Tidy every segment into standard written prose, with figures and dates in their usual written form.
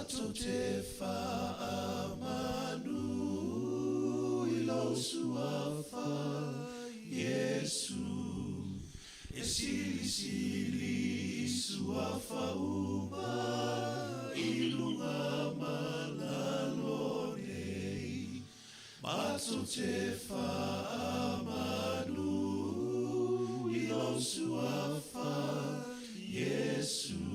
Matou te faamanu i lou suafa Iesu, e silisili i suafa uma i luga ma lalo nei. Matou te faamanu i lou suafa Iesu,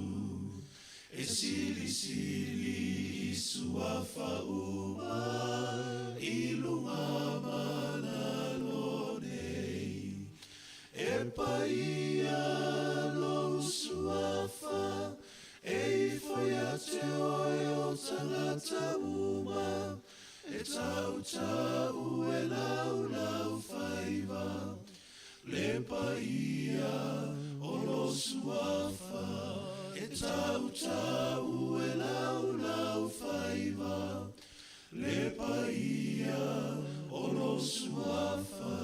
e silisili i suafa uma i luga ma lalo nei. E paia lou suafa, e ifo ia te oe o tagata uma, e tautau e laulau faiva. Le paia o lou suafa, e tautau e laulau faiva. Le paia o lou suafa.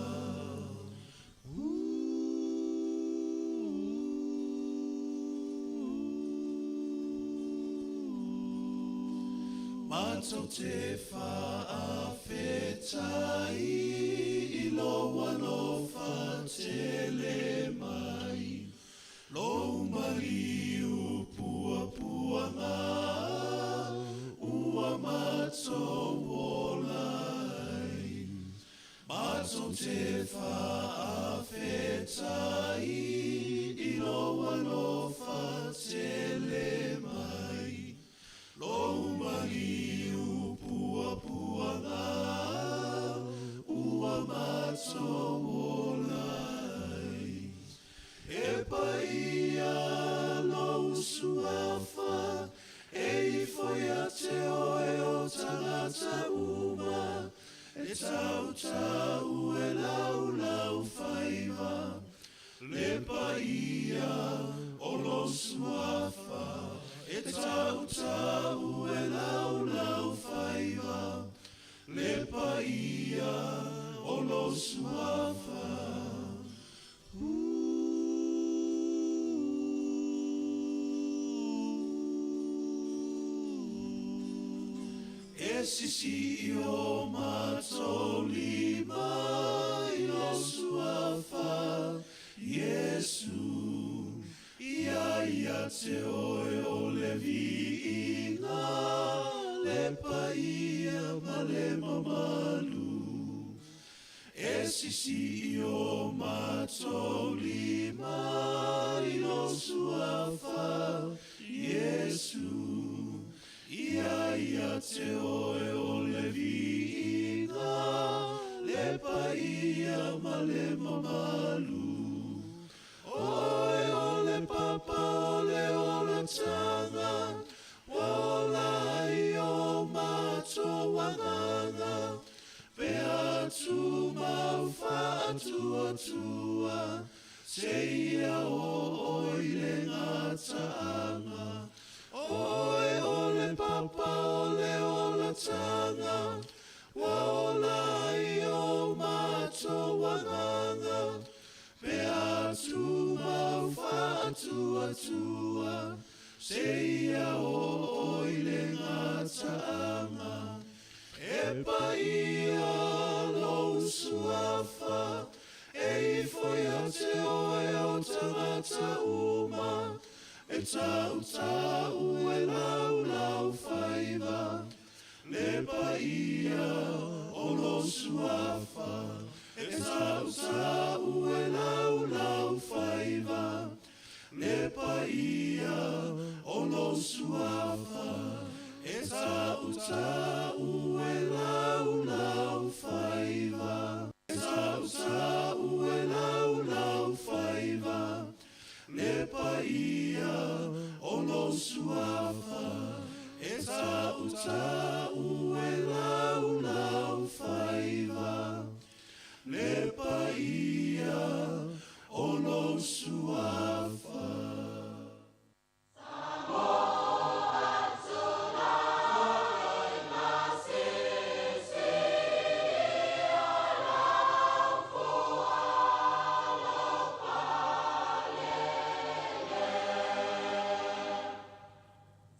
Matou te faafetai i lou alofa tele mai, lou maliu puapuaga ua matou ola ai. Matou te faafetai i lou alofa tele mai, lou maliu puapuaga ua matou ola ai. E paia lou suafa, e ifo ia te oe o tagata uma, e tautau e laulau faiva. Le paia o lou suafa, e tautau e laulau faiva. Le paia o lou suafa. E sisi o matou lima i lou suafa Iesu, ia ia te oe o le viiga, le paia ma le mamalu. E sisi o matou lima i lou suafa Iesu, ia ia te oe o le viiga, le paia ma le mamalu. Oe o le papa o le olataga, ua ola ai o matou agaga, pe atu mau faatuatua, seia oo i le gataaga. Oe o le papa o le olataga, ua ola ai o matou agaga, pe atu mau faatuatua, seia oo i le gataaga. E paia lou suafa, e ifo ia te oe o tagata uma, e tautau e laulau faiva. Le paia o lou suafa, e tautau e laulau faiva. Le paia o lou suafa, e tautau e laulau faiva. E tautau e laulau faiva. Le paia o lou suafa, e tautau e laulau faiva. Le paia o lou suafa.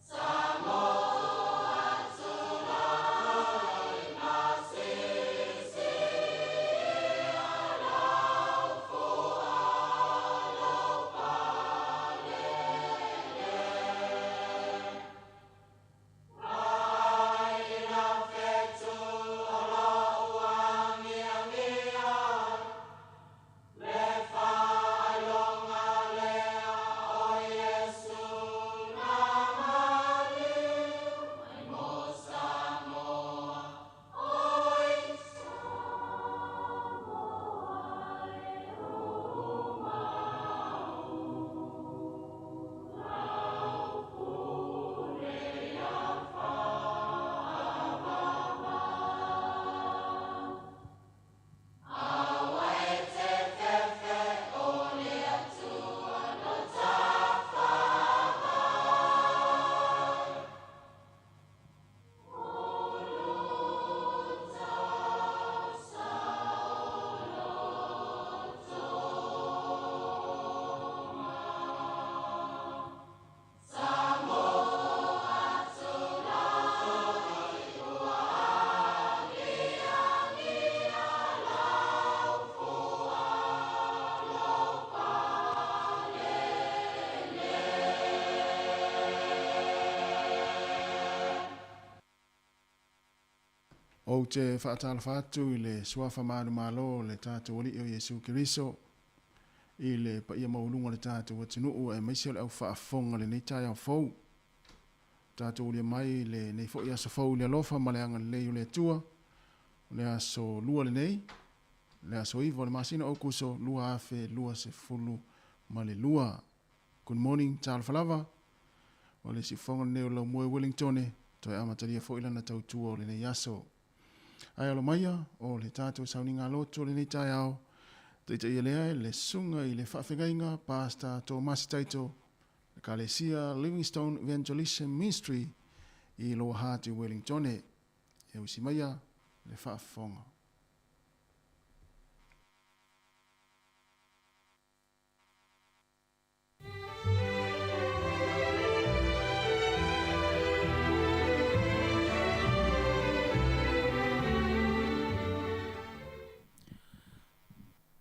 Samoa. Ou te faatalofa atu i le Suafa manumalo o le tatou Alii o Iesu Keriso, i le paia maualuga o le tatou atunuu aemaise o le au faafofoga i lenei taeao fou. Tatou ulia mai i lenei foi aso fou i le alofa ma le agalelei o le Atua, o le aso Lua lenei, le aso 9 o le masina o Aokuso 2022. Good morning, talofa lava. O le siufofoga lenei o Laumue Wellingtone, toe amatalia foi lana tautua o lenei aso. Ae alo maia, o le tatou sauniga loto o lenei taeao, taitaia lea e le susuga i le faafegaiga Pastor Tomasi Taito, Ekalesia Livingstone Evangelism Ministry i Lower Hutt i Wellingtone. E usi maia le faafofoga.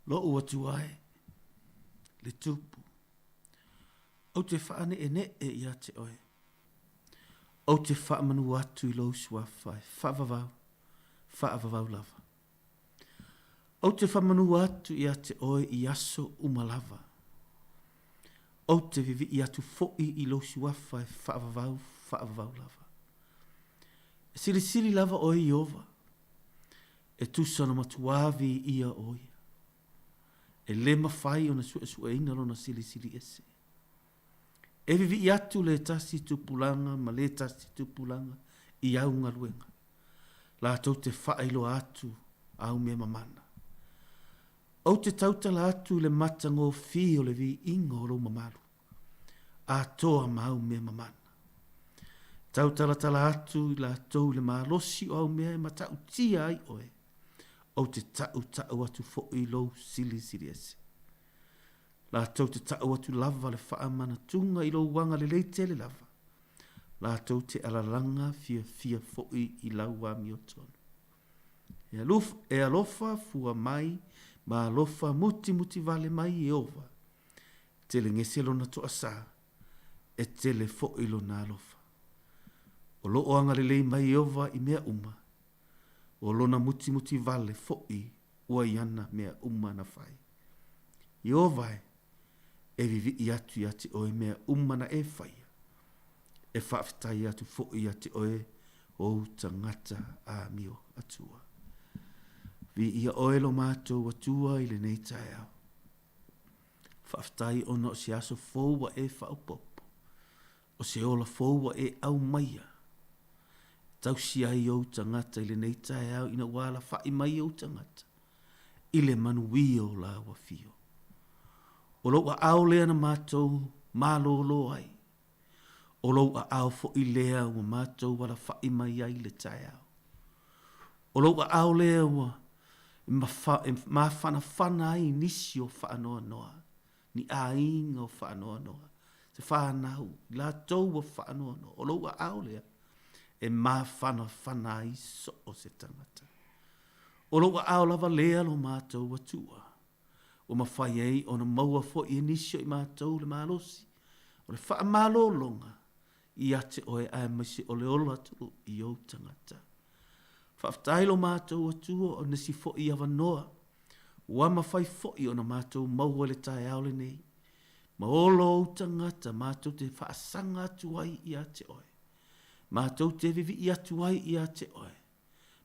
Lo'u Atua e, le Tupu, ou te faane'ene'e ia te Oe, ou te faamanu atu i Lou Suafa e faavavau, faavavau lava. Ou te faamanu atu ia te Oe i aso uma lava. Ou te vivii atu foʻi i Lou Suafa e faavavau, faavavau lava. E silisili lava Oe Ieova, E tusa ona matuā viia ʻo ia. E lē mafai ona suesueina lona silisili ese. E vivii atu le tasi tupulaga ma le tasi tupulaga i au galuega, latou te faailoa atu au mea mamana. Ou te tautala atu i le matagofie o le viiga o lou mamalu. atoa ma au mea mamana. Tautalatala atu i latou i le malosi o au mea e matautia ai oe, ou te taʻutaʻu atu foʻi i lou silisili ese. Latou te taʻu atu lava le faamanatuga i lou agalelei tele lava, latou te alalaga fiafia foʻi i lau amiotonu. E alofa, e alofa fua mai ma alofa mutimuti vale mai Ieova, Tele gese lona toasā, e tele foʻi lona alofa. O loʻo agalelei mai Ieova i mea uma, o lona mutimuti vale foʻi ua i ana mea uma na fai. Ieova e, e vivii atu ia te oe mea uma na e faia, e faafetai atu foʻi ia te oe ou tagata amio Atua. Viia oe lo matou Atua i lenei taeao. Faafetai ona o se aso fou ua e faaopoopo, o se ola fou ua e aumaia, e tausi ai ou tagata i lenei taeao ina ua alafaʻi mai ou tagata i le manuia o lāua afio. O lou aao lea na matou malōlō ai, o lou aao foʻi lea ua matou alafaʻi mai ai i le taeao. O lou aao lea ua e mafanafana ai nisi o faanoanoa, ni aiga o faanoanoa, se whanau, i latou ua faanoanoa. O lou aao lea e mafanafana ai so o se tagata. O lou aao lava lea lo matou Atua, ua mafai ai ona maua foʻi e nisi o i matou le malosi o le faamalologa ia te oe aemaise o le ola atunuu i ou tagata. Faafetai lo matou Atua o nisi foʻi avanoa ua mafai foʻi ona matou maua i le taeao lenei, ma ola ou tagata matou te faasaga atu ai ia te oe, matou te vivii atu ai ia te oe,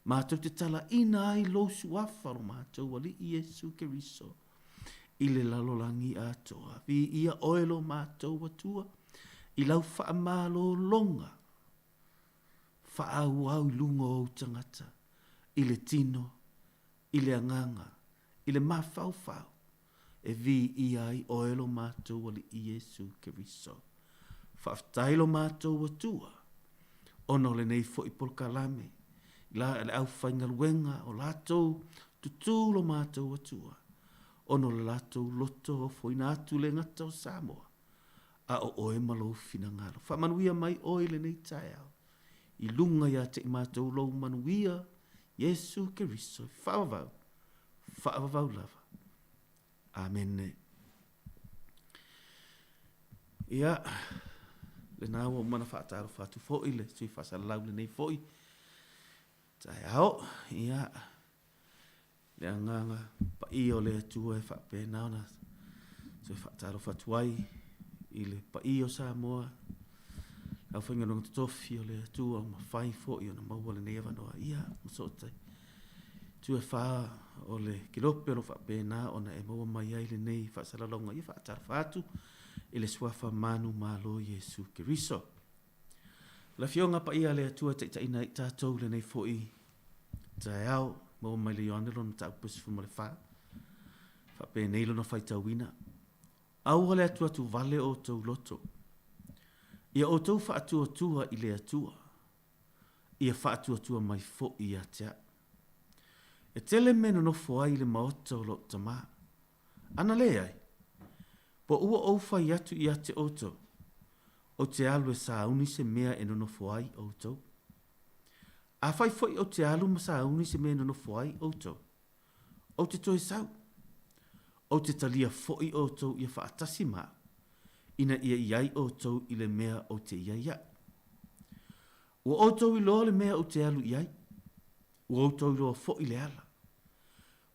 matou te talaina ai lou suafa lo matou Alii Iesu Keriso i le lalolagi atoa. Viia oe lo matou Atua i lau faamalologa faaauau i luga o ou tagata i le tino, i le agaga, i le mafaufau, e viia ai oe lo matou Alii Iesu Keriso. Faafetai lo matou Atua, ona o lenei foi polokalame, i la le aufaigaluega o latou tutū lo matou Atua, ona o le latou loto ofoina atu le gata o Samoa, a o oe ma lou finagalo. Faamanuia mai oe i lenei taeao, i luga ia te i matou lou manuia, Iesu Keriso, faavavau, faavavau lava. Amene. Ia, lena ua uma ona faatalofa atu foi le sui faasalalau lenei foi. Taeao, ia, le agaga paia o le Atua e faapena ona toe faatalofa atu ai i le paia o Samoa, le aufaigaluega totofi o le Atua ua mafai foi ona maua lenei avanoa, ia, ma sootai itu e fā o le kelope o lo o faapena ona e maua mai ai lenei faasalalauga. Ia faatalofa atu i le Suafa manumalo o Iesu Keriso. Le Afioga Paia a le Atua e taitaiina ai tatou i lenei foi taeao, maua mai le Ioane lona mataupu e 14, faapenei lona faitauina, Aua le atuatu vale o outou loto, ia outou faatuatua i le Atua, ia faatuatua mai foi ia te au. E tele mea e nonofo ai i le maota o lou Tama. Ana leai, po ua ou fai atu ia te outou, ou te alu e sauni se mea e nonofo ai outou? Afai foi ou te alu ma sauni se mea e nonofo ai outou, ou te toe sau, ou te talia foi outou ia faatasi ma au, ina ia i ai outou i le mea ou te i ai au. Ua outou iloa le mea ou te alu i ai, ua outou iloa foi le ala.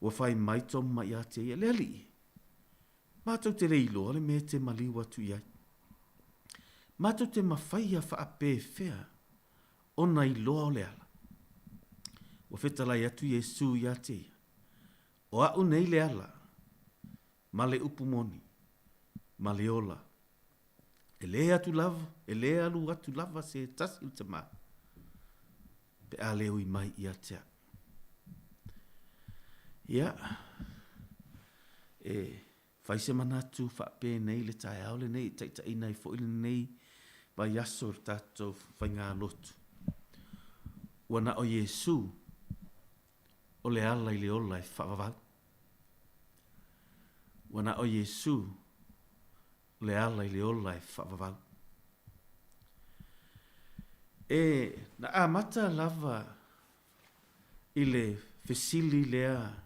Ua fai mai Toma ia te ia, Le Alii, matou te le iloa le mea e te maliu atu i ai. Matou te mafaia faapefea ona iloa o le ala? Ua fetalai atu Iesu ia te ia, O au nei le ala, ma le upu moni, ma le ola. E lē atu lava, e lē alu atu lava se tasi i le Tama, pe a le ui mai ia te au. Ia, e fai se manatu faapenei le taeao lenei e taitaiina ai foi lenei vaiaso i le tatou faigalotu. Ua na o Iesu o le ala i le ola e faavavau. Ua na o Iesu le ala i le ola e faavavau. E na amata lava i le fesili lea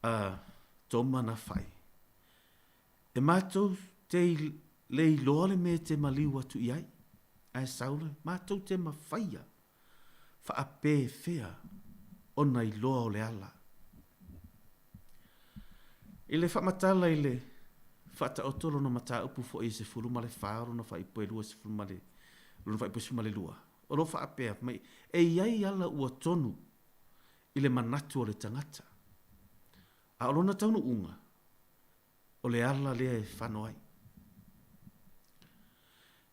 a Toma na fai, E matou te le iloa le mea e te maliu atu i ai, ae sau le matou te mafaia faapefea ona iloa o le ala. I le faamatala i le faataoto lona mataupu foi e 14 o lona faaipu e 20 ma le lona faaipu e 12, o lo o faapea mai, e i ai ala ua tonu i le manatu o le tagata, a o lona taunuuga, o le ala lea e fano ai.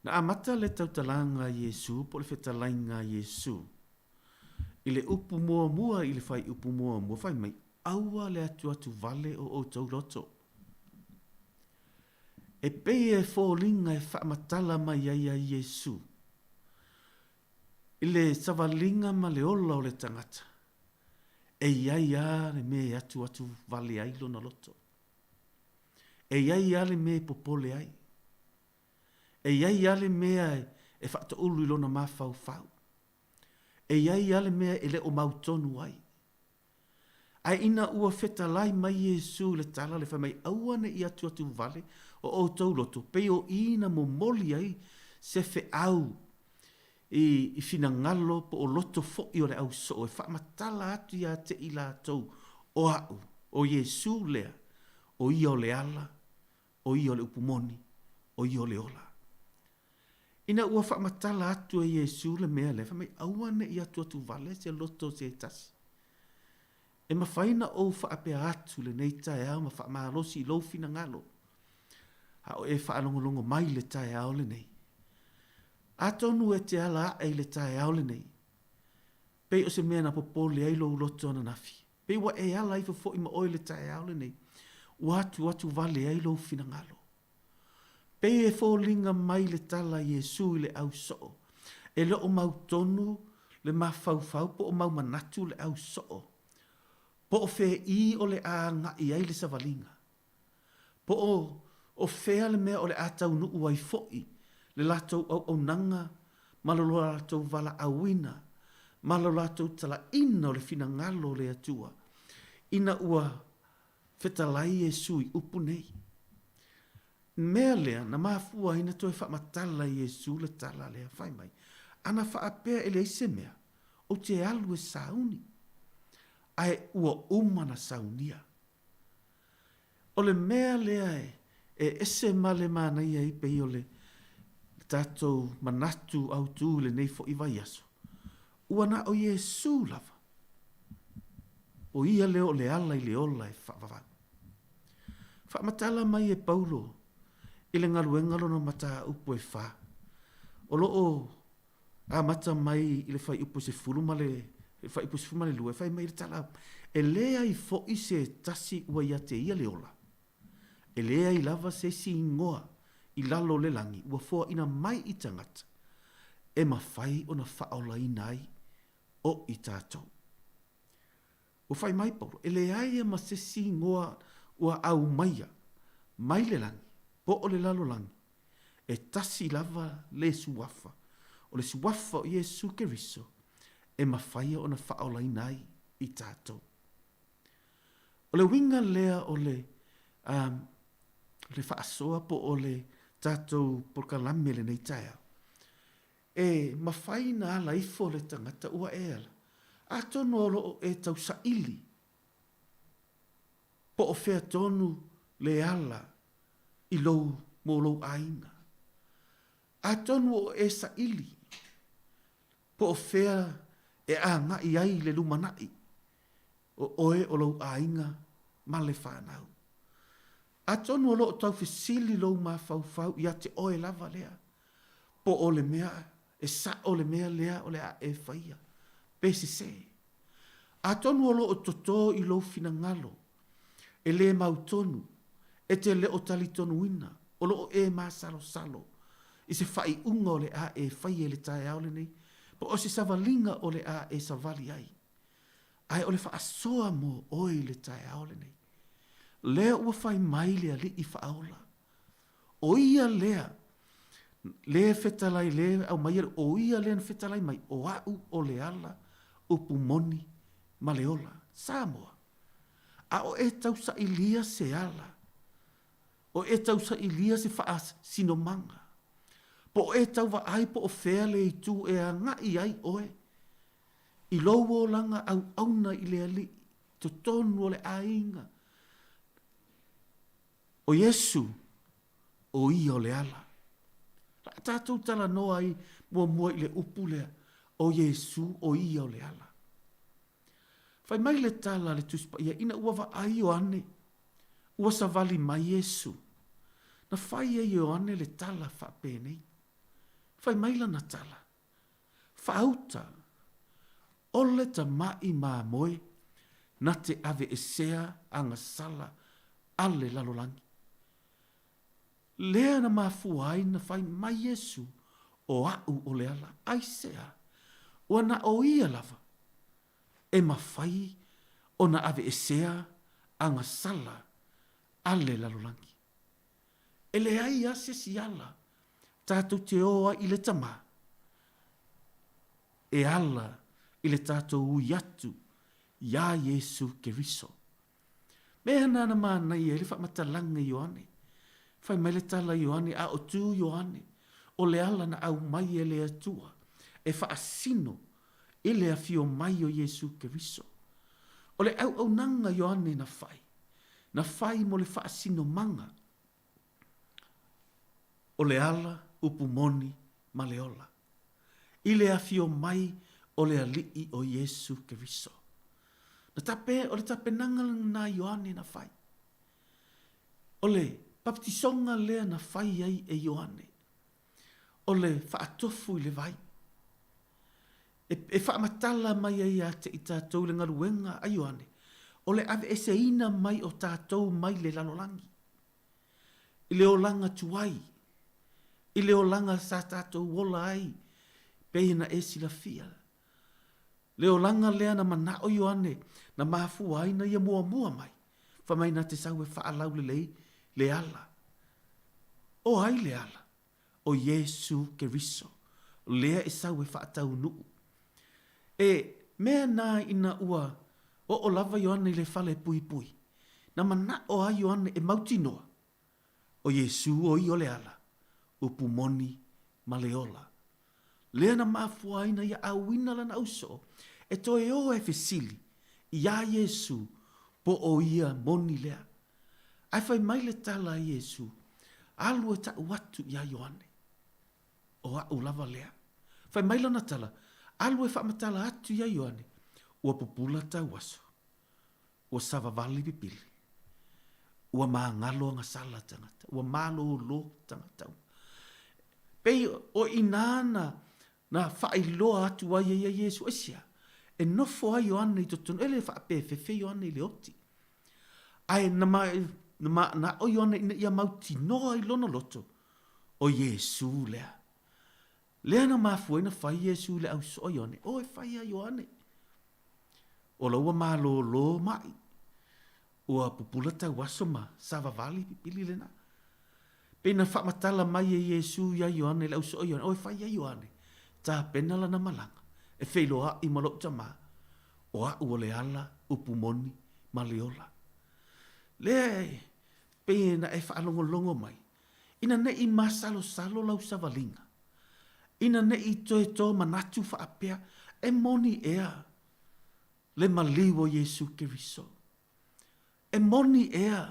Na amata le tautalaga a Iesu po o le fetalaiga a Iesu i le upu muamua i le fuaiupu muamua, fai mai, Aua le atuatu vale o outou loto. E pei e foliga e faamatala mai ai a Iesu i le savaliga ma le ola o le tagata, e i ai lava le mea e atuatu vale ai lona loto. E i ai lava le mea e popole ai. E i ai lava le mea e faatoulu i lona mafaufau. E i ai lava le mea e le o mautonu ai. Ae ina ua fetalai mai Iesu i le tala le fai mai, Aua ne i atuatu vale o outou loto, pei o i na momoli ai se feau i, i finagalo po o loto foi o le au soo e faamatala atu ia te i latou, o au, o Iesu lea, o ia o le ala, o ia o le upu moni, o ia o le ola. Ina ua faamatala atu e Iesu le mea lea, fai mai, Aua ne i atuatu vale se loto o se tasi. E mafai na ou faapea atu lenei taeao ma faamalosi i lou finagalo, a o e faalogologo mai i le taeao lenei. Atonu e te ala aʻe i le taeao lenei, pei o se mea na popole ai lou loto ananafi, pei ua e ala ifo foi ma oe i le taeao lenei, ua atuatu vale ai lou finagalo. Pei e foliga mai le tala a Iesu i le au soo, e le o mautonu le mafaufau po o mau manatu le au soo, po o feʻī o le a agaʻi ai le savaliga, po o o fea le mea o le a taunuu ai foi le latou auaunaga ma lo latou valaauina ma lo latou talaina o le finagalo o le Atua, ina ua fetalai Iesu i upu nei. Mea lea na mafua ai na toe faamatala e Iesu le tala lea, fai mai, Ana faapea e leai se mea, Ou te alu e sauni, ae ua uma na saunia. O le mea lea e ese ma le manaia ai pei o le tatou manatu autu i lenei foi vaiaso, ua na o Iesū lava, o Ia lea o le ala i le ola e faavavau. Faamatala mai e Paulo i le galuega lona mataupu e fa, o lo o amata mai i le fuaiupu 10 ma le fuaiupu 12, e fai mai le tala, E leai foi se tasi ua ia te ia le ola, e leai lava se isi igoa i lalo o le lagi ua foaina mai i tagata e mafai ona faaolaina ai o i tatou. Ua fai mai Paulo, e leai ia ma se isi igoa ua aumaia mai le lagi po o le lalolagi, e tasi lava le suafa, o le suafa o Iesu Keriso e mafai ona faaolaina ai i tatou. O le uiga lea o le, um, le faasoa po o le tatou polokalame lenei taeao, E mafai na ala ifo le tagata ua e ala, atonu o lo o e tausaili po o fea tonu le ala i lou mo lou aiga. Atonu o e saili po o fea e agai ai le lumanai o oe o lou aiga ma le fanau. Atonu o lo o taufesili lou mafaufau ia te oe lava lea, po o le mea e sa'o le mea lea o le a e faia, pe sesē. Atonu o lo o totō i lou finagalo, e lē mautonu, e te le o talitonuina, o lo o e masalosalo i se faaiuga o le a e faia i le taeao lenei, po o se savaliga o le a e savali ai. Ae o le faasoa mo oe i le taeao lenei, lea ua fai mai le Alii Faaola, ʻO ia lea, le fetalai, le aumaia, ʻo ia lea na fetalai mai, ʻo aʻu o le ala, upu moni ma le ola. Samoa, a o e tausailia se ala, o e tausailia se faasinomaga, po o e tau vaai po o fea le itu e agai ai ʻoe i lou olaga auauna i le Alii, totonu o le aiga, ʻO Iesū, ʻo ia o le ala. La a tatou talanoa ai muamua i le upu lea, ʻo Iesū, ʻo ia o le ala. Fai mai le tala a le Tusi Paia, ina ua vaai Ioane, ua savali mai Iesū. Na fai e Ioane le tala faapenei. Fai mai lana tala, Faauta, ole tamaʻi mamoe na te aveesea agasala a le lalolagi. Lea na mafua ai na fai mai Iesu, O aʻu o le ala, aisea, ua na o ia lava e mafai ona aveesea agasala a le lalolagi. E leai a se isi ala tatou te o ai i le Tama e ala i le tatou ui atu iā Iesū Keriso. Mea nāna manaia ai le faamatalaga i Ioane. Fai mai le tala i Ioane, a o tū Ioane, o le ala na aumai e le Atua e faasino i le afio mai o Iesū Keriso. O le auaunaga Ioane na fai, na fai mo le faasinomaga o le ala, upu moni ma le ola, i le afio mai o le Alii o Iesu Keriso. Na tape, o le tapenaga lena Ioane na fai. O le baptisoga lea na fai ai e Ioane, o le faatofu i le vai. E, e faamatala mai ai ia te i tatou le galuega a Ioane, o le aveeseina mai o tatou mai le lalolagi, i le olaga tuai, i le olaga sa tatou ola ai, pei ona e silafia. Le olaga lea na manao Ioane na mafua ai na ia muamua mai, fai mai na te sau e faalaulelei le ala. O ai le ala? O Iesū Keriso, lea e sau e faataunuu. E mea na ina ua oo lava Ioane i le fale puipui, na manao a Ioane e mautinoa, o Iesū o ia o le ala, upu moni ma le ola. Lea na mafua ai na ia auina lana ausoo e toe o e fesili iā Iesū po o ia moni lea. Ae fai mai le tala a Iesū, Alu e taʻu atu iā Ioane. O aʻu lava lea. Fai mai lana tala, Alu e faamatala atu iā Ioane, ua pupula tauaso. Ua savavali pipili. Ua magalo agasala tagata. Ua malōlō tagata uma. Pei o inā na, na faailoa atu ai e ia Iesū, aisea? E nofo ai Ioane i totonu, e le faapefefe Ioane i le oti. Ae na, ma, na manaʻo Ioane ina ia mautinoa i lona loto, ʻo Iesū lea. Lea na mafua ai na fai Iesū i le ʻausoʻo Ioane, O e fai iā Ioane. O la ua malōlō maʻi. Ua pupula tauaso ma savavali pipili lena. Pei na faamatala mai e Iesū iā Ioane i le ʻausoʻo Ioane, O e fai iā Ioane, tapena lana malaga, e feiloaʻi ma loʻu tamā, o aʻu o le ala, upu moni, ma le ola. Lea e pei e na e faalogologo mai, Ina ne i masalosalo lau savaliga, ina ne i toe tō manatu faapea, e moni ea le maliu o Iesū Keriso. E moni ea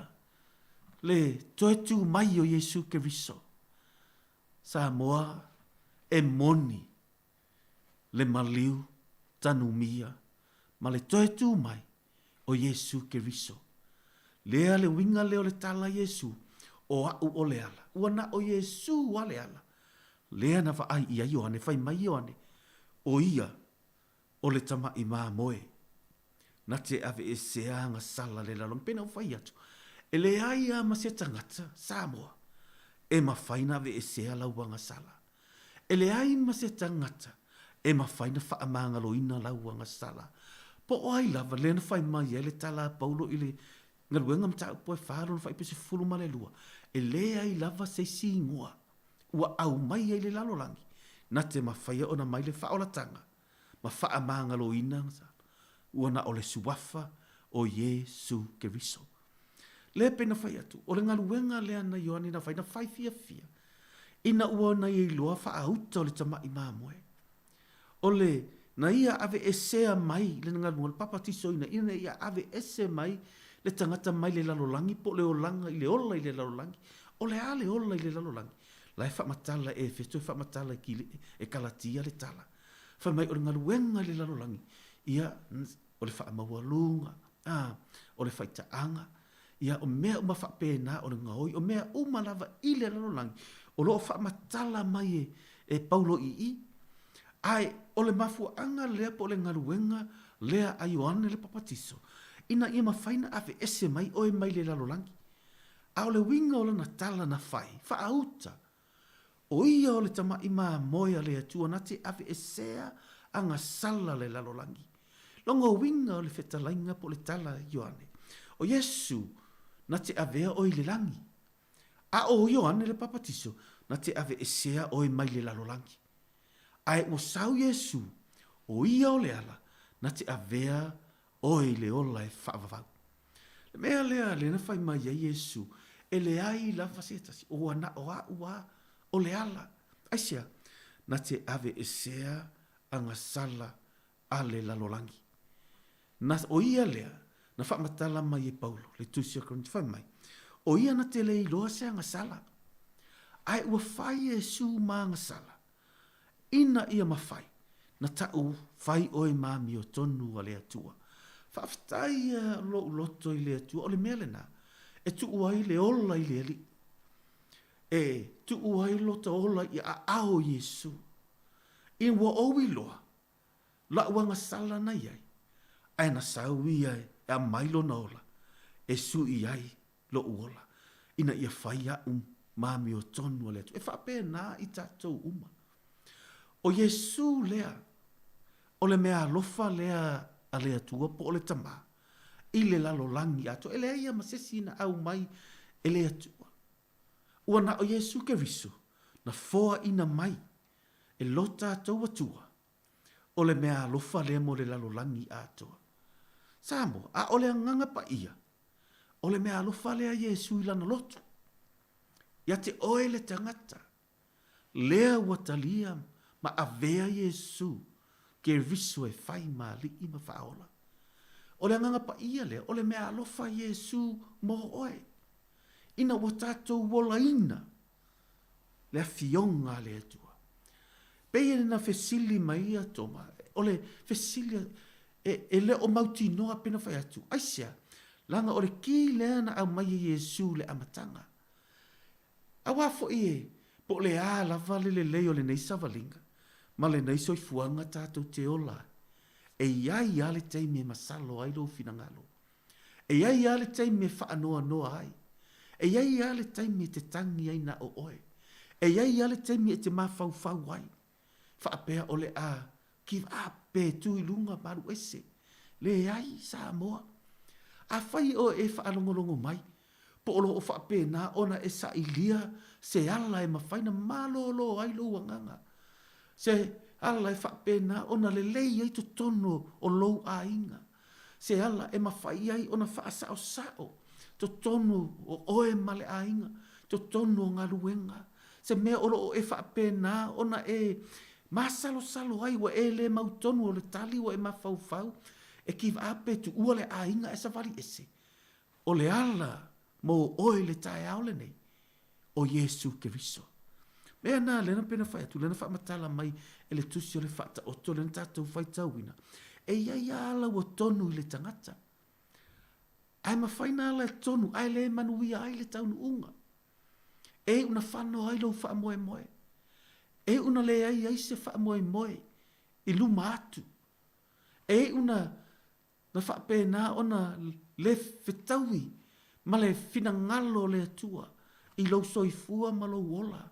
le toe tū mai o Iesū Keriso. Samoa, e moni le maliu tanumia ma le toe tū mai o Iesū Keriso. Lea le uiga lea o le tala a Iesū, O aʻu o le ala. Ua na ʻo Iesū a le ala. Lea na vaai ʻia Ioane, fai mai Ioane, ʻO ia o le tamaʻi mamoe. Na te aveesea agasala le lalolagi. Pena ua fai atu, e leai a ma se tagata Samoa e mafai na aveesea lau agasala. E leai ma se tagata e mafai na faamagaloina lau agasala. Po o ai lava lea na fai mai ai le tala a Paulo i le Galuega Mataupu e fa lona faaipu 12, e leai lava se isi igoa ua aumai ai le lalolagi na te mafaia ona mai le faaolataga ma faamagaloina agasala, ua na o le suafa o Iesu Keriso. Lea pei na fai atu, o le galuega lea na Ioane na fai, na fai fiafia, ina ua na ia iloa faaauta o le tamaʻi mamoe. O le, na ia aveesea mai lena galuega, o le papatisoina, ina ia aveese mai le tagata mai le lalolagi po o le olaga i le ola i le lalolagi. O le a le ola i le lalolagi? La e faamatala e Efeso, e faamatala e Kile, e Kalatia le tala. Fai mai o le galuega i le lalolagi, ia, o le faamaualuga, a, o le faitaaga, ia, o mea uma faapena, o le gaoi, o mea uma lava i le lalolagi, o lo o faamatala mai e, e Paulo i i. Ae, o le mafuaaga lea po o le galuega lea a Ioane le Papatiso, ina ia mafai na aveese mai oe mai le lalolagi. A o le uiga o lana tala na fai, faauta, O ia o le tamaʻi mamoe a le Atua na te aveesea agasala le lalolagi. Logo uiga o le fetalaiga po o le tala a Ioane, o Iesu na te avea oe i le lagi, a o Ioane le Papatiso na te aveesea oe mai le lalolagi. Ae ua sau Iesu, o ia o le ala na te avea oe i le ola e faavavau. Le mea lea lea na fai mai ai Iesu, e leai lava se tasi, ua na o aʻu a, o le ala. Aisea? Na te aveesea agasala a le lalolagi. Na, o ia lea, na faamatala mai e Paulo, le Tusi o Korinto, fai mai, o ia na te le iloa se agasala, ae ua fai Iesu ma agasala, Ina ia mafai, na taʻu fai ʻoe ma amiotonu a le Atua. Faafetai ia loʻu loto i le Atua, o le mea lena, e tuu ai le ola i le Alii. E tuu ai lota ola i aao o Iesu. I ua ou iloa, laʻu agasala na iai, ae na sau ia e aumai lona ola, e sui ai loʻu ola, ina ia fai aʻu ma amiotonu a le Atua. E faapena i tatou uma. ʻO Iesū lea, ʻo le mea alofa lea a le Atua po o le Tamā, i le lalolagi atoa. E leai ia ma se isi na ʻau mai e le Atua. Ua na ʻo Iesū Keriso na foaʻina mai e lo tatou Atua, ʻo le mea alofa lea mo le lalolagi atoa. Samoa, ʻaʻole agaga paʻia, ʻo le mea alofa lea Iesū i lana loto. Ia te ʻoe le tagata, lea ua talia. ma avea Iesu Keriso e fai ma alii ma faaola. O le Agaga Paia lea, o le meaalofa a Iesu mo oe, ina ua tatou olaina le Afioga a le Atua. Pei e na fesili mai ia Toma, o le fesili e, e le o mautinoa pe na fai atu, aisea? Leaga o le ki lea na aumai e Iesu i le amataga. Aua foi e, po o le a lava le lelei o lenei savaliga ma lenei soifuaga tatou te ola ai, e i ai lava le taimi e masalo ai lou finagalo. E i ai lava le taimi e faanoanoa ai. E i ai lava le taimi e te tagi ai na o oe. E i ai lava le taimi e te mafaufau ai, faapea o le a give up pe tu i luga ma alu ese. Leai, Samoa. Afai oe e faalogologo mai, po o lo o faapena ona e sailia se ala e mafai na malōlō ai lou agaga, se ala e faapena ona lelei ai totonu o lou aiga, se ala e mafai ai ona faasaosao totonu o oe ma le aiga, totonu o galuega, se mea o lo o e faapena ona e masalosalo ai ua e le mautonu o le tali ua e mafaufau e give up pe tuua le aiga ae savali ese. O le ala mo oe i le taeao lenei, ʻo Iesū Keriso. Mea na lea na pei ona fai atu, lea na faamatala mai e le Tusi o le Faataoto lea na tatou faitauina, e i ai a ala ua tonu i le tagata. Ae mafai na ala e tonu ae le manuia ai le taunuuga. E iu na fano ai lou faamoemoe. E iu na leai ai se faamoemoe i luma atu. E iu na Na faapena ona le fetaui ma le finagalo o le Atua i lou soifua ma lou ola.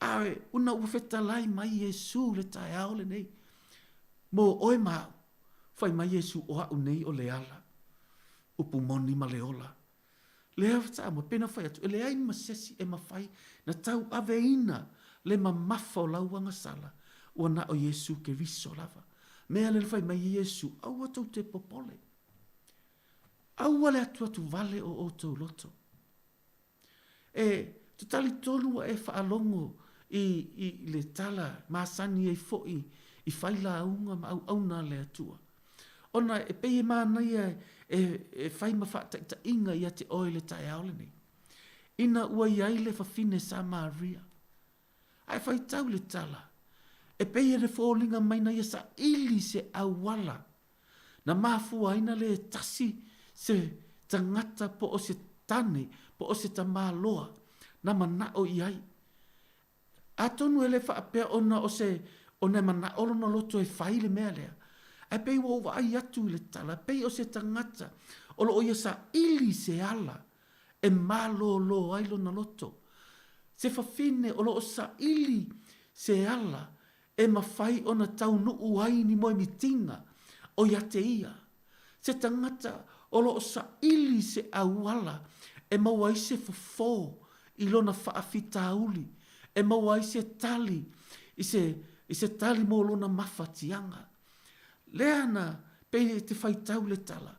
A una ua fetalai mai Iesu i le taeao lenei, mo oe ma au, fai mai Iesu, o a'u nei o le ala, upu moni ma le ola. Lea Samoa, pei ona fai atu, e leai ma se isi e mafai na tauaveina le mamafa o lau agasala, ua na o Iesu Keriso lava. Mea lea na fai mai ai Iesu, aua tou te popole. Aua le atuatu vale o outou loto. E te talitonu ua e faalogo i, i le tala masani ai foi i fai lauga ma auauna a le Atua. Ona e pei e manaia e, e fai ma faataitaiga ia te oe i le taeao lenei. Ina ua i ai le fafine Samaria, ae faitau le tala, e pei e le foliga mai na ia saili se auala na mafua ai na lē tasi se tagata po o se tane po o se tamaloa na manao i ai. Atonu e le faapea ona o se ona e manao lona loto e fai le mea lea, ae pei ua ou vaai atu i le tala, pei o se tagata o lo o ia saili se ala e malōlō ai lona loto, se fafine o lo o saili se ala e mafai ona taunuu ai ni moemitiga o ia te ia, se tagata o lo o saili se auala e maua ai se fofo i lona faafitauli, e maua ai se tali i se, i se tali mo lona mafatiaga. Lea na pei e te faitau le tala,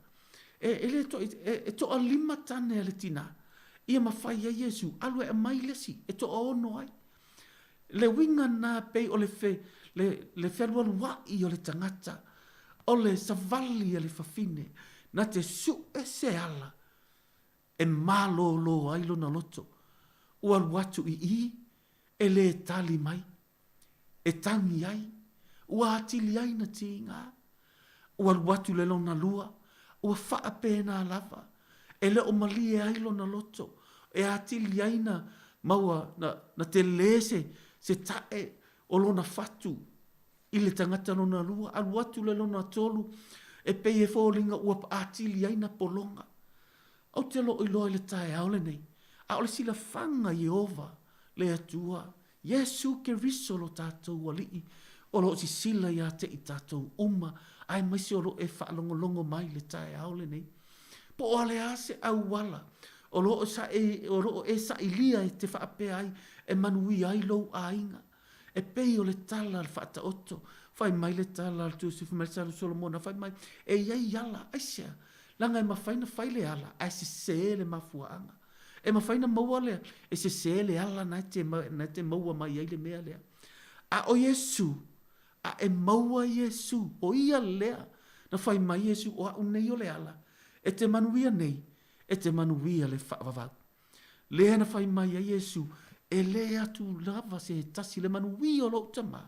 e, e le to, e, e toalima tane a le tinā, ia mafai ai Iesu, alu e aumai le isi, e toaono ai. Le uiga na pei o le fe, le, le fealualuaʻi o le tagata, o le savali a le fafine, na te suʻe se ala e malōlō ai lona loto, ua alu atu i i, e lē tali mai, e tagi ai, ua atili ai na tīgā. Ua alu atu le lona lua, ua faapena lava, e le o malie ai lona loto, e atili ai na maua, na, na telē se, se taʻe o lona fatu i le tagata lona lua, alu atu le lona tolu, e pei e foliga ua atili ai na pologa. Ou te loiloa i le taeao lenei, a o le silafaga Ieova le Atua, Iesu Keriso lo tatou Alii, o lo o sisila ia te i tatou uma, aemaise o lo o e faalogologo mai i le taeao lenei. Po o a le a se auala o lo o o lo o e sailia e te faapea ai e manuia ai lou aiga. E pei o le tala a le Faataoto, fai mai le tala a le Tusi, fai mai le tala a Solomona, fai mai, e i ai ala, aisea? Leaga e mafai ona fai le ala, ae sese le mafuaaga. E mafai ona maua le, e sese le ala na e te, na e te maua mai ai le mea lea. A ʻo Iesū, a e maua Iesū, ʻo ia lea, na fai mai Iesū, ʻO aʻu nei o le ala, e te manuia nei, e te manuia le faavavau. Lea na fai mai ai Iesū, E lē atu lava se tasi le manuia o loʻu Tamā,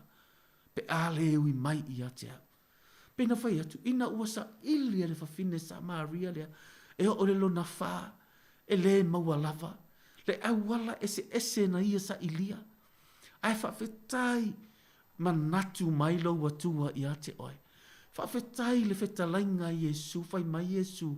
pe a lē ui mai ia te au. Pei na fai atu, ina ua saʻili e le fafine Samaria lea e oo le lona fā, e lē maua lava le auala eseese na ia saʻilia, ae faafetai manatu mai lou Atua ia te oe. Faafetai le fetalaiga a Iesu, fai mai Iesu,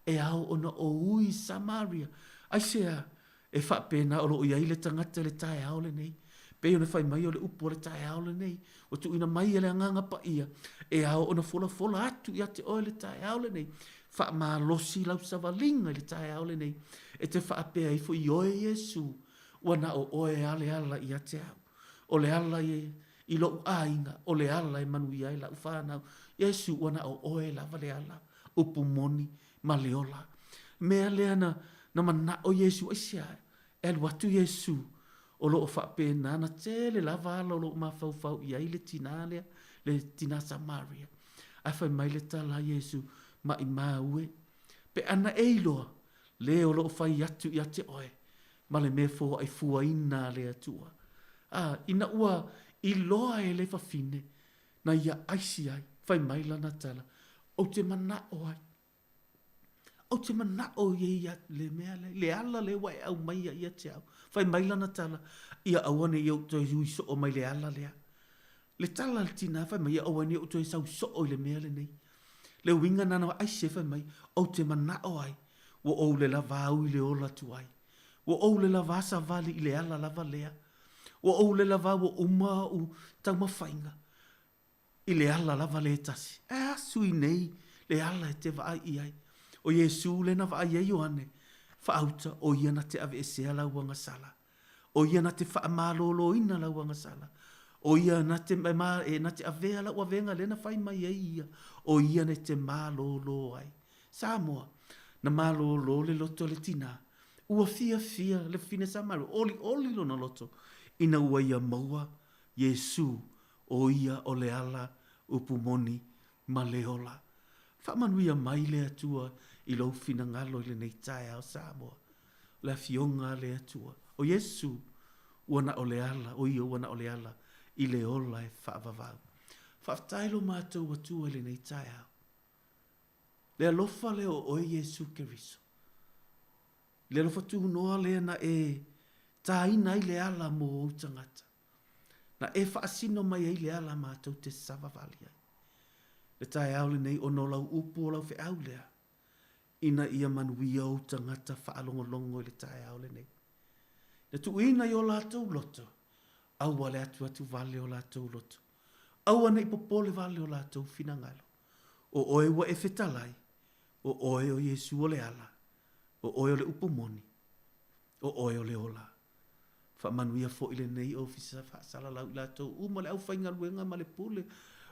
e ao ona o ui Samaria. Aisea? E faapena o lo o i ai le tagata i le taeao lenei. Pei ona fai mai o le upu o le taeao lenei, ua tuuina mai e le Agaga Paia, e ao ona folafola atu ia te oe le taeao lenei. Faamalosi lau savaliga i le taeao lenei, e te faapea ifo i oe Iesu, ua na o oe a le ala ia te au. O le ala i loʻu aiga, o le ala e manuia ai laʻu whanau. Iesu, ua na o oe lava le ala, upu moni, ma le ola. Mea lea na, na manaʻo Iesū, aisea, e alu atu Iesū, o lo o faapena na tele lava ala o lo o mafaufau i ai le tinā lea, le tinā Samaria. Ae fai mai le tala a Iesū, Maʻimau e, pe ana e iloa, le o lo o fai atu ia te oe, ma le mea foaʻi fuaina a le Atua. A, ina ua iloa e le fafine, na ia aisi ai, fai mai lana tala, Ou te manaʻo ai. Ou te manaʻo ia ia le mea lea, le ala lea ua e aumaia ia te au. Fai mai lana tala, Ia aua ne i ou toe ui soo mai le ala lea. Le tala a le tinā fai mai, Ia aua ne i ou toe sau soo i le mea lenei. Le uiga nana aisi ai fai mai, Ou te manaʻo ai, ua ou le lavā ui le ola atu ai. Ua ou le lavā savali i le ala lava lea. Ua ou le lavā ua uma oʻu taumafaiga i le ala lava lea e tasi. Ae a sui nei le ala e te vaai i ai? ʻO Iesū lea na vaai ai Ioane, faauta, ʻo ia na te ʻaveʻesea lau agasala. ʻO ia na te faamālōlōina lau agasala. ʻO ia na te, e, na te ʻavea lau ʻavega lea na fai mai ai ia, ʻo ia na te mālōlō ai. Samoa, na malōlō le loto le tinā. Ua fiafia le fafine Samaria, ʻoliʻoli lona loto, ina ua ia maua Iesū, ʻo ia o le ala upu moni ma le ola. Faamanuia mai le Atua i lou finagalo i lenei taeao Samoa. O le afioga a le Atua, ʻo Iesū, ua na o le ala, ʻo ia ua na o le ala i le ola e faavavau. Faafetai lo matou Atua i lenei taeao. Le alofa lea o oe Iesū Keriso. Le alofa tunoa lea na e tāina ai le ala mō ou tagata. Na e faasino mai ai le ala mātou te savavali ai. Le taeao lenei ona o lau upu o lau feau lea, ina ia manuia ou tagata faalogologo i le taeao lenei. Na tuuina i o latou loto, aua le atuatu vale o latou loto. Aua nei popole vale o latou finagalo. ʻO ʻoe ua e fetalai, ʻo ʻoe ʻo Iesū o le ala, ʻo ʻoe o le upu moni, ʻo ʻoe o le ola. Faamanuia foʻi lenei ofisa faasalalau i latou uma le aufaigaluega ma le pule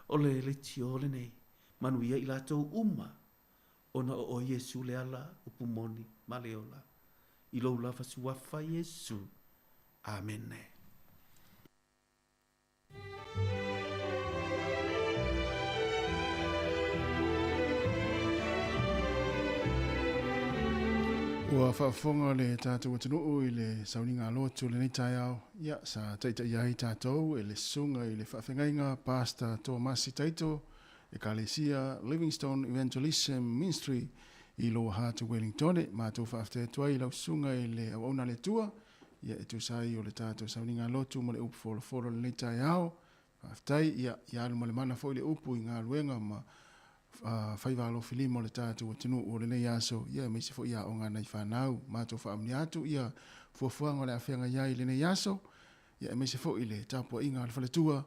o le leitio lenei. Manuia i latou uma, ona o ʻoe Iesū le ala, upu moni, ma le ola. I lou lava suafa Iesū. Amene. Ua faafofoga le tatou atunuu i le sauniga a lotu o lenei taeao, ia, sa taitaia ai tatou e le Susuga i le Faafeagaiga Pastor Tomasi Taito, Ekalesia Livingstone Evangelism Ministry i Lower Hutt, Wellingtone. Matou faafetai atu ai i lau susuga i le auauna a le Atua, Ia, e tusa ai o le tatou sauniga lotu ma le upu folofolo i lenei taeao. Faafetai, ia, ia alu ma le mana foi le upu i galuega ma uh, faiva alofilima o le tatou atunuu o lenei aso, ia, aemaise foi aoga a nai fanau. Matou faamanuia atu, ia, fuafuaga o le a feagai ai i lenei aso, ia, aemaise foi le tapuaiga a le faletua,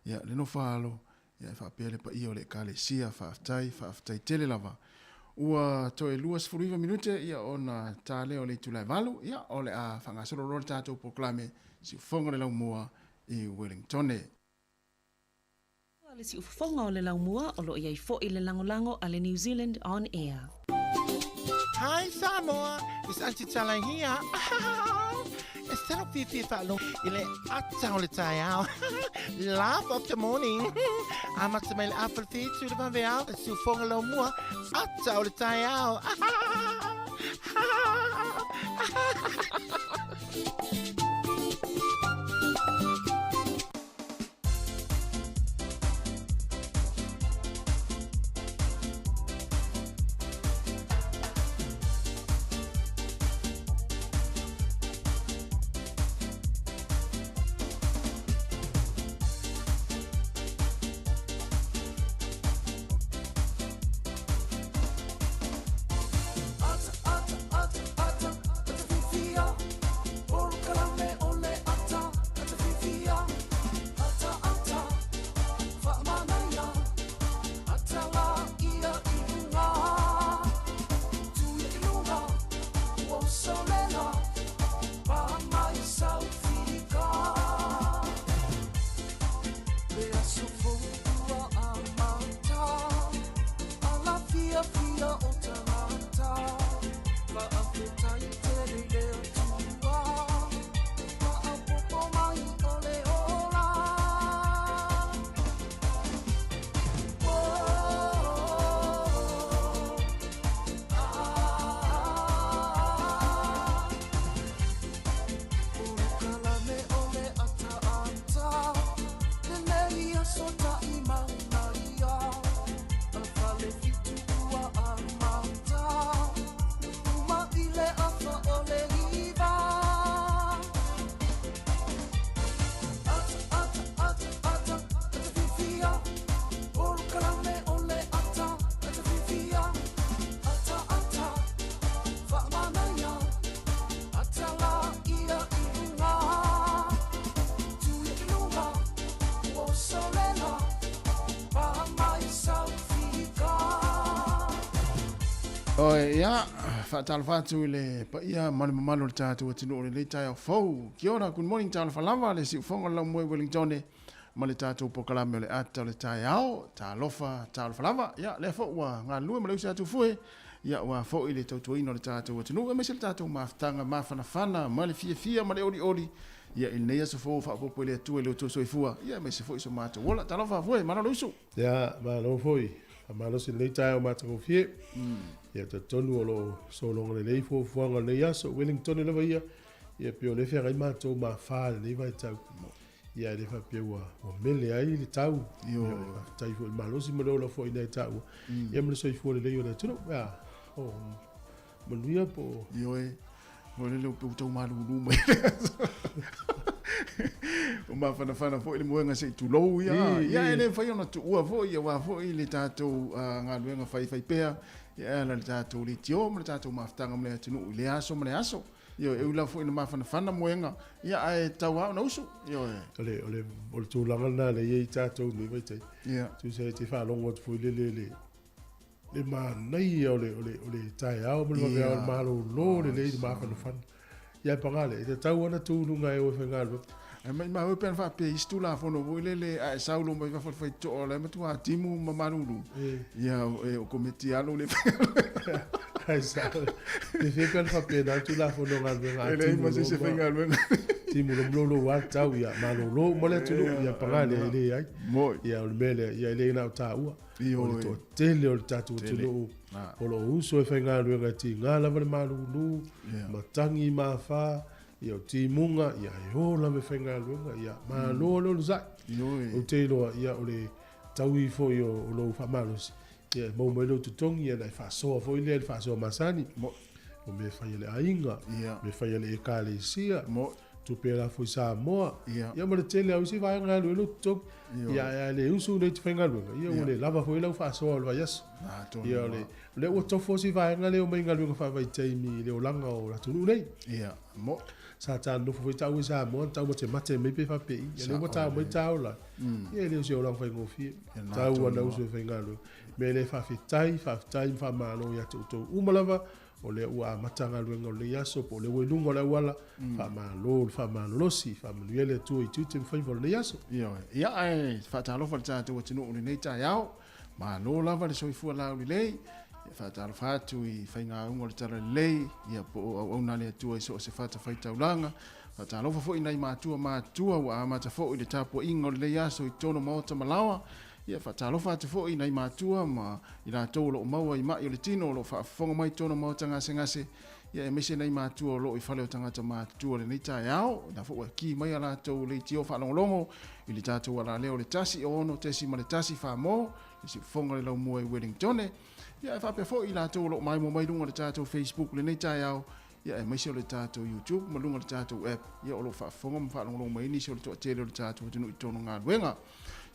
ia, le nofo-a-alo, Ia e faapea le paia o le Ekalesia, faafetai, faafetai tele lava. Ua toe 29 minute ia ona ta lea o le itula e 8, ia o le a faagasolo loa le tatou polokalame Siufofoga o le Laumua i Wellingtone. Le siufofoga o le laumua o lo o i ai foi le lagolago a le New Zealand On Air. Hi Samoa, it's Aunty Tala here. E tino fiafia faalogo i le ata o le taeao. Laugh of the morning. Amata mai le afa le whitu i le vaveao, e siufoga lau mua, ata o le taeao. Oi, ia, faatalofa atu i le paia ma le mamalu o le tatou atunuu o lenei taeao fou. Kia ora, good morning, talofa lava, le siufoga o le laumue Wellingtone ma le tatou polokalame o le ata o le taeao. Talofa, talofa lava. Ia, lea foi ua galulue ma le uso ia Tufue, ia, aua foi le tautuaina o le tatou atunuu, aemaise le tatou mafutaga mafanafana ma le fiafia ma le olioli, ia, i lenei aso fou faaopoopo e le Atua i lo outou soifua, ia, aemaise foi so matou ola. Talofa Fue, malo le uso. Ia, malo foi. Faamalosi i lenei taeao matagofie. Ia, talitonu o lo o sologa lelei fuafuaga o lenei aso. Wellington lava ia, ia pei o lea e feagai matou ma afa i lenei vaitau. Ia, e le faapea ua, ua mele ai le tau. Ia, faafetai foi i le malosi ma le ola foi nai taua. Ia ma le soifua lelei o le atunuu. Ia, o manuia po o... Ioe, o lele ua tau malulu mai. Ua mafanafana foi le moega se i tulou ia. Ia, e le mafai ona tuua foi, aua foi le tatou galuega faifaipea, ia e ala i le tatou leitio ma le tatou mafutaga ma le atunuu i lea aso ma lea aso. Ioe, e ui lava foi ina mafanafana moega, ia ae tatau lava ona usu. Ioe. O le, o le, o le tulaga lena lea e i ai tatou i lenei vaitaimi. Ia. Tusa e te faalogo atu foi lele le, le manaia o le, o le, o le taeao ma le vaveao, le malolo lelei, le mafanafana. Ia ae paga lea, e tatau lava ona tu i luga e o e faigaluega. Ae maimau e pe ana faapea i isi Tulafono foi lele a e sau loa mai fafo i le faitotoa o la e matua timu ma malulu. Ia e o komiti lava lou le faigaluega. Ai sao. E fia pe ana faapena le Tulafono o galuega a E leai ma se isi e faigaluega. Timu loa ma lou lava tau ia malolo uma le atunuu ia paga lea e leai. Moi. Ia o le mea lea ia e le na o taua. O le toatele o le tatou atunuu o lo o uso e faigaluega e tiga lava le malulu, matagi ma afa, ia o timuga, ia e o lava e faigaluega, ia malo le onosai. Ou te iloa, ia o le taui foi o lou faamalosi, ia e maua mai lou totogi, ia ona e faasoa foi lea i le faasoa masani. O mea e fai a le aiga, mea e fai a le ekalesia, tupe e lafo i Samoa, ia ma le tele lava o isi vaega e alu ai lou totogi. Ia, ae a le usu nei te faigaluega, ia ua le lava foi lau faasoa o le vaiaso. Ia, o le, o lea ua tofo si vaega lea o mai galuega faavaitaimi i le olaga o le atunuu nei. Ia, mo. Sa ta nofo foi taua i Samoa, na taumatemate mai pe faapei. Ia, lea ua tau mai taola. Ia, e le o se olaga faigofie. Tau ana usu e faigaluega. Mea lea faafetai, faafetai ma faamalo ia te outou uma lava O lea ua amata galuega o lenei aso, po o lea ua i luga o le auala, faamalo le faamalolosi, faamanuia le Atua i tiute ma faiva o lenei aso. Ioe. Ia, ae faatalofa le tatou atunuu i lenei taeao. Malo lava le soifua laulelei. faatalofa atu i faigāuga o le Talalelei, ia po o auauna a le Atua i so o se fatafaitaulaga. Faatalofa foi i nai matua matutua ua amata foi le tapuaiga o lenei aso i totonu o maota ma laoa. Ia faatalofa atu foi i nai matua ma i latou o lo o maua i mai o le tino o lo o faafofoga mai i totonu o maota gasegase, ia aemaise nai matua o lo o i fale o tagata matutua i lenei taeao. O lena foi ua ki mai a latou leitio faalogologo i le tatou alaleo o le 106.1 Samoa, le siufofoga o le laumua i Wellingtone. Ia ae faapea foi i latou o lo o maimoa mai luga o le tatou Facebook i lenei taeao, ia aemaise o le tatou YouTube ma luga o le tatou app, ia o lo o faafofoga ma faalogologo mai ai nisi o le toatele o le tatou atunuu i totonu o galuega.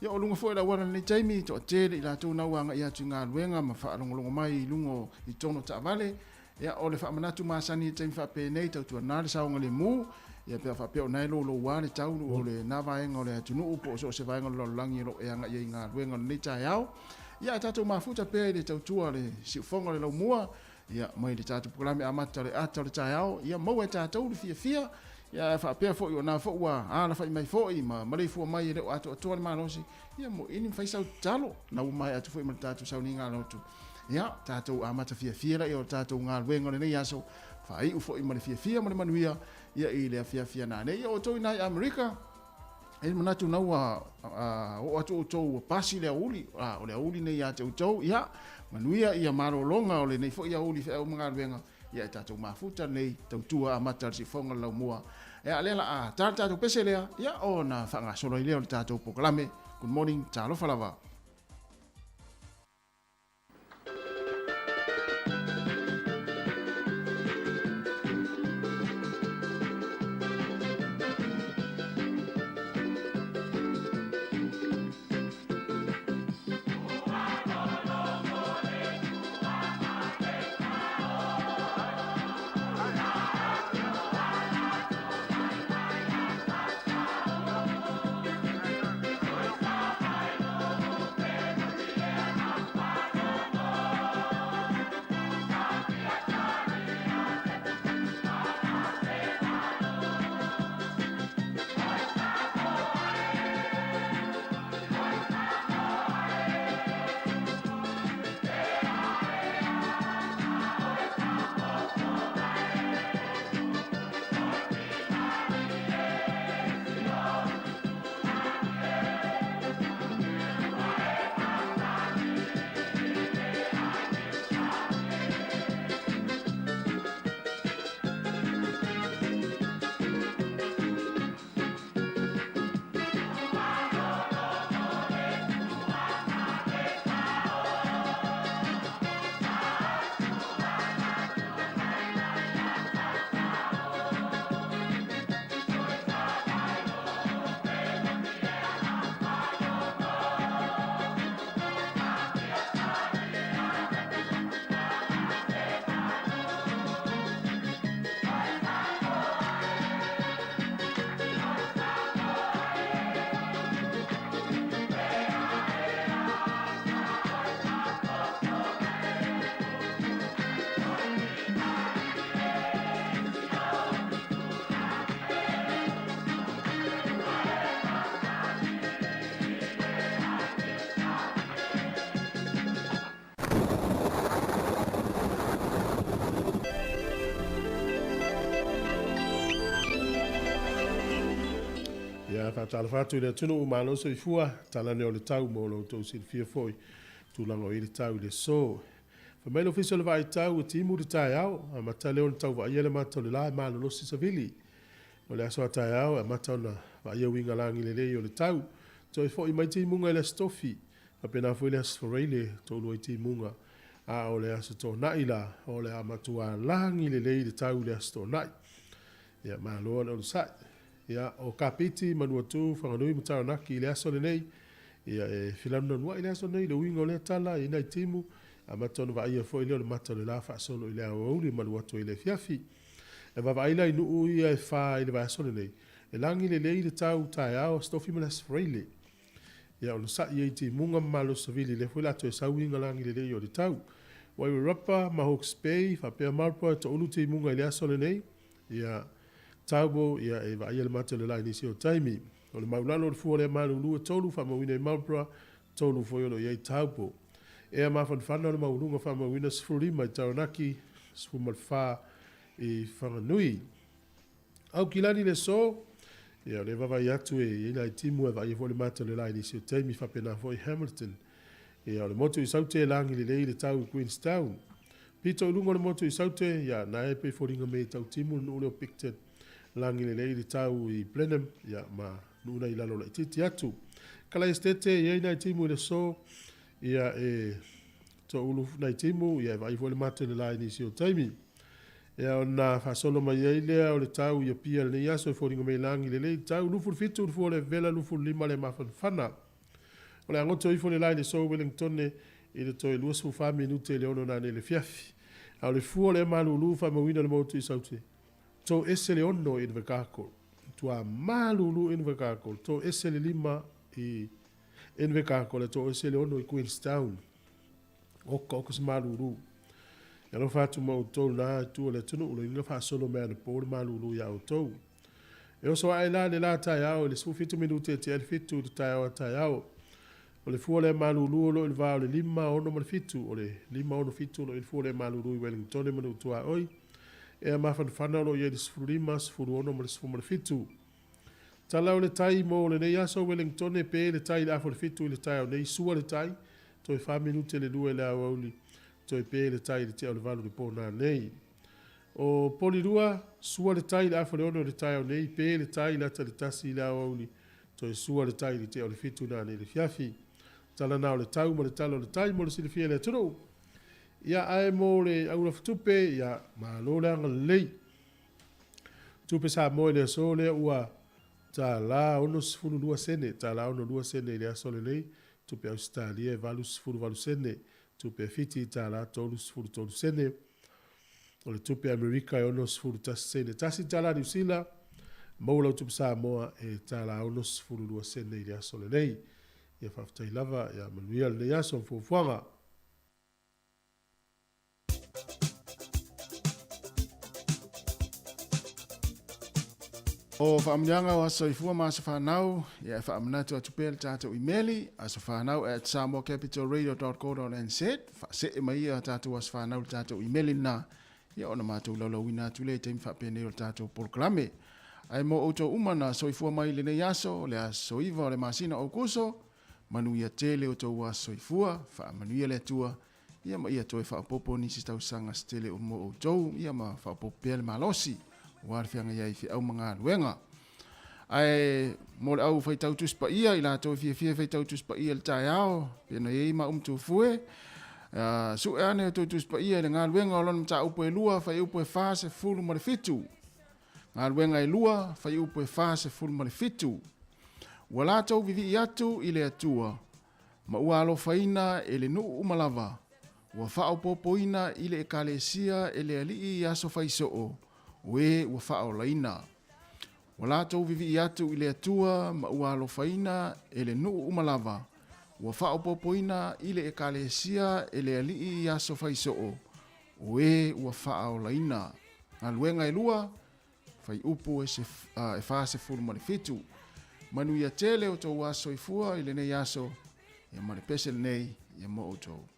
Ia o luga foi o le auala i lenei taimi, e toatele i latou na ua agai atu i galuega ma faalogologo mai i luga o i totonu o taavale. Ia o le faamanatu masani i le taimi faapenei, tautuana le saogalemu, ia pe a faapea o na e louloua le tau o lena vaega o le atunuu po o so o se vaega o le lalolagi o lo o e agai ai i galuega o lenei taeao. Ia ae tatou mafuta pea i le tautua a le siufofoga o le laumua, Ia, mai le tatou polokalame amata o le ata o le taeao, ia maua e tatou le fiafia, ia ae faapea foi o na foi ua alafai mai foi ma maleifua mai e le o atoatoa le malosi, ia moili ma fai sau tatalo, na ua maea atu foi ma le tatou sauniga lotu. Ia, tatou amata fiafia laia o le tatou galuega o lenei aso, faaiu foi ma le fiafia ma le manuia, ia i le afiafi a nanei. Ia outou i na i Amerika, E i ai le manatu na ua oo atu outou ua pasi le aoauli, a o le aoauli nei ia te outou, ia, manuia ia malologa o lenei foi aoauli feau ma galuega, ia e tatou mafuta lenei tautua amata a le siufofoga o le laumua. Ia, o lea la a ta le tatou pese lea, ia, ona faagasolo ai lea o le tatou polokalame. Good morning, talofa lava. Ia, faatalofa atu i le atunuu, malo soifua, tala nei o le tau mo lo outou silafia foi, tulaga o i ai le tau i le aso. Fai mai le Ofisa o le Vaai Tau, e timu le taeao, amata lea ona tau vaaia le mata o le la e malolosi savili. O le aso a taeao e amata ona vaaia uiga lagi lelei o le tau. Toe foi mai timuga i le Aso Tofi, faapena foi le Aso Faraile, toalua i timuga. A o le Aso Toonai la, o le a matua lagi lelei le tau i le Aso Toonai. Ia, malo le onosai. Ia, o Kapiti, Manuatu, Whanganui ma Taranaki i le aso lenei. Ia, e filanunanuai le aso lenei, le uiga o lea tala i nai timu, amata ona vaaia foi lea o le mata o le la faasolo i le aoauli malu atu ai i le afiafi. E vaavaai la i nuu ia e fa i le vaiaso lenei, e lagi lelei le tau taeao Aso Tofi ma le Aso Faraile. Ia, onosai ai i timuga ma malosi savili, lea foi o le a toe sau uiga lagi lelei o le tau. Wairarapa ma Hawke's Bay, faapea Marlborough e toaulu timuga i le aso lenei. Ia, Taubo, ia, e vaaia le mata o le la i nisi o taimi. O le maulalo o le fua o lea malulu e tolu faamauina i Marlborough, tolu foi o lo o i ai Taubo. Ea mafanafana o le maualuga faamauina 15 i Taranaki, 14 i Whanganui. Aukilani i le aso, ia o lea e vaavaai atu e i ai nai timu e vaaia foi le mata o le la i nisi o taimi faapena foi Hamilton. Ia o le motu i Saute e lagi lelei le tau i Queenstown. Pito i luga o le motu i Saute, ia na e pei foliga mei e tau timu le nuu lea o Picton. Lagi lelei le tau i Blenheim, ia ma nuu na i lalo laitiiti atu. Kala Estate e i ai nai timu i le aso, ia e toulu nai timu, ia e vaai foi le mata i le la i nisi o taimi. Ia ona faasolo mai ai lea o le tau i Apia i lenei aso e foliga mai lagi lelei le tau 27 le fua o le vela 25 le mafanafana. O le a goto ifo le la i le aso Wellingtone i le toe 24 minute i le 6 nanei i le afiafi. A o le fua o le malulu faamauina le motu i Saute to ese le 6 i Invercargill. Matua malulu Invercargill to ese le 5 i Invercargill to ese le 6 i Queenstown. Oka oka se malulu. E alofa atu ma outou na i tua o le atunuu, loiga faasolo mai anapo le malulu iā outou. E oso ae la le la taeao i le 17 minute e tea le 7 i le taeao a taeao. O le fua lea malulu o lo o i le va o le 5, 6 ma le 7. O le 5, 6, 7 o lo o i le fua lea malulu i Wellingtone ma Nuu-tuaoi. Ea mafanafana o lo o i ai le 15, 16 ma le 17. Tala o le tai mo lenei aso Wellingtone pe le tai i le afa o le 7 i le taeao nei, sua le tai, toe 4 minute le 2 i le aoauli, toe pe le tai i le tea o le 8 i le po nanei. O Polirua, sua le tai i le afa o le 6 i le taeao nei, pe le tai i le ata i le 1 i le aoauli, toe sua le tai i le tea o le 7 nanei i le afiafi. Tala na o le tau ma le tala o le tai mo le silafia e le atunuu. Ia ae mo le aulafatupe, ia malo le agalelei. Tupe Samoa i le aso lea ua $62 sene, $62 sene i le aso lenei, tupe Ausetalia e 88 sene, tupe Fiti $33 sene, o le tupe Amerika e 61 sene, tasi tala Niu Sila, maua lau tupe Samoa e $62 sene i le aso lenei. Ia faafetai lava, ia manuia lenei aso ma fuafuaga. O faamanuiaga o aso soifua ma aso fanau, ia e faamanatu atu pea le tatou imeli, asofanau@samoacapitalradio.co.nz, faasee mai ia tatou aso fanau i le tatou imeli lena, ia ona matou laulauina atu lea i taimi faapenei o le tatou polokalame. Ae mo outou uma na soifua mai i lenei aso, le aso 9 o le masina o Aukuso, manuia tele outou aso soifua, faamanuia le Atua, Ia ma ia toe faaopoopo nisi tausaga se tele mo outou, ia ma faaopoopo pea le malosi, aua le feagai ai i feau ma galuega. Ae mo le au faitau Tusi Paia, i latou e fiafia e faitau Tusi Paia i le taeao, pe ona i ai ma umutufue, sue ane outou Tusi Paia i le galuega o lona mataupu e lua, fuaiupu e 47. Galuega e lua, fuaiupu e 47. Ua latou vivii atu i le Atua, ma ua alofaina e le nuu uma lava, ua faaopoopoina i le Ekalesia e le Alii i aso faisoo, o e ua faaolaina. Ua latou vivii atu i le Atua ma ua alofaina e le nuu uma lava, ua faaopoopoina i le Ekalesia e le Alii i aso faisoo, o e ua faaolaina. Galuega e lua, fuaiupu e 47. Manuia tele outou aso soifua i lenei aso, ia ma le pese lenei ia mo outou.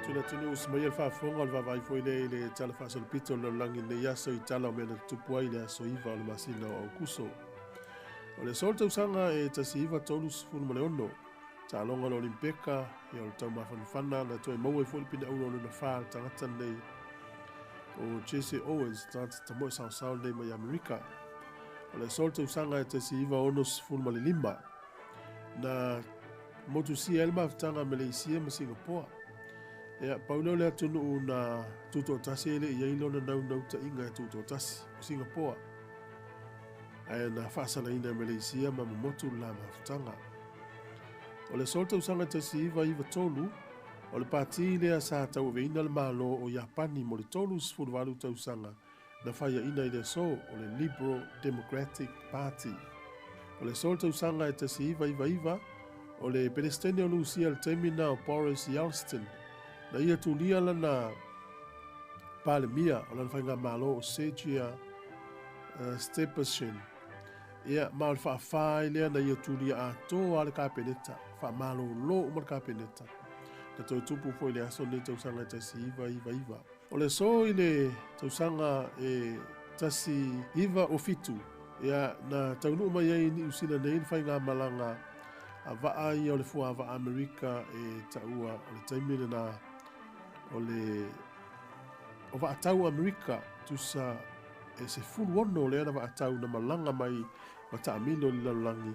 atu i le atunuu ua semaia le faafofoga o le vaavaai foi lea i le Tala Faasolopito o le Lalolagi i lenei aso i tala o mea na tutupu ai i le aso 9 o le masina o Aokuso. O le aso o le tausaga e 1936, taaloga o le Olimpeka, ia o le taumafanafana na toe maua ai foi le pine auro lona fa a le tagata lenei o Jesse Owens, tagata tamoe saosao lenei mai Amerika. O le aso o le tausaga e 1965, na motusia ai le mafutaga a Maleisia ma Singapoa. Ia, pau lea o le atunuu na tutoatasi e le i ai lona naunautaiga e tutoatasi, o Singapoa. Ae na faasalaina e Maleisia ma momotu le la mafutaga. O le aso o le tausaga 1993, o le pati lea sa tauaveina le Malo o Iapani mo le 38 tausaga na faiaina i le aso, o le Liberal Democratic Party. O le aso o le tausaga e 1999, o le Peresetene o Lusia i le taimi lena o Boris Yeltsin, na ia tulia lana Palemia o lana faigamalo o Sergei Stepashin. Ia, ma o le faafa ai lea na ia tulia atoa lava le Kapeneta, faamalolo uma le Kapeneta. Na toe tupu foi i le aso lenei tausaga e 1999. O le aso i le tausaga e 1907, ia, na taunuu mai ai i Niu Sila nei le faigamalaga a vaa ia o le fuavaa Amerika e taua o le taimi lena o le o vaatau Amerika tusa e 16 lea na vaatau na malaga mai ma taamilo i le lalolagi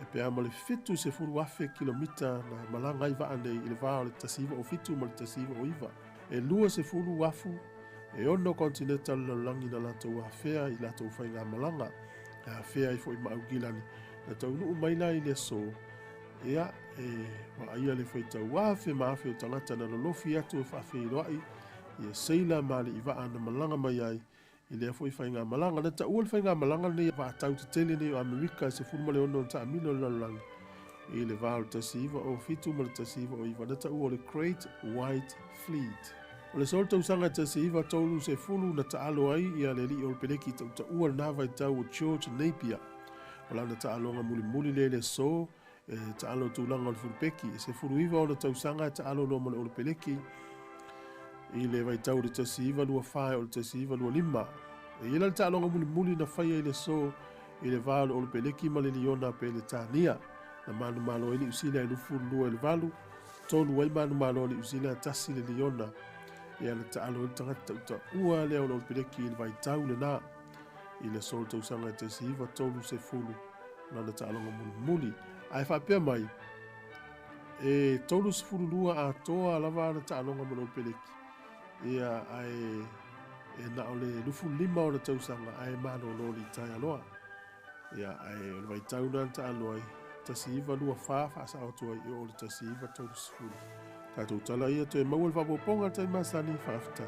e pe a ma le 70,000 kilomita na malaga ai vaa nei i le va o le 1907 ma le 1909. E 20 afu e ono kontineta o le lalolagi na latou afea i latou faigamalaga, e afea ai foi ma Aukilani. Na taunuu mai la i le aso, ia, e vaaia le faitau afe ma afe o tagata na lolofi atu e faafeiloai ia seila ma alii vaa na malaga mai ai i lea foi faigamalaga. Na taua le faigamalaga lenei vaatau tetele nei o Amerika e 16 na taamilo i le lalolagi i le va o le 1907 ma le 1909, na taua o le Great White Fleet. O le aso o le tausaga e 1930 na taalo ai ia le alii o le peleki tautaua lena vaitau o George Napier. O lana taaloga mulimuli lea i le aso e taalo tulaga o le fulupeki. E 19 ona tausaga e taalo loa ma le Olopeleki i le vaitau o le 1924 e oo i le 1925. E i ai la le taaloga mulimuli na faia i le aso i le va o le Olopeleki ma le Liona Peletania. Na manumalo ai Niu Sila e 22 i le 8, tolu ai manumalo a Niu Sila 1 le Liona. Ia na taalo ai le tagata tautaua lea o le Olopeleki i le vaitau lena i le aso o le tausaga e 1930 lana taaloga mulimuli. Ae faapea mai, e 32 atoa lava ana taaloga ma le Olopeleki, ia, ae e na o le 25 ona tausaga ae malolo litaea loa. Ia, ae o le vaitau lena na taalo ai, 1924 faasao atu ai i oo i le 1930. Tatou tala ia toe maua le faaopoopoga i le taimi masani, faafetai.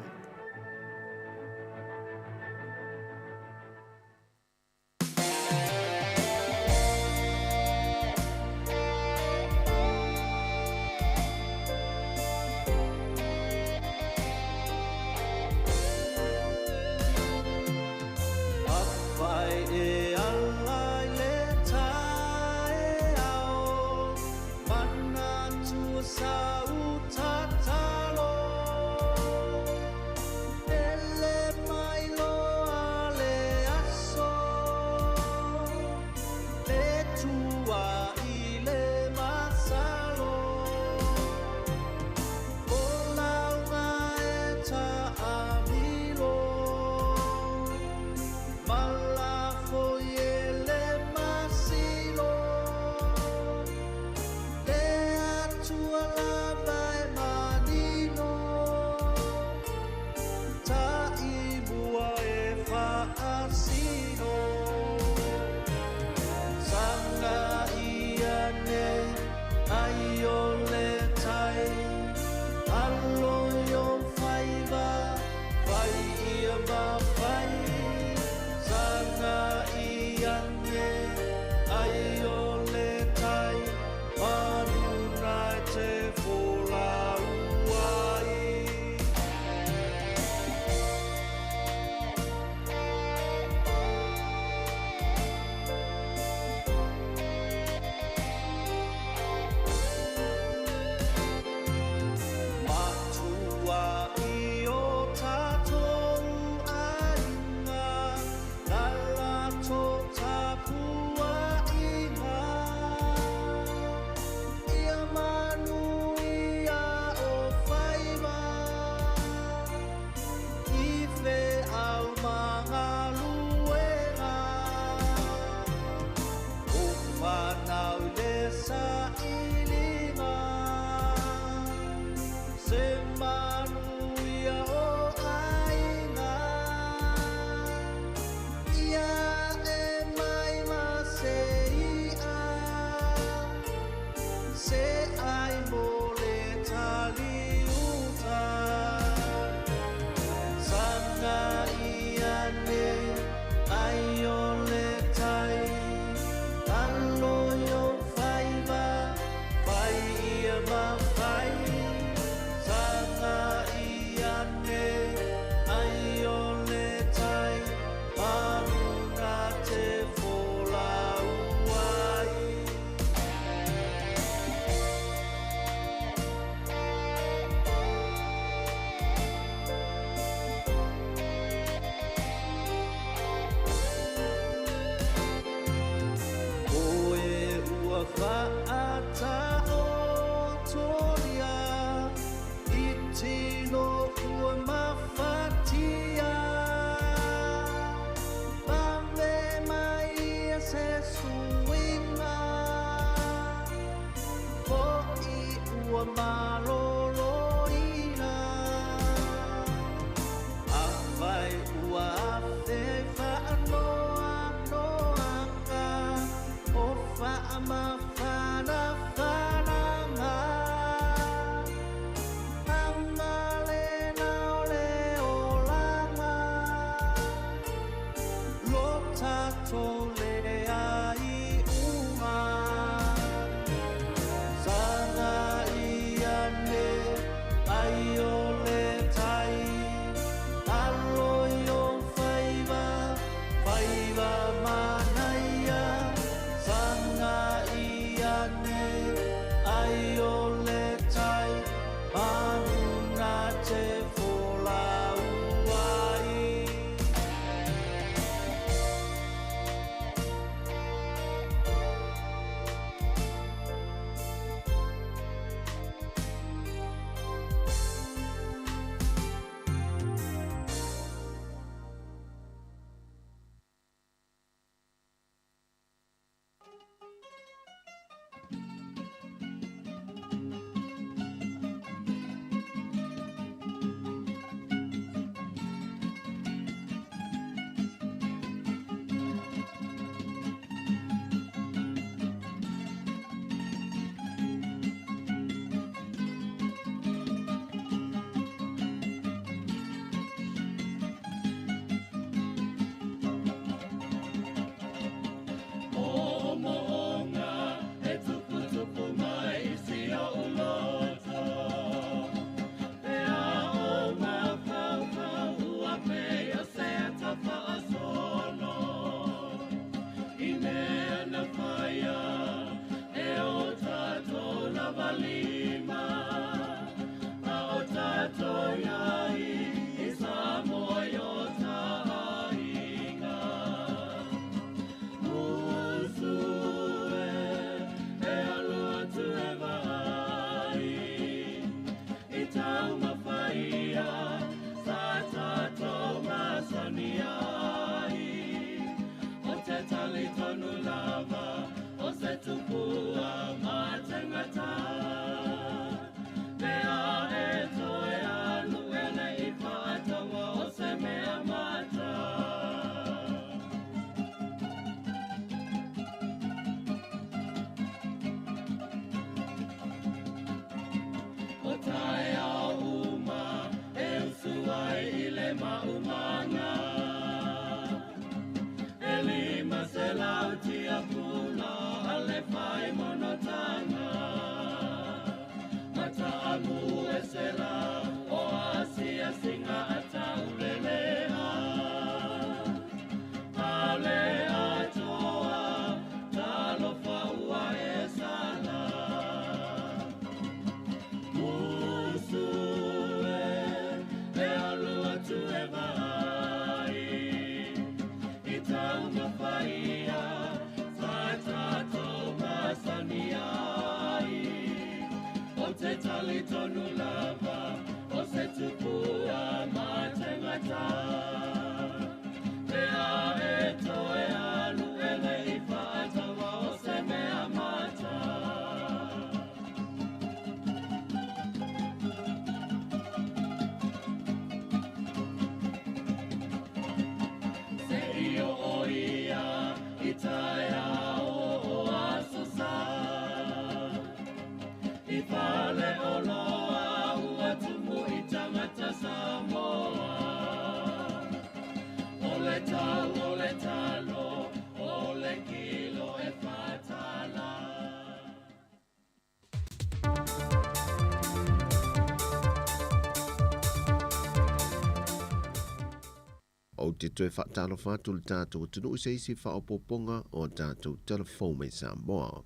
Ou te toe faatalofa atu i le tatou atunuu i se isi faaopoopoga o a tatou tala fou mai Samoa.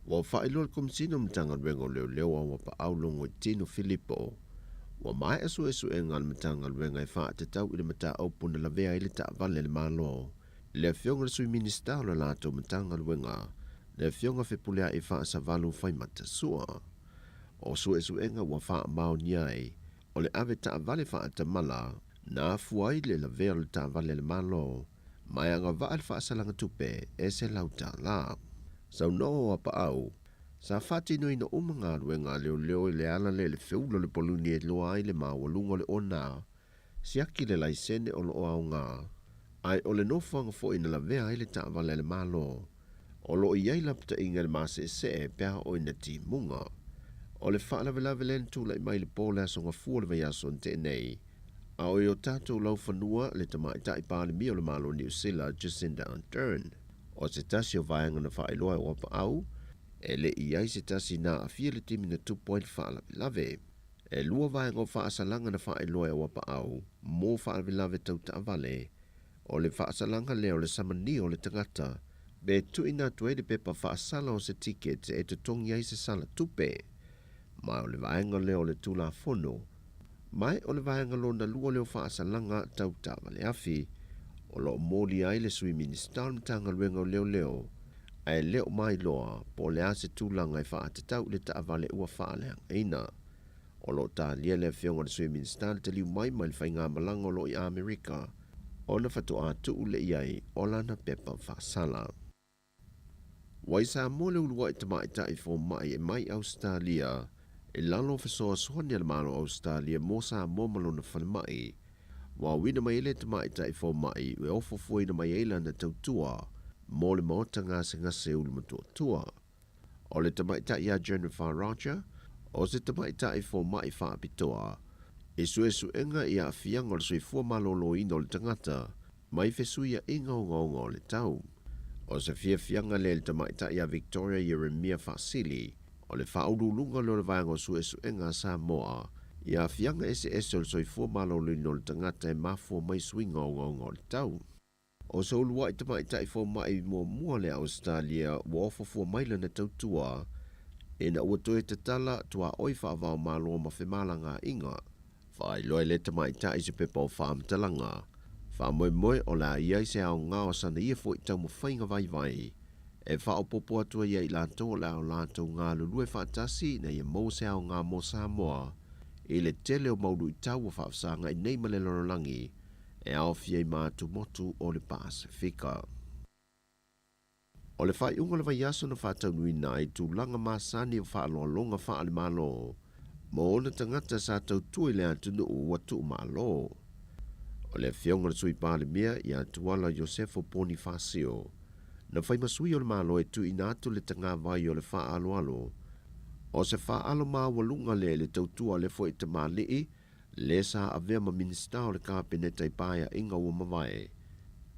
Ua faailoa le Komesina o Matagaluega o Leoleo Auapaau Logoitino Filipo, ua maea suesuega a le Matagaluega e faatatau i le mataupu na lavea ai le taavale a le Malo i le Afioga i le Sui Minisita o le latou Matagaluega, le Afioga Fepuleai Faasavalu Faimatasua. O suesuega ua faamaonia ai, o le ave taavale faatamala na afua ai le lavea o le taavale a le Malo ma e agavaa le faasalaga tupe e $100. Saunoa o Apaau, sa faatinoina uma galuega a leoleo i le ala lea i le feula o le paluni e iloa ai le maualuga o le ona siaki le laisene o lo o aoga, ae o le nofoaga foi na lavea ai le taavale a le Malo, o lo o i ai lapataiga i le maseesee pe a oo ina timuga. O le faalavelave lea na tulai mai i le po o le Aso Gafua o le vaiaso na tea nei, a o i o tatou laufanua le Tamaitai Palemia o le Malo o Niu Sila, Jacinda Ardern. O se tasi o vaega na faailoa e Oapaau, e le i i ai se tasi na aafia i le taimi na tupu ai le faalavelave. E lua vaega o faasalaga na faailoa e Oapaau mo faalavelave tau taavale, o le faasalaga lea o le samania o le tagata me tuuina atu ai le pepa faasala o se ticket e totogi ai se sala tupe. Ma o le vaega lea o le Tulafono. Ma o le vaega lona lua lea o faasalaga tau taavale afi, o lo o molia ai le Sui Minisita o le Matagaluega o Leoleo, ae le o mailoa po o le a se tulaga e faatatau i le taavale ua faaleagaina. O lo o talia le Afioga i le Sui Minisita le taliu mai mai le faigamalaga o lo o i Amerika ona faatoa tuu lea i ai o lana pepa faasala. Ua i Samoa le uluai tamaitai fomai e mai Ausetalia i lalo o fesoasoani a le Malo o Ausetalia mo Samoa ma lona falemai. Ua auina mai ai le tamaitai fomai e ofofoina mai ai lana tautua mo le maota gasegase Ulumatuatua. O le tamaitai ia Jennifer Roger, o se tamaitai fomai faapitoa i suesuega i aafiaga o le soifua maloloina o le tagata mai fesuiaiga ogaoga o le tau. O se fiafiaga lea i le tamaitai ia Victoria Ieremia Faasili, o le faauluuluga lea o le Vaega o Suesuega a Samoa i aafiaga eseese o le soifua maloloina o le tagata e mafua mai suiga ogaoga o le tau. O se uluai tamaitai fomai muamua lea Ausetalia ua ofofua mai lana tautua ina ua toe tatala tuaoi faava-o-Malo ma femalagaaiga. Faailoa e lea tamaitai se pepa o faamatalaga, faamoemoe o le a i ai se aoga o sana ia foi taumafaiga vaivai e faaopoopo atu ai ia i latou o le a o latou galulue faatasi ina ia maua se aoga mo Samoa i le tele o mau luitau ua faafesagai nei ma le lalolagi e aofia ai ma atumotu o le Pasefika. O le faaiuga o le vaiaso na faataunuuina ai tulaga masani o faaaloaloga faale-Malo mo ona tagata sa tautua i le atunuu ua tuumalo. O le Afioga i le Sui Palemia ia Tuala Iosefo Ponifasio na fai ma sui o le Malo e tuuina atu le tagavai o le faaaloalo o se faaalo maualuga lea i le tautua a le foi tamalii. Le sa avea ma Minisita o le Kapeneta i Paeaiga ua mavae,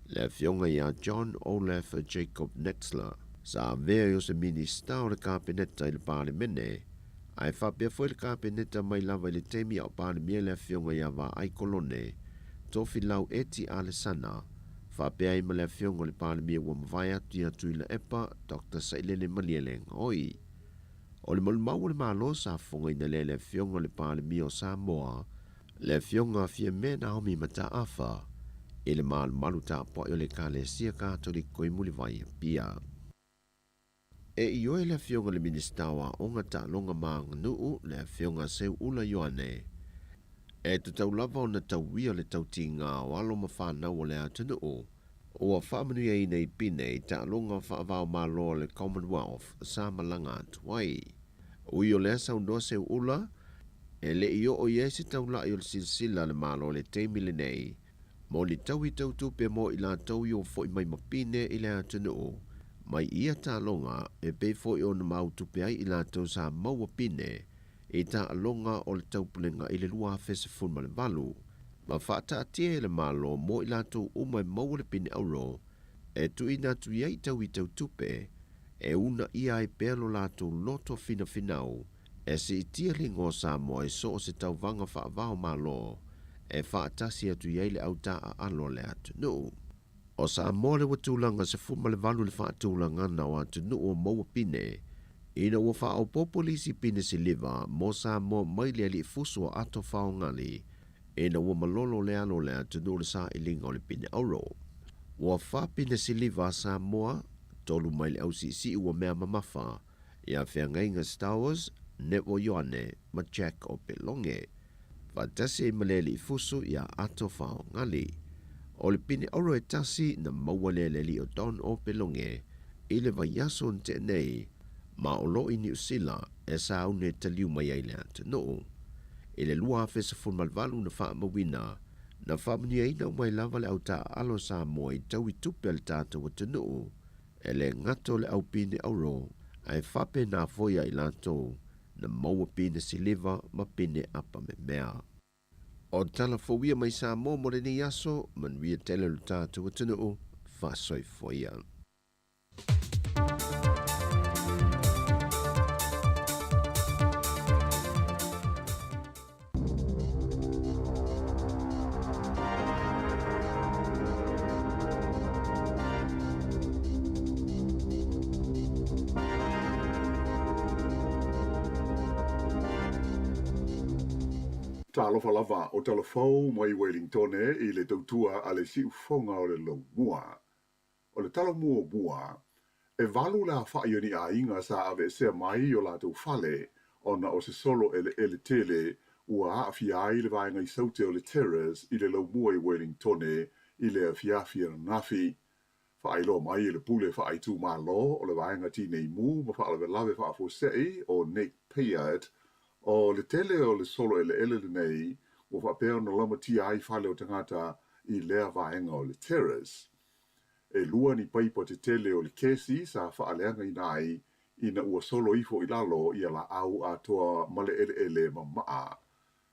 le Afioga ia John Olaf Jacob Netzler, sa avea i o se Minisita o le Kapeneta i le Palemene, ae faapea foi le Kapeneta mai lava i le taimi a o Palemia le Afioga ia Vaai Kolone Tofilau Eti Alesana, faapea ai ma le Afioga o le Palemia ua mavae atu ia Tuilaepa Doctor Sailele Malielegaoi. O le maumau o le Malo sa fofogaina lea e le Afioga i le Palemia o Samoa, le Afioga Fiame Naomi Mataafa, i le malumalu tapuai o le Ekalesia Katoliko i Mulivai Apia. E ioe le Afioga i le Minisita o Aoga, Taaloga ma Aganuu, le Afioga Seuula Ioane, e tatau lava ona tauia le tautiga o alo ma fanau o le atunuu Ua faamanuiaina i Pine i taaloga faava-o-Malo a le Commonwealth sa malaga atu ai. Ui o lea saunoa Seuula, e le i oo i ai se taula'i o le silasila a le Malo i le taimi lenei mo ni taui tau tupe mo i latou i o fo'i mai ma Pine i le atunuu mai ia taaloga e pei foi ona mau tupe ai i latou sa maua Pine i taaloga o le Taupulega i le 2018, ma faataatia e le Malo mo i latou uma e maua le pine auro e tuuina atu i ai taui tau tupe e uunaia ai pea lo latou loto finafinau e siitia le igoa o Samoa i so o se tauvaga faava-o-Malo e faatasi atu i ai le autaaalo a le atunuu. O Samoa le ua tulaga 18 i le faatulagana o atunuu o maua pine, ina ua faaopoopo le isi pine siliva mo Samoa mai le alii fusu o Ato Faogali ina ua malolo le alo o le atunuu i le sailiga o le pine auro. Ua fa pine siliva a Samoa, tolu mai le ausiisii ua mea mamafa ia Feagaiga Stowers, Nevo Ioane ma Jack Opeloge. Faatasi ai ma le alii fusu ia Ato Faogali. O le pine auro e tasi na maua lea e le alii o Don Opeloge i le vaiaso na tea nei ma o lo i Niu Sila e sauni e taliu mai ai le atunuu. I le 2018 na faamauina, na faamanuiaina uma ai lava le autaaalo Samoa i taui tupe a le tatou atunuu E le gata o le au pine auro, ae faapena foi ia i latou na maua pine siliva ma pine apa memea. O tala fou ia mai Samoa mo lenei aso, manuia tele lo tatou atunuu, faasoifua ia. Talofa lava o Talafou mai Welingtone i le tautua a le siufoga o le Laumua. O le tala muamua, e valu le afa'i o ni aiga sa aveesea mai i o latou fale ona o se solo eleele tele ua aafia ai le vaega i Saute o le Terrace i le laumua i Welingtone i le afiafi ananafi. Faailoa mai e le pule faaitumalo o le vaega Tinei Mu ma Faalavelave Faafuasei o Nick Peart, o le tele o le solo eleele lenei ua faapea ona laumatia ai fale o tagata i lea vaega o le Terrace. E lua ni paipa tetele o le kesi sa faaleagaina ai ina ua solo ifo i lalo ia laau atoa ma le eleele mamaa.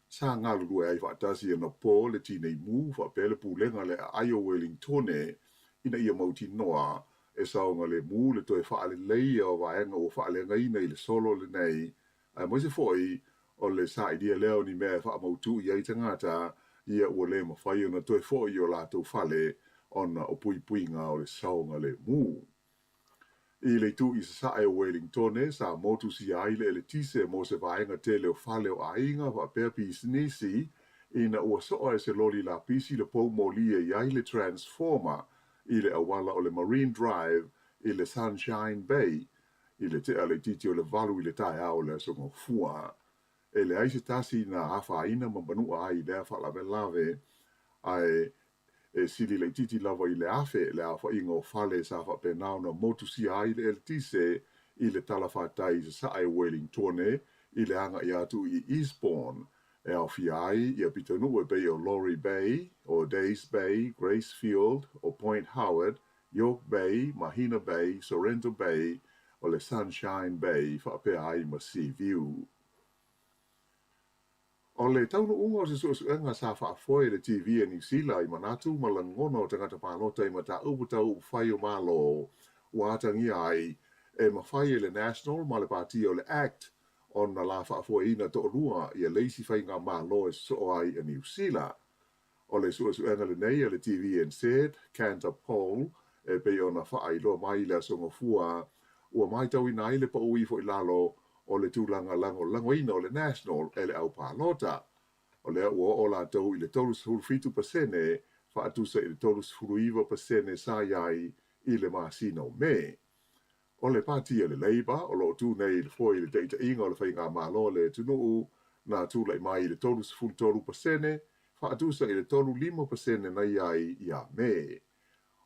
Sa galulue ai faatasi anapo le Tinei Mu faapea le pulega le aai o Welingtone ina ia mautinoa e saogalemu le toe faaleleia o vaega ua faaleagaina i le solo lenei aemaise foi o le sailia lea o ni mea e faamautu i ai tagata ia ua le mafai ona toe foi i o latou fale ona o puipuiga o le saogalemu. I le itu i sasae o Welingtone, sa motusia ai le eletise mo se vaega tele o fale o aiga faapea pisinisi ina ua soa e se loli lapisi le pou moli e i ai le transformer i le auala o le Marine Drive i le Sunshine Bay I le tea laitiiti o le valu i le taeao o le Aso Gafua, e leai se tasi na afaina ma manua ai i lea faalavelave, ae e sili laitiiti lava i le afe le aofaiga o fale sa faapena ona motusia ai le eletise i le talafatai i sasae o Welingtone i le agai atu i Eastbourne, e aofia ai ia pitonuu e pei o Laurie Bay, o Days Bay, Gracefield, o Point Howard, York Bay, Mahina Bay, Sorrento Bay, o le Sunshine Bay faapea ai ma Sea View. O le taunuuga o se suesuega sa faafoe e le TV a Niu Sila i manatu ma lagona o tagata palota i mataupu tau upufai o Malo ua atagia ai e mafai e le National ma le Pati o le Act ona la faafoeina toalua ia le isi faigamalo e sosoo ai a Niu Sila. O le suesuega lenei a le TVNZ, Kantar Poll, e pei ona faailoa mai i le Aso Gafua, ua matauina ai le pau ifo i lalo o le tulaga lagolagoina o le National e le au palota. O lea ua oo latou i le 37% faatusa i le 39% sa i ai i le masina o Me. O le Pati a le Labour o lo o tu nei i le foe i le taitaiga o le faigamalo a le atunuu na tulai mai i le 33% faatusa i le 35% na i ai ia Me.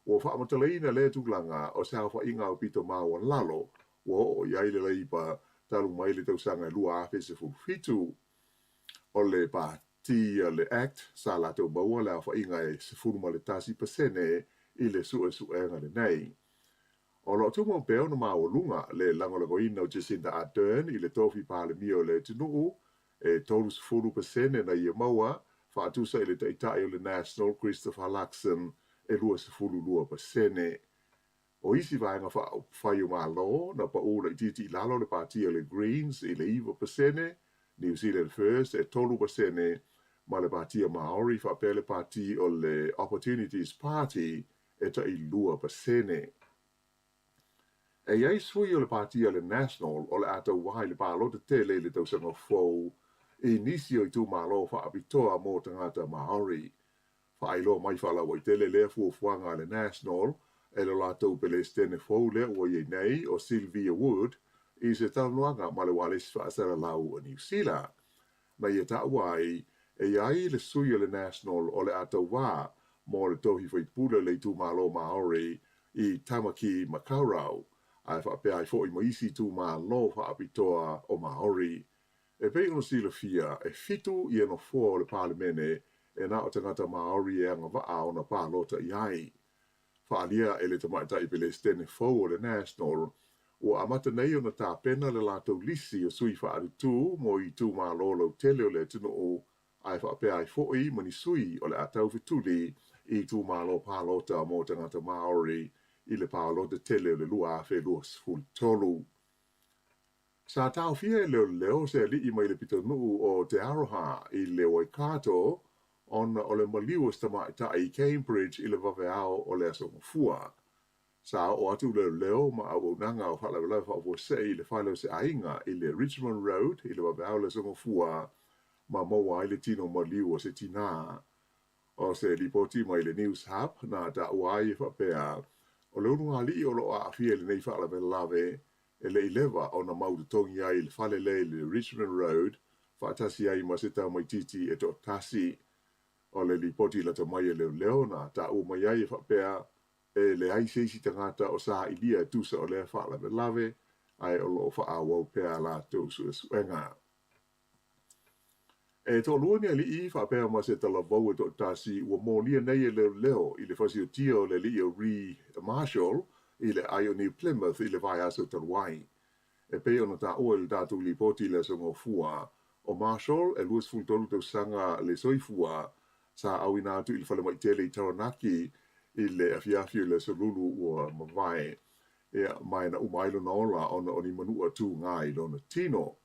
Ua faamatalaina lea tulaga o se aofaiga aupito maualalo ua oo i ai le Labour talu mai le tausaga e 2017. O le Pati a le Act sa latou maua le aofaiga e 11% i le suesuega lenei. O lo o tumau pea ona maualuga le lagolagoina o Jacinda Ardern i le tofi Palemia o le atunuu, e 30% na ia maua, faatusa i le Taitai o le National Christopher Luxon e 22%. O isi vaega faaupufai o Malo na pau laitiiti i lalo le Pati a le Greens i le 9%, New Zealand First e 3% ma le Patia Maori faapea le Pati o le Opportunities Party e tai 2%. E i ai sui o le Pati a le National o le a tauā i le palota tele i le tausaga fou i nisi o itumalo faapitoa mō tagata Māori. Faailoa mai faalauaitele lea fuafuaga a le National e lo latou Pelesitene fou lea ua i ai nei o Sylvia Wood i se talanoaga ma le ualesi faasalalau a Niu Sila. Na ia taua ai, e i ai le sui o le National o le a tauā mo le tofi faipule o le itumalo Maori i Tamaki Makaurau, ae faapea ai foi ma isi itumalo faapitoa o Maori. E pei ona silafia, e fitu ia nofoa o le Palemene e na o tagata Maori e agavaa ona palota i ai. Faaalia e le tamaitai Pelesitene fou o le National, ua amata nei ona tapena le latou lisi o sui faalutu mo itumalo lautele o le atunuu ae faapea ai foi ma ni sui o le a taufetuli i itumalo palota mo tagata Maori i le palota tele o le 2023. Sa taofia e leoleo se alii mai le pitonuu o Te Aroha i le Waikato ona o le maliu o se tamaitai i Cambridge i le vaveao o le Aso Gafua. Sa oo atu leoleo ma auaunaga o faalavelave faafuasei i le fale o se aiga i le Richmond Road i le vaveao o le Aso Gafua ma maua ai le tino maliu o se tinā. O se lipoti mai le News Hub na taua ai e faapea, o le ulugalii o lo o aafia i lenei faalavelave e le i leva ona mau totogi ai i le fale lea i le Richmond Road faatasi ai ma se tamaitiiti e toatasi. O le lipoti lata mai e leoleo na taua mai ai e faapea, e leai se isi tagata o sailia e tusa o lea faalavelave, ae o lo o faaauau pea a latou suesuega. E toalua ni alii faapea ma se talavou e toatasi ua molia nei e leoleo i le fasiotia o le alii o Ree Marshall i le aai o New Plymouth i le vaiaso talu ai. E pei ona taua i le tatou lipoti i le Aso Gafua, o Marshall e 23 tausaga le soifua sa auina atu i le falemai tele i Taranaki i le afiafi o le Aso Lulu ua mavae, ma e na uma ai lona ola ona o ni manua tūgā i lona tino.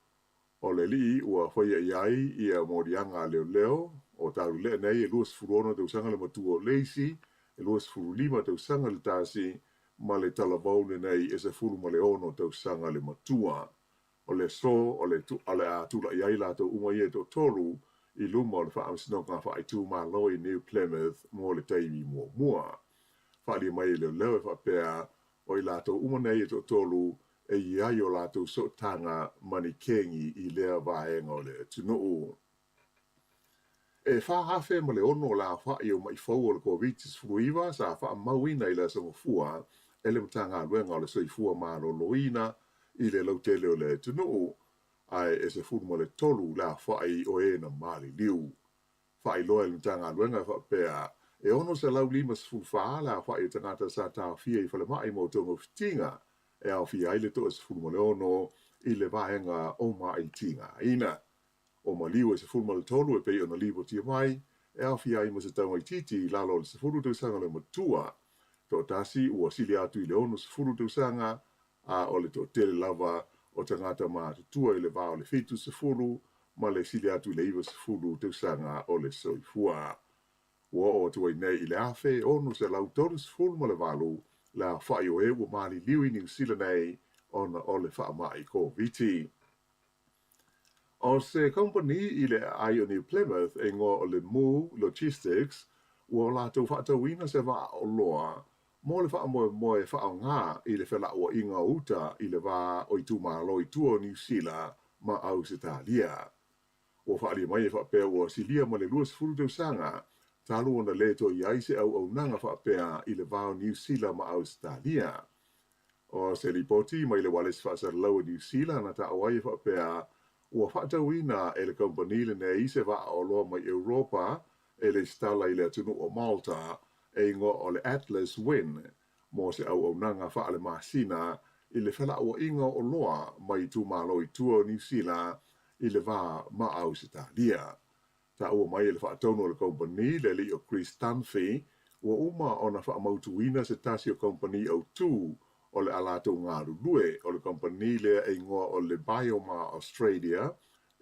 O le alii ua faia i ai ia moliaga a leoleo, o Talulea nei e 26 tausaga le matua o Lacey, e 25 tausaga le tasi, ma le talavou lenei e 16 tausaga le matua. O le aso o le o le a tulai ai latou uma ia e toatolu i luma o le Faamasinoga Faaitumalo i New Plymouth mo le taimi muamua. Faaalia mai e leoleo e faapea, o i latou uma nei e toatolu e i ai o latou sootaga ma ni kengi i lea vaega o le atunuu. E 4,006 le aofai o ma'i fou o le Koviti-19 sa faamauina i le Aso Gafua e le Matagaluega o le Soifua Maloloina i le lautele o le atunuu, ae e 13 le aofai o e na maliliu. Faailoa e le Matagaluega e faapea, e 654 le aofai o tagata sa taofia i falemai mo togafitiga, e aofia ai le 16 i le vaega o ma'i tigaina. O maliu e 13 e pei ona lipotia mai, e aofia ai ma se taumaitiiti i lalo o le 10 tausaga le matua. Toatasi ua sili atu i le 60 tausaga, a o le toatele lava o tagata matutua i le va o le 70 ma le sili atu i le 90 tausaga o le soifua. Ua oo atu ai nei i le 1638 le aofai o e ua maliliu i Niu Sila nei ona o le faamai Koviti. O se kamupani i le aai o New Plymouth e igoa o le Moo Logistics, ua latou faatauina se vaa oloa mo le faamoemoe e faaaoga i le felauaiga o uta i le va o itumalo i tua o Niu Sila ma Ausetalia. Ua faaalia mai e faapea ua silia ma le 20 tausaga talu ona le toe i ai se auaunaga faapea i le va o Niu Sila ma Ausetalia. O se lipoti mai le ualesi faasalalau a Niu Sila na taua ai e faapea, ua faatauina e le kamupani lenei se vaa oloa mai Europa e lesitala i le atunuu o Malta e igoa o le Atlas Wind mo se auaunaga faale-masina i le felauaiga o oloa mai itumalo i tua o Niu Sila i le va ma Ausetalia. Taua mai e le faatonu o le kamupani, le alii o Chris Dunphy, ua uma ona faamautuina se tasi o kamupani autū o le a latou galulue o le kamupani lea e igoa o le Biomar Australia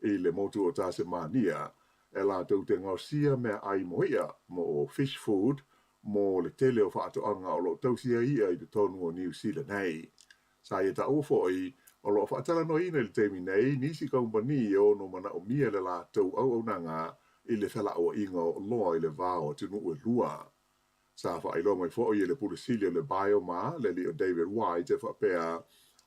i le motu o Tasemania e latou te gaosia meaai mo i'a mo o fish food mo le tele o faatoaga o lo o tausia i'a i totonu o Niu Sila nei. Sa ia taua foi, o lo o faatalanoaina i le taimi nei nisi kamupani e ono manaomia le latou auaunaga i le felauaiga o oloa i le va o atunuu e lua. Sa faailoa mai foi e le Pule Sili o le Biomar, le alii o David White, e faapea,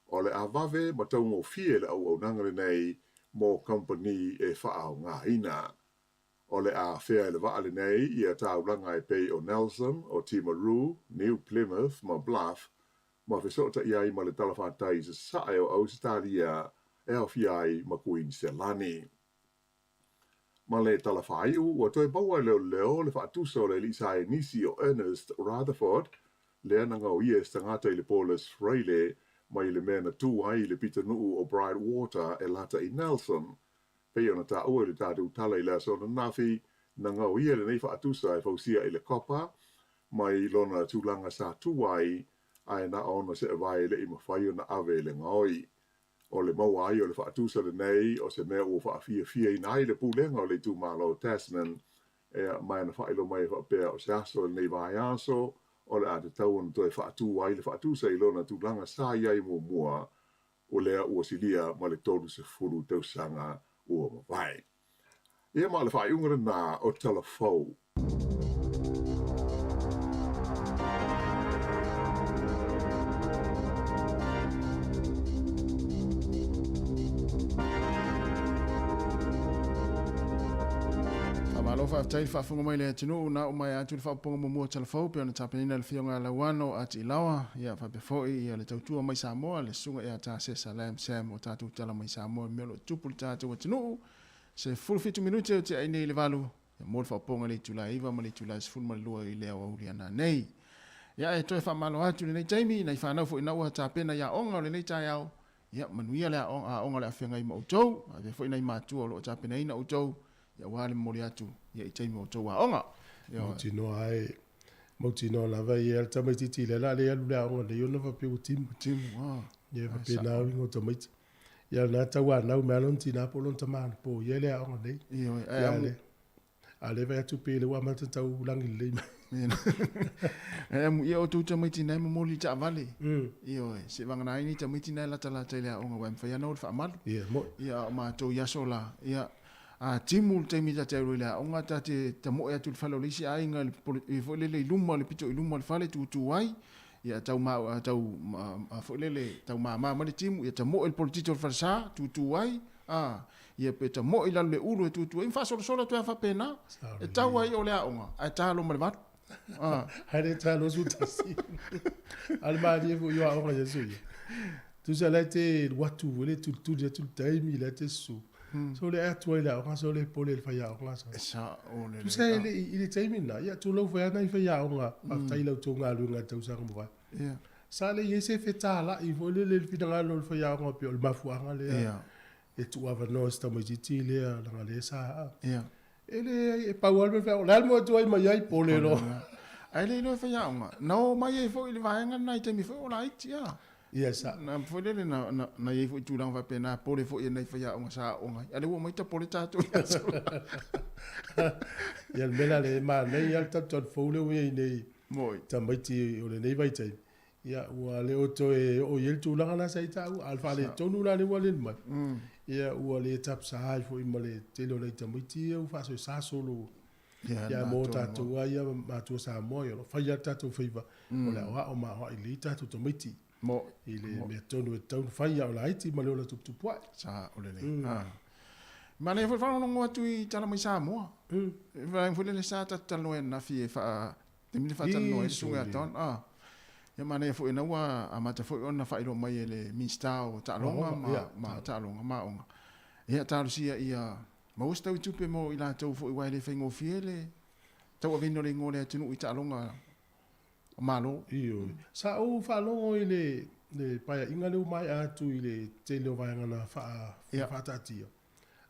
o le a vave ma taugofie le auaunaga lenei mo kamupani e faaaogaina. O le a afea e le vaa lenei ia taulaga e pei o Nelson, o Timaru, New Plymouth ma Bluff, ma fesootai ai ma le talafatai i sasae o Ausetalia e aofia ai ma Kuiniselani. Ma le tala faaiu, ua toe maua e leoleo le faatusa o le alii saienisi o Ernest Rutherford, lea na gaoia e se tagata i le Paulus Fraile mai le mea na tu ai i le pitonuu o Brightwater e lata i Nelson. Pei ona taua i le tatou tala i le aso ananafi, na gaoia lenei faatusa e fausia i le copper mai lona tulaga sa tu ai, ae na ona seevae e le i mafai ona ave i le gaoi. O le maua ai o le faatusa lenei o se mea ua faafiafiaina ai le pulega o le itumalo o Tasman, ea, ma na faailoa mai e faapea o se aso i lenei vaiaso o le a tatau ona toe faatu ai le faatusa i lona tulaga sa i ai muamua, o lea ua silia ma le 30 tausaga ua mavae. Ia ma o le faaiuga lena o Tala Fou. Faamalo faafetai le faafofoga mai le atunuu na oo mai atu le faaopoopoga muamua o Tala Fou pei ona tapenaina e le Afioga ia Lauano Atiilawa, ia faapea foi ia le tautua mai Samoa le Susuga ia Tasesa Lam Sam o tatou tala mai Samoa i mea o lo o tupu i le tatou atunuu. 17 minute o te ai nei i le 8, ia mo le faaopoopoga i le itula e 9 ma le itula e 12 i le aoauli a nanei. Ia e toe faamalo atu i lenei taimi i nai fanau foi na ua tapena i aoga o lenei taeao, ia manuia le aoga o le a feagai ma outou, faapea foi nai matua o lo o tapenaina outou, ia aua le momoli atu ia i taimi o outou aoga. Ia. Mautinoa ai, mautinoa lava ia le tamaitiiti lea o le a le alu i le aoga nei ona faapea ua timu. Timu, ah. Ia e faapena uiga o tamaiti. Ia lena tauanau mai lava lona tina po o lona tama anapo ia i le aoga nei. Ioe, ae amu. A lea e vaai atu pei lea ua amata tau lagi lelei mai. Ae amu ia outou tamaiti na e momoli i taavale. Ioe, se vagana ai nei tamaiti na e latalata i le aoga aua e mafai lava ona o le faamalu. Ia, mo'i. Ia, a o matou i aso la, ia, a timu le taimi ta te alu ai i le aoga, ta te tamoe atu i le fale o le isi aiga i foi lele i luma, le pito i luma o le fale tutu ai, Ia tau ma tau foi lele tau mama mai le timu, ia tamoe le polotiti o le falesa, tutu ai, a, ia pe tamoe i lalo le ulu e tutu ai, ma faasolosolo atu ai faapena. E tau ai o le aoga, ae talo ma le valu. A. Haere talo su tasi. A le malie foi o aoga ia sui. Tusa la te watu le tulituli atu le taimi la te su. So le atu ai le aoga so le pole le faiaoga sa. Sa o le. Tusa i le i le taimi na ia tulou foi ana i faiaoga faafetai i la outou galuega i le tausaga ua mavae. Ia. Sa le i ai se fetalai foi lele i le finagalo o le faiaoga pei o le mafuaaga lea. Ia. e tuuavanoa i si tamaitiiti lea leaga lea sa aa. Ia. E leai, e pau lava le mea e fai, o le a le mea ua tuai mai ai, pole loa. Ae le iloa e faiaoga, na o mai ai foi i le vaega lena i taimi foi o laiti a. Ia sa. Na foi lele na, na, na i ai foi tulaga faapena, pole foi e nai faiaoga sa aooga ai. A lea ua omai tapole tatou i aso la. Ia le mea la lea e manaia lava le talitalu fou lea ua i ai nei Moi. tamaiti o lenei vaitaimi. Ia, ua le o toe oo i ai le tulaga lena sa i taua, a o le faaletonu la lea ua aleli mai, ia, ua le tapsa ai foi ma le tele o nai tamaiti ia ua faasoesa solo. Ia, mo tatou lava ia matua Samoa, ia, o lo o fai lava le tatou faiva, o le aoao ma aoai lelei tatou tamaiti i le mea tonu e tatau ona fai a o laiti ma le ola tuputupuae. Sa o lelei. Manaia foi le faalogologo atu i tala mai Samoa. Vaega foi lele sa tatou talanoa ai ananafi e faa Taimi le faatalanoa ai le susuga ia Don, ah. Ia manaia foi ina ua amata foi ona faailoa mai e le Minisita o Taaloga ma, ma Taaloga ma Aoga. Ia talosia ia maua se tau i tupe mo i latou foi aua e le faigofie le tauaveina o le igoa o le atunuu i taaloga o Malo. Ioe. Sa ou faalogo i le, le paeaiga lea ua maea atu i le tele o vaega na faa, faataatia.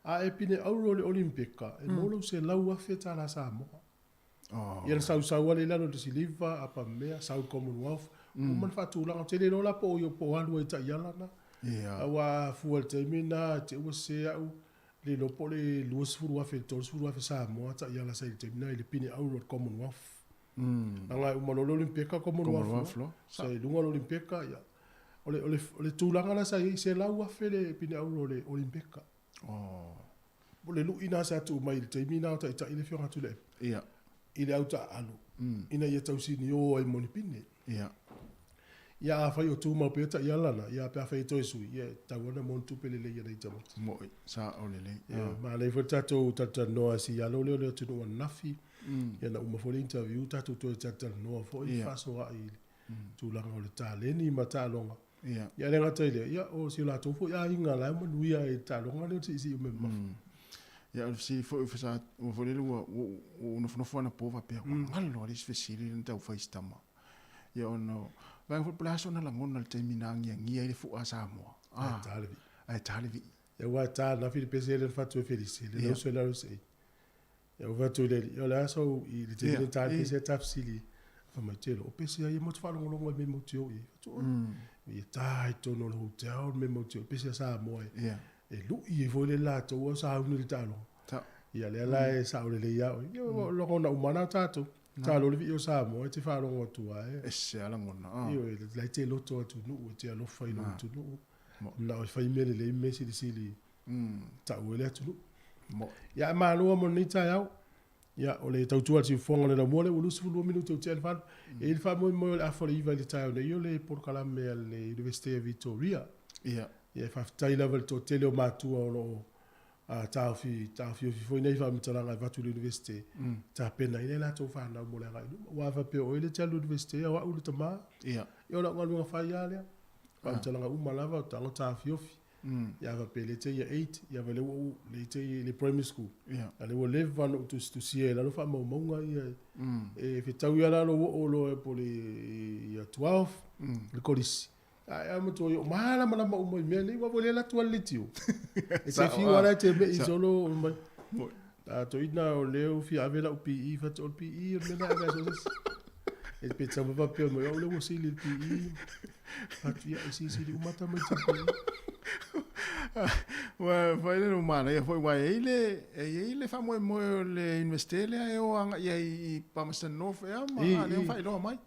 A e pine auro i le Olimpeka, e maua lau $100,000 tala Samoa. Ia na sausau lava lea i lalo i le siliva, apa mea, sau i le Commonwealth, uma ona faatulaga. Ou te le iloa la po o po o alu ai i taiala na. Aua a fua i le taimi lena, te i ua sese au, le iloa po o le $20,000 i le $30,000 Samoa taiala sa i le taimi lena i le pine auro i le Commonwealth. Leaga e uma loa le Olympeka, Commonwealth loa. Sa i luga o le Olympeka, ia. O le, o le, o le tulaga la sa i ai, $100,000 le pine auro o le Olympeka. O le lui lena sa tuu mai i le taimi lena o taitai le Afioga Tuilaepa. Ia. I le au taaalo. Ina ia tausinio ai mo ni pine. Ia. Ia afai o tumau pea taiala na, ia pe afai e toe sui, ia e tatau lava ona maua ni tupe lelei a nai tamaiti. Mo'i, sao lelei. Ia, manaia foi le tatou talatalanoa si alo lea o le atunuu ananafi. Ia na uma foi le interview tatou toe talatalanoa foi, faasoa'i i le tulaga o le taleni ma taaloga. Ia. Ia le gata i lea, ia o si o latou foi aiga la e manuia ai i le taaloga lea o le siisii o mea mamafa. Ia o le fesili foi sa ua foi lele ua ua ou nofonofo anapo faapea ua galo lava le isi fesili lea na taufai i si tama. Ia ona vaega foi po o le a sona lagona i le taimi na agiagia ai le fua a Samoa. Ae ta le vii. Ae ta le vii. Ia aua e ta ananafi le pese lea na fatu e Felise, le uso i lalo se i. Ia ou fai atu i le alii, o le a sou i le taimi lea ta le pese ta fesili ai. Fai mai, te iloa o pese ai e matou te faalogologo ai i mea mautioa i ai. Fai atu, oi, ia ta i totonu o le hotel le mea mautioa, pese a Samoa e, e lui ai foi le latou a o sauni i le taaloga. Ia lea la e sao lelei lava oe. Ia o lagona uma lava na o tatou. Talo le vii o Samoa e te faalogo atu lava e. Ese lava lagona. Ioe, la e te loto atunuu, e te alofa i lou atunuu. Manao e fai mea lelei ma mea silisili tau ai le atunuu. Ia ae malo mo lenei taeao. Ia o le tautua a le siufofoga o le laumua lea ua 22 minute ua tea le 8. E i ai le faamoemoe o le afa o le 9 i le taeao nei o le polokalame a le Iunivesite o Victoria. Ia. Ia e faafetai lava i le toatele o matua o lo o taofi, taofiofi foi nei faamatalaga e avatu i le Iunivesite, tapena ai latou fanau mo le agai i luma. Aua a faapea o oe lea e te alu i le Iunivesite, o au le tama. Ia. Ia o lau galuega fai lava lea. Faamatalaga uma lava o tago taofiofi. Ia faapea lea e te year 8, ia lea ua ou, lea e te i le primary school. Ia. A lea ua leva ona ou tusitusia i lalo faamaumauga ia. E fetaui lava la lou oo loa po o le year 12, le kolisi. Ae a matua i o malamalama uma i mea nei, aua foi lea e alu atu lava le leitio. E te fiu lava la e te mei solo mai. A toeaina o lea ua fia ave lau PE, fai atu o le PE o le mea lena e ave ai so o se isi. E pe tau faapea mai, o au lea ua sili i le PE. Fai atu, ia e silisili uma tamaiti i le PE. Ua fai le manaia foi aua e i ai le e i ai le faamoemoe o le Iunivesite lea e o agai ai i Palmerston North ea ma lea ua faailoa mai.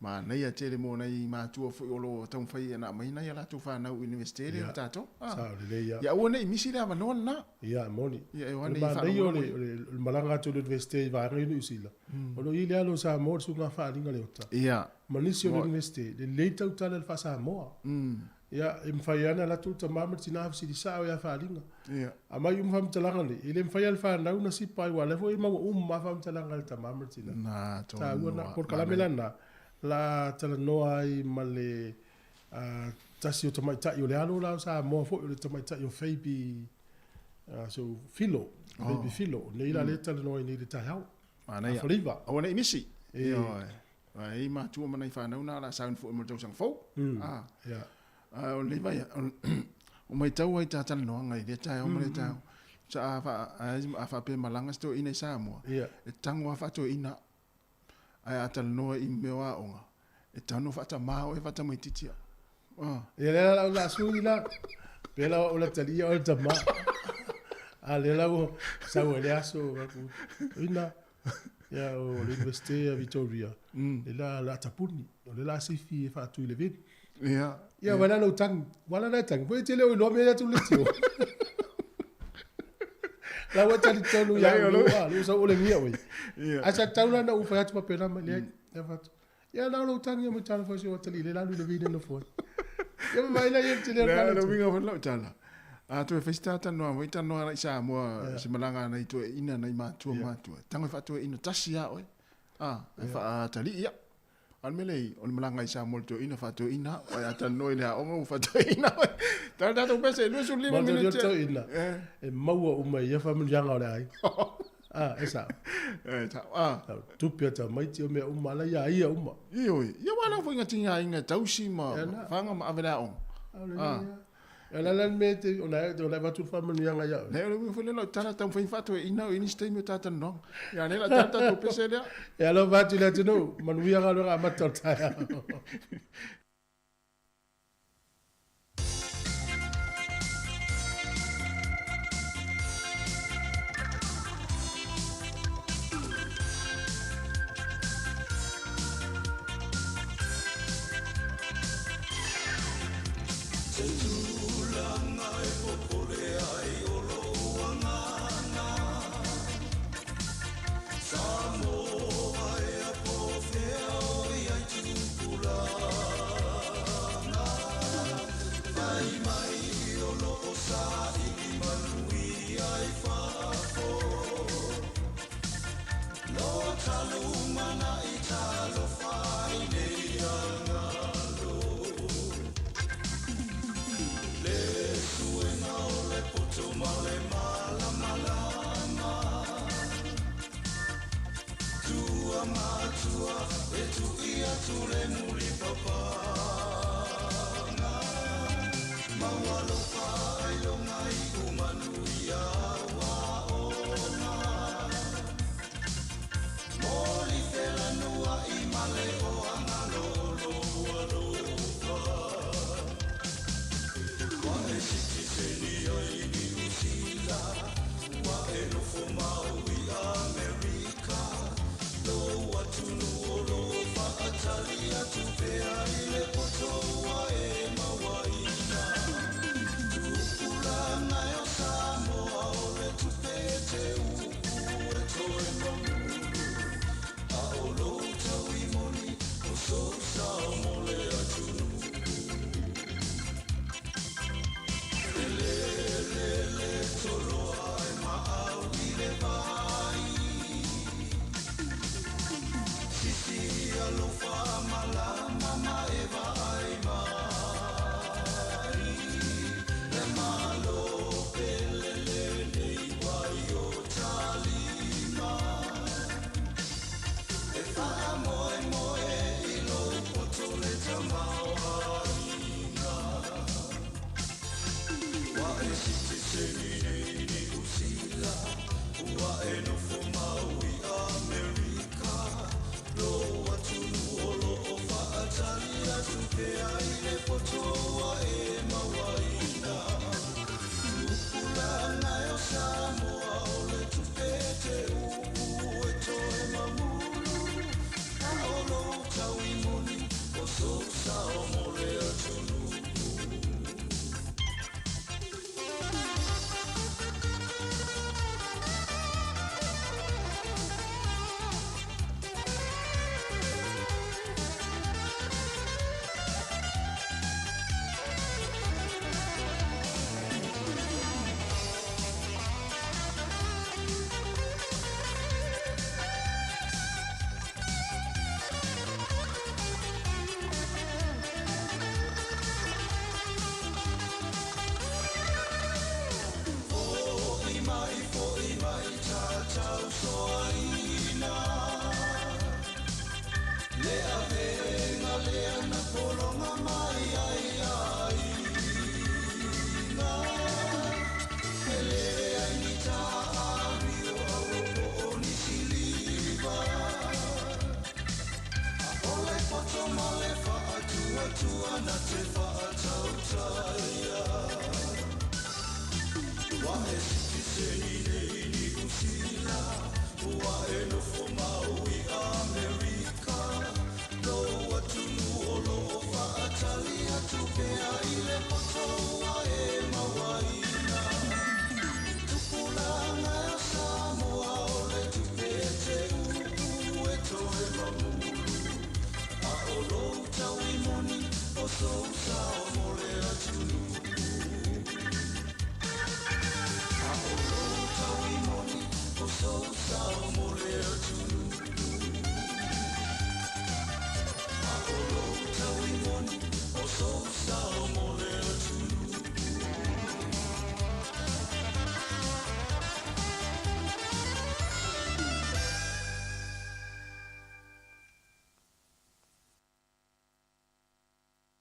Manaia tele mo nai matua foi o lo o taumafai ina aumai nai a latou fanau i Iunivesite lea o tatou. Sao lelei lava. Ia aua ne i misi le avanoa lena. Ia, e moni. Ia e o ane i faalogologo. O le manaia o le malaga atu i le Iunivesite i vaega ia o Niu Sila, o lo o i ai le alo o Samoa, le susuga Faaaliga Leota, ma nisi o le Iunivesite, lelei tautala i le faa-Samoa. Ia, e mafai lava ona alu atu le tama ma le tina fesili sao ia Faaaliga. Aumai uma faamatalaga nei, e le mafai lava e le fanau ona sipa ai, aua o lea foi e maua uma lava faamatalaga a le tama ma le tina. Taua lena. Polokalame la lena, o le a talanoa ai ma le tasi o tamaitai o le alo la o Samoa foi, o le tamaitai o Faby so Filo, Faby Filo, nei la lea e talanoa ai nei i le taeao. Manaia. Afoliva. Aua ne i misi. Ioe. Ae i ai matua ma nai fanau na o le a sauni foi mo le tausaga fou. Ia. A o lenei vai, o O matau ai i tā talanoaga i lea taeao ma lea taeao. Sa a fa, a faapea e malaga se toeaina i Samoa, e tago lava faatoeaina au. Ae a talanoa i mea o aoga, e tatau ona faatamā oe faatamaitiiti au. Ah. Ia lea la la sui la. Pe la o la talia o le tamā. A lea la ua sau ai le aso aku. Ina ia o le Universite a Victoria. Le la la tapuni. O le la sifi e faatu i le vili. Ia. Ia wala lau tangi. Wala la tangi. Foi te leo iloa mea ia tu le tio. La ua tali tonu ia Ia, u a, lu sau ole ngia oi. Ia. Ai sa tau la na u fai atu papena mai le. Ia fatu. Ia la lou tangi mo tala foi se o tali le la lu le vine no foi. Ia mai la ia te le Le fala le tu. uiga foi lau tala. A toe fai se talanoa foi talanoa i Samoa se malaga ana i toeaina nai matua matua. Tago e faatoeaina tasi lava oe. A, e faatalii au. A o le mea lea i, o le malaga i Samoa i le toeaina faatoeaina au. Ae a talanoa i le aoga ua faatoeaina oe. Tala tatou pese e 25 Matou minute. toeaina. Eh. E maua uma i ia faamanuiaga o le aiga. Ah, e sao. E sao. Ah. Tau tupe a tamaiti o mea uma ala ia ia uma. Ioe. Ia ua ala foi ngati aiga e tausi ma Ia na. fanga ma ave le aoga. Aole Ah. ia. Ia la la me te o na o na vatu faamanuiaga ia oe. Le o le foi le lau tala taumafai faatoeaina o i nisi taimi o tatalanoaga. Ia lea la tala tatou pese lea. E alofa atu i le atunuu, manuia galuega amata o le taeao.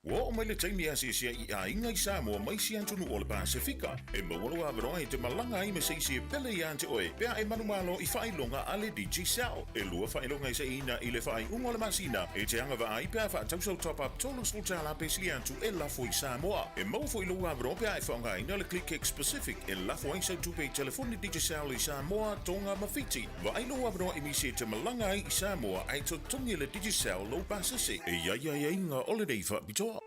Ua oo mai le taimi e asiasi ai i aiga i Samoa mai isi atunuu o le Pasefika. E maua lou avanoa e te malaga ai me se isi e pele iā te oe pe a e manumalo i faailoga a le Digicel. E lua faailoga e seiina i le faaiuga o le masina e te agavaa ai pe a faatau sau top-up $30 pe sili atu e lafo i Samoa. E maua foi lou avanoa pe a e faaaogaina le ClickX Pacific e lafo ai sau tupe i telefoni Digicel i Samoa, Tonga ma Fiti. Vaai lou avanoa i misi e te malaga ai i Samoa ae totogi e le Digicel lou pasese. E i ai aiaiga o lenei faapitoa.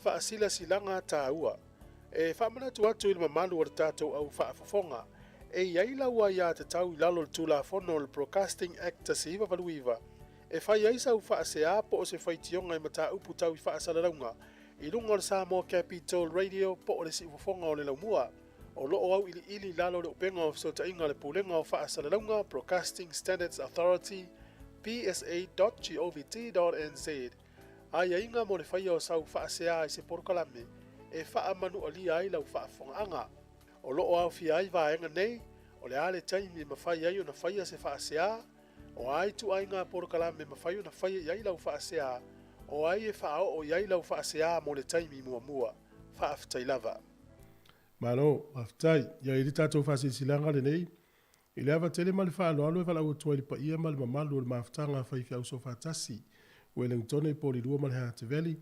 Faasilasilaga taua. E faamanatu atu i le mamalu o le tatou au faafofoga, e i ai lau aiatatau i lalo o le Tulafono o le Broadcasting Act 1989 e fai ai sau faasea po o se faitioga i mataupu tau i faasalalauga i luga o le Samoa Capital Radio po o le Siufofoga o le Laumua. O lo o auiliili i lalo o le upega o fesootaiga a le Pulega o Faasalalauga, Broadcasting Standards Authority, psa.govt.nz, aiaiga mo le faia o sau faasea i se polokalame e faamanualia ai lau faafofogaaga. O lo o aofia ai vaega nei, o le a le taimi e mafai ai ona faia se faasea, O a ituaiga polokalame e mafai ona faia i ai lau faasea, o ai e faaoo i ai lau faasea mo le taimi muamua. Faafetai lava. Malo, faafetai. Ia i le tatou faasilasilaga lenei, i le ava tele ma le faaaloalo e valaau atu ai i le paia ma le mamalu o le mafutaga a faifeau soofaatasi, Wellingtone i Polilua ma le Hutt Valley,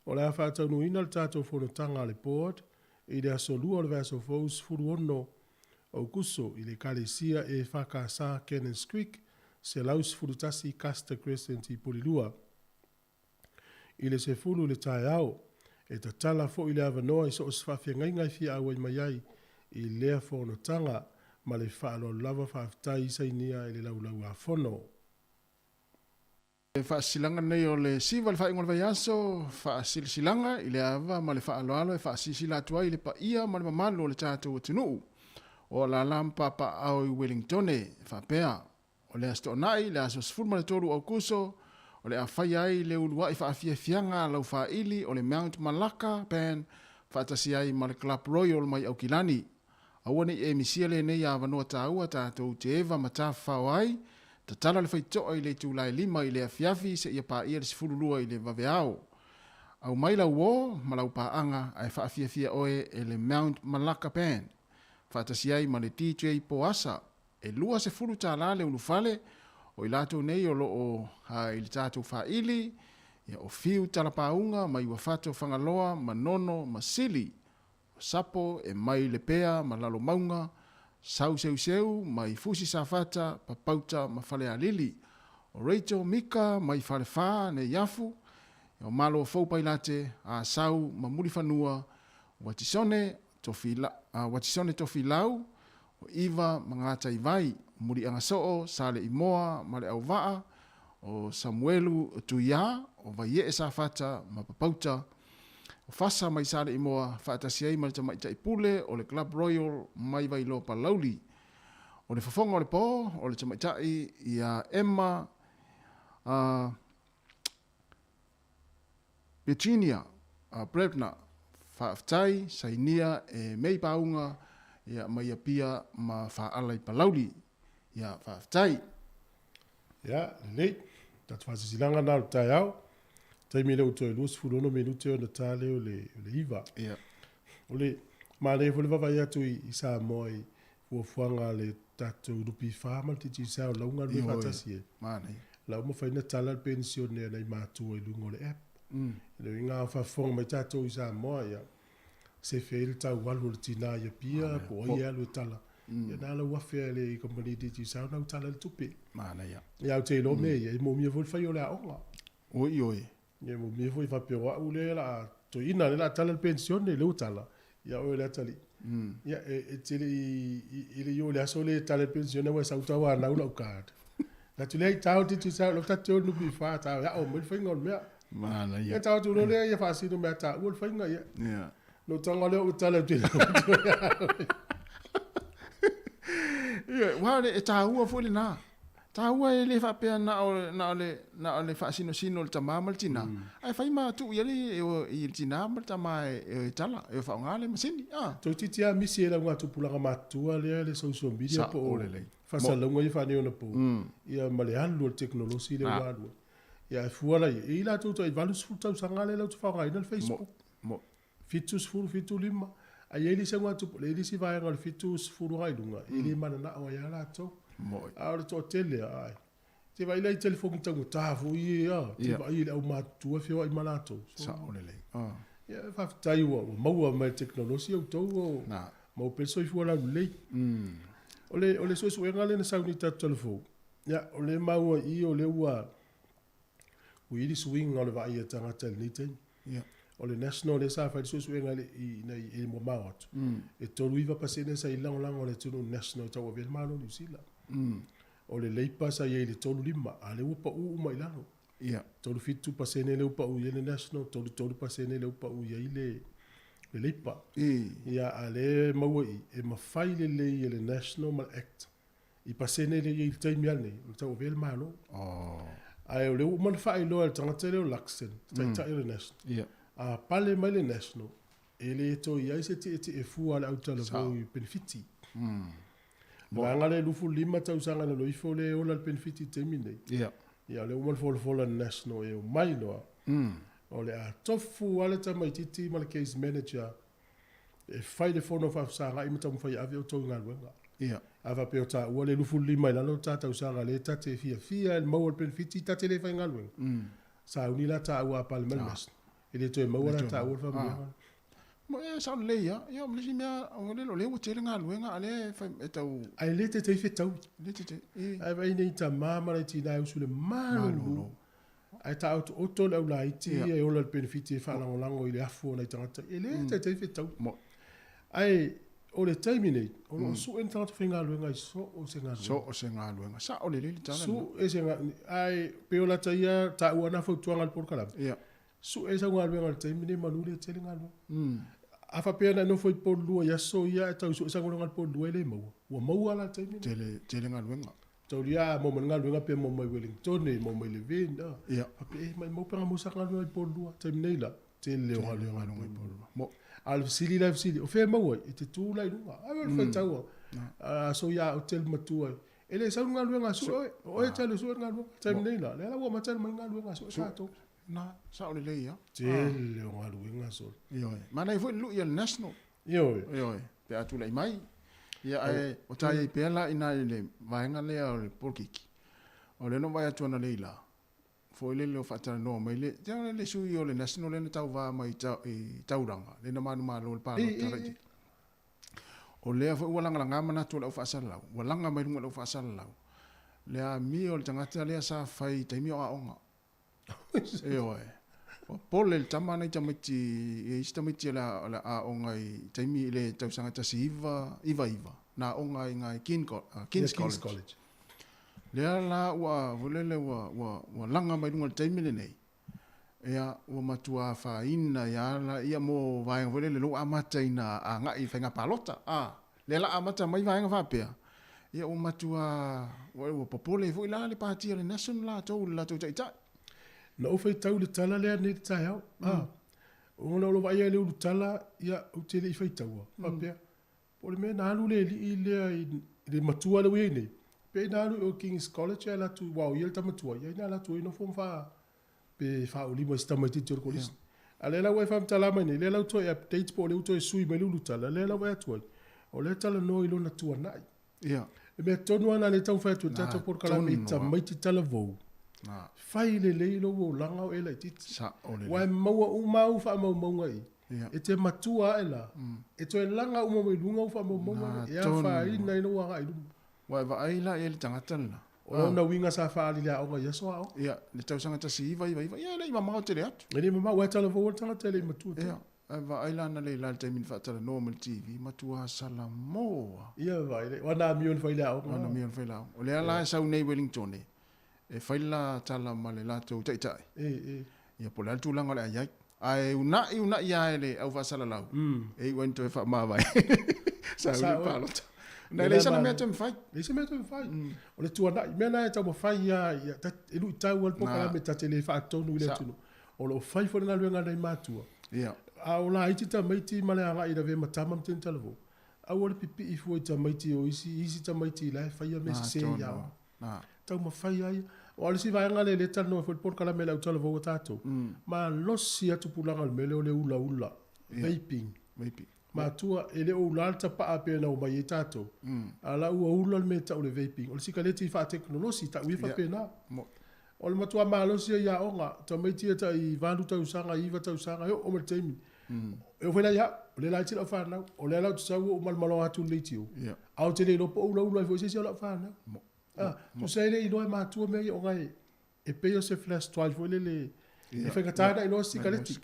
o le a faataunuuina le tatou fonotaga a le Board i le aso Lua o le vaiaso fou 16 Aukuso i le Ekalesia EFKS Cannons Creek, 111 Custer Crescent i Polilua. I le 10 i le taeao, e tatala foi le avanoa i so o se faafeagaiga e fia auai mai ai i lea fonotaga ma le faaaloalo lava faafetai i sainia i le Laulau-a-Fono. Faasilasilaga nei o le siva i le faaiuga o le vaiaso, faasilasilaga i le ava ma le faaaloalo e faasilasila atu ai i le paia ma le mamalu o le tatou atunuu o alala ma papaaao i Wellingtone, e faapea, O le Aso Toonai, le aso 13 o Aokuso, o le a faia ai le uluai faafiafiaga a Laufaili o le Mount Malacca Band faatasi ai ma le Club Royal mai Aukilani. Aua ne i e misia lenei avanoa taua tatou te eva ma tafafao ai, tatala le faitoa i le itula e lima i le afiafi seia paia le 12 i le vaveao. Aumai lau uo ma lau paaga ae faafiafia oe e le Mount Malacca Band faatasi ai ma le DJ Poasa. E 20 tala le ulufale o i latou nei o lo o i le tatou faili, ia o Fiu Talapauga mai Uafato Fagaloa Manono ma Sili O Sapo e mai Lepea ma Lalomauga, Sau Seuseu mai Fusi Safata, Papauta ma Falealili. O Rachel Mika mai Falefa, Neiafu. O Malo Fou Pailate, Asau ma Mulifanua, Watisone Tofila, Watisone Tofilau, o Iva ma Gataivai, o Muliagasoo, Saleimoa ma Leauvaa, o Samuelu Tuiā, o Vaiee Safata ma Papauta, o Fasa mai Saleimoa faatasi ai ma le tamaitai pule o le Club Royal mai Vailoa Palauli. O le fofoga o le po o le tamaitai ia Emma uh, Virginia uh, Brebner. Faafetai, sainia e Mei Paunga ia mai Apia ma Faala i Palauli. Ia, faafetai. Ia, lelei. Tatou faasisilanga na o le taeao. Taimi lea ua toe 26 minute ona ta lea o le, o le iva. Ia. O le manaia foi le vaavaai atu i, i Samoa i fuafuaga a le tatou NPF ma le Digicel la ua galulue faatasi e. Manaia. La ua mafai ona tala le penisione a nai matua i luga o le app. I le uiga a faafofoga mai tatou i Samoa, ia, sefe ai le tau alu o le tinā i Apia, po o ai e alu e tala. Ia na lau afe a le kamupani Digicel na ua tala ai le tupe. Manaia. Ia ou te iloa mea ia, e moomia foi le fai o le aoga. Oi oi. Ia e moomia foi faapea o au lea o le a toeaina lea o le a tala le penisione, lea ua tala, ia oe le atalii. Ia e te le i, e le i oo i le aso lea e tala ai le penisione ua e sau tauanau lau card. Fai atu, leai, tao Digicel, o la e ta te o i le NPF, tao e ao mai le faiga o le mea. Manaia. Ia tao atu loa lea ia faasino mea taua le faiga, ia. Ia. Na ou tago lea ou tala atu i le Ia, aua e taua foi lena. Taua e le faapea na o, na o le, na o le faasinosino o le tama ma le tina, ae fai ma tuu i ai le, i le tina ma le tama e, e tala, e faaaoga le masini. Ah. Toeitiiti lava misi e laugatupulaga matutua lea le social media po o lelei. Faasalalauga ia faaneionapo, ia ma le alu o le tekonolosi lea ua alu ai. Ia ae fua la i ai, e i ai latou tai 80 tausaga lea latou te faaaogaina le Facebook. 70, 75, ae i ai le isi augatupulaga, e i ai le isi vaega o le 70 agai i luga, e le mananao ai lava latou. A o le toatele lava, ai, te vaai la i telefoni taugata foi ia, te vaai i le aumatutua e feoai ma latou. Sao lelei. Ia, faafetai ua maua mai e le tekonolosi outou o maua pea le soifua laulelei. O le, o le suesuega lea na sau nei i tatou talafou, ia, o lea e maua i i o lea ua ua i ai le suiga o le vaai a tagata i lenei taimi. Yeah. O le national lea sa fai le suesuega i i i mamao atu, e 39% sa i ai le lagolago a le atunuu national e tauavea le Malo o Niu Sila. O le Labour sa i ai i le 35, a o lea ua pau uma i lalo. Yeah. 37% lea ua pau i ai le National, 33% lea ua pau i ai le le Labour. Ia, a o lea e maua i i, e mafai lelei e le National ma le Act i pasene lea e i ai i le taimi lava lenei, o le tauavea le Malo. Oh. Ae o lea ua uma ona faailoa e le tagata lea o Luxon, le taitai o le National. Yeah. A pale mai le National, e le toe i ai se tietie fua a le autalavou i penefiti. O le vaega lea e 25 tausaga na loifo lea e ola le penefiti i le taimi lenei. Yeah. Ia, o lea ua uma ona folafola e le National e omai loa. O le a tofu lava le tamaitiiti ma le case manager e fai le fono faafesagai ma taumafai e ave outou i galuega. Ia. A faapea o taua le 25 i lalo o ta tausaga lea ta te fiafia i le maua o le penefiti ta te le faigaluega, sauni la taua a pale mai le National. E le toe maua la taua le faamanuiaga. Mo e sao lelei ia. Ia ma le isi mea o le lea ua tele galuega a lea e fai e tau. Ae le taitai fetaui. Le taitai. E. Ae vaai nei tama ma nai tina e usu i le malulu. Ae taotooto le aulaiti ia e ola i le penefiti e faalagolago i le afu o nai tagata. E le taitai fetaui. Ae o le taimi nei, o lo o sue ni tagata faigaluega i so o se galuega. So o se galuega. Sao lelei le tala lena. Sue se galuega. Ae pei o lata ia taua na fautuaga i le polokalame. Ia. Sue sau galuega i le taimi lenei manu lea e tele galuega. A faapea na e nofo i Upolu i aso ia ae tau sue sau galuega i Upolu e le maua. Ua maua la i le taimi lenei. Tele, tele galuega. Taulia a maua mai le galuega pe maua mai Wellington, maua mai Levin. Ia. Faapea e maumau pe ana maua sa galuega i Upolu. Taimi nei la, tele o galuega i Upolu. A o le fesili la e fesili, o fea e maua ai? E te tu la i luga. Ai o le faitau a aso ia o te matua. E le sau le galuega a sue oe. O oe e te alu e sue le galuega. Taimi nei la, lea la ua amata mai le galuega a sue tatou. Na, sao lelei ia. Tele o galuega sole. Ioe. Manaia foi le lui a le National. Ioe. Ioe. Pe a tulai mai. Ia, ae o ta iai pea la ina i le vaega lea o le polokiki. O lea na ou vaai atu analeila, foi lele o faatalanoa mai le, te le sui o le National lea na tauva mai i Tauranga, lea na manumalo i le palota laitiiti. O lea foi ua lagalaga manatu o le au faasalalau, ua laga mai luga o le au faasalalau le amio o le tagata lea sa fai i taimi o aoga. Ioe. Ua pole le tama nai tamaiti, e isi tamaiti o le, o le aoga i taimi i le tausaga 1999, na aoga ai i King, King's, King's College. College. Lea la ua, foi lele, ua, ua, ua laga mai luga i le taimi lenei, ia, ua matua afaina ia la, ia mo vaega foi lele lou amata ina agai i faiga palota. A, lea la amata mai vaega faapea, ia ua matua, ua, ua popole foi la le pati a le National latou, le latou taitai. Na ou faitau i le tala lea nei i le taeao, a, ona o lou vaaia i le ulutala, ia, ou te le i faitaua, faapea, Po o le mea na alu le alii lea i le matua lea ua i ai nei, pe na alu i o i King's College ae alu atu, aua o ia le tama tuai, ai na alu atu ai nofo ma faa, pe faaulima i si tamaitiiti o le kolisi. A o lea la ua e faamatala mai nei, lea la ua toe update po o lea ua toe sui mai le ulutala, lea la ua vaai atu ai, o lea e talanoa i lona tuanai. Ia. Le mea tonu lava lena lea e taumafai atu ai le tatou polokalame i tamaiti talavou. Fai lelei lou olaga o e laitiiti. Sao lelei. Aua e maua uma au faamaumauga i i. Ia. E te matua ae la, e toe laga uma mai luga au faamaumauga Na lea, e tonu. afaina ai lou agai i luma. Ua e vaai la i ai le tagata lena. O lona uiga sa faaali i le aoga i aso aoga. Ia, le tausaga 1999, ia e le i mamao tele atu. E le i mamao, aua e talavou le tagata e le i matua tele. Ia, ae vaai la analeila i le taimi na faatalanoa mai i le TV, matua salamoa. Ia vaai le, o ana amio na fai i le aoga. O ana amio na fai i le aoga. O lea la e sau nei i Wellington, e fai le la tala ma le latou taitai. Ia po o le a le tulaga o le a i ai. Ae uunai uunai lava e le au faasalalau, e iu ai ina toe faamavae. Sa uli le palota. Na e leai sana mea toe mafai. Leai se mea toe mafai. O le tuanai, mea na e taumafai lava, e luitau lava le polokalame ta te le faatonu i le atunuu. O lo o fai foi le galuega a nai matua. A o laiti tamaiti ma le agai i lavea ma tama ma teine talavou, aua le pipii fua i tamaiti o isi, isi tamaiti la e faia mea sese i aoga. Taumafai lava ia. Aua o le isi vaega lea lea e talanoa ai foi le polokalame a le autalavou a tatou, malosi lava tupulaga o le mea lea o le ulaula, vaping. Matua, e le o ula le tapaa pei ona omai ai tatou, a o la ua ula le mea e tau o le vaping. O le sikaleti faatekonolosi, tau ia faapena. O le matua malosi ia i aoga, tamaiti ia tai 8 tausaga, 9 tausaga, e oo mai le taimi. E oo foi la ia au, o lea laiti lau fanau, o lea la ou te sau ua ou malomaloa atu i le leitio, a ou te le iloa po o ulaula ai foi se isi o lau fanau. Tusa e le iloa e matua mea ia ona e pei o se flash drive foi lele, e faigata ona iloa se sikaleti.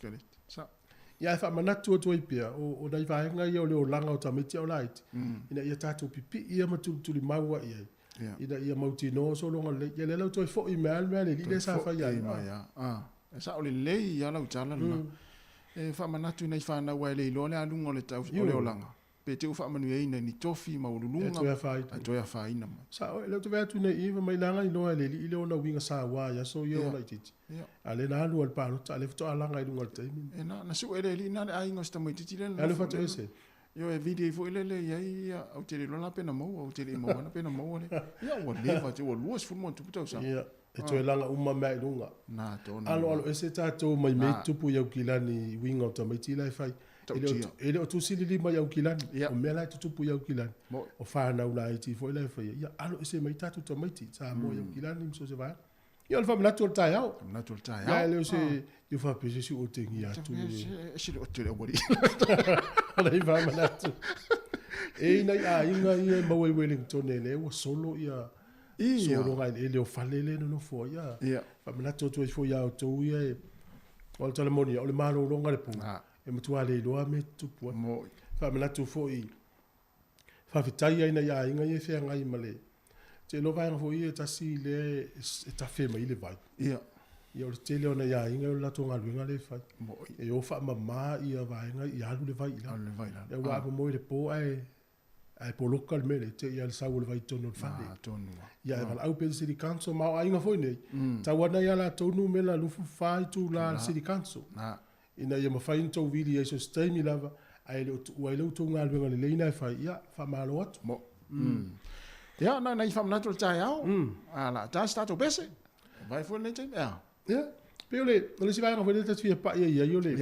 Ia ae faamanatu atu ai pea, o nai vaega ia o le olaga o tamaiti a o laiti, ina ia tatou pipii ia ma tulitulimaua i ai, ina ia mautinoa sologa lelei. Ia lea la ua toe foi mai lava le mea a le alii lea sa fai ai. E sao lelei lava lau tala lena. E faamanatu i nai fanau aua e le iloa le aluga o le tau, o le olaga, pe te i ua faamanuiaina i ni tofi maualuluga, ae toe afaina mai. Sao, e le o te vaai atu nei i i, fai mai leaga iloa e le alii lea ona uiga saua i aso ia o laitiiti. A lea na alu lava i le palota, a lea faatoa laga i luga i le taimi. E na, na sue e le alii lena le aiga o si tamaitiiti lea na Alu faatoese. Ioe, e video foi lele e i ai ia, ou te le iloa la pe na maua, ou te le i maua ana pe na maua le. Ia ua leva te, ua 20 ma ona tupu tausaga. Ia, e toe laga uma mea i luga. Na tonu. Aloalo ese tatou mai mea i tupu i Aukilani i uiga o tamaiti la e fai. E le o tusilili mai Aukilani, o mea la e tutupu i Aukilani, o fanau laiti foi la e faia. Ia alo ese mai tatou tamaiti, Samoa i Aukilani ma so o se vaega. Ia o le faamanatu o le taeao. Faamanatu o le taeao. Ia e le o se i faapea se isi ua otegia atu. E se le ote le aualii. O le faamanatu. E i nai aiga ia e maua i Wellington e lea ua solo ia sologa eleele o fale lea e nonofo ai. Ia. Faamanatu atu ai foi ia outou ia e o le tala moni o le malologa le po. E matua le iloa mea e tutupu ai. Faamanatu foi Faafetai ai nai aiga ia e feagai ma le te iloa vaega foi ia e tasi lea e tafe mai le vai. Ia. Ia o le tele o nai aiga o le latou galuega lea e fai. E o faamama ia vaega ia alu le vai i lalo. Alu le vai i lalo. Ia aua a momoe i le po ae ae poloka le mea lea, te i lava le sau o le vai i totonu o le fale. Ah, tonu lava. Ia ae valaau pea le City Council ma o aiga foi nei, tau ana i a latou numera 24 itula a le City Council. Ina ia mafai ona tou vili ai so o se taimi lava, ae le o tuua ai la outou galuega lelei na e fai, ia, faamalo atu. Mo. Ia, na nai faamanatu o le taeao, a la ta se tatou pese. Vai foi lenei taimi, ea. Ia, pei o le, o le isi vaega foi lea ta te fia pai ai i ai o le,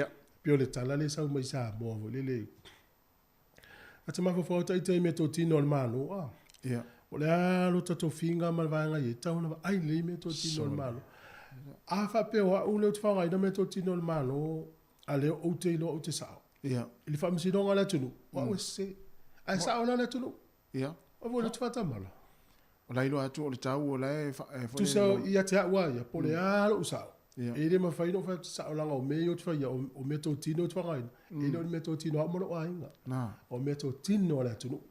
pei o le tala lea e sau mai Samoa foi lele, ta te mafaufau lava ita i meatotino a le Malo, a. Ia. O le a lo ta tofiga ma le vaega i ai, e tatau ona vaai lelei meatotino a le Malo. A faapea o au lea ou te faaaogaina meatotino a le Malo, a lea ou te iloa ou te sao. Ia. I le faamasinoga a le atunuu, o au e sese. Ae sao la le atunuu. Ia. O foi le te faatamala. O la iloa atu o le tau o la e foi Tusa ia te au a ia, po o le a lou sao. E le mafai ona ou fai atu sao leaga o mea ia ou te faia, o meatotino ou te faaaogaina, e le o ni meatotino a au ma lou aiga. O meatotino a le atunuu.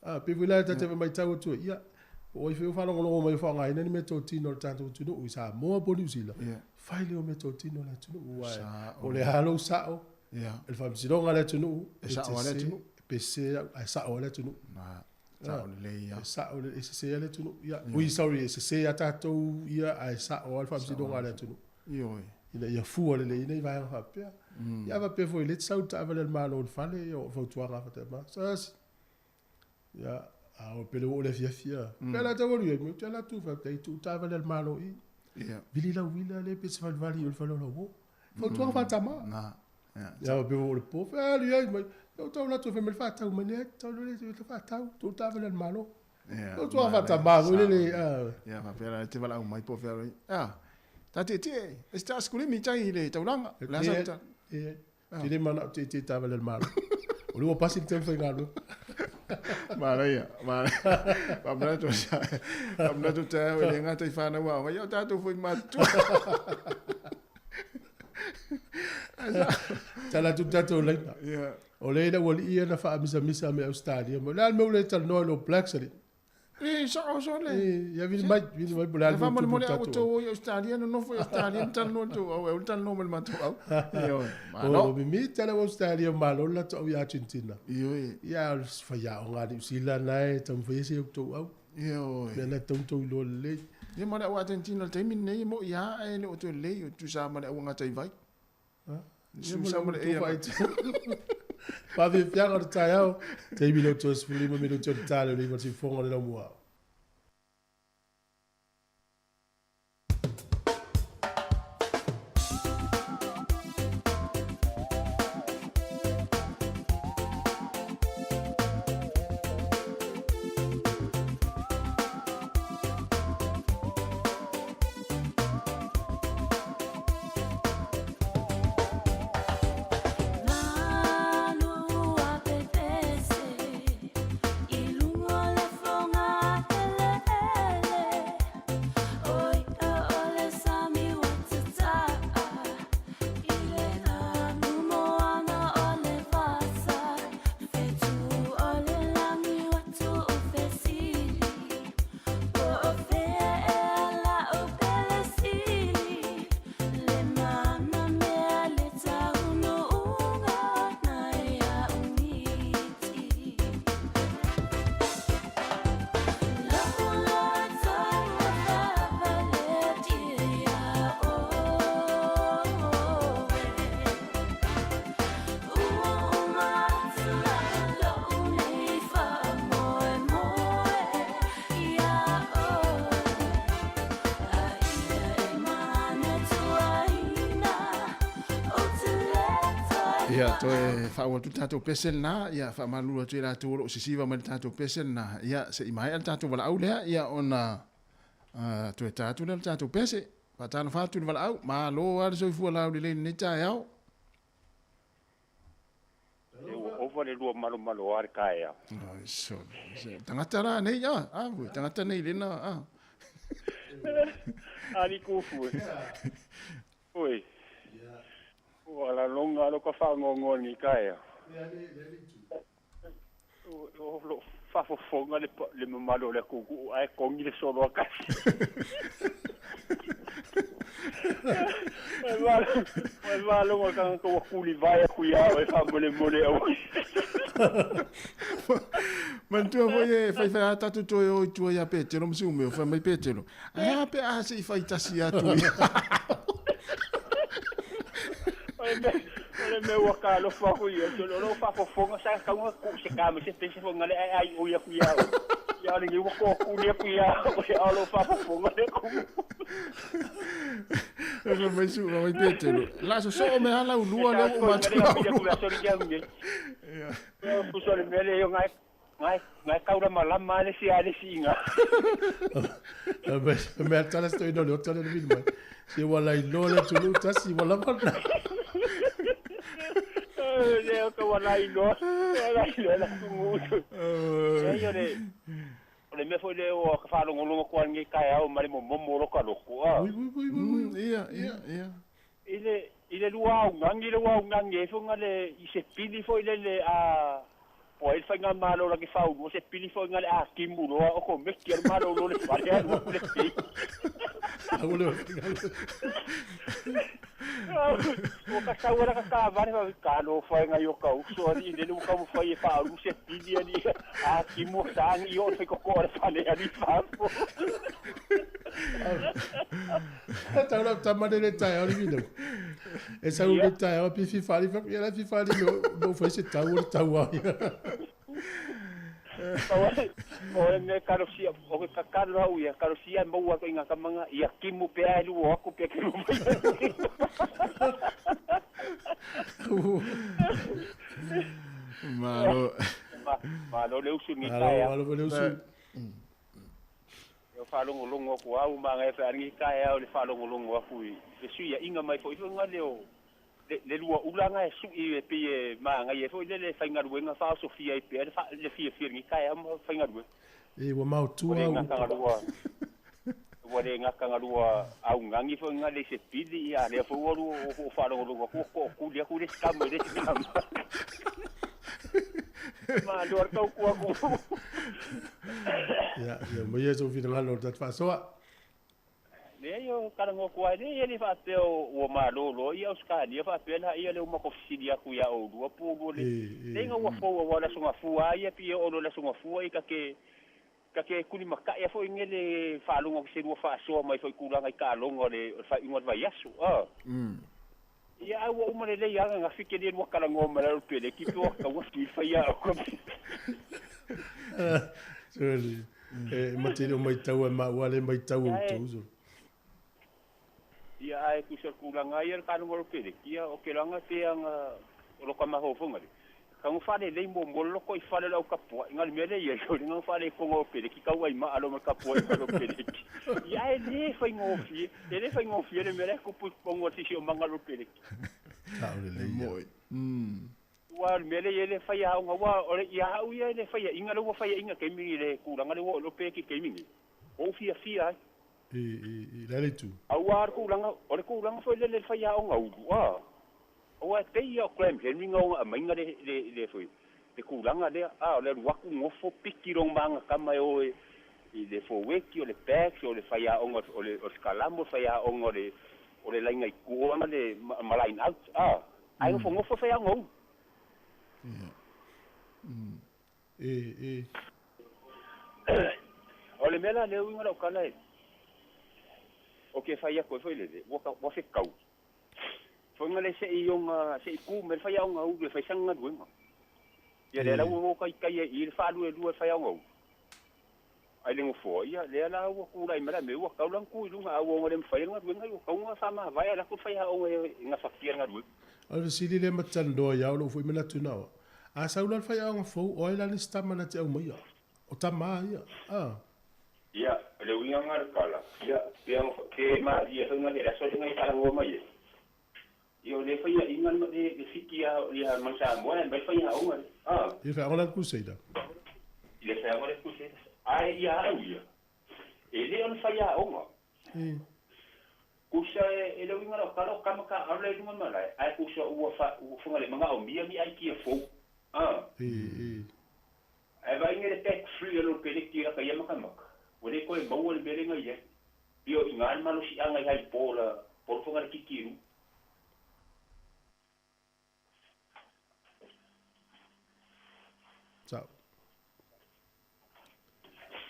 A, pei foi la ta te matau atu ai, ia, po o ai foi o faalogologo mai o faaaogaina ni meatotino a le tatou atunuu i Samoa po o Niu Sila, fai lea o meatotino a le atunuu, aua o le a lou sao, o le faamasinoga a le atunuu, e sao a le atunuu, pe sese au, ae sao a le atunuu. Sao lelei lava. E sao, e sese a le atunuu. Ia, ui, sorry, e sese a tatou ia, ae sao a le faamasinoga a le atunuu. Ioe. Ina ia fua lelei nei vaega faapea. Ia faapea foi le te sau taavale a le Malo i le fale, ia o fautuaga lava faapena. Sirs, ia, a o pele ua oo i le afiafi ia. Pea la tau alu i ai, ou te alu atu faapea, tuu taavale a le Malo i i. Vili lau uila lea pe te valivali i o i le fale o lau uo. Fautuaga faatama. Ia faapea foi o le po, fea alu i ai mai. Ia ou tau alu atu fai mai le faatau mai, leai, tau alu i ai le faatau, tuu taavale a le Malo. O tua whatamā foi lele. Ia, faapea la te valaau mai po o fea roi. Ia, ta tietie, e se ta sikulimi tai i le taulaga. Le a sau ta. E, te le mana o tietie ta vale le malo. O le ua pasi le tau whaingalua. Manaia, manaia. Faamanatu, faamanatu taeao e le gata i whanau aoga, ia o tātou foi matutua. Tala atu tatou laina. Yeah. O le ina ua lii ia na faamisamisa me Australia. Mo le a le mea ua le talanoa i lo Blacks alii. E, sao sole. E, ia vili mai, vili mai po le a le mea ua tupu i tatou. Faamolemole a ua o i Australia, nonofo i Australia, na talanoa le tou au, e aua le talanoa ma le matou au. Ioe, malo. O mimita le Australia malo le latou au i Argentina. Ioe. Ia, o le faiaoga a Niu Sila na e taumafai ai se outou au. Ioe. Mea na e tatau ona outou iloa lelei. Ia ma le au Argentina i le taimi lenei e moi lava ae le o toe lelei, e tusa ma le auagataivai. Faafiafiaga o le taeao, taimi leo toe 15 minute o le tale o le iva sifoga o le laumua. Ia, toe faaauau atu le tatou pese lena, ia, faamalulu atu i latou o lo o sisiva mai le tatou pese lena, ia, se i maea le tatou valaau lea, ia, ona uh, toe ta atu lea le tatou pese. Faatalofa atu i le valaau, malo lava le soifua laulelei i lenei taeao. E ua ova le lua malomalo a le taeao. Ai, sole. Tagata la nei, ah, ah, ui, tagata nei lena, ah. Ali kufu e. Oi. Ua la longa lo ka whaangongo ni taeao. O lo faafofoga le, le mamalu o le kuku ae kongi le solo a kasi. Mai valo ka ka ua kuli vai aku ia e faamolemole au. Manatua foi e whaiwhai a tatu toe o i tua ia Petero ma si ume o whai mai Petero. Ai a pe a se i whai tasi atu ia. O le mea ua talofa aku ia, o lo faafofoga sa kaunga ku se ka me se pese fonga le ai ai o ia ku ia. Ia le ua ko ku le ku ia, o lo faafofoga le ku. E mai su mai Petero. La so so me ala ulua le o matu. Ia. Puso le mele yo ngai ngai ngai kaura malama le si ale si inga. Mea tala se toina le ota le vili mai. Se ua lailoa le atunuu tasi ua lava lena. Le o ka ua lailoa, ua lailoa le atunuu. Ei o le o le mea foi lea ua ka faalogologo atu ai lenei taeao ma le momomo o loka loto a. Ui ui ui ui. Ia ia ia. I le i le lua augani le ua augani ai foi le i se pili foi lele a po o ai le faigamalo la ke faulua se pili foi le a timu loa o kometi a le malolo le fale alu atu le pili. Aua le Ua ka sau ala ka kavale fa ka no fai ngai o ka uso ali le ua ka fai e faulu se pili ali a timu sangi o fai koko le fale ali fafo. Tau lau tama le le taeao le vinau. E sau le taeao pi fifali fa ia la fifali no no fai se tau o le tau ai. O le mea kalosia, o ke kakalo au ia, kalosia e maua atu i ngā kamanga, ia timu pea e lua aku pea ke lua mai. Malo. Malo le usu ni Malo taeao. malo le usu. faalogologo aku a ua magaia foi alagi taeao i le faalogologo aku i fesuiaiga mai foi foi le o le, le lua ula e suʻi e pei e magaia foi le le faigaluega faaosofia ai pea le, fa, le fiafia i lenei taeao ma faigaluega. E ua maotua le gatagalua ua le gatagalua augagi foi ga le se pili ia lea foi ua lua o faalogologo aku ua tootuli aku le isi tama i le isi tama. Malo a le tautua aku. Ia, ia maia sou finagalo o le tatou faasoa. Leai o talanoa atu ai lea, ia le faapea ua malolo ia Ausetalia faapea la ia lea ua matou fesili atu ia oulua po ua le leai na ua fou aua o le Aso Gafua a ia pei e oo loa i le Aso Gafua ia ta te ta te tulimatai a foi ne le faalogo atu se lua faasoa mai foi tulaga i taaloga o le faaiuga o le vaiaso a ia ae ua uma lelei a gagafi ke le lua talanoa mai lalo peleti pe ua taua fili fai a Surely. E ma te leo maitau e maua le maitau o outou so. Ia ae tusa o le tulaga ia le taaloga o le peleti ia o ke laga pe aga o lo tamafofoga le Tago faalelei muamua le loko i fale o le au tapuaiga le mea lea i ai o le agaga faaletonu o Peleki tau ai maa loa ma le tapuaiga o Peleki. Ia ae le faigofie, e le faigofie le mea lea e tupu i totonu o le siosiomaga o Peleki. Sao lelei ia. Ua o le mea lea i ai le fai aoga aua o le ia au ia e le faiaina lea ua faiaina taimi nei i le tulaga lea ua oo i ai le Peleki i le taimi nei. Ua ou fiafia ai. I le a le itu? Aua o le tulaga, o le tulaga foi lele i le fai aoga ulu, a. Aua e pei ia o Graham Henry na ona aumaina le, le, le foi, le tulaga lea, a, o le alu atu nofo piki lona magatama e o e, i le forweti, o le backs, o le faiaoga o le, o le sikalamo, o le faiaoga o le, o le laina i tua ma le, ma line out, a, ae nofonofo le faiaoga ulu. E, e. O le mea la lea uiga lau tala e, o ke fai atu ai foi lele, ua, ua fetau. Foinga le se i ona se i ku mai le faiaoga ulu e fai sana galuega. Ia lea la ua o taitai ai i i le faaluelue faiaoga ulu. Ai le nofoa, ia lea la ua tulai mai la mea ua tau la ona tu i luga a ua ona le mafai le galuega ua tau ona faamavae alu atu le faiaoga e gafatia le galuega. O le fesili lea ma te talanoa i au lou foi manatu na oa. A sau la le faiaoga fou, o ai la le isi tama na te aumaia? O tama ia, a. Ia, o le uiga lena o le tala, ia, pe ono, pe malie foi le aso lea na ia talanoa mai ai. Ia, o lea faiaina le, le, le fiti a, ia, mai Samoa e aumai le faiaoga lea, a. I le faiaoga la le Crusader. I le faiaoga le Crusader. Ae ia au ia, e le o le faiaoga. Kusa e, e le uiga lau tala o tama taaalo lea i luga malae, ae kusa ua fa, ua fagale manaomia ni aikia fou, a. Ae vaai nei le back three a lou peleti laka ia makamaka, ua le toe maua le mea lea na i ai. Pei o i ina le malosiaga i hai po la polofoga le kikilu. Sao.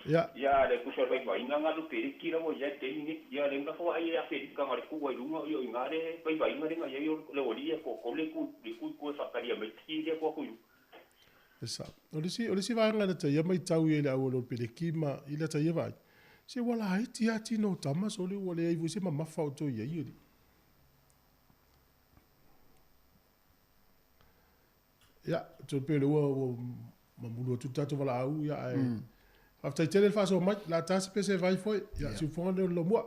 Ia. Ia le tusa o le vaivaiga na lo peleti la ua i ai le taimi nei. Ia le na foai e Afelika na le tu ai luga ia o i ina le vaivaiga lea na i ai o le alii e toatolu le tu le tu i tua e faatalia mai le ki lea atu i luga. E sao. O le isi, o le isi vaega na taia maitau i ai le auala o le peleki ma i lata ia vaai, se ua laiti lava tino o tama sole ua leai foi se mamafa o toe i ai alii. Ia, toe pei o lea ua, ua mamulu atu le tatou valaau, ia ae faafetai tele le faasoa mai. La ta se pese vai foi, ia siufoga lea o le lomua.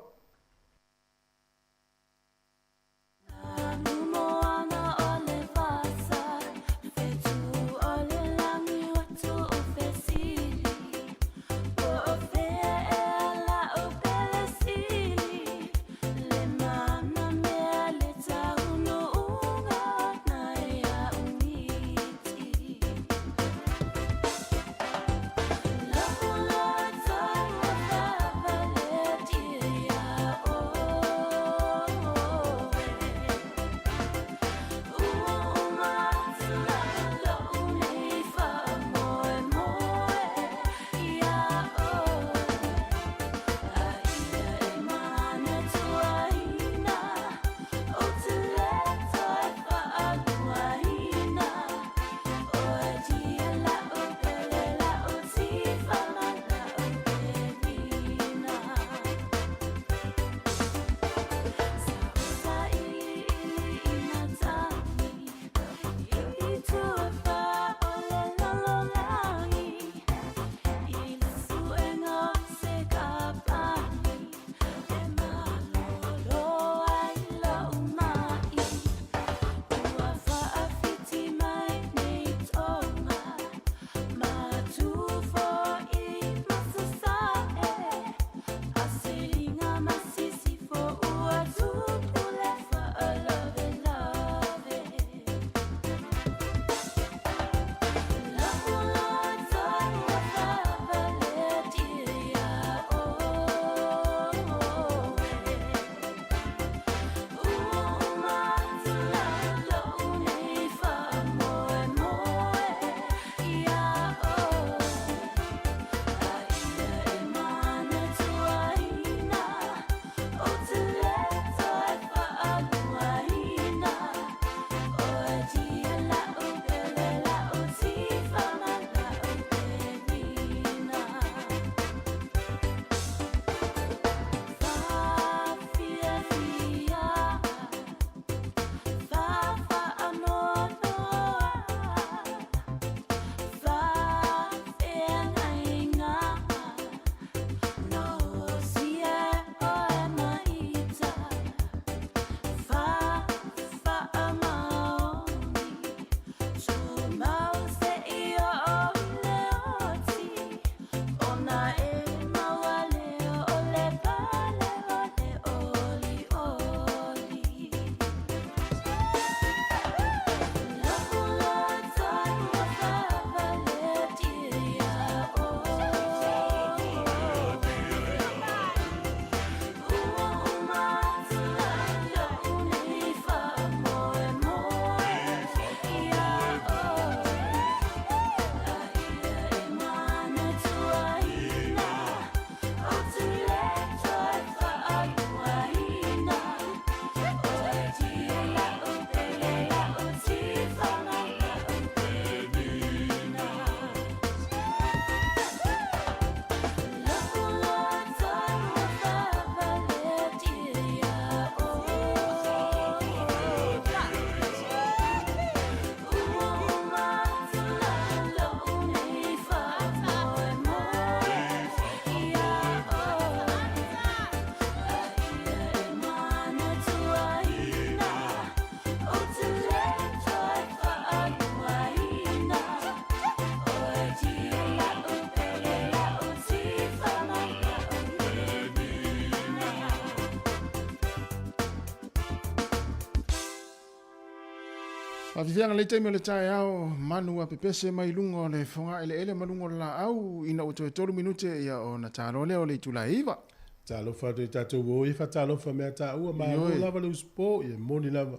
Faafiafiaga lenei taimi o le taeao, manu a pepese mai luga o le fogaeleele ma luga o le laau, ina ua toe tolu minute ia ona taloa lea o le itula e 9. Talofa atu i tatou uo ia faatalofa mea taua malo lava le usupo ia moni lava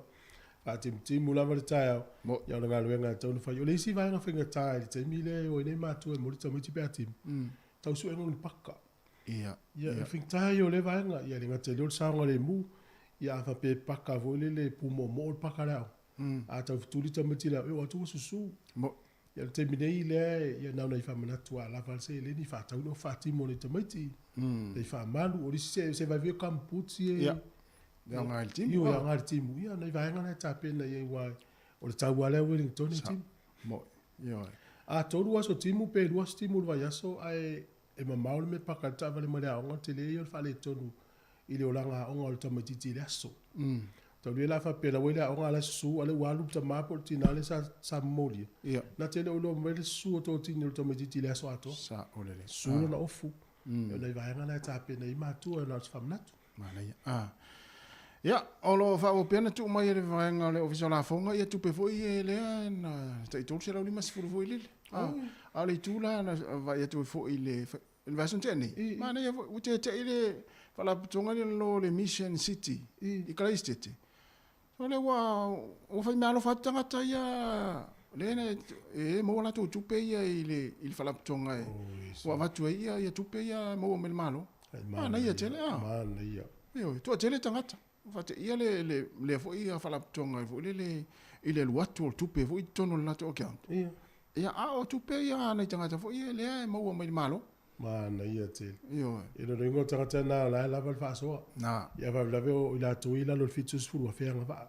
faatimutimu lava le taeao ia o le galuega e tatau ona fai. O le isi vaega faigata i le taimi lea e o ai nei matua e momoli tamaiti pe a timu, tau suega o ni paka. Ia, Ia, e faigata ia o lea vaega, ia le gata i lea o le saogalemu, ia a faapea e paka foi lele e pumoomoo le paka a le aoga, a tau fetuli tamaiti i le aoga, ia o atu ua susu. Ia o le taimi nei lea ia na ona i faamanatu a lava le seleni faatau le ofa faatimo nei tamaiti, nei faamalu, o le isi se se vaivai o kamuputsi e Ia, e aoga i le timu. Ioe, e aoga i le timu. Ia, nai vaega na e tapena i ai aua o le tau lava lea Wellington e timu. Mo'i, ioe. A tolu aso timu pe lua aso timu o le vaiaso ae e mamao le mea e paka ai le taavale mai le aoga, o le tele ia o le faaletonu i le olaga aoga o le tamaitiiti i le aso. Taulia la faapea la ua i le aoga a la e susu a lea ua alu le tama po o le tina lea sa sa momolia. Na te le o iloa mai le susu o totini o le tamaitiiti i le aso atoa. Sao lelei. Susu lona ofu. O nai vaega na e tapena ai matua na o se faamanatu. Manaia. Ah. Ia, o lo o faaauau pea ona tuu mai e le vaega o le Ofisa o Lafoga ia tupe foi e lea na tai 350 foi lele. Ah, a o le itu la na vaai atu ai foi i le I le vaiaso na tea nei, manaia foi, ua tete'i le faalapotopotoga lea o le Mission City i Kalaisitete. So lea ua, ua fai meaalofa atu tagata ia, lea na, e maua latou tupe ia i le, i le faalapotopotoga e, ua avatu ai ia, ia tupe ia maua mai le Malo. Manaia tele, a. Manaia. Ioe, toatele tagata. Faateia le, le, lea foi faalapotopotoga foi lele i le alu atu o tupe foi i totonu o le latou account. Ia. Ia, a o tupe ia a nai tagata foi ia lea e maua mai le Malo. Manaia tele. Ioe. I lona uiga o tagata na o la e lava le faasoa. Na. Ia faalavelave o i latou ia i lalo o le 70,000 agavaa.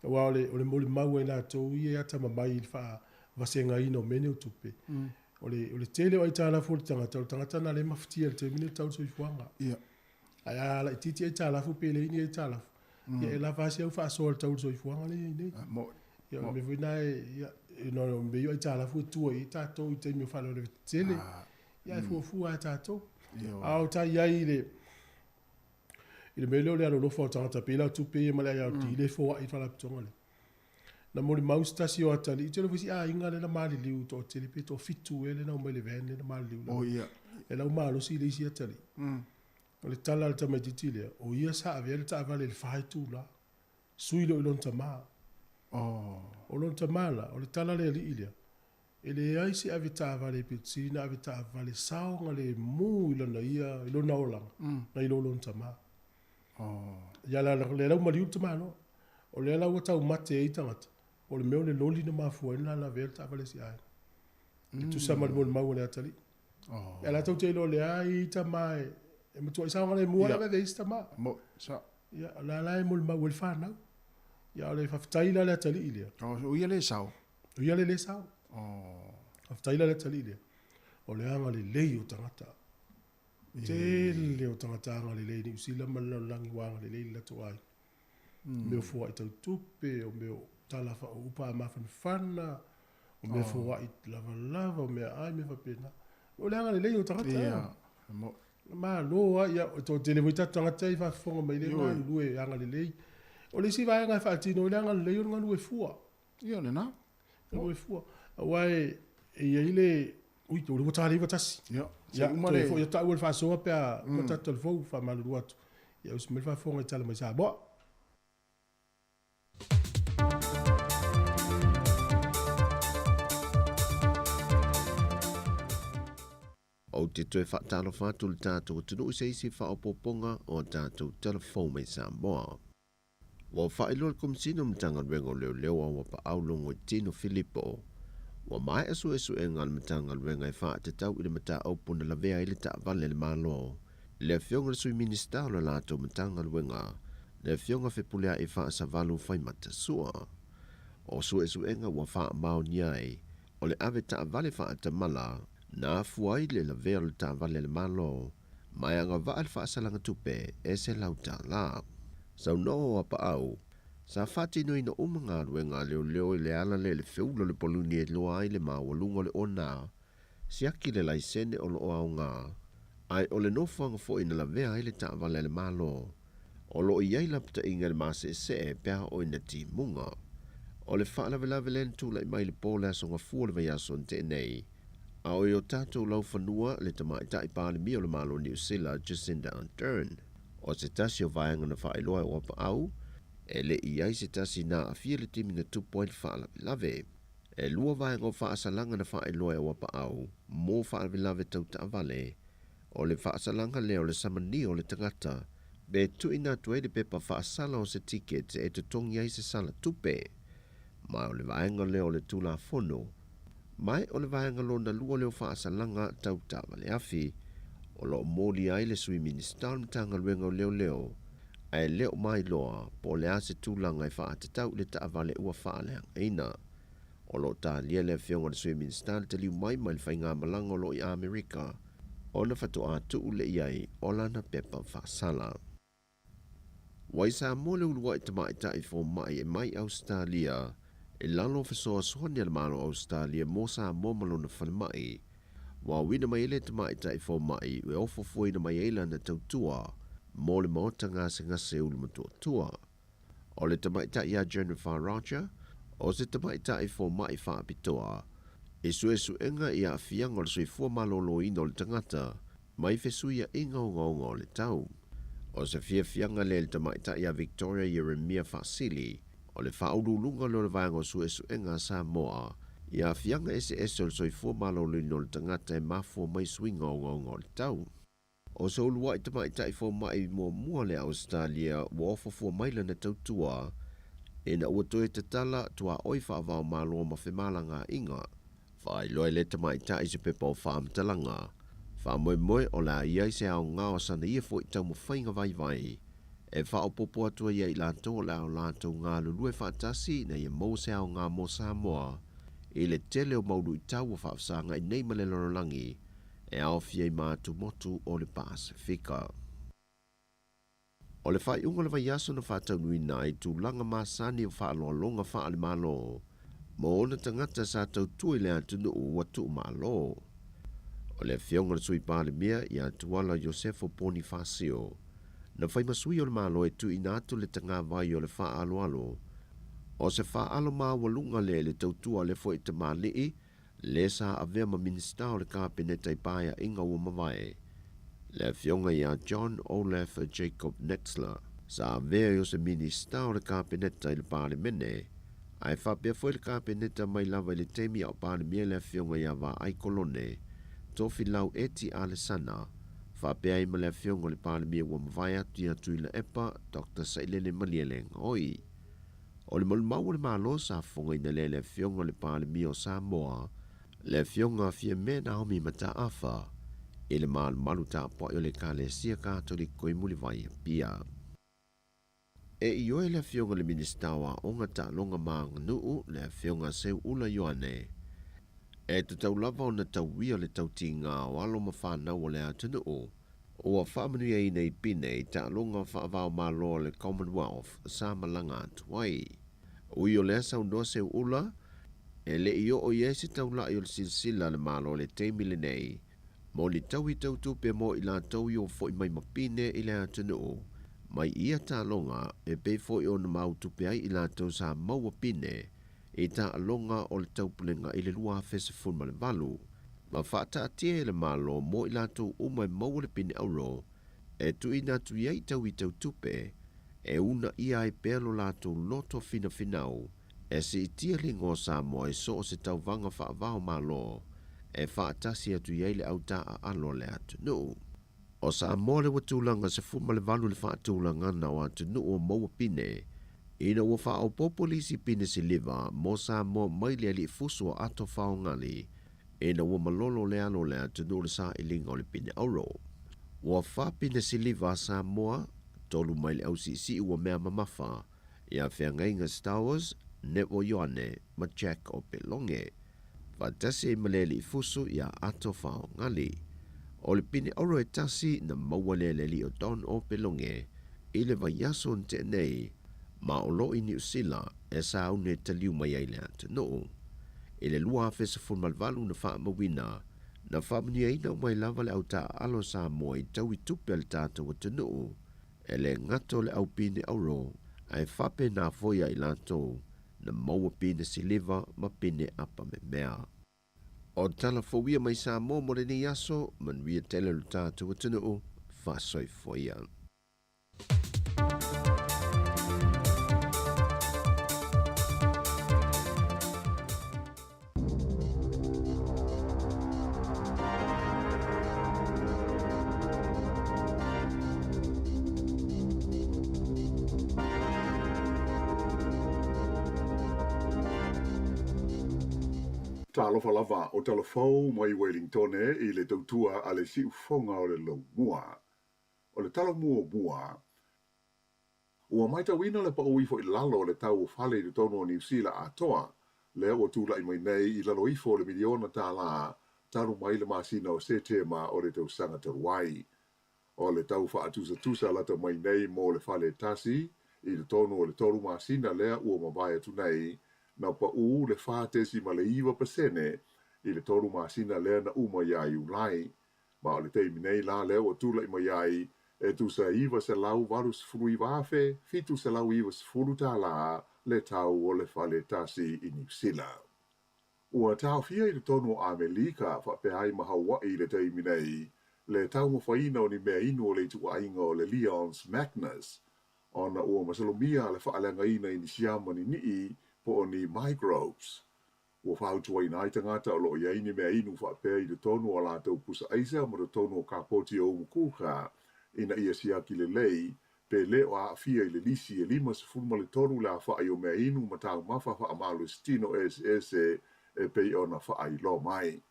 Aua o le, o le molimau a i latou ia e atamamai i le faavasegaina o mea nei o tupe, o le, o le tele o aitalafu a le tagata, o le tagata na lea e mafatia i le taimi lenei o le tau o le soifuaga. Ia. Ae a laitiiti aitalafu pe leai ni aitalafu, ia e lava lava si au faasoa i le tau o le soifuaga lea e i ai nei. Ia o le mea foi lena e, ia, ona o mea ia o aitalafu e tua i ai tatou i taimi o faalavelave tetele, ia ae fuafua lava e tatou. A o tai i ai i le, i le mea lea o le alolofa o tagata pei la o tupe ia ma le IRD lea e foai i le faalapotopotoga lea. Na molimau se tasi o atalii, tele foi si aiga lea na maliliu toatele pe toafitu ea lea na omai i le van lea na maliliu. Oh, ia. E lau malosi le isi atalii. O le tala a le tamaitiiti lea, o ia sa avea le taavale i le fa itula, sui loa i lona tama. Oh. O lona tama la, o le tala a le alii lea, e leai se ave taavale pito sili na ave taavale saogalemu i lana ia, i lona olaga, nai lo lona tama. Oh. Ia la, lea la ua maliu le tamaloa. O lea la ua taumate ai tagata, o le mea o le loli na mafua ai ona lavea le taavale a si aiga. E tusa ma le molimau a le atalii. Oh. Ia la tou te iloa o lea e i tama e, e matuai saogalemu lava e ave ai isi tama. Mo, sa. Ia, o la la e molimau ai le fanau. Ia, o le faafetai la le atalii lea. Oh, o ia le sao. O ia le le sao. Oh. Faafetai la le atalii lea. O le agalelei o tagata. Tele o tagata agalelei i Niu Sila ma le lalolagi ua agalelei i le latou aiga. Mea o foai tau tupe, o mea o tala o upa a mafanafana, o mea foai lavalava, o mea ai, mea faapena. O le agalelei o tagata. Ia, mo. Malo lava, ia, e toatele foi tatou tagata i faafofoga mai lea galulue agalelei. O le isi vaega e faatino ai le agalelei o le galue fua. Ia, o lena. Galue fua. Aua e i ai le, ui, o lea ua ta le 91. Ia, se uma le. Ia, toe foi atu au i le faasoa pe a uma tatou talafou, faamalulu atu. Ia usi mai le faafofoga i tala mai Samoa. Ou te toe faatalofa atu i le tatou atunuu i se isi faaopoopoga o a tatou tala fou mai Samoa. Ua faailoa le Komesina o Matagaluega o Leoleo a Uapaau Logoitino Filipo, ua maea suesuega a le Matagaluega e faatatau i le mataupu na lavea ai le taavale a le Malo, le Afioga i le Sui Minisita o le latou Matagaluega, le Afioga Fepuleai Faasavalu Faimatasua. O suesuega ua faamaonia ai, o le ave taavale faatamala na afua ai le lavea o le taavale a le Malo ma e agavaa le faasalaga tupe e $100. Saunoa o Apaau, sa faatinoina uma galuega a leoleo i le ala lea i le feula o le paluni e iloa ai le maualuga o le ona siaki le laisene o lo o aoga, ae o le nofoaga foi na lavea ai le taavale a le Malo. O lo o i ai lapataiga i le maseesee pe a oo ina timuga. O le faalavelave lea na tulai mai i le po o le Aso Gafua o le vaiaso na tea nei, a o i o tatou laufanua le Tamaitai Palemia o le Malo o Niu Sila, Jacinda Ardern. O se tasi o vaega na faailoa e Auapaau, e le i i ai se tasi na aafia i le taimi na tupu ai le faalavelave. E lua vaega o faasalaga na faailoa e Auapaau mo faalavelave tau taavale. O le faasalaga lea o le samania o le tagata pe tuuina atu ai le pepa faasala o se tiket e totogi ai se sala tupe. Ma o le vaega lea o le Tulafono. Ma o le vaega lona lua lea o faasalaga tau taavale afi, o lo o molia ai le Sui Minisita o le Matagaluega o Leoleo, ae le o mailoa po o le a se tulaga e faatatau i le taavale ua faaleagaina. O lo o talia le afioga i le Sui Minisita le taliu mai mai le faigamalaga o lo o i Amerika ona faatoa tuu lea i ai o lana pepa faasala. Ua i Samoa le uluai tamaitai fomai e mai Ausetalia i lalo o fesoasoani a le Malo o Ausetalia mo Samoa ma lona falemai. Ua auina mai ai le tamaitai fomai e ofofoina mai ai lana tautua mo le maota gasegase Ulumatuatua. O le tamaitai ia Jennifer Roger, o se tamaitai fomai faapitoa i suesuega i aafiaga o le soifua maloloina o le tagata mai fesuiaiga ogaoga o le tau. O se fiafiaga lea i le tamaitai ia Victoria Ieremia Faasili, o le faauluuluga lea o le Vaega o Suesuega a Samoa i aafiaga eseese o le soifua maloloina o le tagata e mafua mai suiga ogaoga o le tau. O se uluai tamaitai fomai muamua lea a Ausetalia ua ofofua mai lana tautua ina ua toe tatala tuaoi faava-o-Malo ma femalagaaiga. Faailoa e le tamaitai se pepa o faamatalaga, faamoemoe o le a i ai se aoga o sana ia foi taumafaiga vaivai e faaopoopo atu ai ia i latou o le a o latou galulue faatasi ina ia maua se aoga mo Samoa i le tele o mau luitau ua faafesagai nei ma le lalolagi e aofia ai ma atumotu o le Pasefika. O le faaiuga o le vaiaso na faataunuuina ai tulaga masani o faaaloaloga faale-Malo mo ona tagata sa tautua i le atunuu ua tuumalo. O le afioga i le Sui Palemia ia Tuala Iosefo Ponifasio, na fai ma sui o le Malo e tuuina atu le tagavai o le faaaloalo o se faaalo maualuga lea i le tautua a le foi tamalii le sa avea ma Minisita o le Kapeneta i Paeaiga ua mavae, le afioga ia John Olaf Jacob Netzler, sa avea i o se Minisita o le Kapeneta i le Palemene, ae faapea foi le Kapeneta mai lava i le taimi a o Palemia le afioga ia Vaai Kolone Tofilau Eti Alesana, faapea ai ma le afioga o le Palemia ua mavae atu ia Tuilaepa Doctor Sailele Malielegaoi. O le malumau o le Malo sa fofogaina lea e le Afioga i le Palemia o Samoa, le Afioga Fiame Naomi Mataafa, i le malumalu tapuai o le Ekalesia Katoliko i Mulivai Apia. E ioe le Afioga i le Minisita o Aoga, Taaloga ma Aganuu, le Afioga Seuula Ioane, e tatau lava ona tauia le tautiga o alo ma fanau o le atunuu Ua faamanuiaina i Pine i taaloga faava-o-Malo a le Commonwealth sa malaga atu ai. Ui o lea saunoa Seuula, e le i oo i ai se taulai o le silasila a le Malo i le taimi lenei mo ni taui tau tupe mo i latou i o foi mai ma Pine i le atunuu mai ia taaloga e pei foi ona mau tupe ai i latou sa maua Pine i taaloga o le Taupulega i le 2018, ma faataatia e le Malo mo i latou uma e maua le pine auro e tuuina atu i ai taui tau tupe e uunaia ai pea lo latou loto finafinau e siitia le igoa o Samoa i so o se tauvaga faava-o-Malo e faatasi atu i ai le au taaalo a le atunuu. O Samoa le ua tulaga 18 i le faatulagana o atunuu o maua pine, ina ua faaopoopo le isi pine siliva mo Samoa mai le alii fusu o Ato Faogali ina ua malolo le alo o le atunuu i le sailiga o le pine auro. Ua fa pine siliva a Samoa, tolu mai le ausiisii ua mea mamafa ia Feagaiga Stowers, Nevo Ioane ma Jack Opeloge. Faatasi ai ma le alii fusu ia Ato Faogali. O le pine auro e tasi na maua lea e le alii o Don Opeloge i le vaiaso na tea nei, ma o lo i Niu Sila e sauni e taliu mai ai le atunuu. I le 2018 na faamauina, na faamanuiaina uma ai lava le au taaalo Samoa i taui tupe a le tatou atunuu, e le gata o le au pine auro, ae faapena foi ia i latou. na maua pine siliva ma pine apa memea. O tala fou ia mai Samoa mo lenei aso, manuia tele lo tatou atunuu, faasoifua ia. Talofa lava o tala fou mai Welingtone i le tautua a le siufoga o le laumua. O le tala muamua, Ua matauina le pau ifo i lalo o le tau o fale i totonu o Niu Sila atoa, lea ua tulai mai nei i lalo ifo o le miliona tālā talu mai le masina o Setema o le tausaga talu ai. O le tau faatusatusa lata mai nei mo le fale tasi i totonu o le tolu masina lea ua mavae atu nei, na pau le 4.9% i le tolu masina lea na uma ia Iulai. Ma o le taimi nei la lea ua tulai mai ai e tusa $989,790 tālā le tau o le fale tasi i Niu Sila. Ua taofia i totonu o Amelika faapea ai ma Hawaii i le taimi nei le taumafaina o ni mea inu o le ituaiga o le Leon's Magnus ona ua masalomia le faaleagaina i ni siama ninii po o ni microbes. Ua fautuaina ai tagata o lo o i ai ni mea inu faapea i totonu o a latou pusa aisa ma totonu o kapoti o umukuka ina ia siaki lelei pe le o aafia i le lisi e 53 le afa'i o mea inu ma taumafa faamalositino eseese e pei ona faailoa mai.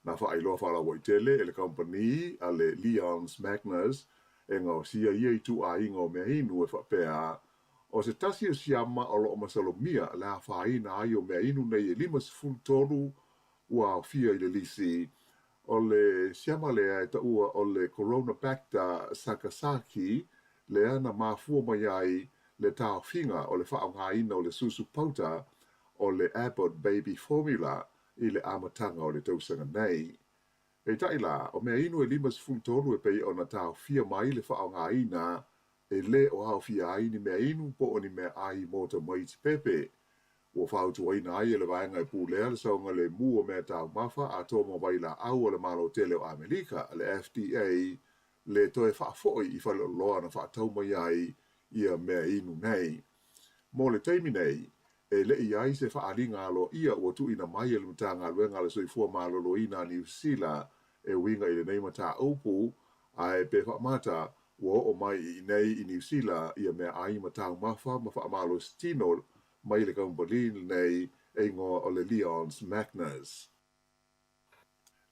Na faailoa faalauaitele e le kamupani a le Leon's Magnus e gaosia ia ituaiga o mea inu e faapea, O se tasi o siama o lo o masalomia le afaina ai o mea inu nei e 53 ua aofia i le lisi, o le siama lea e taua o le Coronabacter sakazakii lea na mafua mai ai le taofiga o le faaaogaina o le susu pauta o le Abbott Baby Formula i le amataga o le tausaga nei. Peitai la, o mea inu e 53 e pei ona taofia mai le faaaogaina e le o aofia ai ni mea inu po o ni mea ʻai mo tamaiti pepe. Ua fautuaina ai e le vaega e pulea le saogalemu o mea taumafa atoa ma vailaau a le Malo tele o Amelika, le FDA, le toe faafoi i faleoloa na faatau mai ai ia mea inu nei. Mo le taimi nei, e le i ai se faaaliga aloaia ua tuuina mai e le Matagaluega a le Soifua Maloloina a Niu Sila e uiga i lenei mataupu, ae pe faamata ua oo mai i inei i Niu Sila ia meaai ma taumafa ma faamalositino mai le kamupani lenei e igoa o le Leon's Magnus.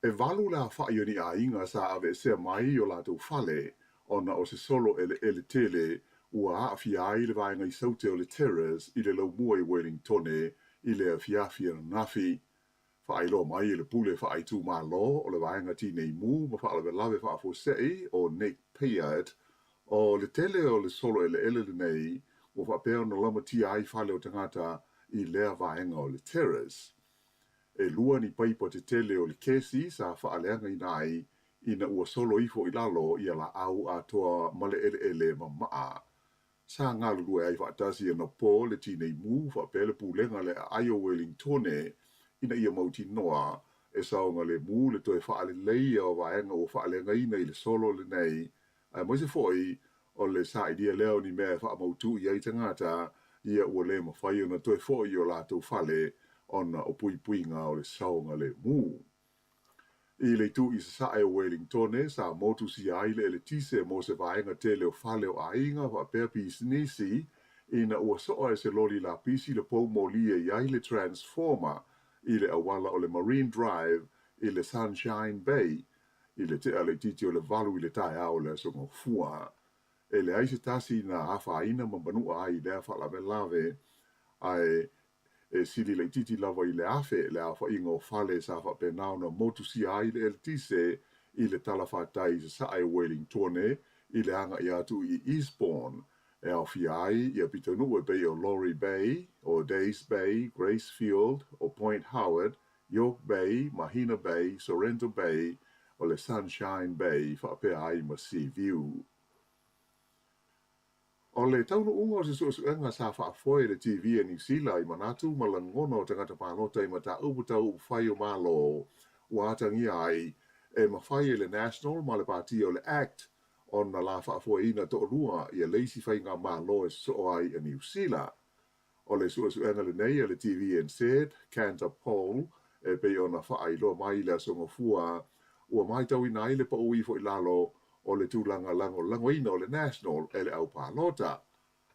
E valu le afa'i o ni aiga sa aveesea mai i o latou fale ona o se solo eleele tele ua aafia ai le vaega i Saute o le Terrace i le laumua i Wellingtone i le afiafi ananafi. Faailoa mai e le pule faaitumalo o le vaega Tinei Mu ma Faalavelave Faafuasei o Nick Peart, o le tele o le solo eleele lenei ua faapea ona lamatia ai fale o tagata i lea vaega o le Terrace. E lua ni paipa tetele o le kesi sa faaleagaina ai ina ua solo ifo i lalo ia laau atoa ma le eleele mamaa. Sa galulue ai faatasi anapo le Tinei Mu faapea le pulega le aai o Welingtone ina ia mautinoa e saogalemu le toe faaleleia o vaega ua faaleagaina i le solo lenei aemaise foi o le sailia lea o ni mea e faamautu i ai tagata ia ua le mafai ona toe foi i o latou fale ona o puipuiga o le saogalemu. I le itu i sasae o Welingtone, sa motusia ai le eletise mo se vaega tele o fale o aiga faapea pisinisi ina ua soa e se loli lapisi le pou moli e i ai le transformer i le auala o le Marine Drive i le Sunshine Bay i le tea laitiiti o le valu i le taeao o le Aso Gafua. E leai se tasi na afaina ma manua ai i lea faalavelave, ae e sili laitiiti lava i le 1,000 le aofaiga o fale sa faapena ona motusia ai le eletise i le talafatai i sasae o Wellingtone i le agai atu i Eastbourne, e aofia ai ia pitonuu e pei o Laurie Bay, o Days Bay, Gracefield, o Point Howard, York Bay, Mahina Bay, Sorrento Bay, o le Sunshine Bay faapea ai ma Sea View. O le taunuuga o se suesuega sa faafoe e le TV a Niu Sila i manatu ma lagona o tagata palota i mataupu tau upufai o Malo ua atagia ai e mafai e le National ma le Patia o le Act ona la faafoeina toalua ia le isi faigamalo e sosoo ai a Niu Sila. O le suesuega lenei a le TVNZ, Kantar Poll, e pei ona faailoa mai i le Aso Gafua, ua matauina ai le pau ifo i lalo o le tulaga lagolagoina o le National e le au palota.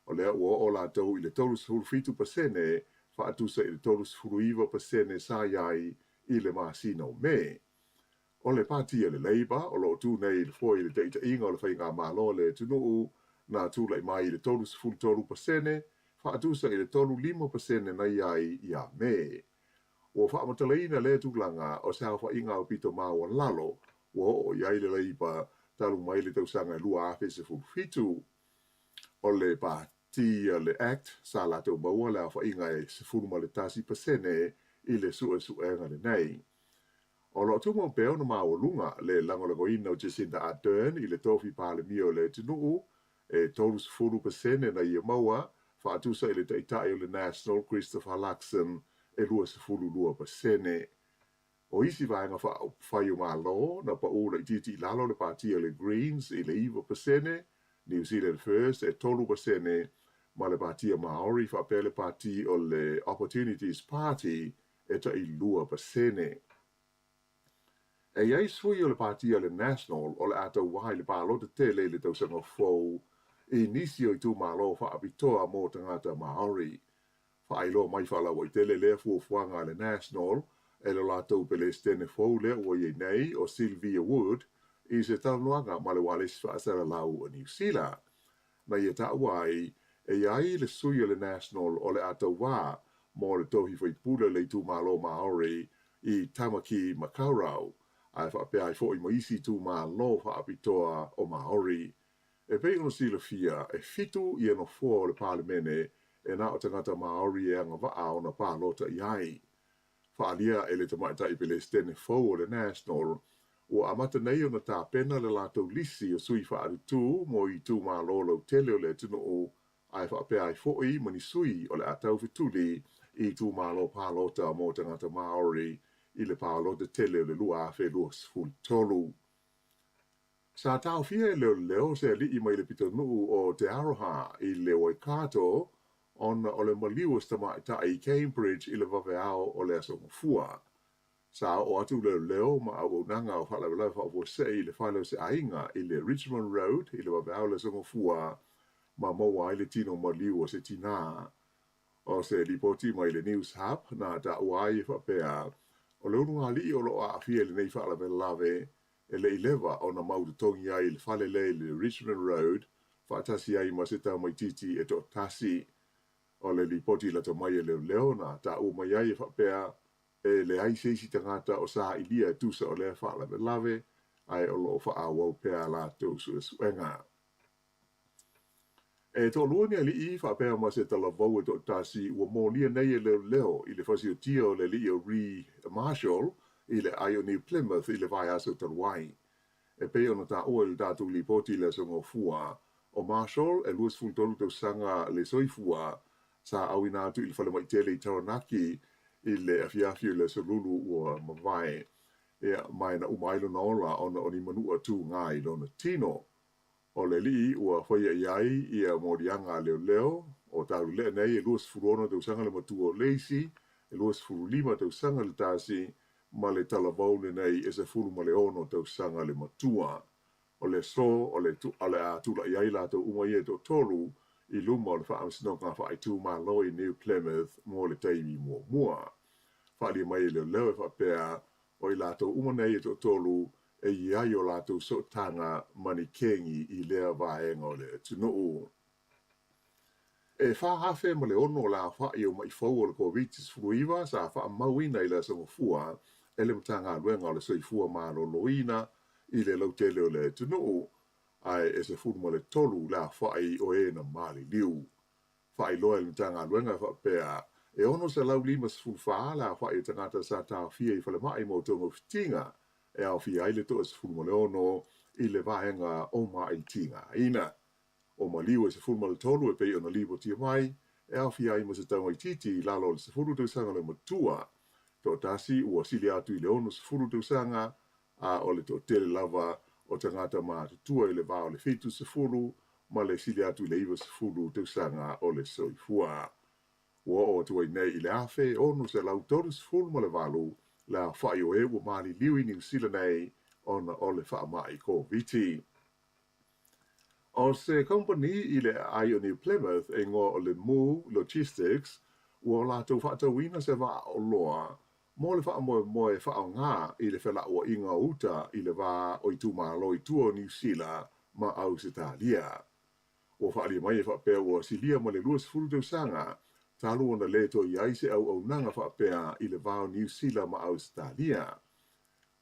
O lea ua oo latou i le 37% faatusa i le 39% sa i ai i le masina o Me. O le Pati a le Labour o lo o tu nei i le foe i le taitaiga o le faigamalo a le atunuu na tulai mai i le 33% faatusa i le 35% na i ai ia Me. Ua faamatalaina lea tulaga o se aofaiga aupito maualalo ua oo i ai le Labour talu mai le tausaga e 2017. O le Pati a le Act sa latou maua le aofaiga e 11% i le suesuega lenei. O lo o tumau pea ona maualuga le lagolagoina o Jacinda Ardern i le tofi Palemia o le atunuu, e 30% na ia maua, faatusa i le Taitai o le National Christopher Luxon e 22%. O isi vaega faaupufai o Malo na pau laitiiti i lalo le Pati a le Greens i le 9%, New Zealand First e 3% ma le Patia Maori faapea le Pati o le Opportunities Party e tai 2%. E i ai sui o le Pati a le National o le a tauā i le palota tele i le tausaga fou i nisi o itumalo faapitoa mo tagata Māori. Faailoa mai faalauaitele lea fuafuaga a le National e lo latou Pelesitene fou lea ua i ai nei o Sylvia Wood i se talanoaga ma le ualesi faasalalau o Niu Sila. Na ia taua ai, e i ai le sui o le National o le a tauā mo le tofi faipule o le itumalo Māori i Tamaki Makaurau, ae faapea ai foi ma isi itumalo faapitoa o Māori. E pei ona silafia, e fitu ia nofoa o le Palemene e na o tagata Māori e agavaa ona palota i ai. Faaalia e le tamaitai Pelesitene fou o le National, ua amata nei ona tapena le latou lisi o sui faalutū mo itumalo lautele o le atunuu ae faapea ai foi ma ni sui o le a taufetuli i itumalo palota mo tagata Māori i le palota tele o le 2023. Sa taofia e leoleo se alii mai le pitonuu o Te Aroha i le Waikato ona o le maliu o se tamaitai i Cambridge i le vaveao o le Aso Gafua. Sa oo atu leoleo ma auaunaga o faalavelave faafuasei i le fale o se aiga i le Richmond Road i le vaveao o le Aso Gafua ma maua ai le tino maliu o se tinā. O se lipoti mai le News Hub na taua ai e faapea, o le ulugalii o lo o aafia i lenei faalavelave e le i leva ona mau totogi ai i le fale lea i le Richmond Road faatasi ai ma se tamaitiiti e toatasi. O le lipoti lata mai e leoleo na taua mai ai e faapea, e leai se isi tagata o sailia e tusa o lea faalavelave, ae o lo o faaauau pea a latou suesuega. E toalua ni alii faapea ma se talavou e toatasi ua molia nei e leoleo i le fasiotia o le alii o Ree Marshall i le aai o New Plymouth i le vaiaso talu ai. E pei ona taua i le tatou lipoti i le Aso Gafua, o Marshall e 23 tausaga le soifua sa auina atu i le falemai tele i Taranaki i le afiafi o le Aso Lulu ua mavae. Ia, ma e na uma ai lona ola ona o ni manua tūgā i lona tino. O le alii ua faia i ai ia moliaga a leoleo, o Taulelea nei e 26 tausaga le matua o Leisi, e 25 tausaga le tasi, ma le talavou lenei e 16 tausaga le matua. O le aso o le o le a tulai ai latou uma ia e toatolu i luma o le Faamasinoga Faaitumalo i New Plymouth mo le taimi muamua. Faaalia mai e leoleo e faapea, o i latou uma nei e toatolu e i ai o latou sootaga ma ni kengi i lea vaega o le atunuu. E 4,006 le aofai o ma'i fou o le Koviti-19 sa faamauina i le Aso Gafua e le Matagaluega o le Soifua Maloloina i le lautele o le atunuu, ae e 13 le aofai o e na maliliu. Faailoa e le Matagaluega e faapea, e 654 le aofai o tagata sa taofia i falemai mo togafitiga, e aofia ai le 16 i le vaega o ma'i tigaina. O maliu e 13 e pei ona lipotia mai, e aofia ai ma se tamaitiiti i lalo o le 10 tausaga le matua, toatasi ua sili atu i le 60 tausaga, a o le toatele lava o tagata matutua i le va o le 70 ma le sili atu i le 90 tausaga o le soifua. Ua oo atu ai nei i le 1,638 le aofai o e ua maliliu i Niu Sila nei ona o le faamai Koviti. O se kamupani i le aai o New Plymouth e igoa o le Moo Logistics, ua latou faatauina se vaa oloa mo le faamoemoe e faaaoga i le felauaiga o uta i le va o itumalo i tua o Niu Sila ma Ausetalia. Ua faaalia mai e faapea ua silia ma le 20 tausaga talu ona le toe i ai se auaunaga faapea i le va o Niu Sila ma Ausetalia.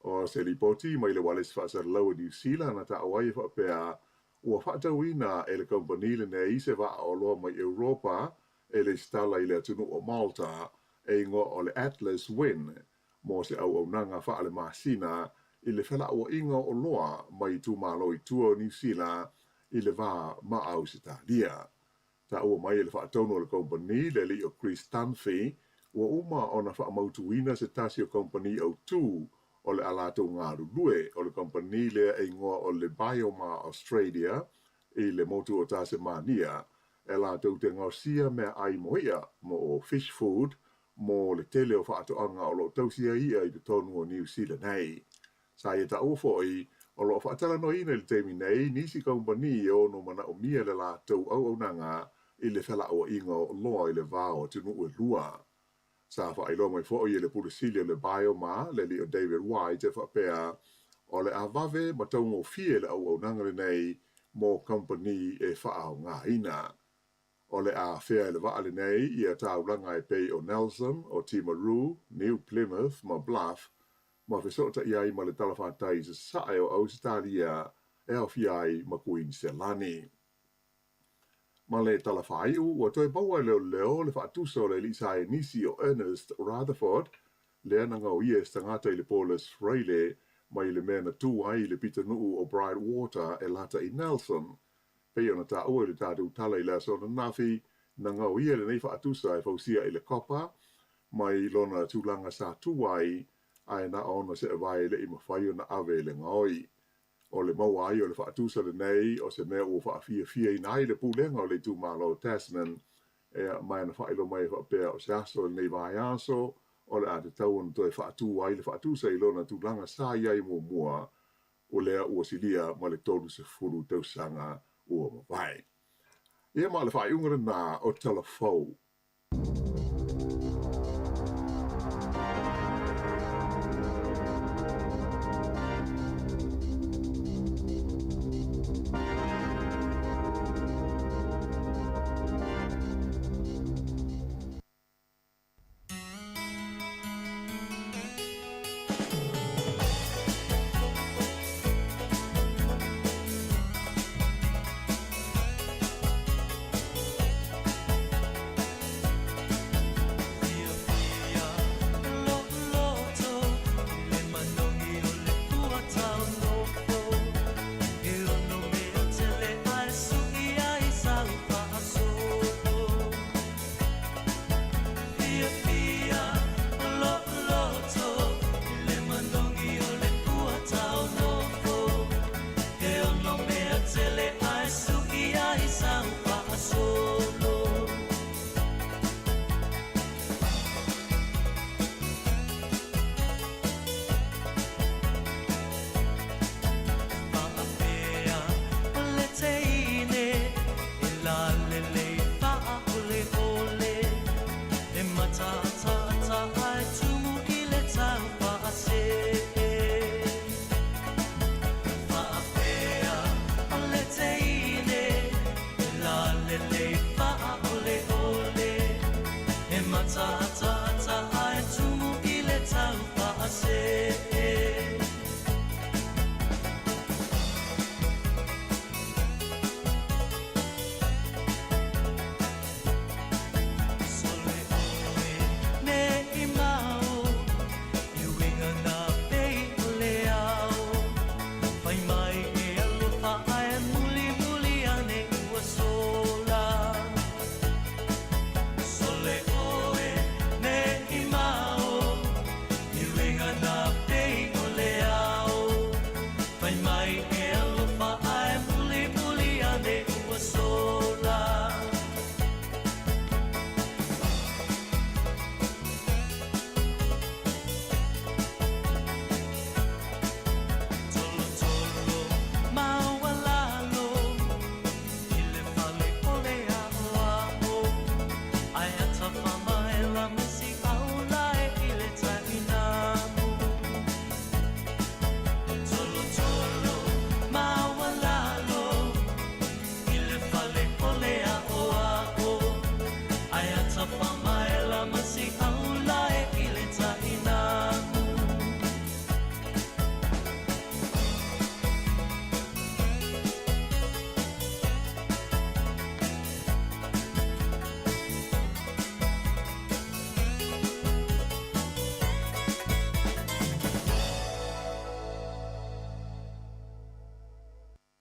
O se lipoti mai le ualesi faasalalau a Niu Sila na taua ai e faapea ua faatauina e le kamupani lenei se vaa oloa mai Europa e lesitala i le atunuu o Malta e igoa o le Atlas Wind mo se auaunaga faale-masina i le felauaiga o oloa mai itumalo i tua o Niu Sila i le va ma Ausetalia. Taua mai e le faatonu o le kamupani, le alii o Chris Dunphy, ua uma ona faamautuina se tasi o kamupani autū o le a latou galulue o le kamupani lea e igoa o le Biomar Australia i le motu o Tasemania e latou te gaosia meaai mo i'a, mo fish food, mo le tele o faatoaga o lo o tausia i'a i totonu o Niu Sila nei. Sa ia taua foi, o lo o faatalanoaina i le taimi nei nisi kamupani e ono manaomia le latou auaunaga i le felauaiga o oloa i le va o atunuu e lua. Sa faailoa mai foi e le Pule Sili o le Biomar, le alii o David White, e faapea, o le a vave ma taugofie le auaunaga lenei mo kamupani e faaaogaina. O le a afea e le vaa lenei ia taulaga e pei o Nelson, o Timaru, New Plymouth ma Bluff, ma fesootai ai ma le talafatai i sasae o Ausetalia e aofia ai ma Kuiniselani. Ma le tala faaiu, ua toe maua e leoleo le faatusa o le alii saienisi o Ernest Rutherford, lea na gaoia e se tagata i le Paulus Freile mai le mea na tū ai i le pitonuu o Brightwater e lata i Nelson. Pei ona taua i le tatou tala i le aso ananafi, na gaoia lenei faatusa e fausia i le copper mai lona tulaga sa tū ai, ae na ona seevae e le i mafai ona ave i le gaoi. O le maua ai o le faatusa lenei o se mea ua faafiafiaina ai le pulega o le itumalo o Tasman, ea, ma na faailoa mai e faapea o se aso lenei vaiaso o le a tatau ona toe faatū ai le faatusa i lona tulaga sa i ai muamua, o lea ua silia ma le 30 tausaga ua mavae. Ia ma o le faaiuga lena o Tala Fou.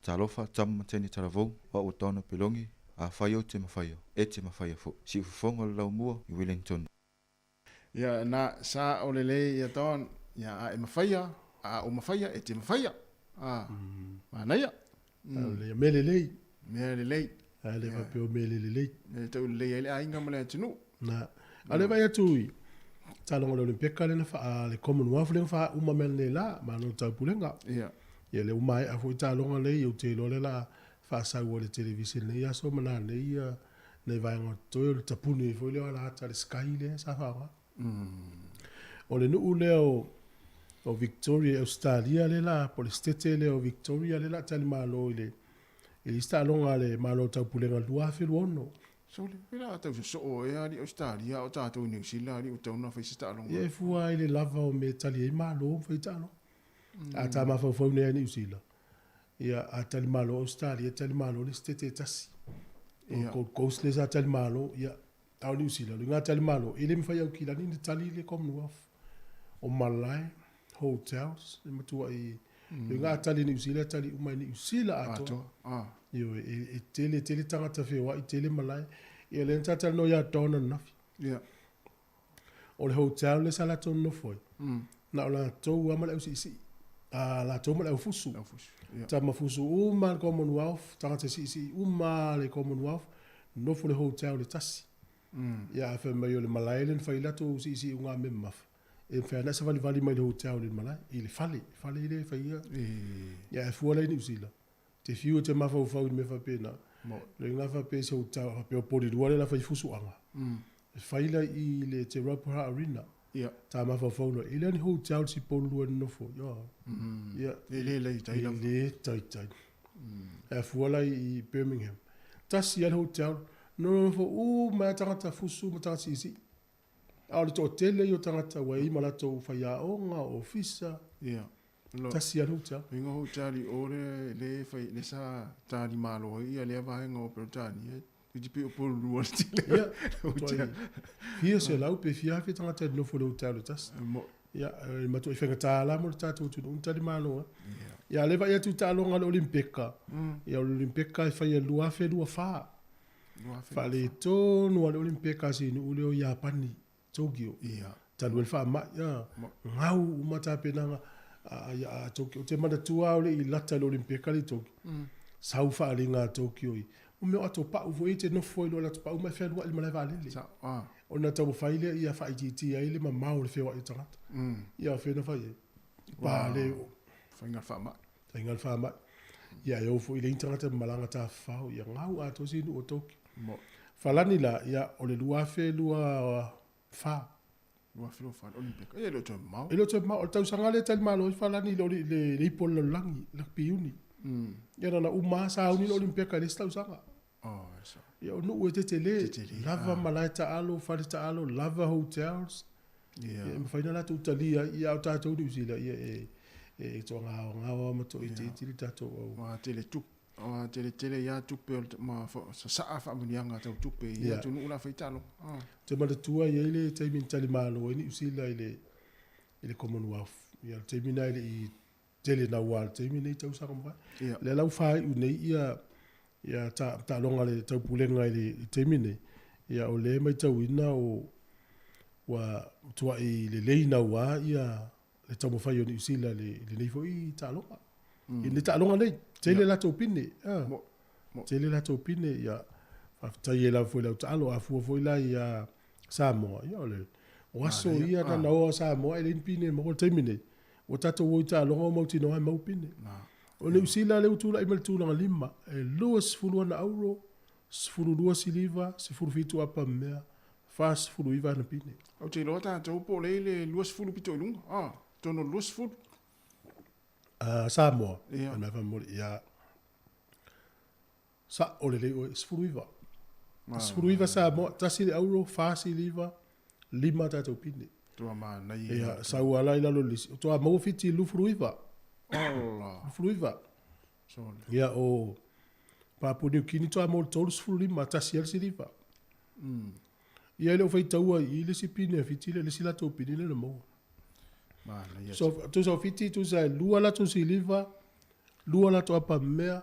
Talofa, tama ma teine talavou, o au o Donna Pelongi, afai ou te mafaia, e te mafaia foi. Siufofoga o le laumua i Wellington. Ia, na, sa o lelei ia Don, ia a e mafaia, a ou mafaia, e te mafaia. A, manaia. Mm. Mea lelei. Mea lelei. A le faapea o mea le lelei. Mea tau lelei ai le aiga ma le atunuu. Na. A le vaai atu i taaloga o le Olympeka lea na faa le Commonwealth lea na faauma mai nei la, Malo Taupulega. Ia. Ia lea ua maea foi taaloga nei, ou te iloa lea la faasau e le television nei aso ma nanei ia nai vaega o totoe o le tapuni foi lea o alaata le Sky lea sa faaaoga. O le nuu lea o o Victoria i Ausetalia lea la po o le Setete lea o Victoria lea la talimalo i le i le isi taaloga a le Malo o Taupulega i le 2026. Sole, pe la tau sosoo ea alii Ausetalia a o tatou i Niu Sila alii ua tatau ona fai se taaloga. Ia e fua i le lava o mea e tali ai Malo ma fai taaloga. A ta mafaufau nei lava i Niu Sila, ia a talimalo Ausetalia, talimalo le Setete e tasi. O le Gold Coast lea sa talimalo, ia A o Niu Sila, o le uiga tali malo, e le mafai e Aukilani ona tali le Commonwealth. O malae, hotels, e matuai, le uiga a tali e Niu Sila, e tali uma e Niu Sila atoa. Atoa. Ioe, e tele tele tagata feoai, tele malae. Ia lea na talatalanoa ia Don ananafi. Ia. O le hotel lea sa latou nonofo ai, na o latou lava ma le ausiisii. A latou ma le aufusu. Aufusu. Ia. Tama fusu uma le Commonwealth, tagata siisii uma le Commonwealth, nofo le hotel le tasi. Ia a fai mai o le malae lea na fai ai latou siisii uga me mamafa, e mafai lava ona savalivali mai le hotel i le malae, i le fale, fale lea e fai ai. Ia ae fua la i Niu Sila, te fiu e te mafaufau i le mea faapena. Le uiga faapea i se hotel, faapea o Polilua lea o le a fai fusuaga, e fai la i le Te Rauparaha Arena. Ta mafaufau loa, e le o ni hotel le sipolu lua e nonofo ai. Ia. E le taitai lava. E le taitai. Ae fua la i Birmingham, tasi lava le hotel, nonofo uma ai lava tagata fusu ma tagata siisii. A o le toatele ia o tagata ua i ai ma latou faiaoga, ofisa. Ia. Tasi lava le hotel. Inga hotel i o le, le fai, le sa tali malo ai ia lea vaega o Peretania. I te pei o Pololua le tele. Ia, hotel. Fia selau pe fia afe tagata e nofo i le hotel e tasi. Ia, e matuai faigata la mo le tatou atunuu ona tali malo. Ia, a o lea e vaai atu i taaloga a le Olimpeka, ia o le Olimpeka e fai i le 2024. Faaletonu lava le Olimpeka a si nuu lea o Iapani, Tokyo. Talu ai le faamai, gau uma tapenaga a Tokyo. Ou te manatua lava o le i lata i le Olimpeka lea i Tokyo, sau faaaliga a Tokyo i mea o ato pau foi ia e te nofo ai loa i le ato pau ma e fealuai i le malae vaalele. Ona taumafai lea ia faaitiitia ai le mamao o le feoai o tagata. Ia o fea na fai ai? Pa le oo. Faiga faamai. Faiga le faamai. Ia e o foi le tagata ma malaga tafafao, ia gau atoa si nuu o Tokyo. Falani la, ia o le 2024. 2024 le Olympic. E le o toe mamao. E le o toe mamao. O le tausaga lea e talimalo ai Falani i le ipu o le lalolagi, rugby uni. Ia na ona uma lava sauni le Olympeka i le isi tausaga. Ia o nuu e tetele, lava malae taalo, fale taalo, lava hotels. Ia e mafai ona latou talia ai, ia a o tatou i Niu Sila, ia e toagaogao ma toaitiiti le tatou au. Ua tele tupe, ua tele tele ia tupe ma sasaa faamanuiaga tau tupe i atunuu la fai taaloga. Ou te manatua e i ai le taimi na talimalo ai Niu Sila i le Commonwealth. Ia o le taimi lena e le i tele naua i le taimi lenei tausaga ua mavae. Lea la ua faaiu nei ia ia taaloga a le Taupulega i le taimi lenei, ia o lea e matauina o ua matuai lelei naua ia le taumafai o Niu Sila i lenei foi taaloga. I lenei taaloga nei, tele latou pine. Tele latou pine, ia faafetai ai lava foi i lau taalo. A fua foi la ia Samoa, ia o le o aso ia na na o a Samoa e leai ni pine e maua i le taimi nei. Ua tatou o i taaloga ua mautinoa e mau pine. O Niu Sila lea ua tulai mai le tulaga lima, e 20 ana auro, 12 siliva, 17 apa mea, 49 ana pine. Ou te iloa tatou po o lea i le 20 pito i luga, a, totonu o le 20. Samoa, ia, mea faamolemole, ia, Sa'o lelei oe, 19. 19 Samoa, tasi le auro, fa siliva, lima tatou pine. Tua manaia. Ia, sau ala i lalo le isi. Toa maua Fiti 29. Ola. 29. Sole. Ia, o Papua New Guinea toa maua le 35, tasi ai le siliva. Ia, e le o faitaua i i le isi pine a Fiti lea, le isi latou pine lea na maua. Manaia. So, tusa o Fiti, tusa e lua latou siliva, lua latou apamea,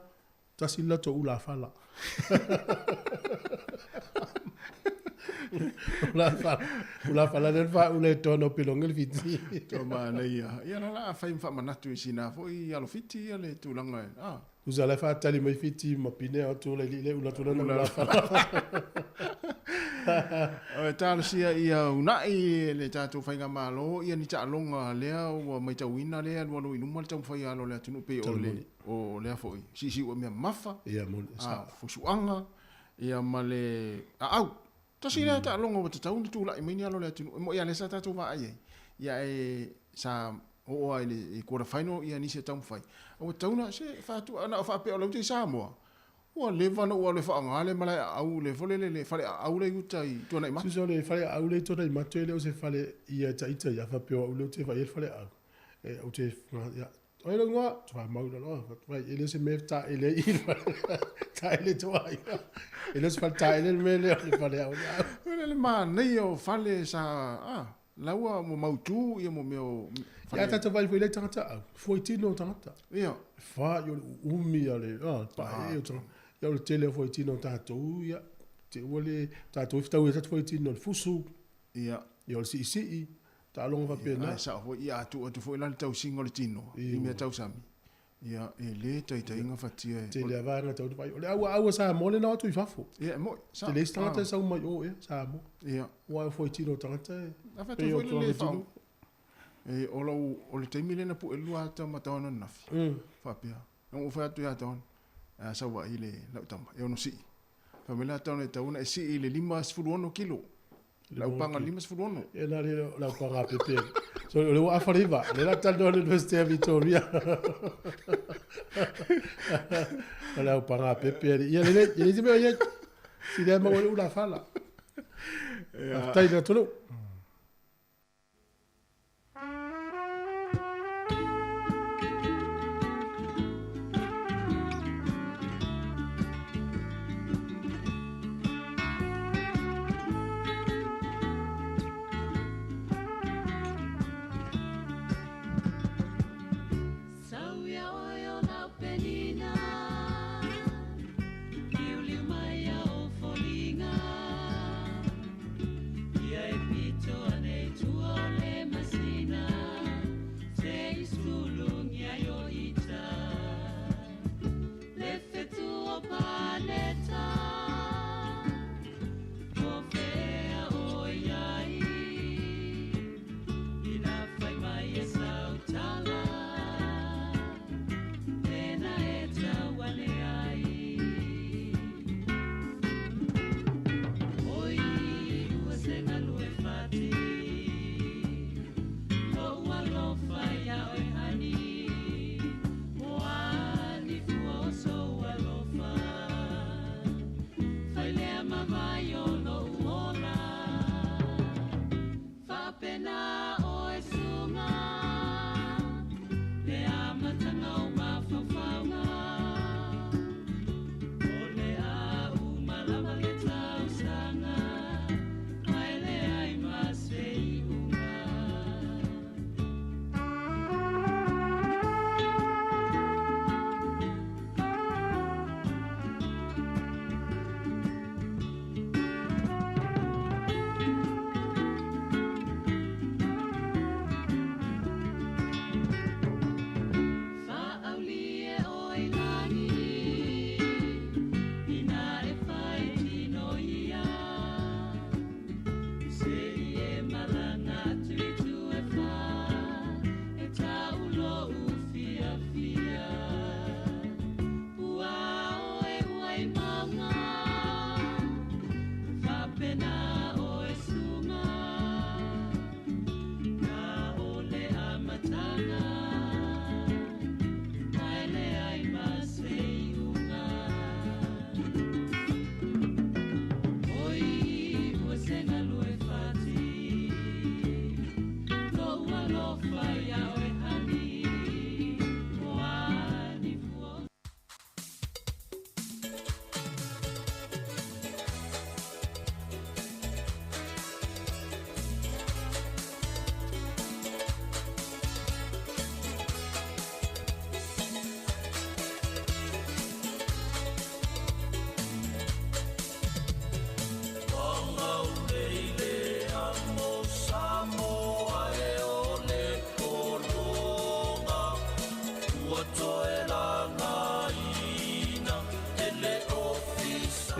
tasi le latou ulafala. Ulafala, ulafala lea na faaula e Tono Pilongi le Fiti. Tua manaia. Ia la la fai ma faamanatu i sina foi alo Fiti ia le tulaga e. Ah. Tusa la e faatali mai Fiti ma pine atu le alii le ula atu lana ulafala. O talosia ia uunai le tatou faigamalo ia ni taaloga lea ua maitauina lea alualu i luma le taumafai alo o le atunuu pei o le o lea foi siisiu mea mamafa, Ia, moni, a fusuaga ia ma le aau. Tasi lea taaloga ua tatau ona tulai mai ni alo o le atunuu. E moi lava lea sa tatou vaai ai, ia ae sa oo lava i le quarter final ia nisi e taumafai. A ua tatau ona se faatu na o faapea o la e uta i Samoa, ua leva ona ou alu e faaaoga le malae aau le foi lele le fale aau lea i uta i Tuanaimato. Tusa o le fale aau lea i Tuanaimato e le o se fale ia e ita ia faapea o au lea ou te vaai ai le fale aau. E, ou te, ia, o ai lou igoa? Faamau i lalo, vai, e le o se mea e taele ai i le fale, taele to aiga. E le o se fale taele le mea lea o le fale aau. O le manaia o fale sa, a, la ua mautu ia mo mea o fale. Ia tatou vaai foi i le tagata au, fua i tino o tagata. Ia. Fa i o le uumi a le, a, pae o tagata. Ia o le tele o fua i tino o tatou, ia, te ua le, tatou e fetau ia tatou fua i tino o le fusu. Ia. Ia o le siisii, taaloga faapena. Ia, ae sao foi, ia a tuu atu foi la le tausiga o le tino i mea tausami, ia, e le taitai gafatia e. Tele lava vaega tau vaai. O le auaau a Samoa lea na o atu i fafo. Ia, e moi, sao. Te le isi tagata e sau mai o ea, Samoa. Ia. Aua e fua i tino o tagata e. A faatu foi le le faaoga. E, o lou, o le taimi lea na puelua ata ma Taono ananafi. Faapea. Na ou fai atu ia Taono, a sau ai le lau tama, e ono sii. Fai mai la Taono e tatau ona e sii i le 56 kilo. Laupaga 56. Ia na le laupaga pepe. So o le ua afa le iva. Le la talanoa le University of Victoria. O le laupaga pepe. Ia le le, ia le te mea ia. Si le maua le ula fala. Faafetai le atunuu.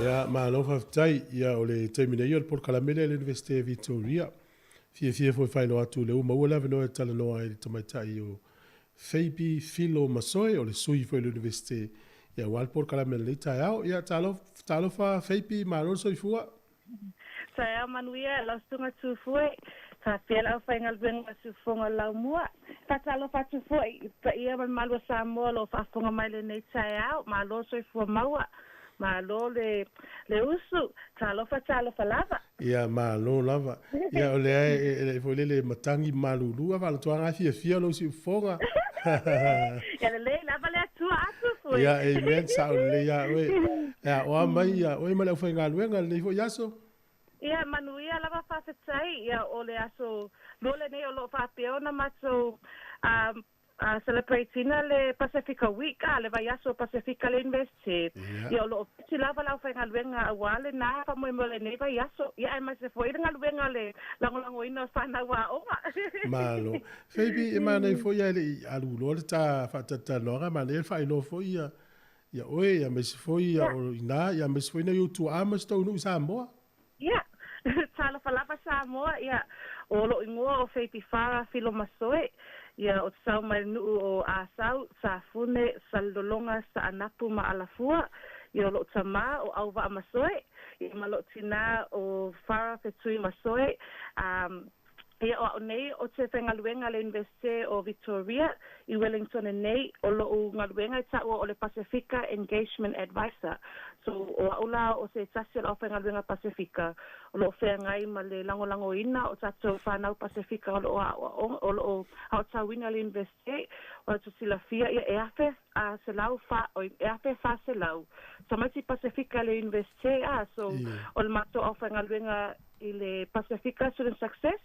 Ia, malo faafetai. Ia, o le taimi nei o le polokalame lea i le Iunivesite o Victoria. Fiafia foi e faailoa atu lea ua maua le avanoa e talanoa ai i le tamaitai o Phoebe Philo Masoe, o le sui foi o le Iunivesite, ia, aua le polokalame o lenei taeao. Ia, talofa Phoebe, malo le soifua. Taeao manuia lau susuga Tufue, faapea le aufaigaluega siufofoga o le Laumua. Faatalofa atu foi i le paia ma le malu o Samoa o lo o faafofoga mai lenei taeao. Malo le soifua maua, malo le le usu, talofa talofa lava. Ia malo lava. Ia o lea e foi lele matagi malulu a faalatoaga a fiafia lou siufofoga. Ia lelei lava le Atua a Tufue. Ia amen sao lelei ia oe. Ia oa mai ia oe ma le aufaigaluega lenei foi aso. Ia manuia lava faafetai ia o le aso lua lenei o loo faapea ona matou celebrate ina le Pasefika Week a le vaiaso o Pasefika le University. Ia o loo busy lava le aufaigaluega aua lena faamoemoe o lenei vaiaso ia aemaise foi le galuega le lagolagoina o fanau aoga. Malo. Phoebe, e manaia foi ae le i alu loa le ta faatalatalanoaga, manaia le faailoa foi ia ia oe, ia aemaise foi ia o ina, ia aemaise foi nai ou tuaa ma si tou nuu i Samoa. Ia, talofa lava Samoa, ia, o lou igoa o Phoebe Farah Filomasoe, ia, ou te sau mai le nuu o Asau, Safune, Salelologa, Saanapu ma Alafua, ia, o lou tamā o Auvaa Masoe, ia, ma lou tinā o Farah Fetui Masoe, a, Ia, o a'u nei o te faigaluega a le Iunivesite o Victoria i Wellingtone nei, o lo'u galuega e ta'ua o le Pasefika Engagement Advisor. So, o a'u la o se tasi o le aufaigaluega Pasefika o lo'o feagai ma le lagolagoina o tatou fanau Pasefika o lo'o a'oa'oga, o lo'o aotauina i le Iunivesite. Ua tou silafia, ia, e 1400, oi, e 1400 tamaiti Pasefika i le Iunivesite, a, so, o le matou aufaigaluega i le Pasefika Student Success,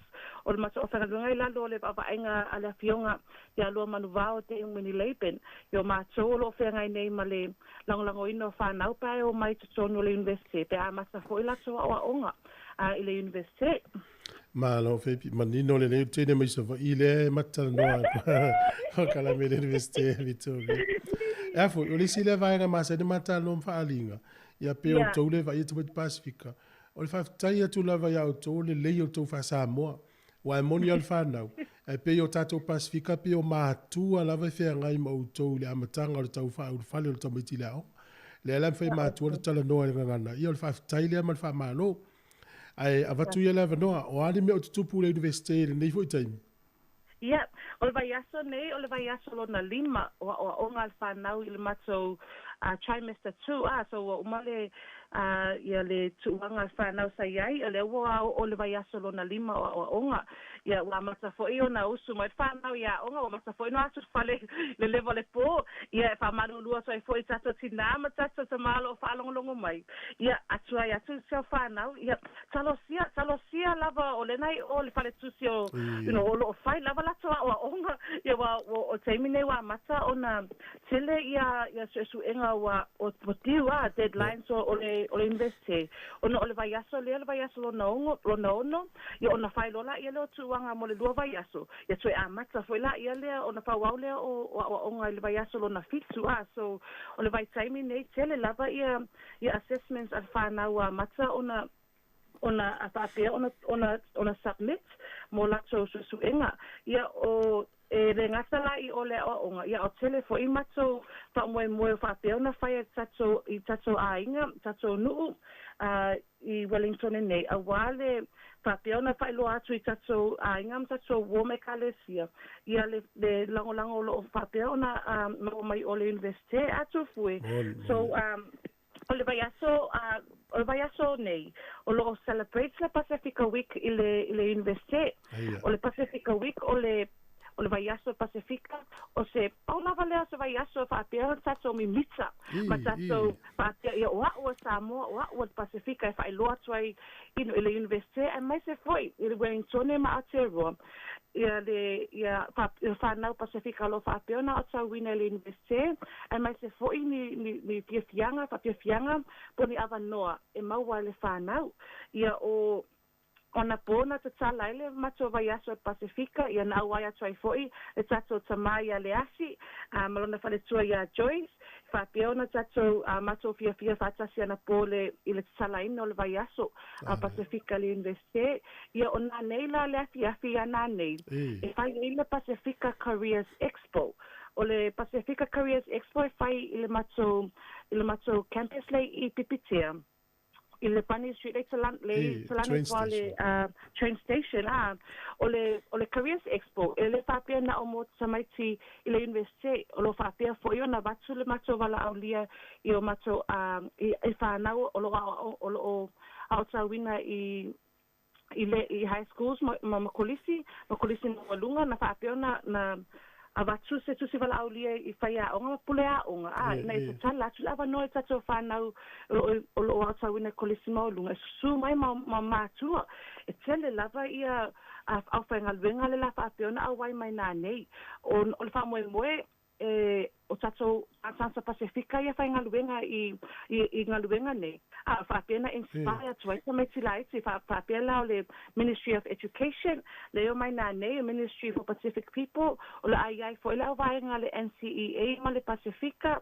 o le matou aufaigaluega i lalo o le vaavaaiga a le Afioga ia Luamanuvao Dame Winnie Laban, i o matou o lo o feagai nei ma le lagolagoina o fanau pe a e omai i totonu o le Iunivesite, pe a amata foi latou aoaoga i le Iunivesite. Malo Phoebe, manino lelei le teine mai Savaii lea e matalanoa atu o Kalame i le Iunivesite o Victoria. E a foi, o le isi lea vaega masani ma talanoa ma faaaliga, ia pe outou le vaai tamaiti Pasefika, O le faafetai atu lava iā outou o lelei o le tou faa-Samoa. Aua e moni lava le fanau, ae pei o tatou Pasefika pei o matua lava e feagai ma outou i le amataga o le tau faaulufale o le tamaiti i le aoga. Lea la e mafai e matua ona talanoa i le gagana, ia o le faafetai lea ma le faamalo. Ae avatu ia le avanoa, o a ni mea o tutupu i le Iunivesite i lenei foi taimi? Ia, o le vaiaso nei, o le vaiaso lona lima o aoaoga a le fanau i le matou trimester two, a, so ua uma le, ia le tuuaga a le fanau sa i ai, o lea ua oo i le vaiaso lona lima o aoaoga. Ia, ua amata foi ona usu mai le fanau i aoga, ua amata foi ona o atu i le fale i le leva o le po. Ia, e faamalulu atu ai foi i tatou tinā ma tatou tamā o lo o faalogologo mai. Ia, atu ai atu si au fanau, ia, Talosia, talosia lava o lena i o le faletusi o, you know, o lo o fai lava latou aoaoga, ia ua, ua, o le taimi nei ua amata ona tele ia, ia suesuega ua, ua, ua due a, deadlines o, o le, o le Universite. Ona o le vaiaso lea, le vaiaso lona ono, lona ono, ia ona fai loa laia lea o tuuaga mo le lua vaiaso, ia toe amata foi laia lea ona faaauau lea o, o aoaoga i le vaiaso lona fitu a. So, o le vaitaimi nei, tele lava ia, ia assessments a le fanau ua amata ona ona a faapea ona ona ona submit mo latou suesuega. Ia o e le gata la i o le aoaoga, ia o tele foi matou faamoemoe o faapea ona fai e tatou i tatou aiga, tatou nuu a i Wellingtone nei auā le faapea ona faailoa atu i tatou aiga ma tatou uo ma ekalesia ia le le lagolago o lo o faapea ona maua mai o le Universite a Tufue. So o le vaiaso o le vaiaso nei o lo o celebrate le Pasefika Week i le i le Universite. O le Pasefika Week o le o le vaiaso Pasefika, o se pau lava lea o se vaiaso e faapea ona tatou mimita ma tatou faapea, ia o a'u a Samoa, o a'u a le Pasefika e faailoa atu ai i i le Universite aemaise foi i le Wellingtone ma Aotearoa ia le ia fanau Pasefika o lo o faapea ona aotauina i le Universite aemaise foi ni ni ni fiafiaga faafiafiaga po o ni avanoa e maua ai le fanau ia o Anapo na tatala ai le matou vaiaso e Pasefika, ia na auai atu ai foi le tatou tamā ia Leasi, a ma lona faletua ia Joyce, Faapea ona tatou matou fiafia faatasi anapō le i le tatalaina o le vaiaso a Pasefika le Iunivesite. Ia o nanei la le afiafi ia nanei e fai ai le Pasefika Careers Expo. O le Pasefika Careers Expo e fai i le matou i le matou campus lea i Pipitea. I le Bunny Street le talane le talane tua le train station a o le o le Careers Expo e le faapea na o mo tamaiti i le Universite o lo faapea foi ona avatu le matou valaaulia i o matou i i whanau o lo o o lo o aotauina i i le i high schools ma ma ma kolisi ma kolisi maualuga na faapea ona na avatu se tusi valaaulia i faiaoga ma pule aoga a ina ia tatala atu le avanoa i tatou fanau o lo o o lo o aotauina i kolisi maualuga e susu mai ma ma matua e tele lava ia aufaigaluega le la faapea ona auai mai nanei o o le faamoemoe e o tatou tagata Pasefika ia faigaluega i i galuega nei, a faapea na inspire atu ai tamaiti laiti, faapea la o le Ministry of Education, le omai nanei o Ministry for Pacific People, o le a i ai foi le auvaega a le NCEA ma le Pasefika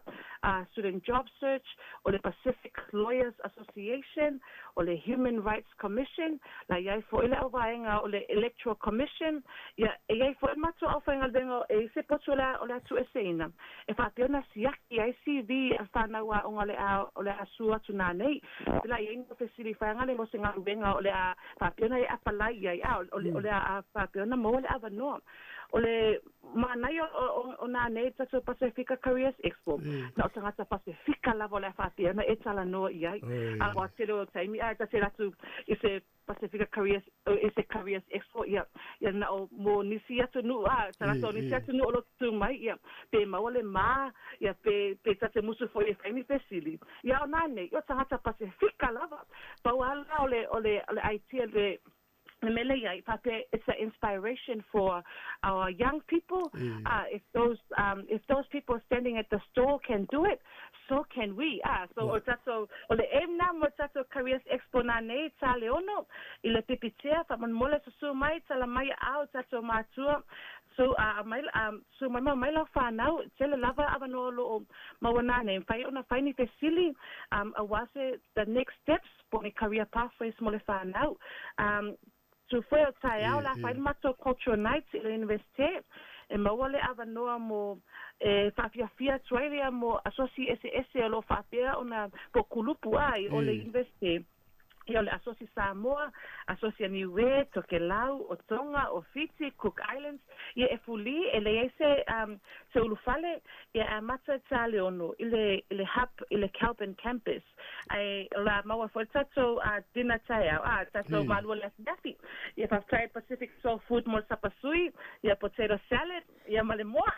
Student Job Search, o le Pacific Lawyers Association, o le Human Rights Commission, la i ai foi le auvaega o le Electoral Commission, ia, e i ai foi le matou aufaigaluega e i se potu o le a, o le a tuueseina, e faapea ona siaki ai CV a fanau aoga o le a, o le a sue atu nanei. Pela i ai ni fesili faiga le mo se galuega o le a faapea ona e apalai i ai, a o le, o le a faapea ona maua le avanoa. O le manaia o, o nanei tatou Pasefika Careers Expo, na o tagata Pasefika lava o le a faapea ona e talanoa i ai. A ua tele o taimi a e ta tele atu i se Pasefika Careers, i se Careers Expo, ia, ia na o mo nisi atunuu, a, tagata o nisi atunuu o lo o tutū mai, ia, pe maua le ma, ia, pe, pe ta te musu foi e fai ni fesili. Ia o nanei, o tagata Pasefika lava. Pau lava la o le, o le, o le idea le, le mea lea i ai, faapea it's an inspiration for our young people, if those, if those people standing at the store can do it, so can we. So o tatou, o le aim na mo tatou Careers Expo nanei, tā le ono, i le Pipitea, faamolemole susu mai, tala mai a o tatou matua, so mai, susu mai ma mai lau whanau, tele lava avanoa o lo o maua nanei, mafai ona fai ni fesili, aua se the next steps, po o ni career pathways mo le whanau. Tu foe o taeao la fai le matou cultural night i le Universite, e maua le avanoa mo e faafiafia atu ai lea mo asosi eseese o lo o faapea ona po o kulupu a i o le Universite. Ia o le asosi Samoa, asosi a Niue, Tokelau, o Tonga, o Fiti, Cook Islands, ia e fuli e leai se se ulufale, ia e amata i Taleono i le i le hub i le Kelburn Campus. Ae o le a maua foi le tatou dinner taeao, a, tatou malua i le afiafi. Ia faafetai Pacific Soul Food mo le sapasui, ia potato salad, ia ma le moa,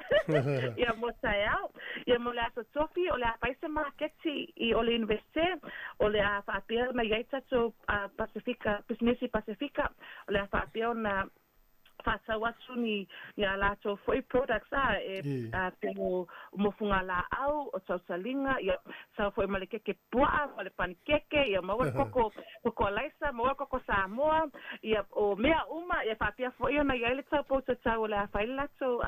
ia mo taeao. Ia mo le aso tofi, o le a fai se maketi i o le Universite, o le a faapea ona i ai tatou Pasifika, pisinisi Pasifika, o le a faapea ona faatau atu ni ni a latou foi products a e pei o mofuga laau, o tautaliga, ia sau foi ma le keke puaa ma le panikeke, ia maua le koko koko alaisa, maua le koko Samoa, ia o mea uma, ia faapea foi ona i ai le tau pou tatau o le a fai le latou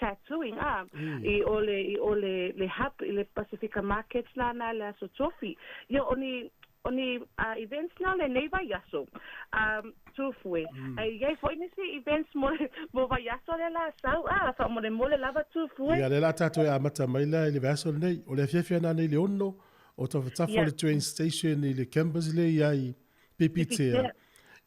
tattooing a i o le i o le le hub i le Pasifika Markets lana i le Aso Tofi. Ia o ni O ni events na lenei vaiaso, Tufue. E i ai foi nisi events mo mo vaiaso lea la sau, a, faamolemole lava Tufue. Ia, lea la tatou e amata mai la i le vaiaso lenei. O le afiafi ana nei i le 6, o tafatafa o le train station i le campus lea i ai Pipitea.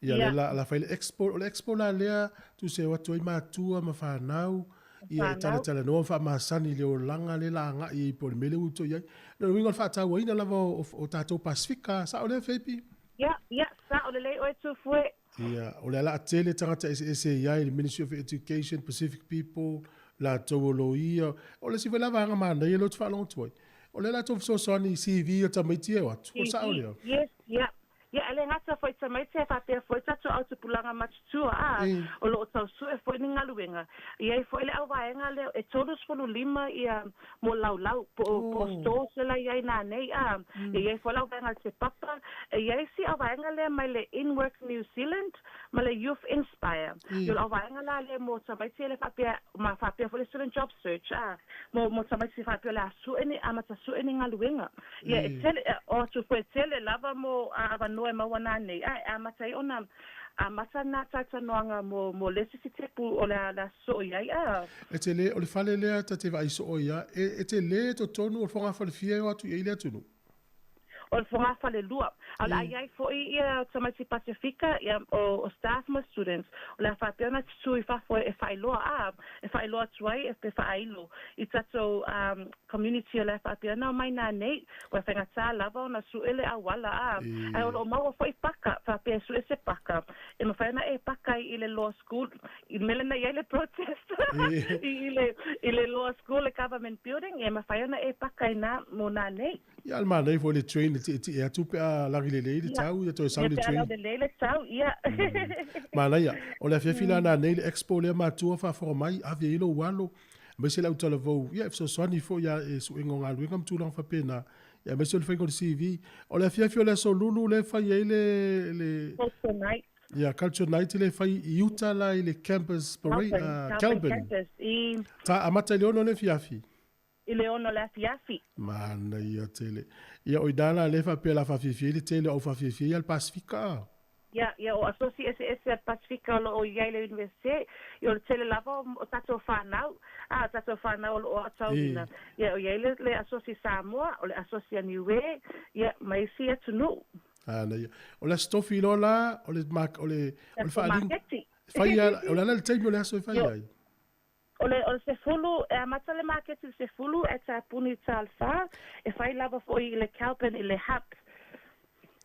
Ia, lea la, la fai le expo, o le expo la lea, tusa e o atu ai matua ma fanau, ia e talatalanoa ma faamasani i le olaga lea la agai ai po o le mea lea ua outou i ai. O le uiga o le faatauaina lava o, o tatou Pasifika, sao lea Feipi? Ia, ia, sao lelei oe Tufue. Ia, o le a laa tele tagata eseese i ai, le Ministry of Education, Pacific People, latou o loia. O le isi foi la vaega manaia lea ou te faalogo atu ai, o lea latou fesoasoani i CV o tamaiti e o atu. O le sao lea? Yes, ia. Ia, e le gata foi tamaiti ae faapea foi tatou au tupulaga matutua, a, o lo o tau sue foi ni galuega. E i ai foi le auvaega lea e 35 ia mo laulau, po o, po o stalls le la i ai nanei, a, e i ai foi le auvaega a le Te Papa. E i ai si auvaega lea mai le InWork New Zealand, ma le Youth Inspire. Ia, o le auvaega la lea mo tamaiti e le faapea, ma faapea foi le Student Job Search, a, mo, mo tamaiti faapea o le a sue ni, amata sue ni galuega. Ia, e tele, o atu foi e tele lava mo avanoa e maua nanei, a e amata ai ona amata na talatalanoaga mo, mo le isi sitepu o le a, le a sosoo i ai, a. E tele, o le fale lea ta te vaai soo ai a, e, e tele totonu o le fogafalefia e o atu i ai le atunuu. O le fogafalelua. A o le a i ai foi ia tamaiti Pasefika, ia, o, o staff ma students, o le a faapea ona tutu i fafo e faailoa, a, e faailoa atu ai pe faailo i tatou community o le a faapea ona omai nanei, ua faigata lava ona sue le auala, a, ae o lo o maua foi paka, faapea e sue se paka, e mafai ona e paka ai i le law school, i le mea lena e i ai le protest i le, i le law school, le government building, e mafai ona e paka i na mo nanei. Ia, a le manaia foi le train e tietie atu pe a lagi lelei le tau, ia toe sau le train. Ia, pe a lagi lelei le tau, ia. Manaia. O le afiafi la nanei le expo lea matua faafofoga mai, ave ai lou alo, aemaise le autalavou, ia e fesoasoani foi ia e suega o galuega ma tulaga faapena, ia aemaise o le faiga o le CV. O le afiafi o le Aso Lulu lea e fai ai le, le Culture Night. Ia, Culture Night lea e fai i uta la i le Campus Parade, Kelburn, Kelburn Campus, i. Ta amata i le 6 le afiafi. I le 6 le afiafi. Manaia tele. Ia o ina la lea faapea la faafiafia ai le tele o au faafiafia ia le Pasefika a? Ia, ia o asosi eseese a le Pasefika o lo o i ai le Universite, ia o le tele lava o tatou fanau, a, o tatou fanau o lo o aotauina. Ia o i ai le, le asosi Samoa, o le asosi a Niue, ia, ma isi atunuu. Manaia. O le Aso Tofi loa la, o le, o le, o le faaaliga. Fai a, o le a la le taimi o le aso e fai ai? O le, o le sefulu, e amata le maketi i le sefulu ae tapuni i le wha, e whai lava foi i le Kelburn i le hub.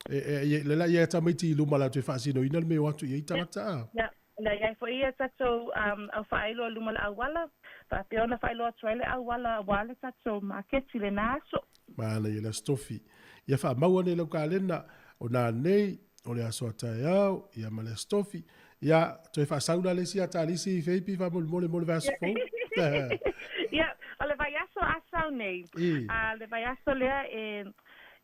E, e, e, le la ia tamaiti i luma latou e faasinoina le mea o atu i ai tagata a? Ia, le i ai foi ia tatou um, au whaailoa i luma le auala, faapea ona whaailoa atu ai le auala aua le tatou maketi lena aso. Manaia le Aso Tofi. Ia faamau ane i lau kalena, o nanei, o le aso a taeao, ia ma le Aso Tofi. Ia, toe faasau la le isi atalisi i Feipi faamolemole mo le vaiaso fou. Ia, o le vaiaso a sau nei, a le vaiaso lea e,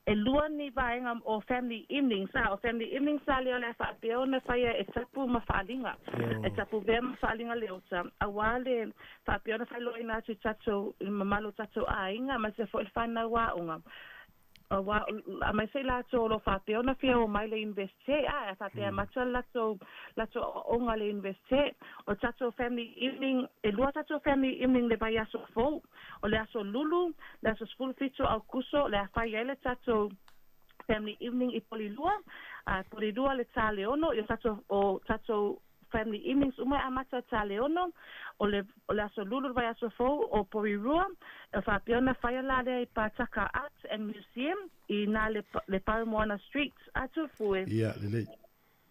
e lua ni vaega o family evenings, a o family evenings la lea o le a faapea ona faia e tapu ma faaaliga, e tapu vea ma faaaliga leota, auā le faapea ona faailoaina atu i tatou, i le mamalu o tatou aiga, aemaise foi le fanau aoga. Aua, aemaise i latou o lo o faapea ona fia o mai le Universite, a, e faapea amata le latou, latou aoaoga i le Universite. O le tatou family evening, e lua tatou family evening le vaiaso fou, o le aso Lulu, le aso 17 o Aokuso, o le a fai ai le tatou family evening i Polilua, a, Polilua le ta le ono, i o tatou, o tatou Family Evenings uma e amata ta le ono, o le, o le aso Lulu le vaiaso fou o Porirua, e faapea ona faia la lea i Pātaka Art and Museum i nā le, le Paumoana Street a Tufue. Ia, lelei.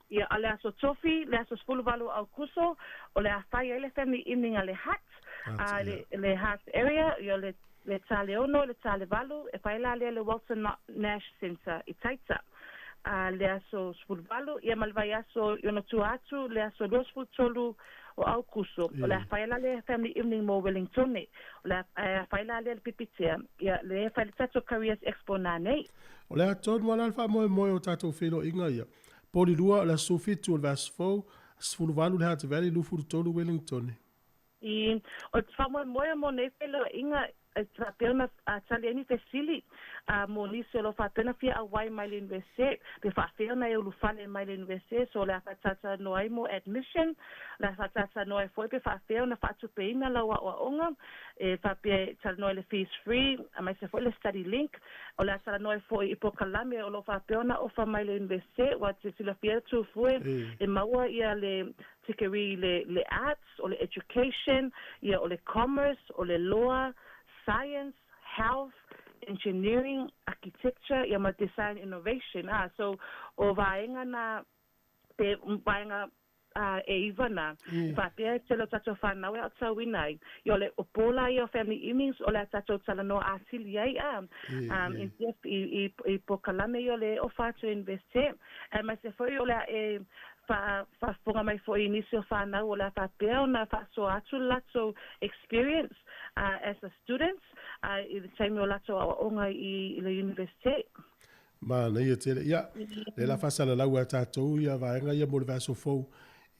Ia, a le aso Tofi, le aso 18 o Aukuso, o le a fai ai le Family Evening a le Hutt, a le, le Hutt Area, ia le, le ta le ono, le ta le valu, e fai la lea le Walter Nash Centre i Taita. a le aso 18, ia ma le vaiaso i ona tua atu, le aso 23 o Aokuso. O le a fai la le Family Evening mo Wellingtone. O le a fai la lea le Pipitea, ia le fai le tatou Careers Expo nanei. O le a tonu lava la le faamoemoe o tatou feiloaiga ia. Polilua o le aso 17 o le vaiaso fou, 18 le Hutt Valley, 23 Wellingtone. I, o te faamoemoe mo nei feiloaiga e faapea ona tali ai ni fesili mo nisi o lo o faapea ona fia auai mai le Universite, pe faafea ona e ulufale mai le Universite, so o le a faataatanoa ai mo admission, o le a faataatanoa ai foi pe faafea ona faatupeina lau aoaoga, e faapea e talanoa i le fees free, aemaise foi le study link, o le a talanoa ai foi i polokalame o lo o faapea ona ofa mai le Universite, ua te silafia Tufue e maua ia le tikeri i le, le arts, o le education, ia o le commerce, o le law, science, health, engineering, architecture, ia ma design innovation, ā, so o vaega nā, te vaega ā, e iwa nā, faapea e tele o tātou whānau e aotauina ai. Ia o le, o pō la ia o Family Evenings, o le a tātou talanoa ātili ai, ā, in depth i, i, i pōkalame ia o le ofa atu e Investec, aemaise foi o le a e Faafofoga mai foi i nisi o whanau o le a faapea ona faasoa atu le latou experience as a student i le taimi o latou aoaoga i le Universite. Manaia tele. Ia, lea la faasalalau a tatou ia vaega ia mo le vaiaso fou.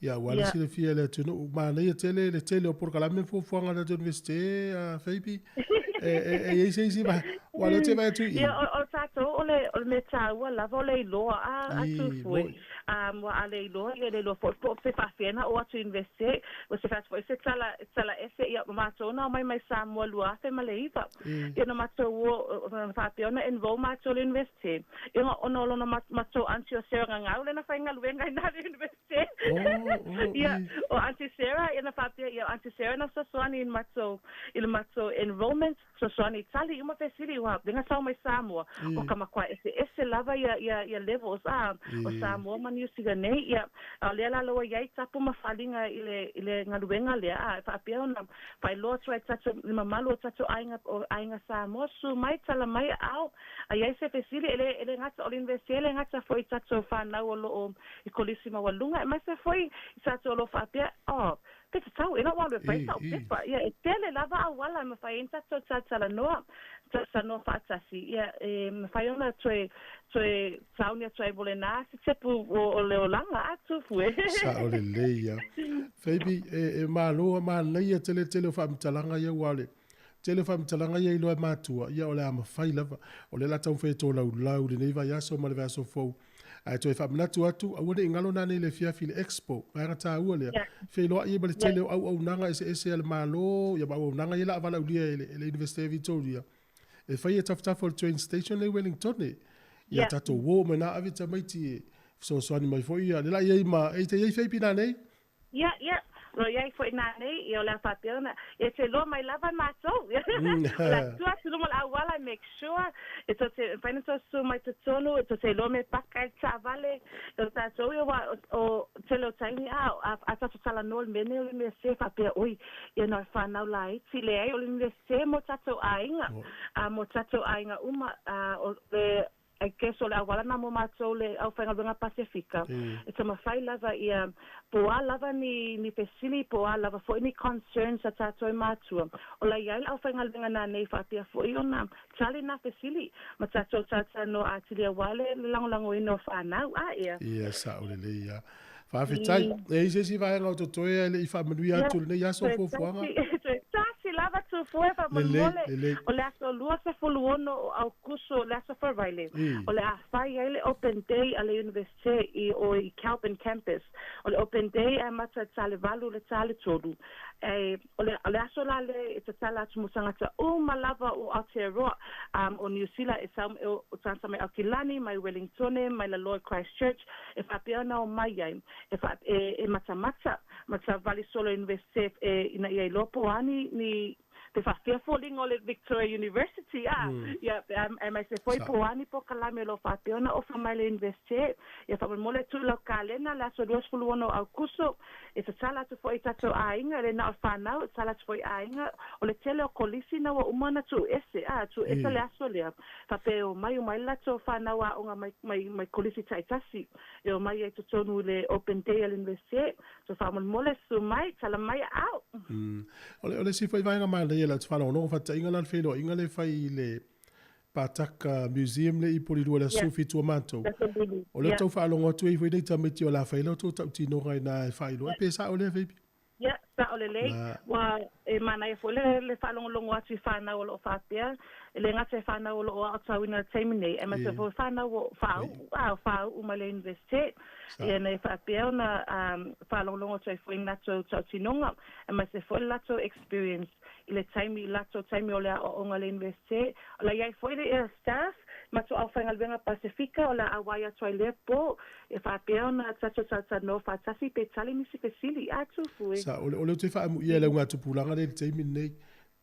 Ia, aua le silafia e le atunuu. Manaia tele le tele o polokalame ma fuafuaga a le tatou Iunivesite, a Faby. E, e, e i ai se isi vaega, aua o lea ou te vaai atu i i. Ia, o tatou, o le, o le mea taua lava o le iloa a, a Tufue. Ua a le iloa, ia le iloa foi po o pe faafefea ona oo atu i Iunivesite. Ua se fai atu foi se tala, tala ese, ia, o matou na omai mai Samoa 2009. Ia na matou o, na faapea ona enroll matou i le Iunivesite. Ia ona o lona matou aunty o Sarah Gagau lea na faigaluega i ina i le Iunivesite. Ia, o Aunty Sarah, ia na faapea, ia o Aunty Sarah na fesoasoani i le matou, i le matou enrollment. Fesoasoani i tali uma fesili ua lenga sau mai Samoa o ka makuae eseese lava ia ia ia levels a o Samoa ma Niu Sila nei ia a o lea la ua iai tapu ma faaaliga i le i le galuega lea a e faapea ona faailoa atu ai tatou le mamalu o tatou aiga o aiga Samoa susu mai tala mai aao a iai se fesili e le e le gata o le Universite e le gata foi i tatou fanau o loo i kolisi maualuluga aemaise foi i tatou o loo faapea oh Pe tatau e lou alu e fai sau pepa. Ia, e tele lava auala e mafai ai ona tatou talatalanoa, talatalanoa faatasi. Ia, e mafai ona toe, toe sauni atu ai mo lena sitepu o le olaga, a Tufu e. Sao lelei ia. Faby, e, e malo a manaia tele tele o faamatalaga ia aua o le tele o faamatalaga ia iloa e matua, ia o le a mafai lava. O lea o le a taumafai e tolaulau i lenei vaiaso ma le vaiaso fou. Ae toe faamanatu atu, aua ne i galo nanei i le afiafi i le Expo, vaega taua lea, feiloai ai ma le tele o auaunaga eseese a le Malo, ia ma auaunaga ia o le a valaaulia e le Iunivesite o Victoria e fai e tafatafa o le train station lea i Wellingtone. Ia tatou o uma i ina ave tamaiti e fesoasoani mai foi ia le la i ai ma, e te i ai Faby nanei? Ia, ia, o lo o i ai foi nanei, ia o le a faapea ona, e te iloa mai lava matou. O le a tua atu i luma o le auala, make sure, e tou te, mafai ona tou susu mai totonu, e tou te iloa mea e paka ai le taavale, o tatou ia, aua o, o tele o taimi, a, a, a tatou talanoa i le mea nei o le mea sē, faapea, oi, ia na o le fanau laiti, leai, o le mea sē mo tatou aiga, a, mo tatou aiga uma, a, o le, I guess o le auala na mo matou le aufaigaluega Pasefika, e taumafai lava ia po o a lava ni ni fesili po o a lava foi ni concerns a tatou e matua, o la i ai le aufaigaluega nanei faapea foi ona tali na fesili ma tatou talatalanoa atili aua le lagolagoina o fanau. A ea? Ia, sao lelei ia. Faafetai. E i ai se isi vaega o totoe ae le i faamanuia atu i lenei aso o fuafuaga? Toe tasi lava Tufue faamolemole, o le aso 26 o Aukuso, le aso Faraile, o le a fai ai le Open Day a le Iunivesite i o i Kelvin Campus. O le Open Day e amata i le ta le valu i le ta le tolu. E, o le, o le aso la lea e tatala atu mo tagata uma lava o Aotearoa, o Niu Sila, e sau, o tagata mai Aukilani, mai Wellingtone, mai laloa i Christchurch, e faapea ona omai ai, e, fa, e, e matamata, matavali solo Iunivesite e, ina ia iloa po o a ni, ni pe faafefea foliga o le Victoria University, a, ia, pe a, aemaise foi po o a ni polokalame o lo o faapea ona ofa mai le Iunivesite, ia faamolemole tuu i lau kalena le aso 26 o Aukuso, E tatala atu foi i tatou aiga, e le na o le fanau, e tatala atu foi i aiga, o le tele o kolisi na ua uma ona tuu ese, a, tuu ese le aso lea, faapea e omai uma ai le latou fanau aoga mai, mai, mai kolisi taitasi, e omai ai totonu i le open day a le Iunivesite, so faamolemole, susu mai, tala mai aao. O le, o le isi foi vaega manaia i lau faalogologo, faataitaiga la le feiloaiga lea e fai i le Pātaka Museum le i Porirua i le aso 17 o matou. O lea tau faalogo atu ai foi nei tamaiti o le a fai la outou tautinoga inā e faailoa ai. Pe sao lea, Faby? Ia, sao lelei. Ua e manaia foi le le faalogologo atu i whānau o loo faapea, e le gata i whānau o loo aotauina i le taimi nei, aemaise foi whānau o whāuu, a, o whāuu mai le Universite. Ia nei faapea ona faalogologo atu ai foi i latou tautinoga, aemaise foi le latou experience i le taimi, i latou taimi o le aoaoga i le Iunivesite. O la i ai foi le staff matou aufaigaluega Pasefika o le a auai atu ai lea po e faapea ona tatou talatalanoa faatasi pe tali nisi fesili. A Tufu e. Sa, o le, o le ou te faamuia i le augatupulaga lea i le taimi lenei,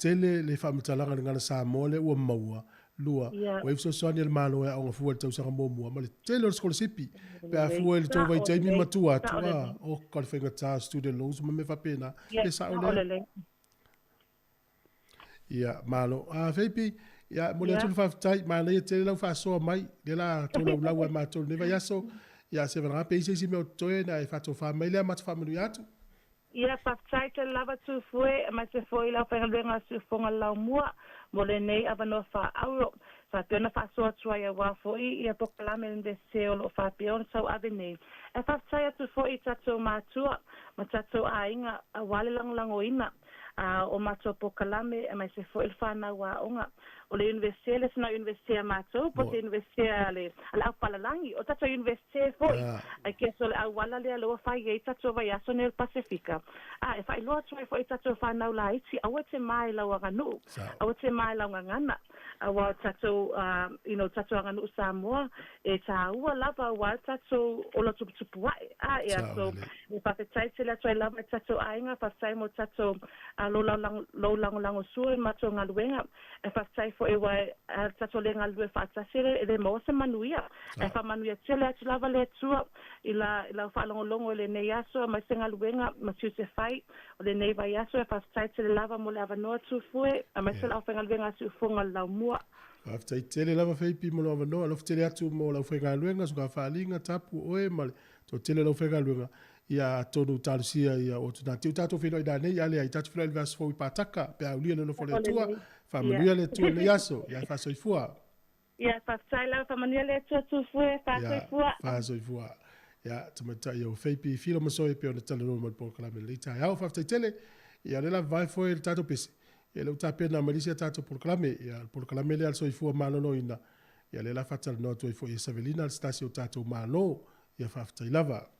tele le faamatalaga i le gala Samoa lea ua maua, lua, ua i ai fesoasoani a le Malo e aoga fua i le tausaga muamua, ma le tele o le sikolasipi, pe a fua i le tou vaitaimi matua atu, a, oka le faigata o student loans ma mea faapena, pe sao lea? Ia, malo. A, Feipi, ia, momoli atu le faafetai, manaia tele lau faasoa mai, lea la tolaulau ai matou i lenei vaiaso, ia, se vagana pe i ai se isi mea o totoe ona e faatofa mai lea ma te faamanuia atu. Ia, faafetai tele lava Tufue, aemaise foi le aufaigaluega a Siufofoga Laumua mo lenei avanoa faaauro. faapea ona faasoa atu ai aua foi ia polokalame a le Iunivesite o lo o faapea ona tauave nei. E faafetai atu foi i tatou matua ma tatou aiga aua le lagolagoina o matou polokalame aemaise foi le fanau aoga. O le Iunivesite le sina Iunivesite a matou po o se Iunivesite a le a le aupalalagi. O tatou Iunivesite foi I guess o le auala lea lea ua fai ai tatou vaiaso nei o le Pasefika. A e faailoa atu ai foi i tatou fanau laiti aua e te ma i lau aganuu, aua e te ma i lau gagana aua o tatou you know tatou aganuu Samoa e tāua lava aua le tatou ola tuputupu ae. A ea so e faafetai tele atu ai lava i tatou aiga, faafetai mo tatou lou lagolago sua i matou galuega. E faafetai foi aua a tatou le galulue faatasi e le maua se manuia. Ae faamanuia tele atu lava le Atua i la i lau faalogologo i lenei aso aemaise galuega ma tiute fai o lenei vaiaso. E faafetai tele lava mo le avanoa Tufue aemaise le aufaigaluega a Siufoga o le Laumua. Faafetai tele lava Feipi mo lou avanoa. Alofa tele atu mo le aufaigaluega, Sugafaalinga, Tapu, oe ma le toatele o le aufaigaluega. Ia atonu talosia ia o atu nā tiu tatou feiloai nanei a leai tatou feiloai i le vaiaso fou i Pātaka pe a aulia le alofa o le Atua. Faamanuia le Atua i lenei aso. Ia faasoifua. Ia faafetai lava faamanuia le Atua Tufue faasoifua. Ia faasoifua. Ia tamaitai o Feipi Filo Masoe pei ona talanoa mai le polokalame i lenei taeao. Faafetai tele. Ia o lea la vae foe le tatou pese. Ia lea ua tapena mai le isi a tatou polokalame. Ia le polokalame lea a le soifua maloloina. Ia lea la faatalanoa atu ai foi e Savelina le se tasi o tatou Malo. Ia faafetai lava.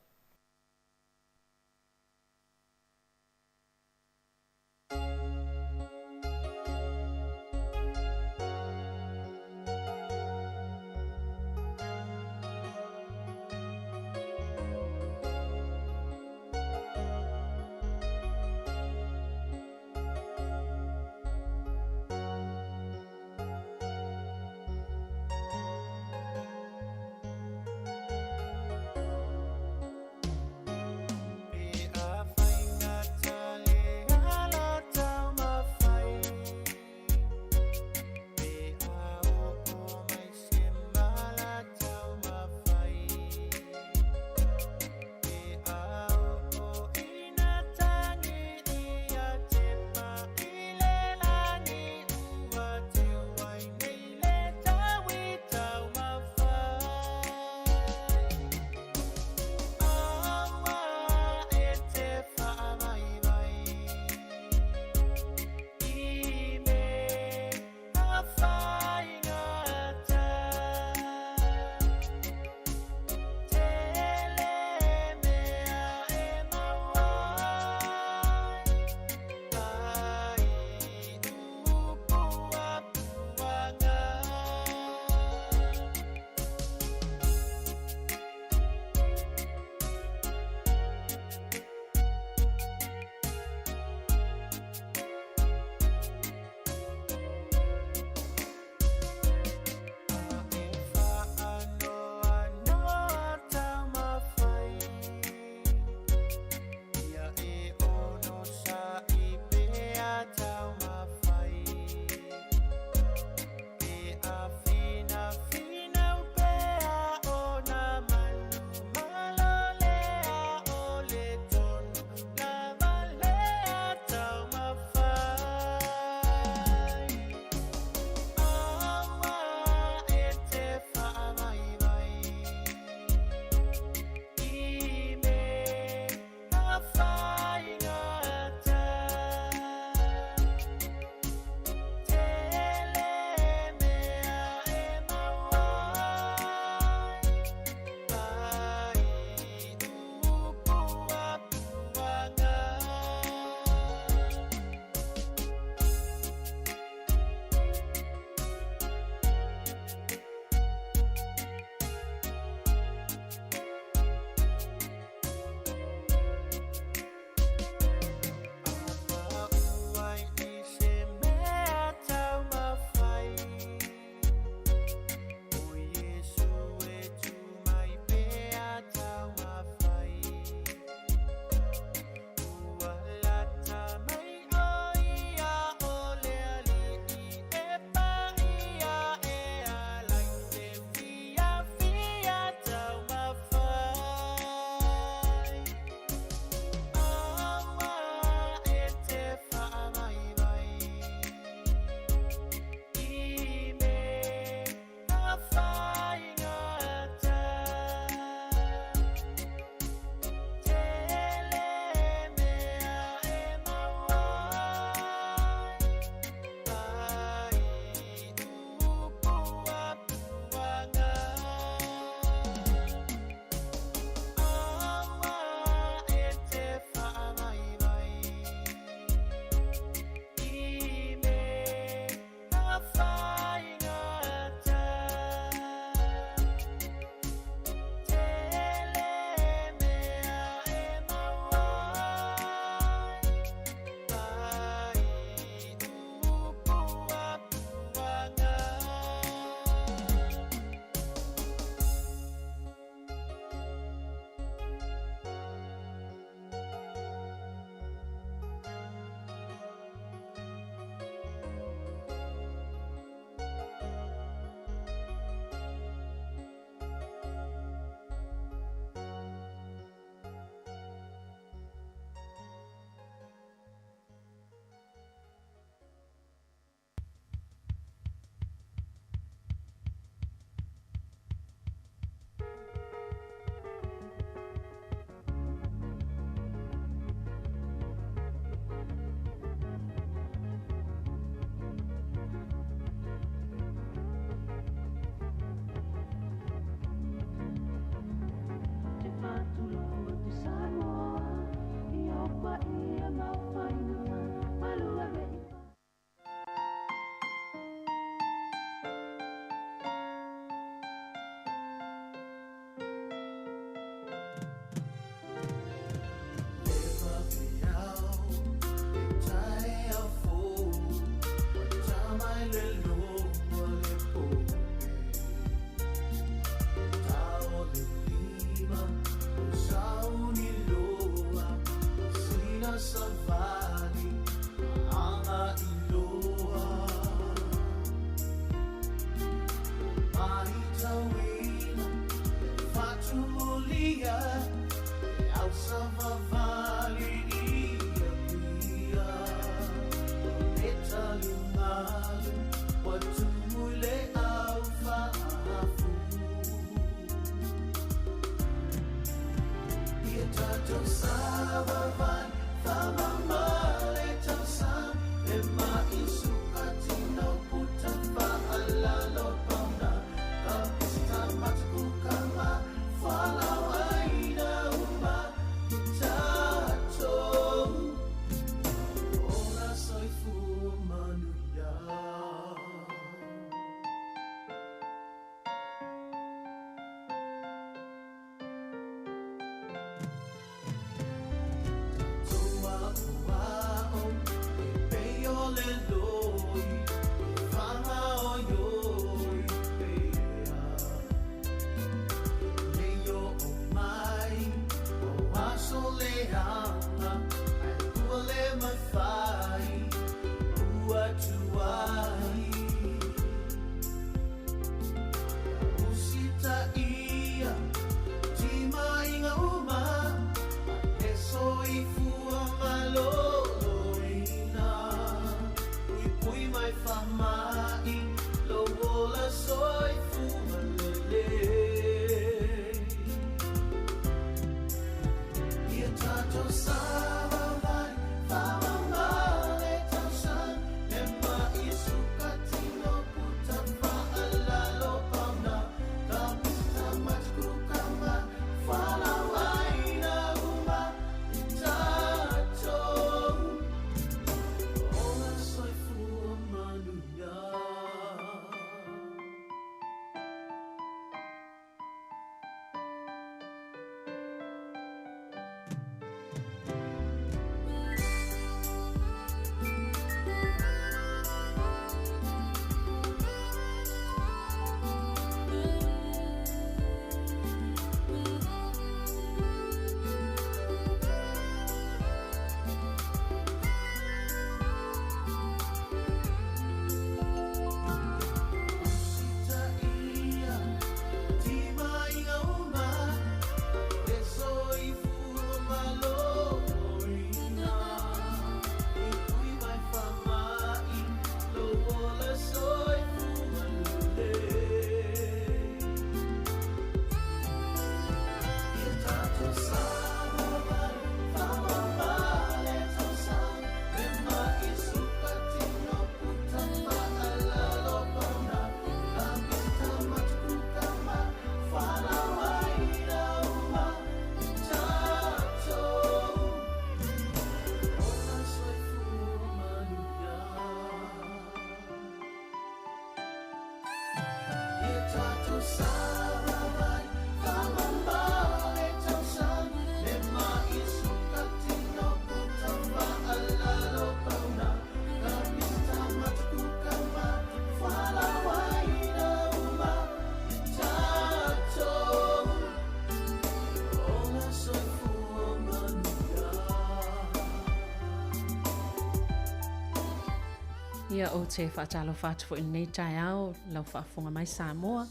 Ia, ou te faatalofa atu foi i lenei taeao, lau faafofoga mai Samoa,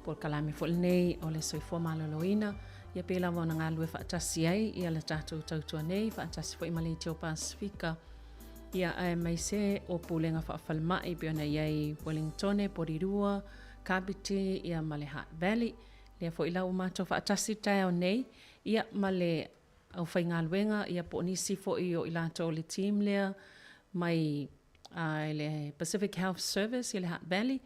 polokalame foi lenei o le soifua maloloina, ia pei lava ona galulue faatasi ai ia le tatou tautua nei, faatasi foi ma le Aiteo Pasifika, ia aemaise o Pulega Faafalemai pei ona i ai Wellingtone, Porirua, Kapiti, ia ma le Hutt Valley. Lea foi la ua matou faatasi i le taeao nei, ia ma le aufaigaluega, ia po o nisi foi o i latou o le team lea mai i le Pacific Health Service i le Hutt Valley,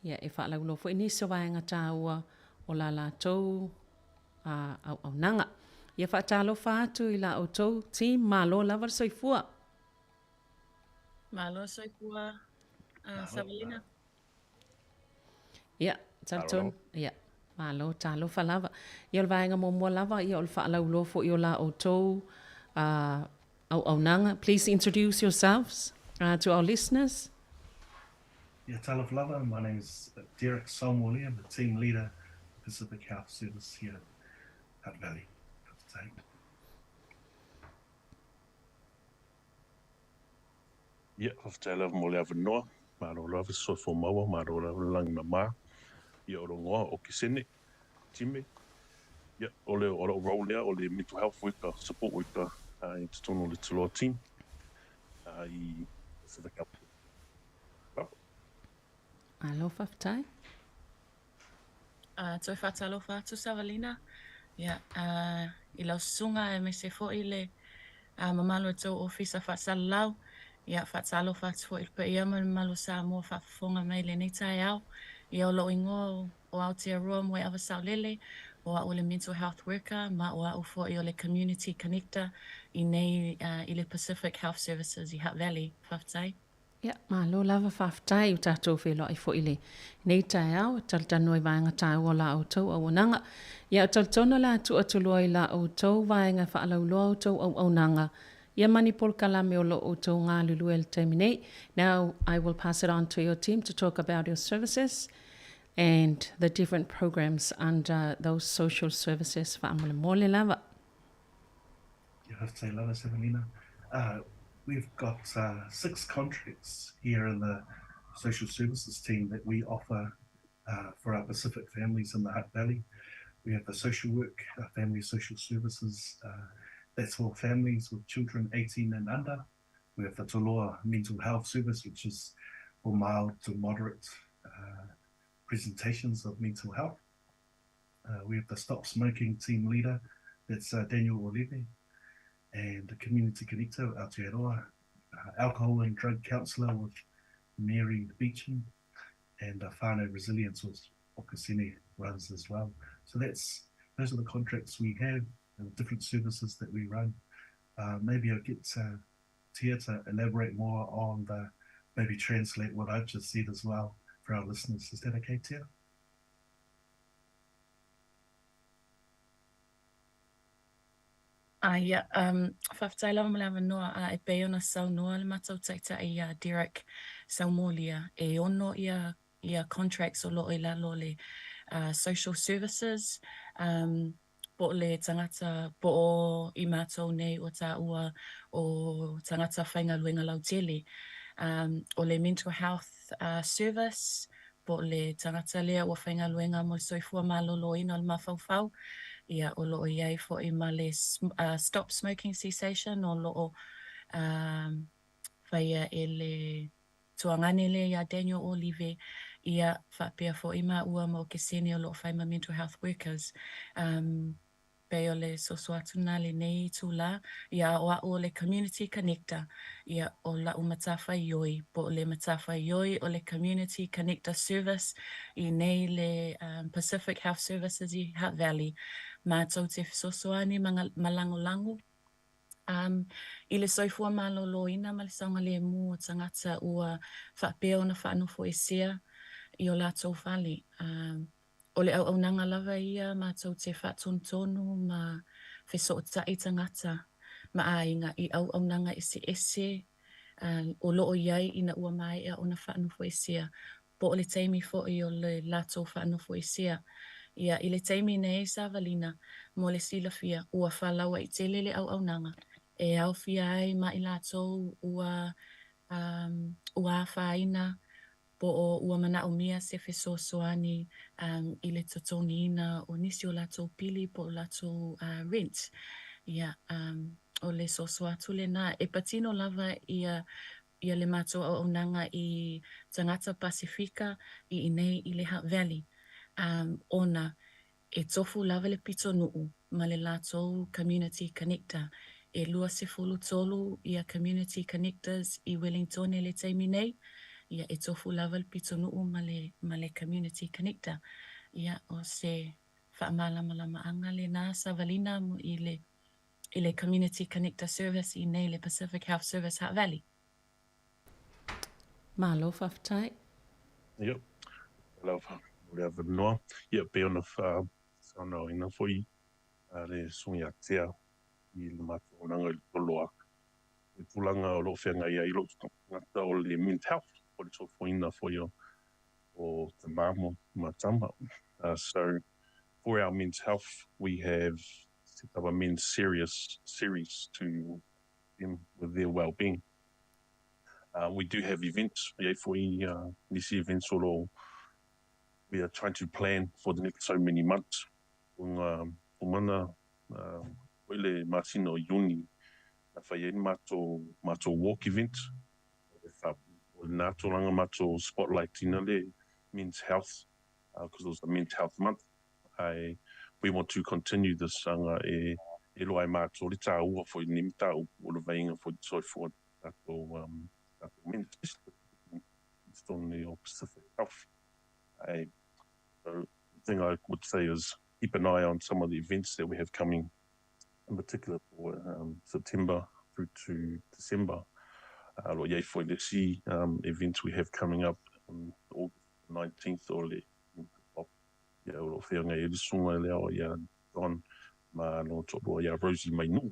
ia e faalauiloa foi nisi o vaega taua o la latou auaunaga. Ia faatalofa atu i la outou team, malo lava le soifua. Malo le soifua, Savalina. Ia, talitonu, ia, malo, talofa lava. Ia, o le vaega muamua lava, ia, o le faalauiloa foi o la outou auaunaga. Please introduce yourselves to our listeners. Yeah, talofa lava, my name is Derek Saumoli, I'm the team leader of Pacific Health Service here at Hutt Valley. Ia, faafetai lava mo le avanoa. Malo lava soifua maua, malo lava le lagi mama. Ia, o lou igoa o Kisene Time. Ia, o le o lou role lea o le mental health worker, support worker i totonu o le Toloa team i Pacific Health. Lava. Malo faafetai. Toe faatalofa atu Savalina ia, i lau susuga aemaise foi le mamalu o tou ofisa faasalalau. Ia, faatalofa atu foi i le paia ma le mamalu o Samoa faafofoga mai i lenei taeao. Ia, o lou igoa o Aotearoa Moeawa Saolele, o au o le Mental Health Worker ma o au foi o le Community Connector i nei i le Pacific Health Services i Hutt Valley. Faafetai. Ia, malo lava faafetai ua tatou feiloai foi i lenei taeao e talatalanoa i vaega taua o la outou auaunaga. Ia, ou talitonu o le a tuu atu loa i la outou vaega e faalauiloa outou auaunaga ia ma ni polokalame o lo o outou galulue i le taimi nei. Now I will pass it on to your team to talk about your services and the different programs under those social services faamolemole lava. Ia, faafetai lava Sevelina. We've got 6 contracts here in the social services team that we offer for our Pacific families in the Hutt Valley. We have the social work, family social services, that's for families with children 18 and under. We have the Toloa Mental Health Service, which is for mild to moderate presentations of mental health. We have the Stop Smoking team leader, that's Daniel Olive, and the Community Connector, Aotearoa, alcohol and drug counsellor with Mary Beecham, and whānau resilience with Okasene runs as well. So those are the contracts we have and the different services that we run. Maybe I'll get Tia to elaborate more on the, maybe translate what I've just said as well for our listeners. Is that okay, Tia? Ia, faafetai lava mo le avanoa, e pei ona saunoa le matou taitai iā Derek Saumolia, e ono ia ia contracts o loo i lalo o le social services, po o le tagata po o i matou nei ua taua o tagata faigaluega lautele. O le mental health service po o le tagata lea ua faigaluega mo le soifua maloloina o le mafaufau, ia o lo o i ai foi ma le Stop Smoking Cessation o lo o faia e le tuagane lea iā Daniel Olive, ia faapea foi maua ma Okesene o lo o fai ma Mental Health Workers. Pei o le soso atu lena lenei itulā, ia o a'u o le Community Connector, ia o la'u matafaioi, po o le matafaioi o le Community Connector Service i nei le Pacific Health Services i Hutt Valley. Matou te fesoasoani ma lagolago i le soifua maloloina ma le saogalēmū o tagata ua faapea ona faanofoesea i o latou fale. O le auaunaga lava ia matou te faatonutonu ma fesootai tagata ma aiga i auaunaga eseese o lo o i ai ina ua maea ona faanofoesea, po o le taimi foi o le latou faanofoesea. Ia, i le taimi nei, Savalina, mo le silafia, ua falauaitele le auaunaga e aofia ai ma i latou ua ua afaina po o ua manaomia se fesoasoani i le totogiina o nisi o latou pili po o latou rent. Ia, o le soso atu lena. E patino lava ia ia le matou auaunaga i tagata Pasefika i inei i le Hutt Valley, ona E tofu lava le pitonuu ma le latou Community Connector. E 23 ia Community Connectors i Wellingtone i le taimi nei. Ia, e tofu lava le pitonuu ma le, ma le Community Connector. Ia, o se faamalamalamaga lena savalina i le, i le Community Connector Service i nei le Pacific Health Service Hutt Valley. Malo faafetai. Ia, lava mo le avanoa. Ia, pei ona faasaunoaina foi le susuga ia Tea i le matou auaunaga i le Toloa, le tulaga o lo o feagai ai lou tagata o le mental health, po o le soifuaina foi o tama ma tama. So, for our men's health, we have set up a men's serious series to them with their well-being. We do have events, e ai foi nisi events o lo we are trying to plan for the next so many months. O ngā mana koe le masina o Iuni na whai ai mātou, mātou walk event. O le nā tōranga mātou spotlight ina le men's health, because it was the men's health month. I, we want to continue this anga e, e loa ai mātou le tāua foi ni tāu o le vainga foi soifua tātou, tātou men's tone o Pacific Health. I, so the thing I would say is keep an eye on some of the events that we have coming, in particular for September through to December. Lo iai foi le si events we have coming up on August 19th o le ia o lo whea e le sunga e leo ia John ma no toʻalua ia Rosie Mainuʻu.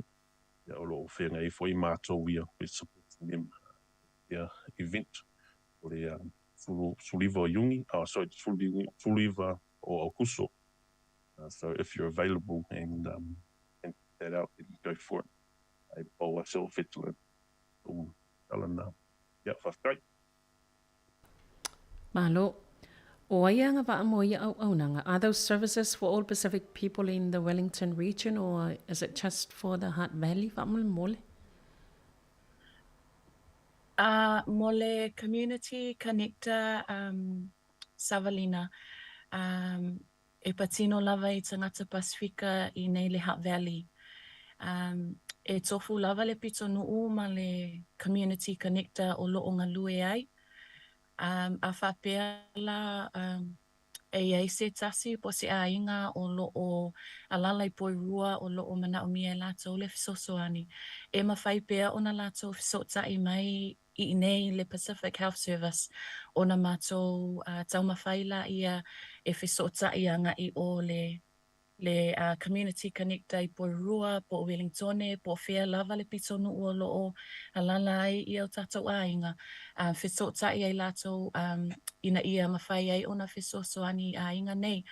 Ia o lo o feagai ai foi matou ia we're supporting them ia event o le 19 o Iuni, oh sorry 19 o Aukuso. So if you're available and can check that out, then go for it. E pau a se o whetu. matou tala lena. Ia, faafetai. Malo. O ai e agavaa mo ia auaunaga? Are those services for all Pacific people in the Wellington region or is it just for the Hutt Valley faamolemole? A mo le Community Connector um, Savalina, um, e patino lava i tagata Pasifika i nei le Hutt Valley. Um, e tofu lava le pitonuu ma le Community Connector o loo galue ai. Um, a faapea la um, e i ai se tasi po o se aiga o loo alala i Poerua o loo manaomia e latou le fesoasoani, e mafai pea ona latou fesootai mai i inei i le Pacific Health Service ona matou taumafai laia e fesootai agai o le le Community Connector i Poerua po o Wellingtone po o fea lava le pitonuu o lo o alala ai ia o tatou aiga, fesootai ai latou ina ia mafai ai ona fesoasoani i aiga nei.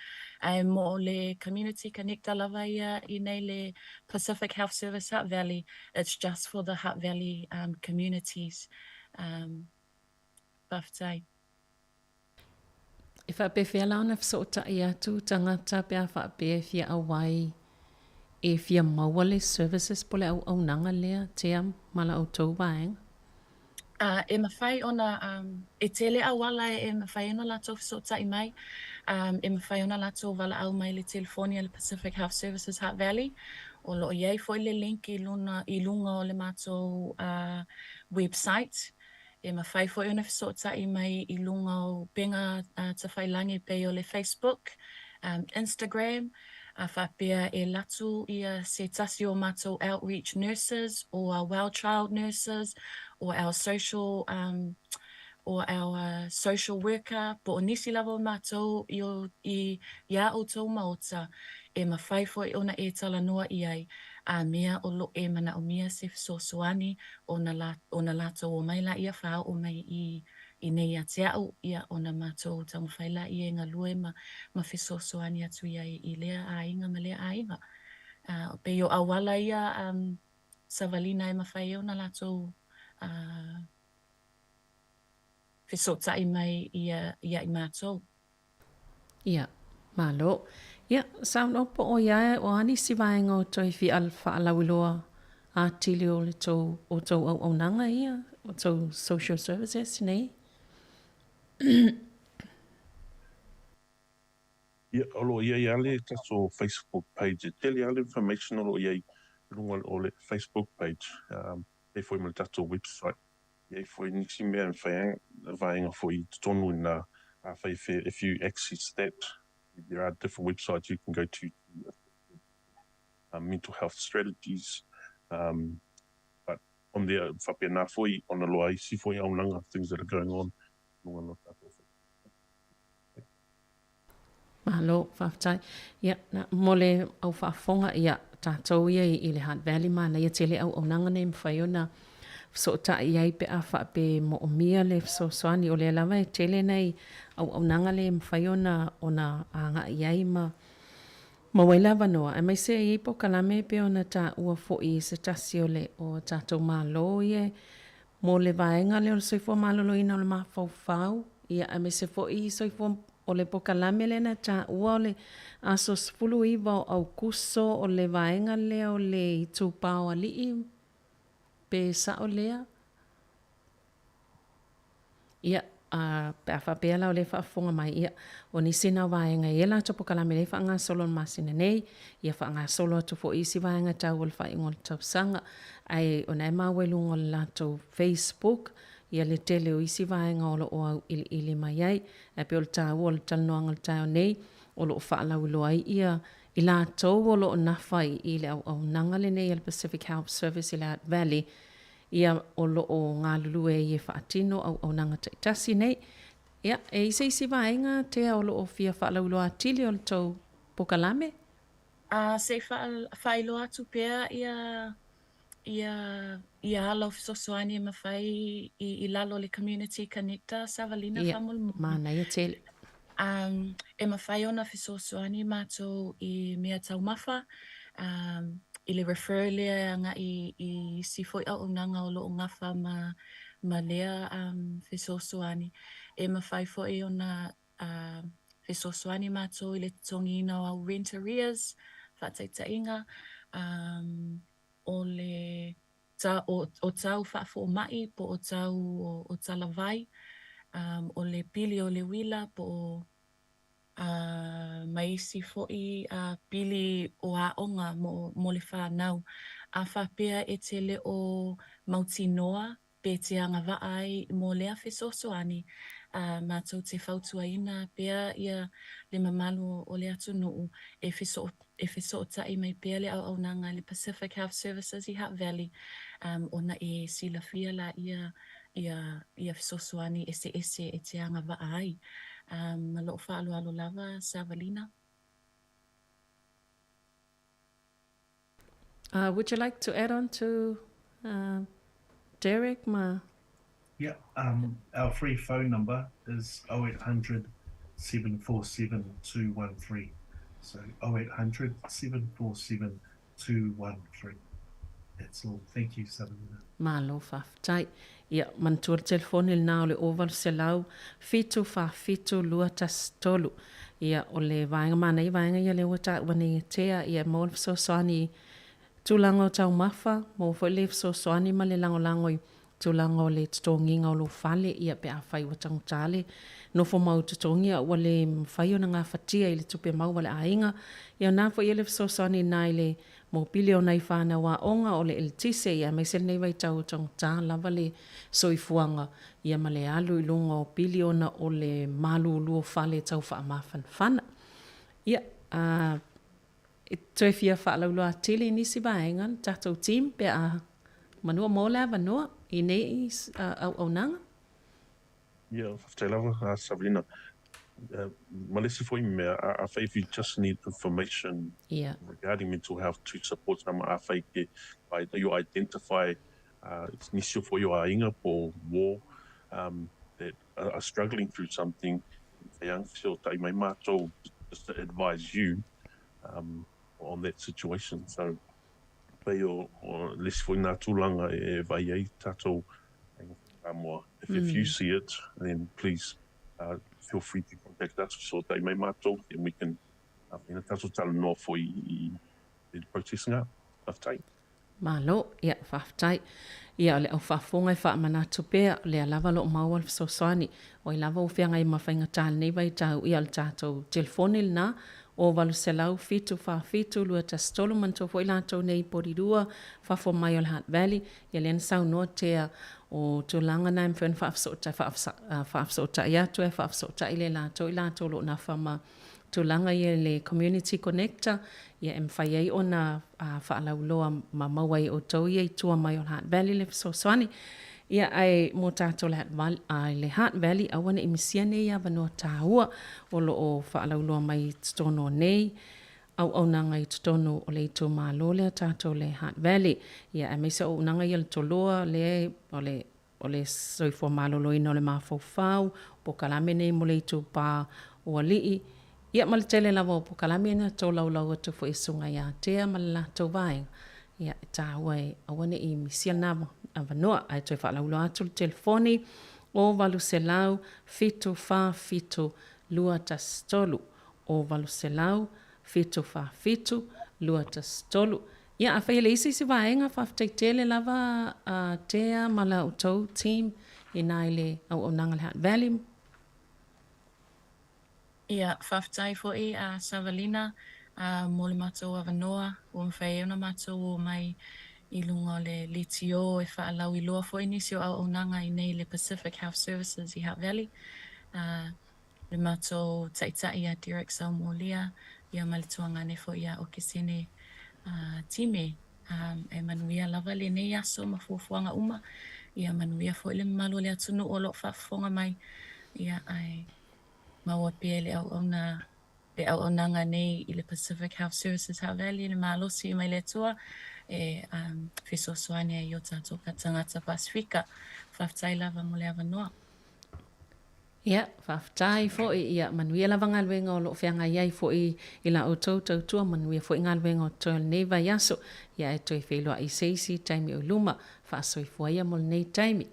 Ae mo le Community Connector lava ia i nei le Pacific Health Service Hutt Valley, it's just for the Hutt Valley communities. Faafetai. E faapefea la ona fesootai atu tagata pe a faapea e fia auai e fia maua le services po le auaunaga lea tea ma la outou vaega? A, e mafai ona, e tele auala e mafai ona latou fesootai mai, e mafai ona latou valaau mai i le telefoni a le Pacific Health Services Hutt Valley, o lo o i ai foi le link i luna, i luga o le matou website. E mafai foi ona fesootai mai i luga o upega tafailagi e pei o le Facebook, Instagram, a faapea e alu atu ia se tasi o matou outreach nurses or our well child nurses or our social um or our social worker po o nisi lava o matou i o i iā ʻoutou maota e mafai foi ona e talanoa i ai a mea o lo e manaʻomia se fesoasoani ona la ona latou omai laia faaoo mai i i nei ia te aʻu, ia, ona matou taumafai laia e galue ma ma fesoasoani atu i ai i lea aiga ma lea aiga. A, pei o auala ia um, savalina e mafai ai ona latou uh, fesootai mai ia ia i matou. Ia, malo. Ia, saunoa po o ia o a nisi vaega o toe fia faalauiloa atili o le tou, o tou auaunaga ia, o tou social services nei? Ia, o lo o i ai lava le tatou Facebook page, e tele lava le information o lo o i ai i luga o le Facebook page, e ai foi ma le tatou website. E i ai foi nisi mea e mafai ai vaega foi i totonu i na afai if you access that there are different websites you can go to to mental health strategies um but on there faapena foi ona loa isi foi auaunaga things that are going on i luga o tatou Facebook. Malo, faafetai. Ia, na, mo le au faafofoga, ia, tatou ia i, i le Hutt Valley manaia tele auaunaga nei e mafai ona fesootai i ai pe a faapea e moomia le fesoasoani. O lea lava e tele nai auaunaga lea e mafai ona, ona agai i ai ma maua ai le avanoa. Aemaise e i ai polokalame e pei ona taua foi e se tasi o le, o tatou Malo ia Mo le vaega lea o le soifua maloloina o le mafaufau, ia aemaise foi soifua o le polokalame lea na taua o le aso 19 o Aukuso o le vaega lea o le itupa o alii pe sao lea? Ia, a, pe a faapea la o lea e faafofoga mai, ia, o nisi na o vaega e i ai latou polokalame lea e faagasolo i le masina nei, ia faagasolo atu foi isi vaega taua o le faaiuga o le tausaga. Ae o na e maua i luga o le latou Facebook, ia le tele o isi vaega o lo o auiliili mai ai. Ae pei o le taua o le talanoaga o le taeao nei, o lo o faalauiloa ai ia i latou o lo o nafa i i le auaunaga lenei a le Pacific Health Service i le Hutt Valley, ia o lo o galulue ai e faatino auaunaga taitasi nei. Ia, e i se isi vaega tea o lo o fia faalauiloa atili o le tou polokalame? A se i faailoa atu pea ia ia ia ala o fesoasoani e mafai i i lalo o le Community Connector Savalina Ia, faamolemole. manaia tele. Um, e mafai ona fesoasoani matou i mea taumafa, um, i le refer lea e agai i isi foi auaunaga o lo o gafa ma ma lea fesoasoani. E mafai foi ona fesoasoani matou i le totogiina o au rent arrears, faataitaiga, o le o tau faafomai po o tau o talavai, o le pili o le uila po o ma isi foi pili o aoga mo le fanau. A faapea e te le o mautinoa pe te agavaa ai mo lea fesoasoani, matou te fautuaina pea ia le mamalu o le atunuu e e fesootai mai pea le auaunaga a le Pacific Health Services i Hutt Valley ona e silafia laia ia fesoasoani eseese e te agavaa ai. Ma lou faaaloalo lava, Savalina. Would you like to add on to Derek ma? Yeah, our free phone number is 0800 747 213. So 0800 747 213. That's all. Thank you, Savalina. Malo faafetai. Ia, manatua le telefoni lena o le 0800 747 213. Ia, o le vaega manaia vaega ia lea ua taua nei e Tea, ia e maua le fesoasoani i tulaga o taumafa, maua foi le fesoasoani ma le lagolago i tulaga o le totogiga o lou fale, ia pe afai ua taugata le nofo mau totogi a ua le mafai ona gafatia i le tupe maua a le aiga. Ia o na foi ia le fesoasoani na i le mopili o nai fanau aoga, o le eletise, ia aemaise lenei vaitau ua taugata lava le soifuaga, ia ma le alu i luga o pili ona o le malulu o fale tau faamafanafana. Ia, a E toe fia faalauiloa atili i nisi vaega le tatou team pe a manua mo le avanoa i nei auaunaga. Ia, faafetai lava Savelina. Ma le isi foi mea, afai if you just need information regarding mental health to support someone, afai ke you identify nisi o foi o aiga po o uo that are struggling through something, e mafai lava ona fesoatai mai matou just to advise you on that situation. So, pei o le isi foi nā tulaga e vaai ai tātou aiga Samoa. If you see it, then please feel free to contact us, fesoatai mai mātou, then we can ina tātou talanoa foi i le process ngā. Faafetai. Malo, ia, faafetai. Ia, o le au faafofoga e faamanatu pea, o lea lava o lo o maua le fesoasoani. O ai lava ua feagai ma faigata i lenei vaitau, ia, o le tatou telefoni lena, o 800 747 213, manatua foi latou nei i Porirua, fafo mai o le Hutt Valley, ia lea na saunoa Tea, o tulaga na e mafai ona faafesootai, faafesootai atu e faafesootai le latou i latou o lo o nafa ma tulaga ia i le Community Connector, ia e mafai ai ona faalauiloa ma maua ai e outou ia i tua mai o le Hutt Valley le fesoasoani. Ia ae mo tatou i le Hutt Valley, aua ne i misia nei avanoa taua o lo o faalauiloa mai i totonu o nei auaunaga i totonu o le itumalo lea tatou le Hutt Valley. Ia aemaise o auaunaga ia o le Toloa lea o le o le soifua maloloina o le mafaufau, polokalame nei mo le itupa o alii, ia ma le tele lava o polokalame na tolaulau atu foi e Susuga ia Tea ma le latou vaega, ia e taua e aua ne i misia lena avanoa. Ae toe faalauiloa atu le telefoni o 800 747 213, o 800 747 213. Ia, afai e leai se isi vaega, faafetai tele lava a Tea ma la outou team ina i le auaunaga i le Hutt Valley. Ia, faafetai foi a Savalina mo le matou avanoa ua mafai ai ona matou o mai i luga o le leitio e faalauiloa foi nisi o auaunaga i nei i le Pacific Health Services i Hutt Valley. Le matou taitai ia Derek Saumolia, ia ma le tuagane foi ia Okesene Time. E manuia lava lenei aso ma fuafuaga uma, ia manuia foi le mamalu o le atunuu o lo o faafofoga mai, ia ae maua pea le auauna le auaunaga nei i le Pacific Health Services Hutt Valley le malosi mai le Atua e fesoasoani ai i o tatou tagata Pasefika. Faafetai lava mo le avanoa. Ia, faafetai foi, ia manuia lava galuega o lo o feagai ai foi i la outou tautua, manuia foi galuega o totoe o lenei vaiaso, ia ae toe feiloai i se isi taimi o i luma. Faasoifua ia mo lenei taimi.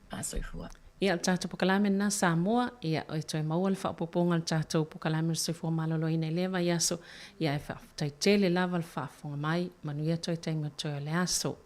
Faasoifua. Ia, o le tatou pokalame lena Samoa, ia e toe maua le faaopoopoga o le tatou pokalame o le soifua maloloina i lea vaiaso, ia ae faafetai tele lava le faafofoga mai, manuia toe taimi o totoe o le aso.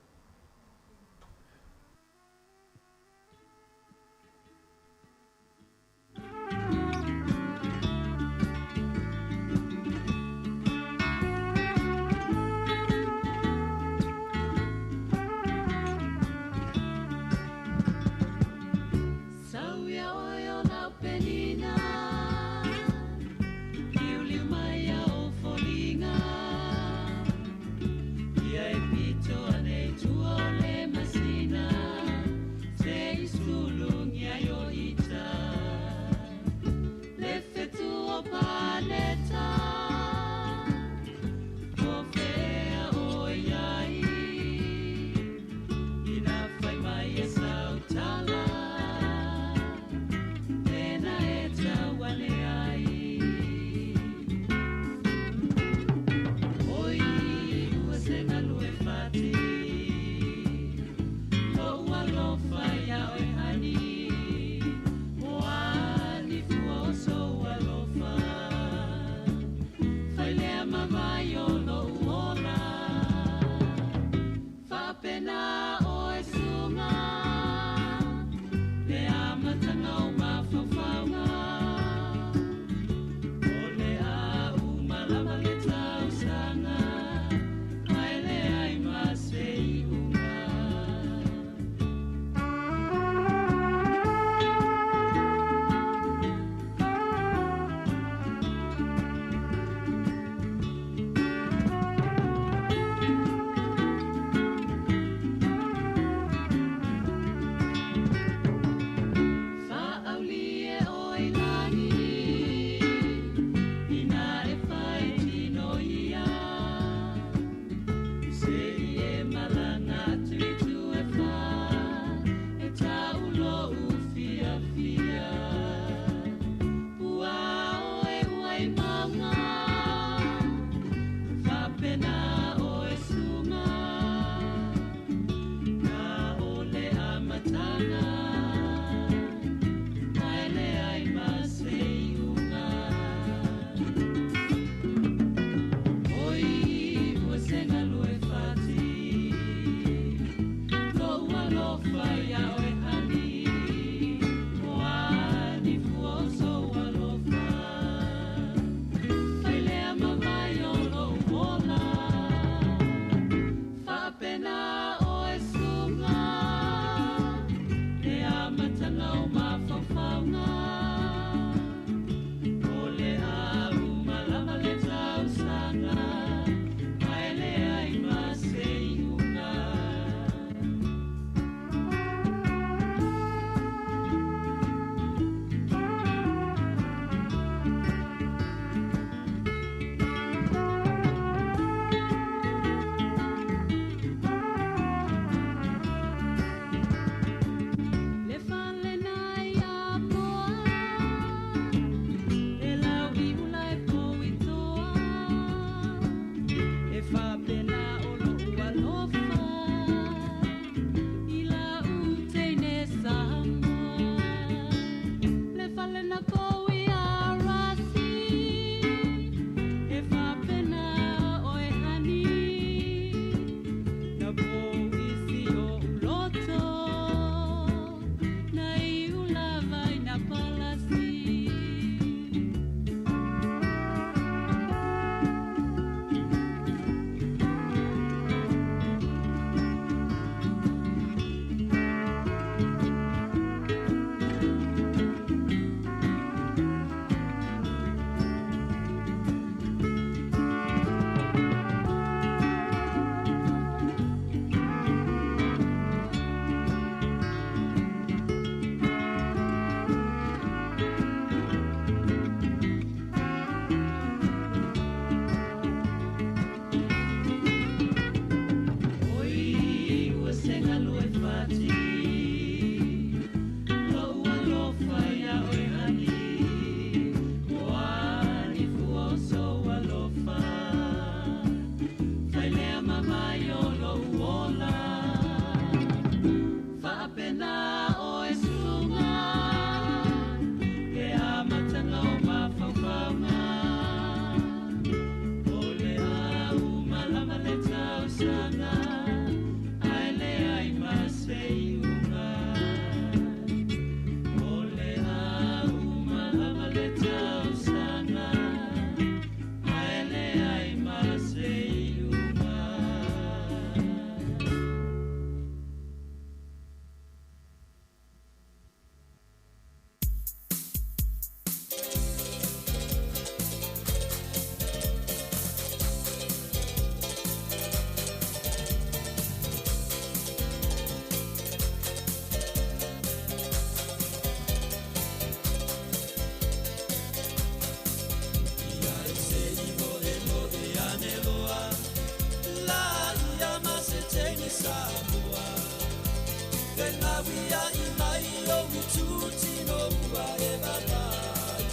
Fegauiaʻi mai ou itutino ua e vavai.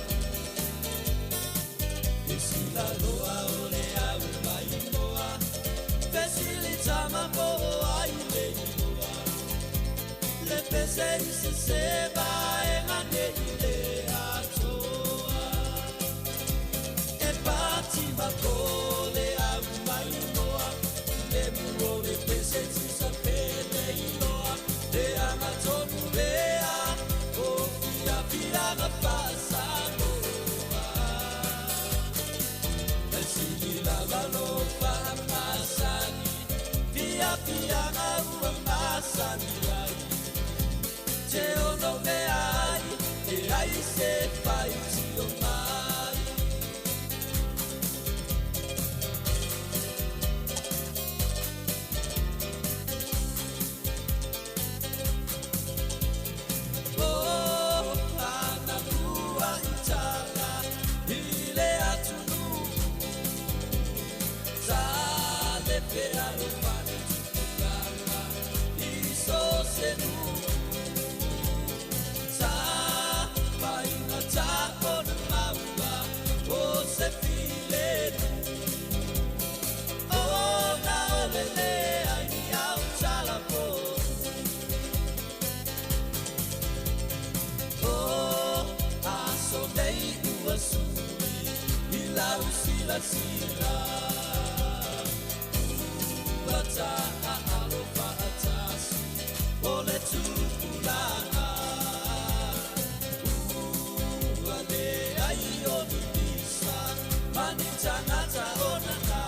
Fesila loa o le au maimoa, fesili tama po o ai le igoa. Le pese i se seva e mane i le atoa. E pati ma po le au maimoa, le mu o le pese tusa pele iloa. Le aga tonu lea, o fiafiaga faa-Samoa. E sili lava lo faamasani, fiafiaga ua masani ai. Te ono mea ai, e ai se faitio mai. Oh, ana ua i tala i le atunuu. Sa le fealofani tupulaga i so o se nuu. Sa faigata ona maua o se filemu. Ona o le leai ni au tala fou. O aso nei ua sui i lau silasila. Ua taaalo faatasi o le tupulaga. Ua leai o ni pisa ma ni tagata o nana.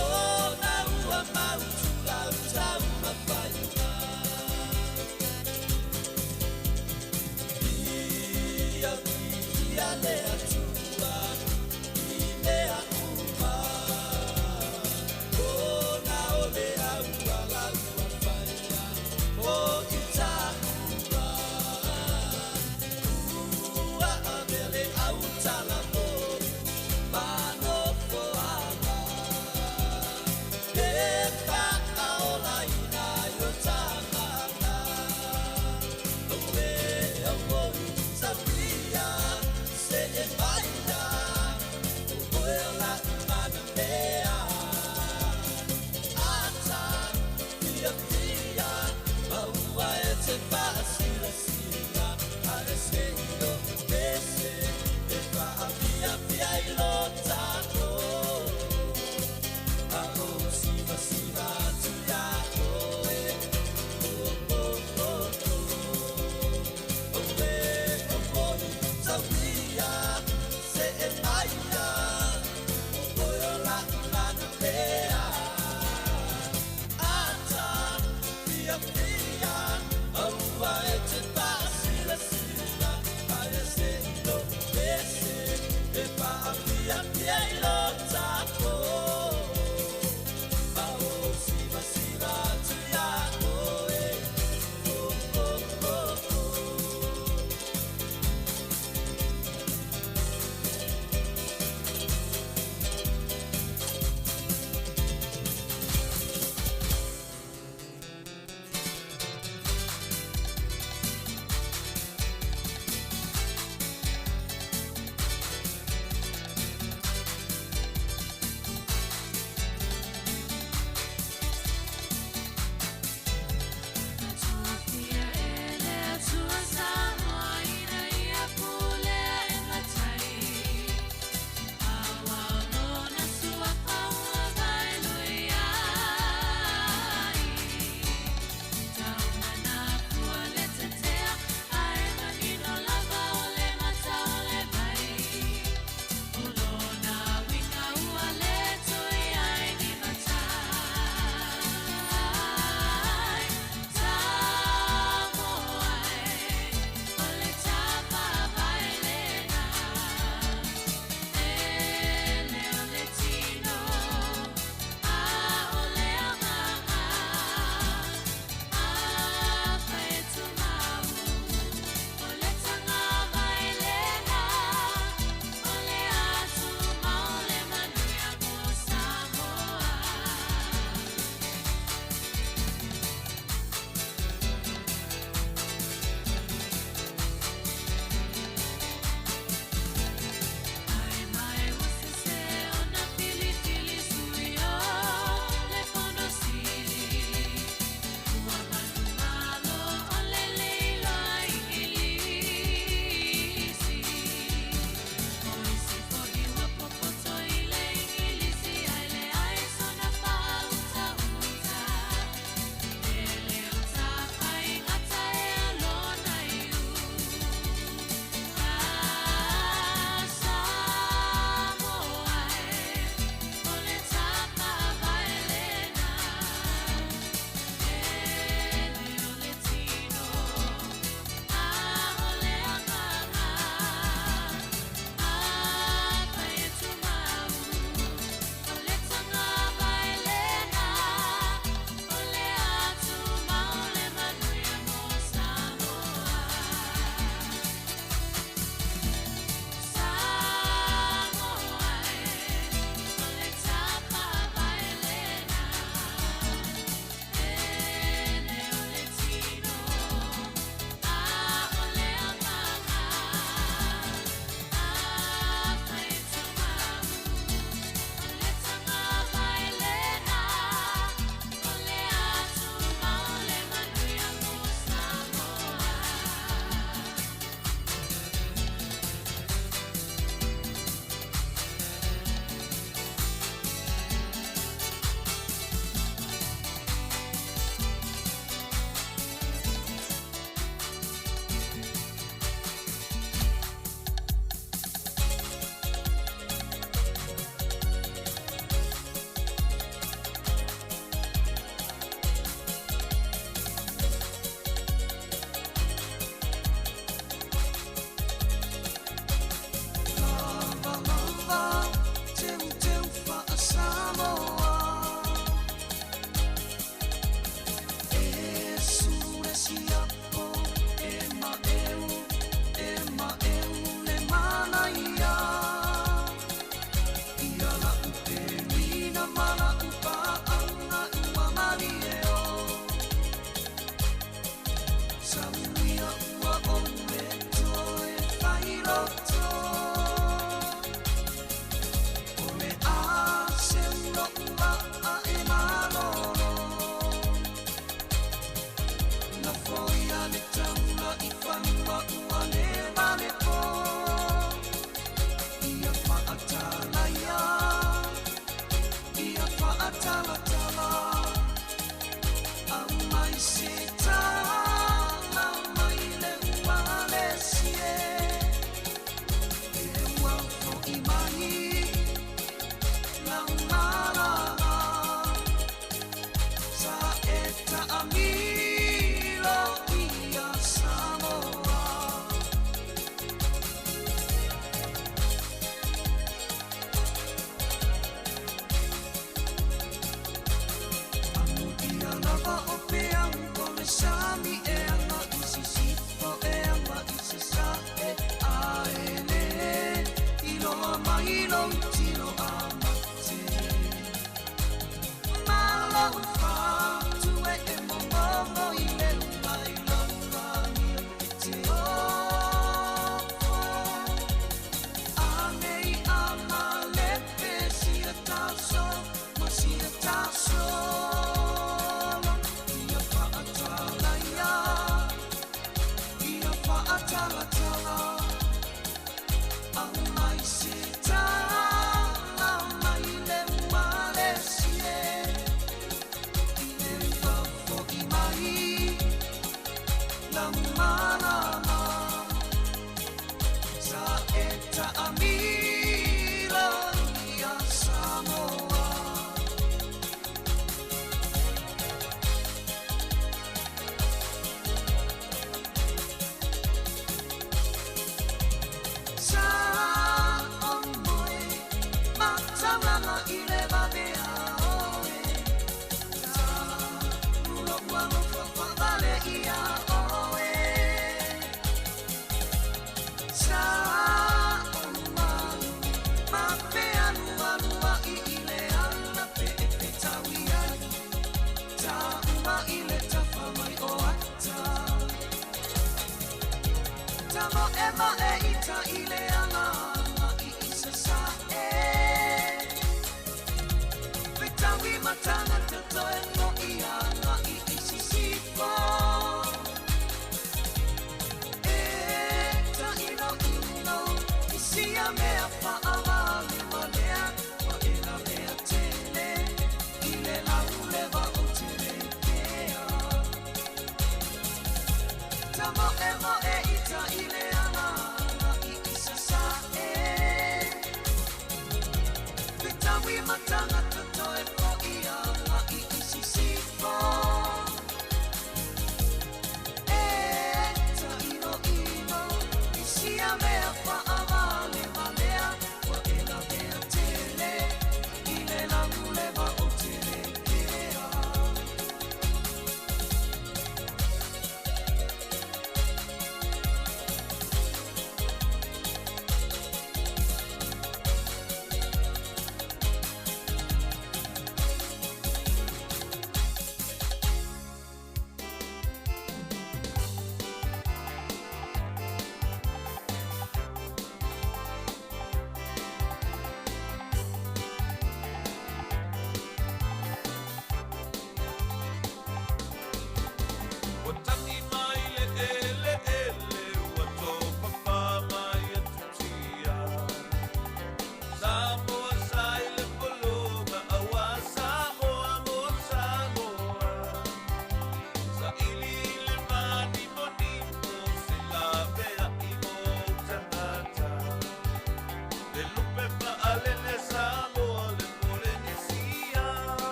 Ona ua mautu lau taumafaiga. Ia viia le Atua i mea uma. Ona o le auala ua faia mo i taua. Ua avea le autala fou ma nofoaga. E faaolaina ai o tagata. Auē, auoi, saulia, see maia, o oe o la'u manamea. Ata, fiafia, ma ua e te faasilasila, ae se i o'u pese, e faafiafia i lo tatou. A o sivasiva atu iā oe, oh, oh, oh, oh. Auē, auoi, saulia, see maia, o oe o la'u manamea. Ata, fiafia, aua e te faasilasila, ae se i lou pese, e faafiafia i lo tatou. Ma o sivasiva atu iā oe, oh, oh, oh, oh.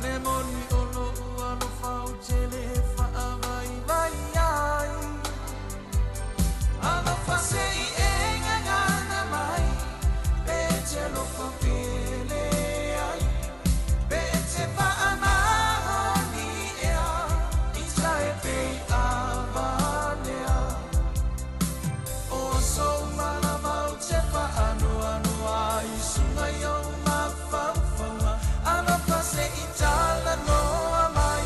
Le moni o loʻu alofa ou te lē faavaivai ai. Alofa se i e gagana mai, pe e te alofa pele ai, pe e te faamaoni ea, i sa e pei avalea. O aso uma lava ou te faanoanoa ai i suga i ou mafaufauga, alofa se i talanoa mai.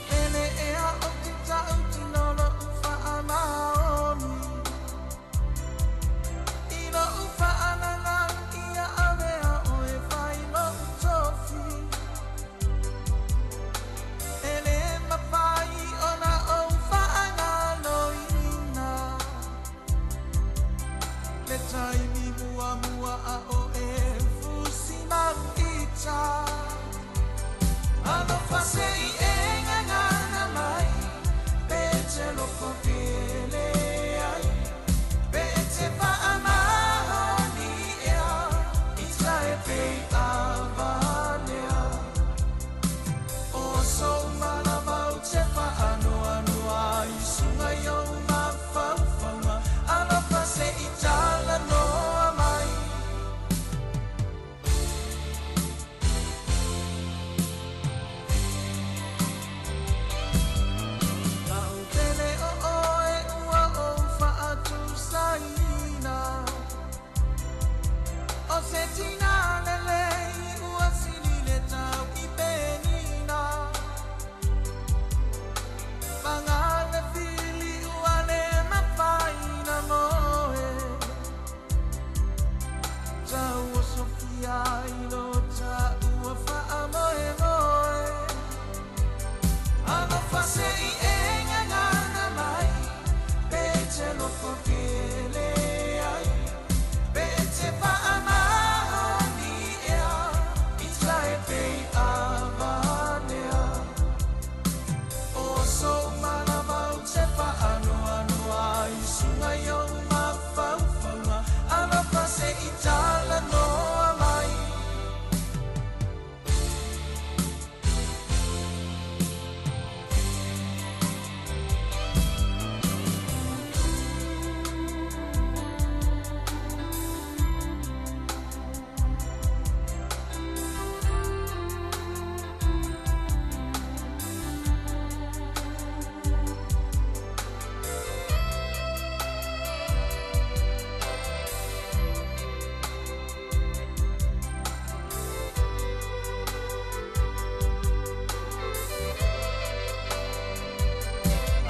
Pele ea ou te tautino loʻu faamaoni i loʻu faagaga ia avea ʻoe e fai loʻu tofi. E lē mafai ona ou faagaloina le taimi muamua a o e fusi mau ita. Alofa se i e gagana mai, pe e te alofa pele ai, pe e te faamaoni ea, i sa e pei avalea. O aso uma lava ou te faanoanoa ai i suga i ou mafaufauga, alofa se i talanoa mai. La'u pele o oe ua ou faatusaina, o se tina lelei ua sili le tau i penina. Paga le fili ua le mafai na moe, tau o Sofia i lo taua faamoemoe. Alofa se i e gagana mai, pe e te alofa pele ai, pe e te faamaoni ea, i sa e pei avalea. O aso uma lava ou te faanoanoa ai i suga i ou mafaufauga, alofa se i talanoa mai.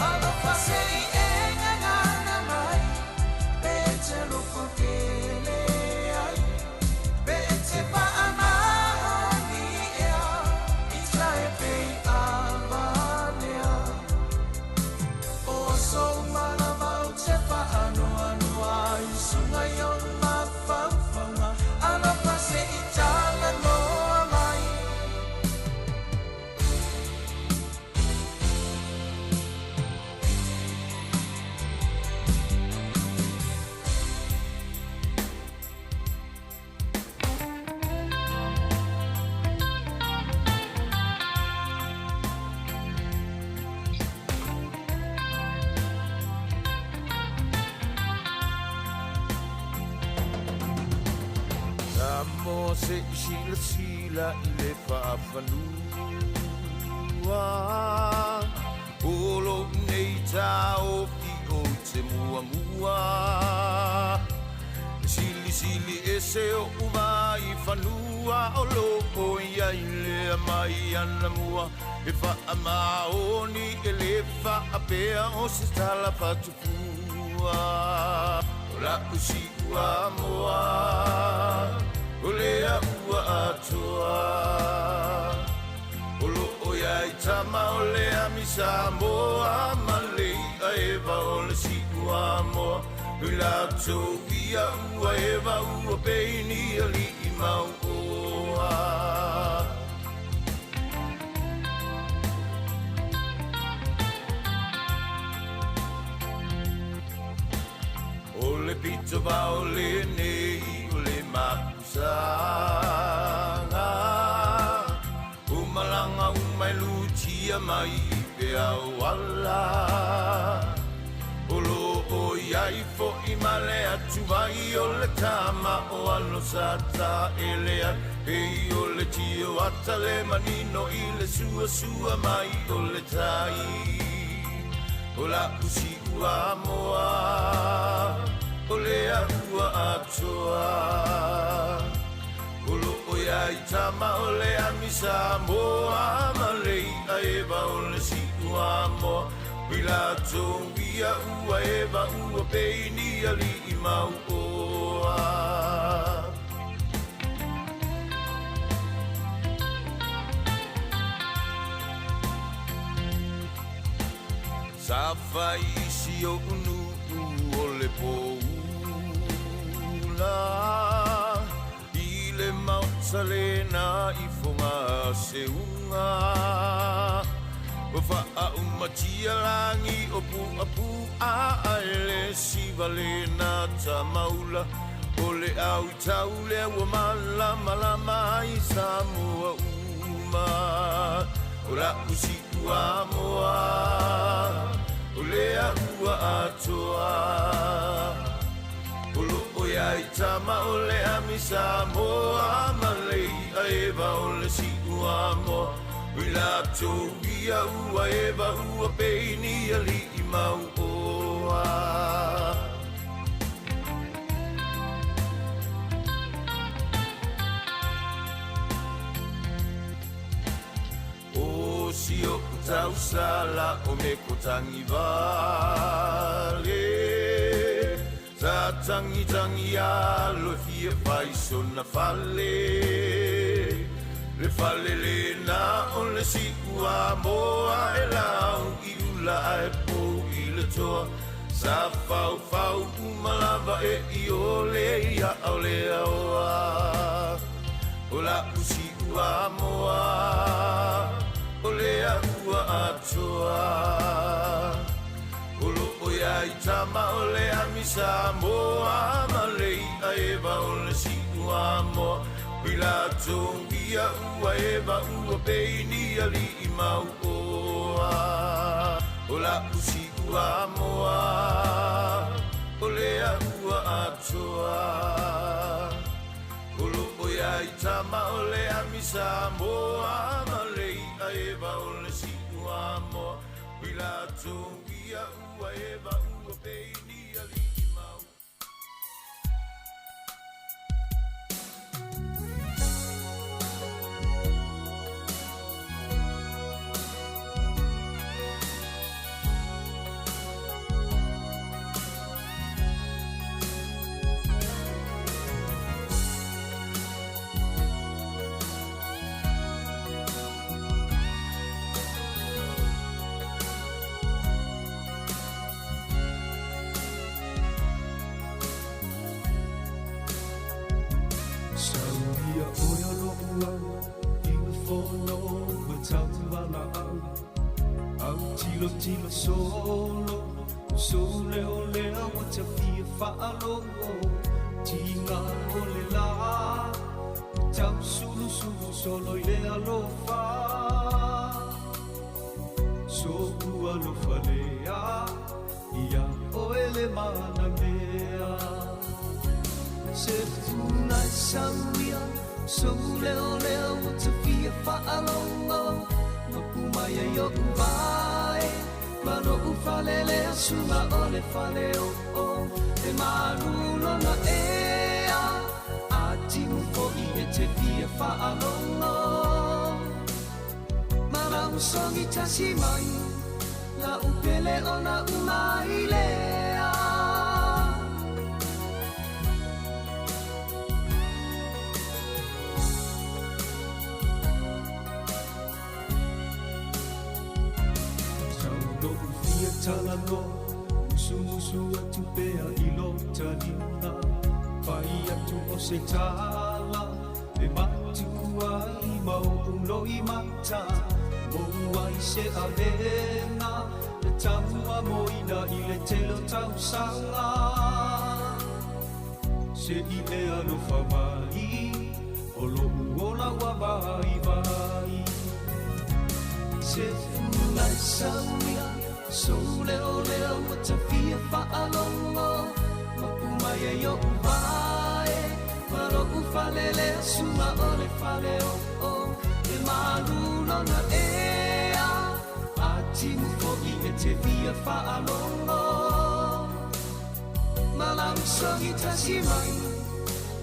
Alofa se i e gagana mai, pe e te alofa pele ai, pe e te faamaoni ea, i sa e pei avalea. O aso uma lava ou te faanoanoa ai i suga i ou mafaufauga, alofa se i talanoa mai. Samoa se i silasila i le faafanua, o lou nei taofi o te muamua. Silisili ese o uva i fanua o loo iai lea mai anamua. E faamaoni e le faapea o se tala fatufua. O la'u siua moa, o lea ua atoa. O loo iai tama o le amisa moa, ma le i'a eva o le siua moa. Nui latou ia ua eva ua peini ali'i mau oa. pito vao lenei o le mapusaga. O malanga umai lutia mai i pe au ala. O lo o iai fo'i ma le atuvai o le tama o alo sa ta'ele ai. Pei o le tio ata le manino i le suasua mai o le tai. O la'u si'uamoa o le a'ua atoa. O lo'o ia i tama o le amisa moa ma le i'a eva o le si'uamoa. I latou ia ua eva ua pei ni ali'i mau'oa. Sa fai i si o'u nu'u o le poula i le maota lena i foga seuga. Ua fa'aaumatia lagi o pu'apu'a ae le siva lena tamaula. O le au i tau lea ua malamalama ai Samoa uma. O la'u si'uamoa o le a'ua atoa. O lo'o ia i tama o le ami Samoa ma le i'a eva o le si'uamoa. I latou ia ua eva ua pei ni ali'i mau'oa. O si o'u tausala o me ko tagivale. Sa tagitangi alo e fia fai sona fale. Le fale lena o le si'uamoa e lau i ula ae pou i le toa. Sa faufau uma lava e iole ia ao le aoa. O la'u si'uamoa o le a'ua atoa. O lo'o ia i tama o le amisa moa ma le i'a eva o le si'uamoa. I latou ia ua eva ua pei ni ali'i mau'oa. O la'u si'uamoa o le a'ua atoa. O lo'o ia i tama o le amisa moa ma le i'a eva o le si'uamoa. I latou ia ua eva ua pei ni ali'i mau. Sauia oe o lo'u au i le fono ma tauvalaau. Au tilotilo solo sou leoleo ua tafia faalogo. Tiga o le lā tausulusulu solo i le alofa. So'u alofa lea ia oe le manamea. Se puna e sauia sou leoleo ua tafia faalogo. Mapu mai ai o'u vae ma lo'u falelea suga o le faleo'o. E malu lona ea a timu fo'i e te fia faalogo. Ma lau sogi tasi mai la'u pele ona umai lea. Sau lo'u fia talanoa musumusu atu pea i lo taliga. Fai atu o se tala e matua ai ma o'u loi mata. Mou ai se avega e taua moina i le tele o tausaga. Se i e alofa mai, o loʻu ola ua waiwai. Se funa e sauia, sou leo lea ua tafia faalogo, mapu mai ai oʻu vae, ma loʻu fale lea suna o le fale oo, e malu lona ea, a timu foʻi e te fia faalogo. Ma lau sogi tasi mai,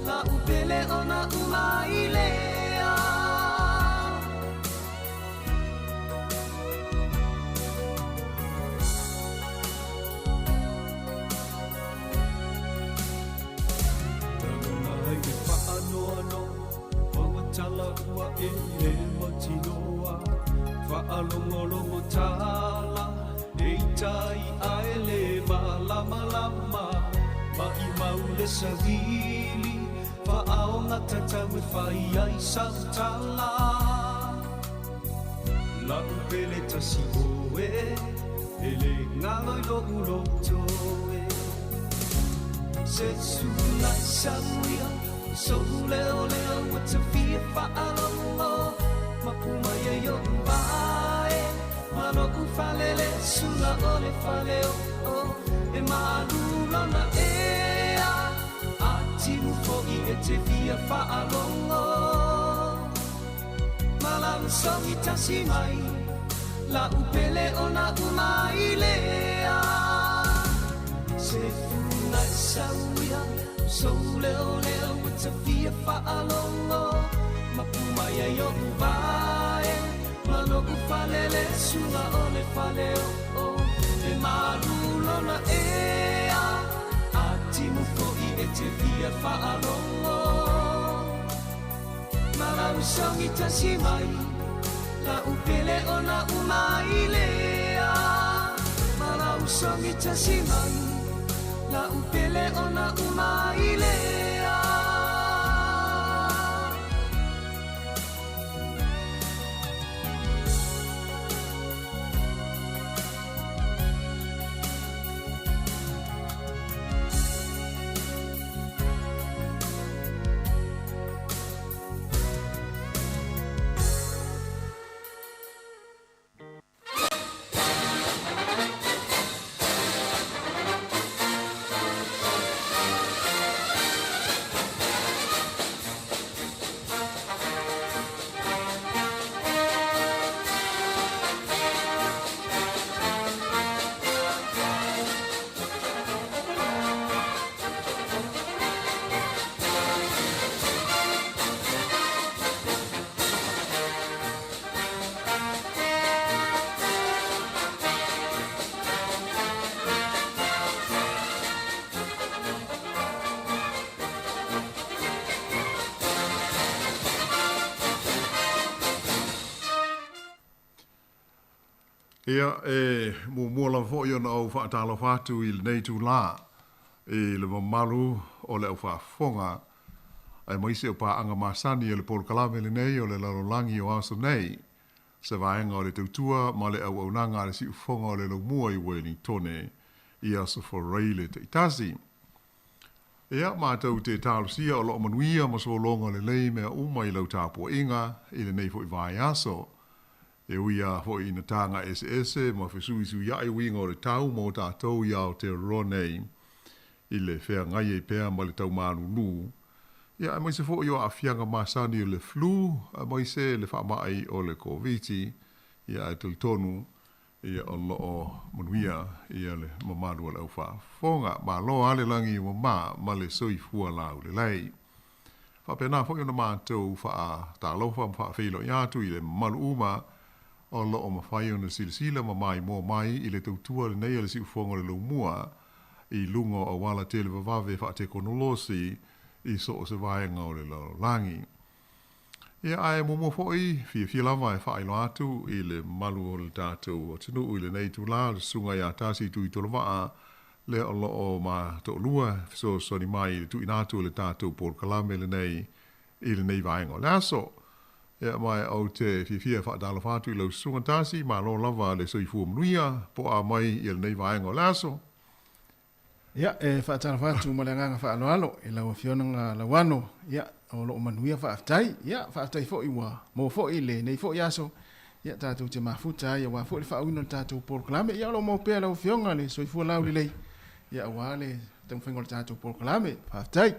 la'u pele ona umai lea. Lagona ai e faanoanoa, maua tala ua e le mautinoa. Faalogologo tala, e tai ae le malamalama. Maʻimau le savili, faaoga tatau e fai ai sau tala. La'u pele tasi oe, e le galo i loʻu loto e. Se sula e sauia, sou leo lea ua tafia faalogo, mapu mai ai oʻu vae, ma loʻu fale lea sula o le fale oo, e malu lona ea, a timu foʻi e te fia faalogo. Ma lau sogi tasi mai, la'u pele ona umai lea. Se funa e sauia, sou leo lea ua tafia faalogo, mapu mai ai oʻu vae, ma loʻu fale lea sula o le fale oo, e malu lona ea, a timu foʻi e te fia faalogo. Ma lau sogi tasi mai, la'u pele ona umai lea. Ma lau sogi tasi mai, la'u pele ona umai lea. Ia, e muamua lava foi ona ou faatalofa atu i lenei itulā i le mamalu o le aufaafofoga aemaise o paaga masani o le polokalame lenei o le lalolagi o aso nei, se vaega o le tautua ma le auaunaga a le Siufofoga o le Laumua i Uelintone i Aso Faraile taitasi. Ia, matou te talosia o lo o manuia ma sologa lelei mea uma i lau tapuaiga i lenei foi vaiaso. E ui lava foi ina taga eseese ma fesuisuiaʻi uiga o le tau mo tatou i Aotearoa nei i le feagai ai pea ma le tau malulu, ia aemaise foi o aafiaga masani o le flu aemaise le faamai o le Koviti, ia ae talitonu ia o lo o manuia ia le mamalu o le aufaafofoga. Malo lava le lagi ua ma ma le soifua laulelei. Faapena foi ona matou faatalofa ma faafeiloai atu i le mamalu uma o lo o mafai ona silasila ma maimoa mai i le tautua lenei a le Siufofoga o le Laumua i luga o auala televavave faatekonolosi i so o se vaega o le lalolagi. Ia, ae muamua foi, fiafia lava e faailoa atu i le mamalu o le tatou atunuu i lenei itula, le Susuga ia Tasi Tuitolovaa, lea o lo o ma toalua e fesoasoani mai i le tuuina atu o le tatou polokalame lenei i lenei vaega o le aso. Ia, ma ou te fiafia e faatalofa atu i lau Susuga Tasi, malo lava le soifua manuia po o a mai i lenei vaega o le aso. Ia, e faatalofa atu ma le agaga faaaloalo i lau Afioga Lauano, ia, o lo o manuia faafetai. Ia, faafetai foi ua maua foi lenei foi aso, ia, tatou te mafuta ai aua foi le faaauauina o le tatou polokalame. Ia, o lo o maua pea lau Afioga le soifua laulelei, ia, aua le taumafaiga o le tatou polokalame. Faafetai.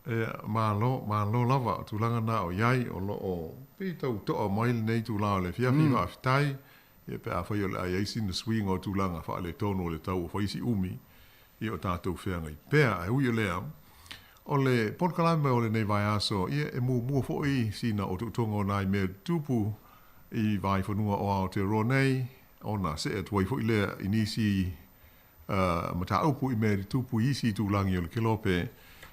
Ia, malo, malo lava. O tulaga na o i ai, o lo o pei tau toa mai lenei itula o le afiafi, faafetai. Ia, pe afai o le a i ai sina suiga o tulaga faaletonu o le tau ua fai si umi, ia o tatou feagai pea. Ae ui o lea, o le polokalame o lenei vaiaso, ia e muamua foi sina otootoga o nai mea tutupu i vaifanua o Aotearoa nei, ona see atu ai foi lea i nisi mataupu i mea tutupu i isi itulagi o le kelope,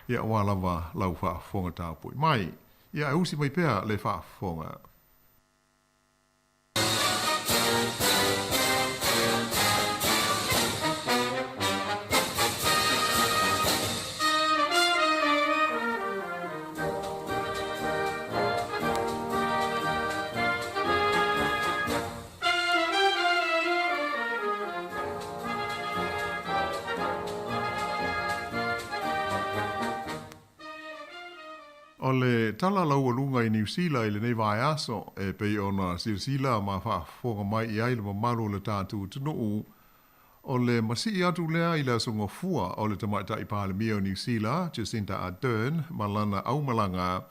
ia aua lava lau faafofoga tapuai mai. Ia ae usi mai pea le faafofoga. O le tala laualuga i Niu Sila i lenei vaiaso, e pei ona silasila ma faafofoga mai i ai le mamalu o le tatou atunuu, o le masii atu lea i le Aso Gafua o le Tamaitai Palemia o Niu Sila, Jacinda Ardern, ma lana aumalaga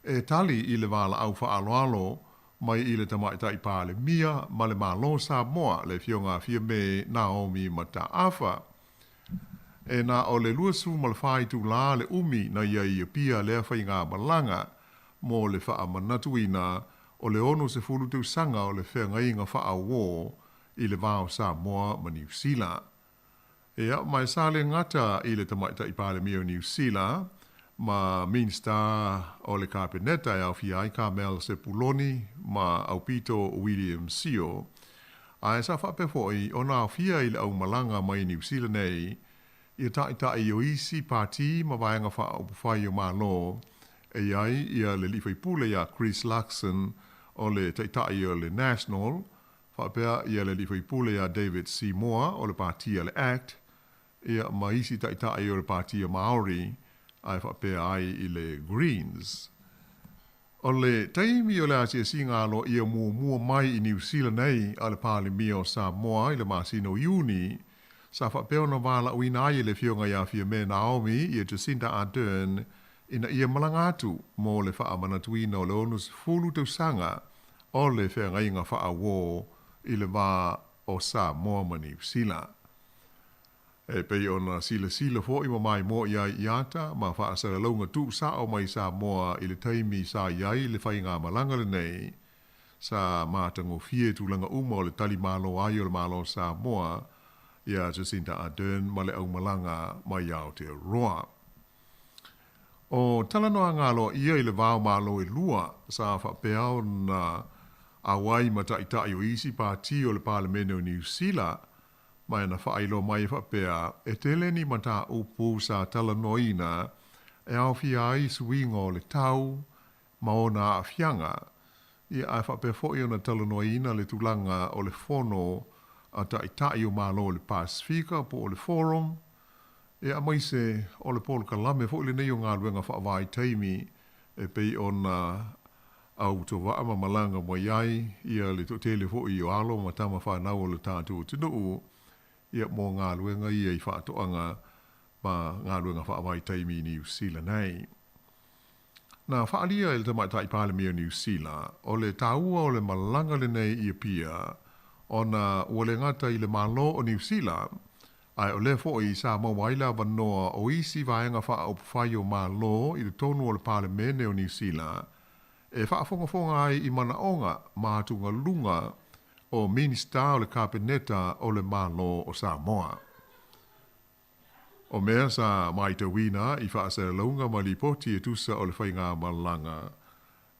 e tali i le valaau faaaloalo mai i le Tamaitai Palemia ma le Malo o Samoa, le Afioga a Fiame Naomi Mataafa. E na o le 24 itulā le umi na i ai i Apia lea faigamalaga mo le faamanatuina o le 60 tausaga o le feagaiga faauō i le va o Samoa ma Niu Sila. Ia, ma e sa le gata i le Tamaitai Palemia o Niu Sila ma Minista o le Kapeneta e aofia ai Carmel Sepuloni ma Aupito William Sio, ae sa faapea foi ona aofia i le aumalaga mai Niu Sila nei ia taitai o isi pati ma vaega faaupufai o Malo e i ai ia le alii faipule ia Chris Luxon o le taitai o le National faapea ia le alii faipule ia David Seymour o le Pati a le act, ia ma isi taitai o le Pati a Maori ae faapea ai i le Greens. O le taimi o le asiasiga aloaia muamua mai i Niu Sila nei a le Palemia o Samoa i le masina o Iuni, sa faapea ona valaauina ai e le Afioga ia Fiame Naomi ia Jacinda Ardern ina ia malaga atu mo le faamanatuina o le 60 tausaga o le feagaiga faauō i le va o Samoa ma Niu Sila. E pei ona silasila foi ma maimoa i ai i ata ma faasalalauga tuusao mai Samoa i le taimi sa i ai le faigamalaga lenei, sa matagofie tulaga uma o le tali malo ai o le Malo o Samoa iā Jacinda Ardern ma le aumalaga mai Aotearoa. O talanoaga aloaia i le va o Malo e lua sa faapea ona auai ma taitai o isi pati o le Palemene o Niu Sila, ma na faailoa mai e faapea, e tele ni mataupu sa talanoaina e aofia ai suiga o le tau ma ona aafiaga, ia ae faapea foi ona talanoaina le tulaga o le fono a taitai o Malo o le Pasefika po o le Forum, Ia aemaise o le polokalame foi lenei o galuega faavaitaimi e pei ona autovaa ma malaga mai ai ia le toatele foi o alo ma tama fanau o le tatou atunuu ia mo galuega ia i faatoaga ma galuega faavaitaimi i Niu Sila nei. Na faaalia e le Tamaitai Palemia o Niu Sila, o le taua o le malaga lenei i Apia ona ua le gata i le Malo o Niu Sila, ae o lea foi sa maua ai le avanoa o isi vaega faaupufai o Malo i totonu o le Palemene o Niu Sila e faafogafoga ai i manaoga ma atugaluga o Minisita o le Kapeneta o le Malo o Samoa. O mea sa maitauina i faasalalauga ma lipoti e tusa o le faigamalaga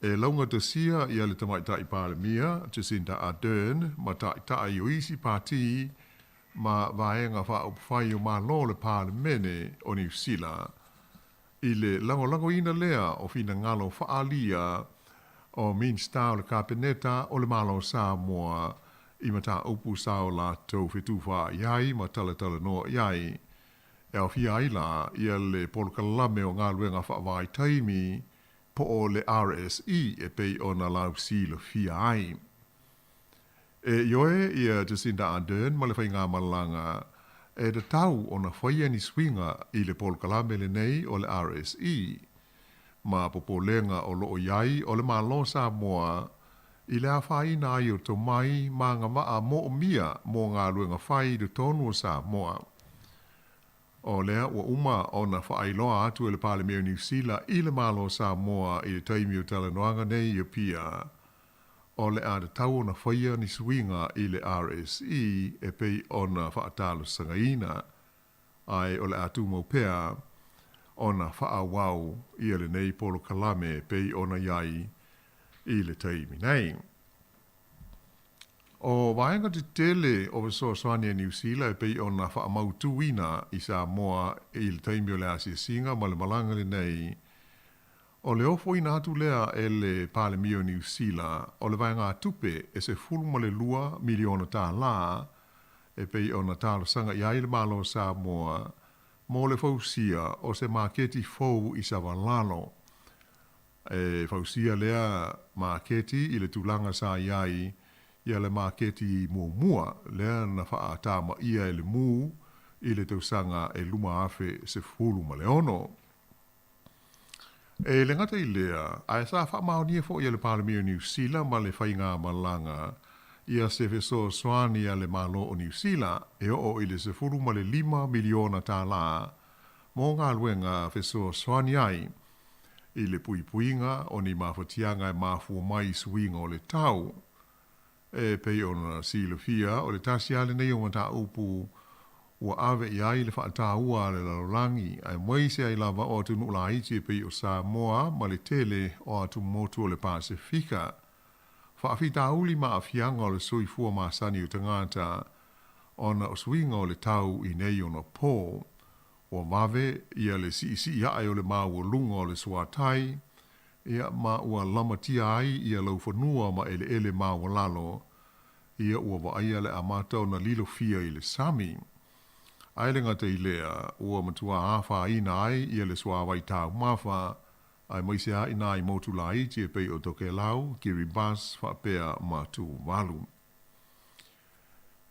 e laugatasia ia le Tamaitai Palemia, Jacinda Ardern, ma taitai o isi pati ma vaega faaupufai o Malo o le Palemene o Niu Sila i le lagolagoina lea o finagalo faaalia o Minisita o le Kapeneta o le Malo o Samoa i mataupu sa o latou fetufaai ai ma talatalanoa i ai. E aofia ai la ia le polokalame o galuega faavaitaimi po o le RSE e pei ona lausilafia ai. E ioe ia Jacinda Ardern ma le faigamalaga e tatau ona faia ni suiga i le polokalame lenei o le RSE ma popolega o lo o i ai o le Malo o Samoa i le afaina ai o tomai ma agavaa moomia mo galuega fai i totonu o Samoa. O lea ua uma ona faailoa atu e le Palemia o Niu Sila i le Malo o Samoa i le taimi o talanoaga nei i Apia, o le a tatau ona faia ni suiga i le RSE e pei ona faatalosagaina, ae o le a tumau pea ona faaauau ia lenei polokalame e pei ona i ai i le taimi nei. O vaega tetele o fesoasoani a Niu Sila e pei ona faamautuina i Samoa i le taimi o le asiasiga ma le malaga lenei, o le ofoina atu lea e le Palemia o Niu Sila o le vaegatupe e $12 miliona tālā e pei ona talosaga i ai le Malo o Samoa mo le fausia o se maketi fou i Savalalo. E fausia lea maketi i le tulaga sa i ai ia le maketi muamua lea na faatamaia e le mū i le tausaga e 2016. E le gata i lea, ae sa faamaonia foi e le Palemia o Niu Sila ma le faigamalaga ia se fesoasoani a le Malo o Niu Sila e oo i le $15 miliona tālā mō galuega fesoasoani ai i le puipuiga o ni mafatiaga e mafua mai i suiga o le tau. E pei ona silafia, o le tasi lava lenei o mataupu ua ave i ai le faataua a le lalolagi, aemaise ai lava o atunuu laiti e pei o Samoa ma le tele o atumotu o le Pasefika. Faafitauli ma aafiaga o le soifua masani o tagata ona o suiga o le tau i nei ona pō. Ua vave ia le siisii ae o le maualuga o le suatai, ia, ma ua lamatia ai ia laufanua ma eleele maualalo, ia ua vaaia le amata ona lilofia i le sami. Ae le gata i lea, ua matua afaina ai ia le suavai taumafa, aemaise lava i nai motu laiti e pei o Tokelau, Kiribati faapea ma Tuvalu.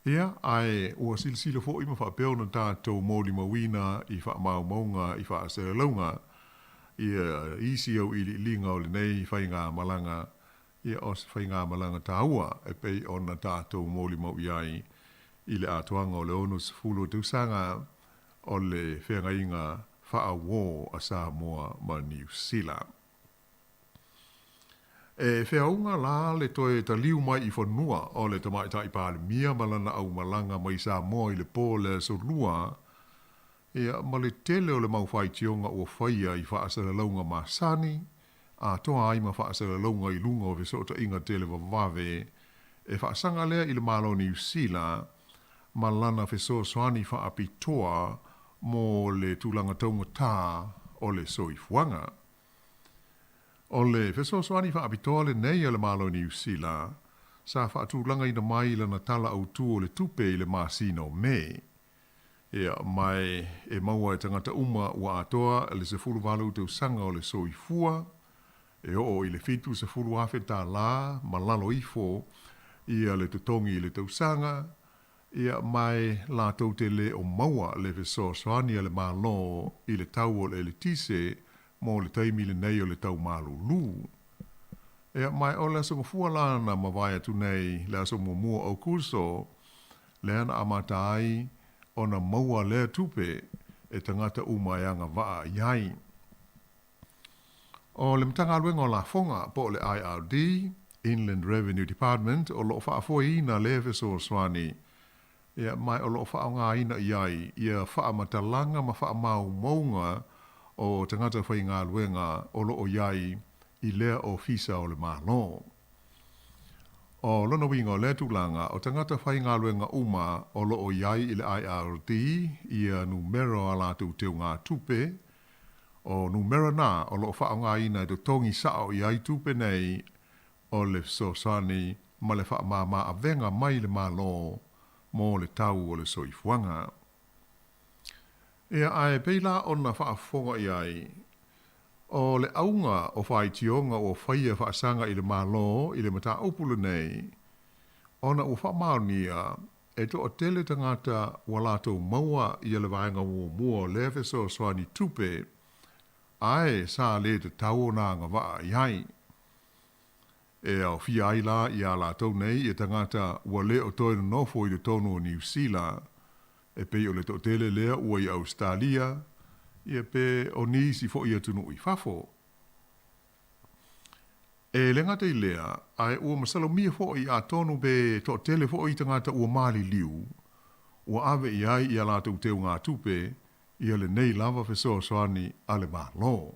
Ia, ae ua silasila foi ma faapea ona tatou molimauina i faamaumauga i faasalalauga ia isi auiliiliga o lenei faigamalaga, ia o se faigamalaga taua e pei ona tatou molimau i ai i le atoaga o le 60 o tausaga o le feagaiga faauō a Samoa ma Niu Sila. E feauga la le toe taliu mai i fanua o le Tamaitai Palemia ma lana aumalaga mai Samoa i le po o le Aso Lua, ia, ma le tele o le mau faitioga ua faia i faasalalauga masani, atoa ai ma faasalalauga i luga o fesootaiga televavave, e faasaga lea i le Malo o Niu Sila ma lana fesoasoani faapitoa mo le tulaga taugata o le soifuaga. O le fesoasoani faapitoa lenei a le Malo o Niu Sila sa faatulagaina mai i lana Tala Autu o le Tupe i le masina o Me. Ia, ma e maua e tagata uma ua atoa le 18 tausaga o le soifua, e oo i le $70,000 ma lalo ifo ia le totogi i le tausaga, Ia, ma e latou te le o maua le fesoasoani a le Malo i le tau o le eletise mo le taimi lenei o le tau malūlū. Ia, ma e o le aso gafua la na mavae atu nei, le aso muamua o Aukuso, lea na amata ai ona maua lea tupe e tagata uma e agavaa i ai. O le Matagaluega o Lafoga, po o le IRD, Inland Revenue Department, o lo o faafoeina lea fesoasoani, ia, ma o lo o faaaogaina i ai ia faamatalaga ma faamaumauga o tagata faigaluega o lo o i ai i lea ofisa o le Malo. O lona uiga o lea tulaga, o tagata faigaluega uma o lo o i ai i le IRD ia numera o a latou teugatupe, O numera na o lo o faaaogaina e totogi sao i ai tupe nei o le fesoasoani ma le faamāmā avega mai le Malo mo le tau o le soifuaga. Ia, ae pei la ona faafofoga i ai, o le auga o faitioga ua faia faasaga i le Malo i le mataupu lenei, ona ua faamaonia e toatele tagata ua latou maua ia le vaega muamua o lea fesoasoani tupe, ae sa le tatau ona agavaa i ai. E aofia ai la iā latou nei ia tagata ua le o toe nonofo i totonu o Niu Sila, e pei o le toatele lea ua i Ausetalia, ia pe o nisi foi atunuu i fafo. E le gata i lea, ae ua masalomia foi atonu pe toatele foi tagata ua maliliu, ua ave i ai ia latou teugatupe ia lenei lava fesoasoani a le Malo.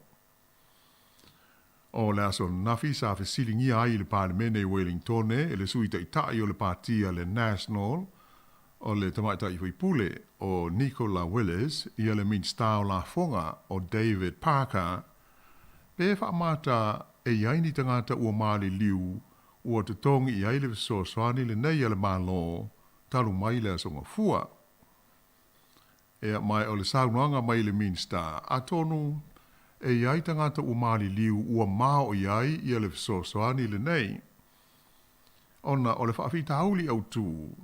O le aso ananafi sa fesiligia ai i le Palemene i Welingtone e le Sui Taitai o le Pati a le National, o le Tamaitai Faipule o Nicola Willis ia le Minisita o Lafoga o David Parker, pe faamata e i ai ni tagata ua maliliu ua totogi i ai le fesoasoani lenei a le Malo talu mai le Aso Gafua. Ea, ma o le saunoaga mai le Minisita, atonu e i ai tagata ua maliliu ua mao i ai ia le fesoasoani lenei. Ona o le faafitauli autu,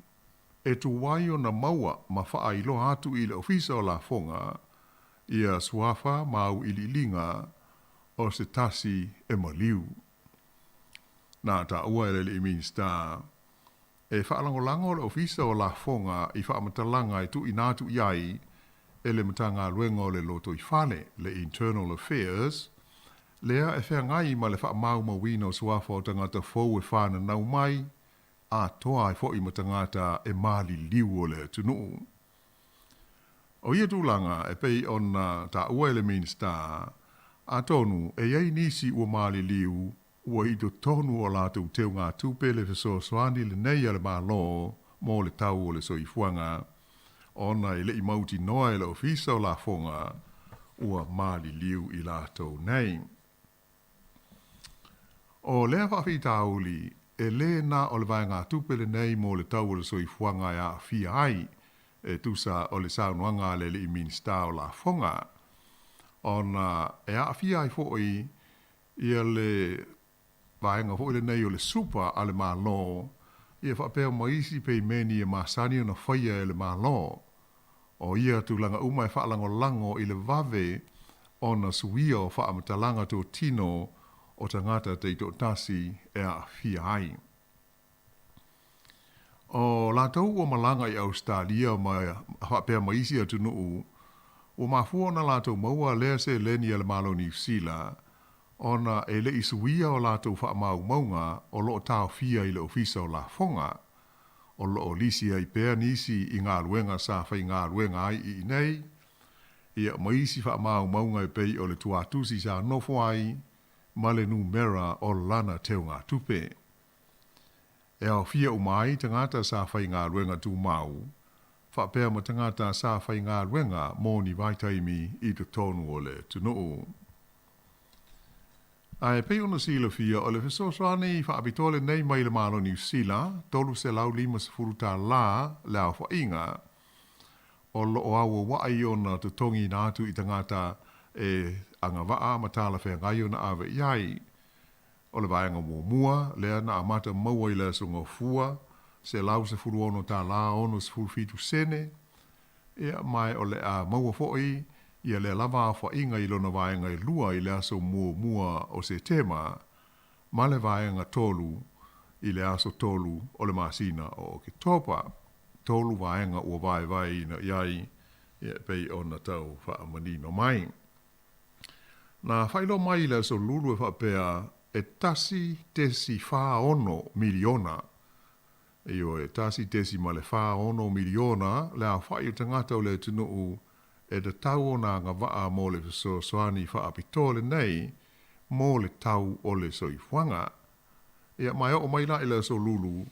e tuai ona maua ma faailoa atu i le Ofisa o Lafoga ia suafa ma auiliiliga o se tasi e maliu. Na taua e le alii Minisita, E faalagolago le Ofisa o Lafoga i faamatalaga e tuuina atu i ai e le Matagaluega o le Lotoifale, le Internal Affairs, lea e feagai ma le faamaumauina o suafa o tagata fou e fananau mai, atoa ai foi ma tagata e maliliu o le atunuu. O ia tulaga e pei ona taua e le Minisita, atonu e i ai nisi ua maliliu Ua i totonu o latou teugatupe le fesoasoani lenei a le Malo mo le tau o le soifuaga, ona e le i mautinoa e le Ofisa o Lafoga ua maliliu i latou nei. O lea faafitauli, e le na o le vaegatupe lenei mo le tau o le soifuaga e aafia ai, e tusa o le saunoaga a le alii Minisita o Lafoga, ona e aafia ai foi Ia le vaega foi lenei o le super a le Malo, ia faapea ma isi peimeni e masani ona faia e le Malo. O ia tulaga uma e faalagolago i le vave ona suia o faamatalaga totino o tagata taitoatasi e aafia ai. O latou ua malaga i Ausetalia ma faapea ma isi atunuu, ua mafua ona latou maua lea seleni a le Malo Niu Sila, ona e le i suia o latou faamaumauga o lo o taofia i le Ofisa o Lafoga. O lo o lisi ai pea nisi i galuega sa faigaluega ai i inei, ia ma isi faamaumauga e pei o le tuatusi sa nofo ai ma le numera o lana teugatupe. E aofia uma ai tagata sa faigaluega tumau, faapea ma tagata sa faigaluega mo ni vaitaimi i totonu o le atunuu. Ae pei ona silafia, o le fesoasoani faapitoa lenei mai le Malo Niu Sila, $350 le aofaiga, o lo o auauai ona totogiina atu i tagata e agavaa ma talafeagai ona ave i ai. O le vaega muamua, lea na amata maua i le Aso Gafua, $116.67, ia, ma o le a maua foi ia lea lava aofaiga i lona vaega e lua i le aso muamua o Setema, ma le vaega tolu i le aso 3 o le masina o Oketopa. Tolu vaega ua vaevaeina i ai, ia, e pei ona tau faamanino mai. Na faailoa mai i le Aso Lulu e faapea e 1.46 miliona, ioe, 1.46 miliona le aofai o tagata o le atunuu e tatau ona agavaa mo le fesoasoani faapitoa lenei mo le tau o le soifuaga. Ia, ma e oo mai la i le Aso Lulu,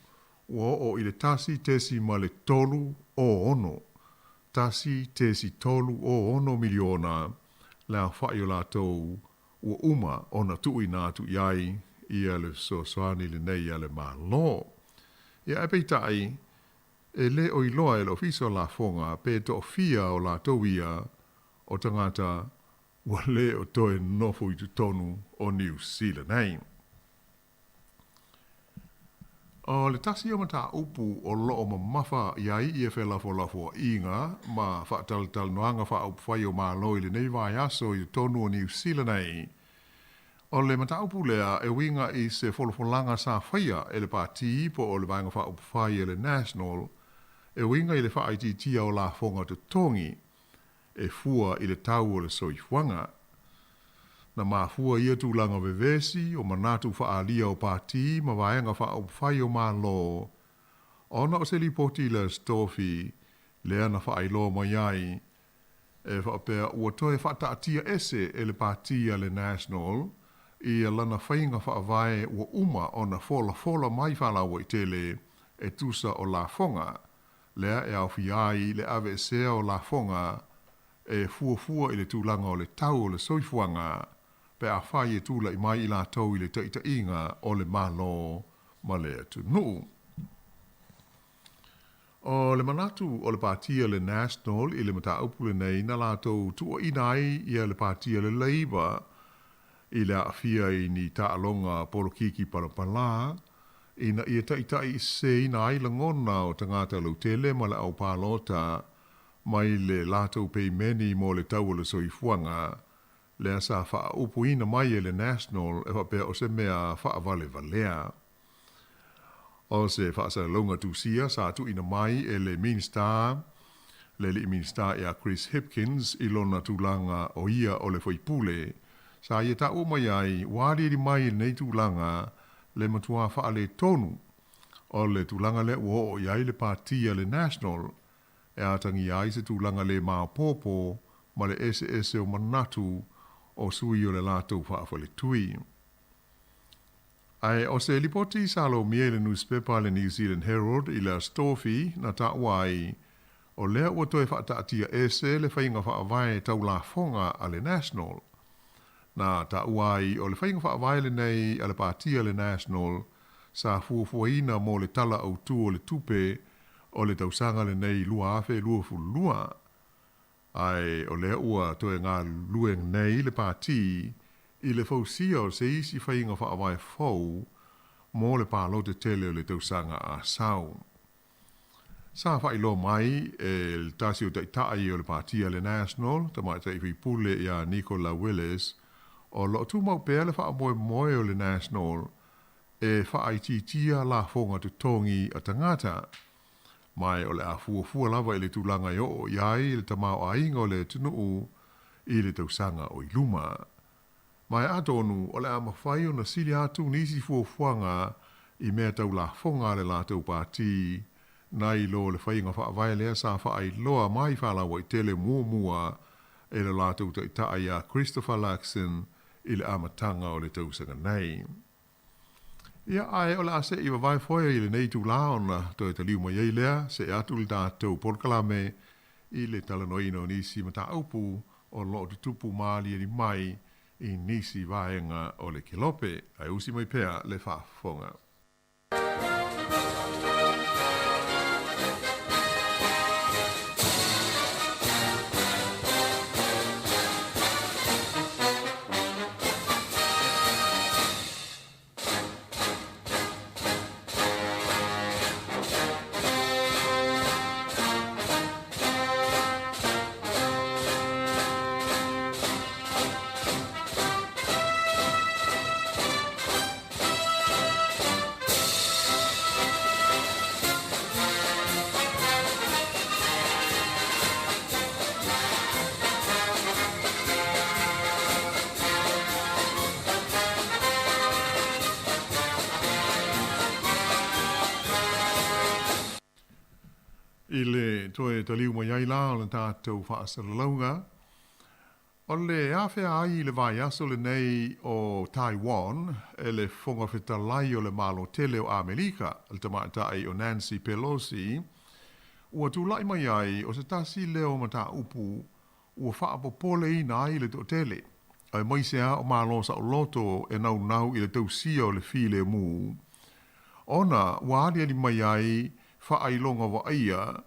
ua oo i le 1.36, 1.36 miliona le aofai o latou ua uma ona tuuina atu i ai ia le fesoasoani lenei a le Malo. Ia ae peitai, e le o iloa e le Ofisa o Lafoga pe toafia o latou ia. o tagata ua lē o toe nofo i totonu o Niu Sila nei. O le tasi o mataupu o lo o mamafa i ai ia felafolafoaiga ma faatalatalanoaga faaupufai o Malo i lenei vaiaso i totonu o Niu Sila nei, o le mataupu lea e uiga i se folafolaga sa faia e le Pati po o le Vaega Faaupufai a le National e uiga i le faaitiitia o lafoga totogi e fua i le tau o le soifuaga. Na mafua ia tulaga vevesi o manatu faaalia o pati ma vaega faaupufai o Malo ona o se lipoti i le Aso Tofi lea na faailoa mai ai e faapea ua toe faataatia ese e le pati a le National ia lana faiga faavae ua uma ona folafola mai faalauaitele e tusa o lafoga lea e aofia ai le aveesea o lafoga e fuafua i le tulaga o le tau o le soifuaga pe afai e tulai mai i latou i le taitaiga o le Malo ma le atunuu. O le manatu o le Pati a le National i le mataupu lenei na latou tuuaina ai ia le Pati a le Labour i le aafia i ni taaloga polokiki palapala ina ia taitaiseseina ai lagona o tagata lautele ma le au palota mai le latou peimeni mo le tau o le soifuaga lea sa faaupuina mai e le National e faapea o se mea faavalevalea. O se faasalalauga tusia sa tuuina mai e le Minisita, le alii Minisita ia Chris Hipkins i lona tulaga o ia o le faipule, sa ia taua mai ai ua aliali mai i lenei tulaga le matua faaletonu o le tulaga lea ua oo i ai le Pati a le National e atagia ai se tulaga le maopoopo ma le eseese o manatu o sui o le latou faafaletui. Ae o se lipoti sa lomia i le nusipepa a le New Zealand Herald i le Aso Tofi na taua ai, o lea ua toe faataatia ese le faiga faavae tau lafoga a le National. Na taua ai o le faiga faavae lenei a le Pati a le National sa fuafuaina mo le Tala Autu o le Tupe o le tausaga lenei 2022, ae o lea ua toe galulue nei le Pati i le fausia o se isi faiga faavae fou mo le palota tele o le tausaga a sau. Sa faailoa mai e le tasi o taitai o le Pati a le National, tamaitai faipule ia Nicola Willis, o lo o tumau pea le faamoemoe o le National e faaitiitia lafoga totogi a tagata. Ma o le a fuafua lava i le tulaga e oo i ai le tamaoaiga o le atunuu i le tausaga o i luma. Ma atonu o le a mafai ona sili atu nisi fuafuaga i mea tau lafoga a le latou pati nai lo le faiga faavae lea sa faailoa mai faalauaitele muamua e le latou taitai ia Christopher Luxon i le amataga o le tausaga nei. Ia, ae o le a se'i vavae foe i lenei itulā ona toe taliu mai ai lea, se'e atu le tatou polokalame i le talanoaina o nisi mataupu o lo o tutupu ma aliali mai i nisi vaega o le kelope. Ae usi mai pea le faafofoga. I le toe taliu mai ai la o le tatou faasalalauga, o le afea ai i le vaiaso lenei o Taiwan e le Fofoga Fetalai o le Malo Tele o Amerika, le tamaitai o Nancy Pelosi, ua tulai mai ai o se tasi lea o mataupu ua faapopoleina ai le toatele, aemaise lava o Malo saoloto e naunau i le tausia o le filemu, ona ua aliali mai ai faailoga vaaia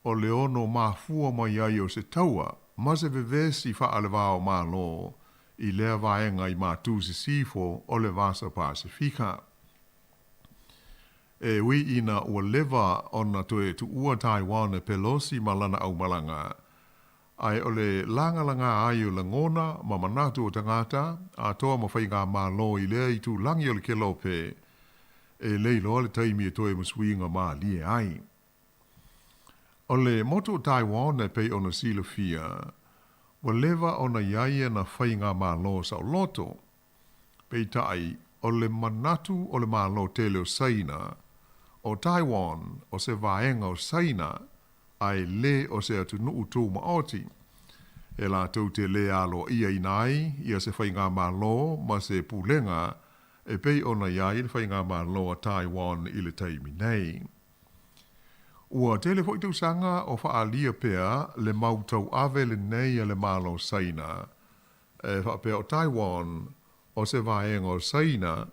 o le ono mafua mai ai o se taua. ma se vevesi faale-va-o-Malo i lea vaega i matu sisifo o le Vasa Pasefika. E ui ina ua leva ona toe tuua Taiwan e Pelosi ma lana aumalaga, ae o le lagalaga ai o lagona ma manatu o tagata atoa ma faigamalo i lea itulagi o le kelope, e le iloa le taimi e toe masuiga malie ai. O le motu o Taiwan e pei ona silafia, ua leva ona i ai ana faigamalo saoloto. Peitai, o le manatu o le Malo tele o Saina, o Taiwan o se vaega o Saina ae le o se atunuu tumaoti, e latou te le aloaiaina ai ia se faigamalo ma se pulega e pei ona i ai le faigamalo a Taiwan i le taimi nei. Ua tele foi tausaga o faaalia pea le mau tauave lenei a le Malo o Saina, e faapea o Taiwan o se vaega o Saina,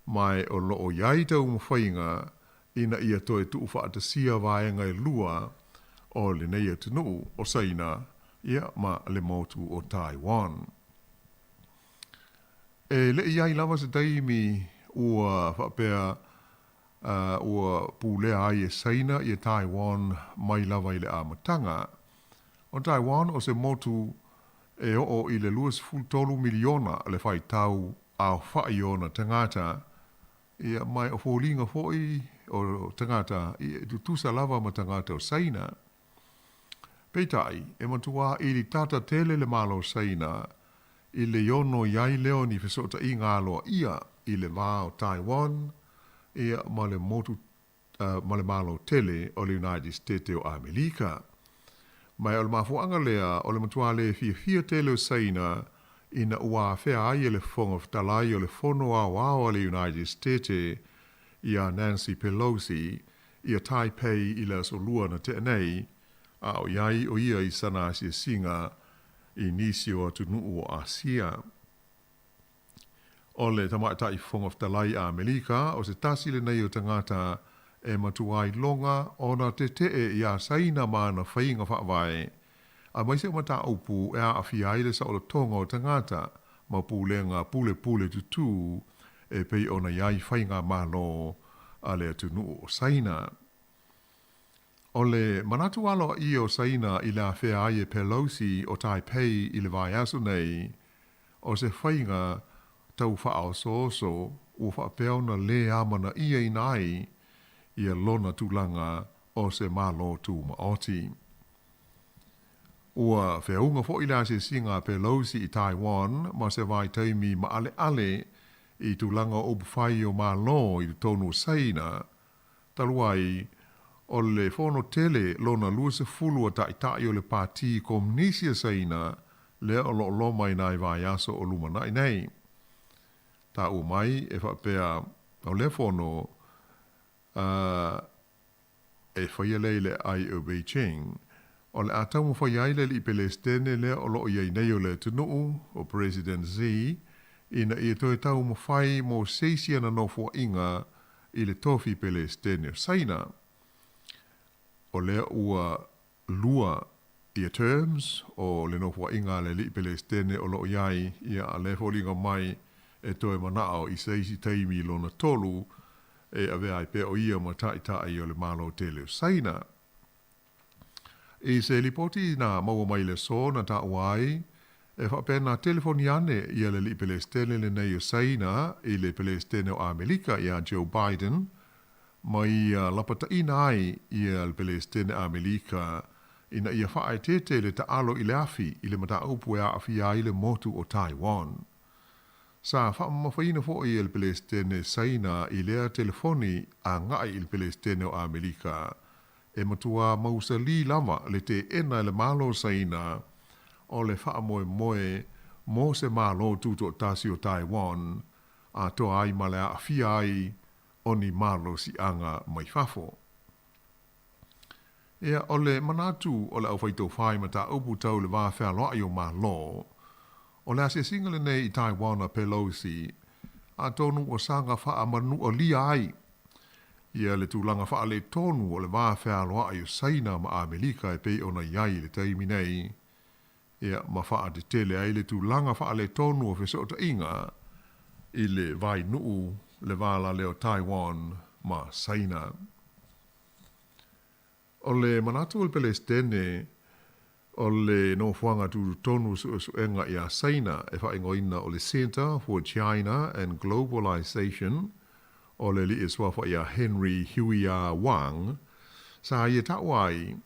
ma o lo o i ai taumafaiga ina ia toe tuufaatasia vaega e lua o lenei atunuu o Saina ia ma le motu o Taiwan. E le i i ai lava se taimi ua faapea ua pulea ai e Saina ia Taiwan mai lava i le amataga. O Taiwan o se motu e oo i le 23 miliona le faitau aofa'i o ona tagata, ia ma o foliga foi o tagata e tutusa lava ma tagata o Saina. Peitai, e matuā ilitata tele le Malo o Saina i le ono i ai lea o ni fesootaiga aloaia i le va o Taiwan ia ma le motu ma le Malo tele o le United State o Amelika. Ma o le mafuaaga lea o le matuā le fiafia tele o Saina ina ua afea ai e le Fofoga Fetalai o le Fono Aoao a le United State ia Nancy Pelosi ia Taipei i le Aso Lua na tea nei, a o i ai o ia i sana asiasiga i nisi o atunuu o Asia. O le Tamaitai Fofoga Fetalai a Amelika, o se tasi lenei o tagata e matuā iloga ona tetee iā Saina ma ana faiga faavae, aemaise o mataupu e aafia ai le saolotoga o tagata ma pulega pulepule tutū e pei ona i ai faigamalo a le atunuu o Saina. O le manatu aloaia o Saina i le afea ai e Pelosi o Taipei i le vaiaso nei, o se faiga tau faaosooso ua faapea ona lē amanaiaina ai ia lona tulaga o se Malo Tumaoti. Ua feauga foi le asiasiga a Pelosi i Taiwan ma se vaitaimi maaleale i tulaga o upufai o Malo i totonu o Saina, talu ai o le fono tele lona 20 a Taitai o le Pati Komunisi a Saina lea o lo o loma i nai vaiaso o lumanai nei. Taua mai e faapea o lea fono e faia lea i le aai o Beijing, o le a taumafai ai le alii Pelesitene lea o lo o i ai nei o le atunuu, o President Xi, ina ia toe taumafai mo se isi ana nofoaiga i le tofi Pelesitene o Saina. O lea ua lua ia terms o le nofoaiga a le alii Pelesitene o lo o i ai, ia a lea e foliga mai e toe manao i se isi taimi lona tolu e avea ai pea o ia ma taitai o le Malo tele o Saina. I se lipoti na maua mai i le aso na taua ai, e faapea na telefoni ane ia le alii Pelesitene lenei o Saina i le Pelesitene o Amelika iā Joe Biden ma ia lapataina ai ia le Pelesitene Amelika ina ia faaeteete le taalo i le afi i le mataupu e aafia ai le motu o Taiwan. Sa faamamafaina foi e le Pelesitene Saina i lea telefoni agai i le Pelesitene o Amelika e matuā mausalī lava le teena e le Malo o Saina o le faamoemoe mo se Malo Tutoatasi o Taiwan atoa ai ma le aafia ai o ni malosiaga mai fafo. Ia, o le manatu o le aufaitofa i mataupu tau le va fealoai o Malo, o le asiasiga lenei i Taiwan a Pelosi, atonu ua saga faamanualia ai ia le tulaga faaletonu o le va fealoai o Saina ma Amelika e pei ona i ai i le taimi nei. ia, ma faatetele ai le tulaga faaletonu o fesootaiga i le vainuu le va lea o Taiwan ma Saina. O le manatu o le Pelesitene o le Nofoaga Tutotonu Suesuega iā Saina e faaigoaina o le Centre for China and Globalization o le alii e suafa ia Henry Huiya Wang, sa ia taua ai,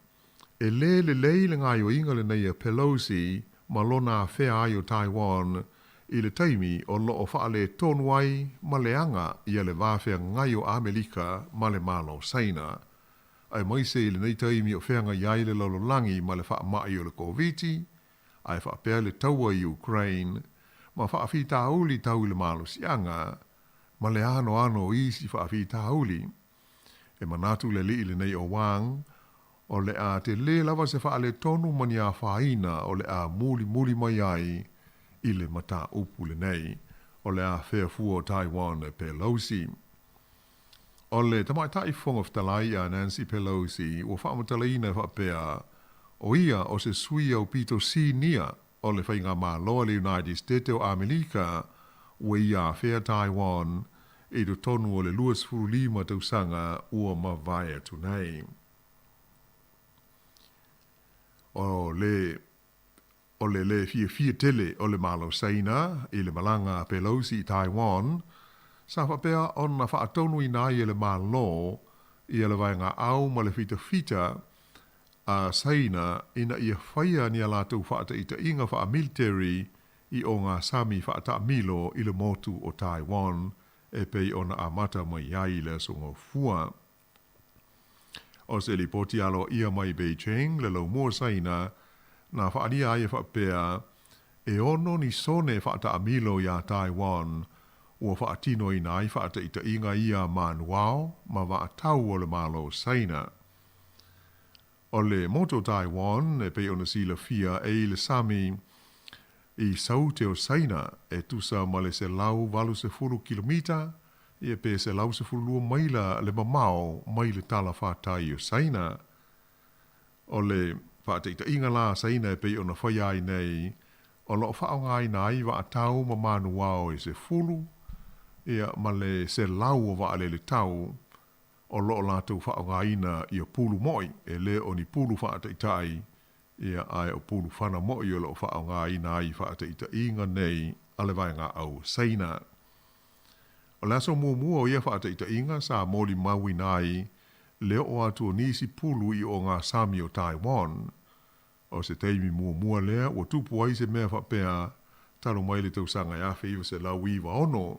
e lē lelei le gaoioiga lenei a Pelosi ma lona afea ai o Taiwan i le taimi o loo faaletonu ai ma leaga ia le va feagai o Amelika ma le Malo o Saina, aemaise i lenei taimi o feagai ai le lalolagi ma le faamai o le Koviti, ae faapea le taua i Ukraine, ma faafitauli tau i le malosiaga, ma le anoano o isi faafitauli. E manatu le alii lenei o Wang, o le a telē lava se faaletonu ma ni afaina o le a mulimuli mai ai i le mataupu lenei o le afea fua o Taiwan e Pelosi. O le Tamaitai Fofoga Fetalai ia Nancy Pelosi ua faamatalaina e faapea, o ia o se sui aupito sinia o le Faigamalo a le United State o Amelika ua ia afea Taiwan i totonu o le 25 tausaga ua mavae atu nei. O le O le lē fiafia tele o le Malo Saina i le malaga a Pelosi i Taiwan, sa faapea ona faatonuina ai e le Malo ia le vaegaau ma le fitafita a Saina ina ia faia ni a latou faataitaiga faamiliteri i o ngā sami faataamilo i le motu o Taiwan e pei ona amata mai ai le Aso Gafua. O se lipoti aloaia mai Beijing le laumua Saina na faaalia ai e faapea, e ono ni sone faataamilo iā Taiwan ua faatinoina ai faataitaiga ia manuao ma vaatau o le Malo Saina. O le motu o Taiwan e pei ona silafia e i le sami i saute o Saina e tusa ma le 180 kilomita ia pe 112 maila le mamao mai le tala fatai o Saina. O le faataitaiga la a Saina e pei ona faia ai nei, o lo o faaaogaina ai vaatau ma manuao e 10 ia ma le 100 o vaalele tau o lo o latou faaaogaina ia pulu mo'i, e le o ni pulu faataitai, ia ae o pulu fana mo'i o lo o faaaogaina ai i faataitaiga nei a le vaegaau o Saina. O le aso muamua o ia faataitaiga sa molimauina ai le oo atu o nisi pulu i o ngā sami o Taiwan. O se taimi muamua lea ua tupu ai se mea faapea talu mai le tausaga e 1996.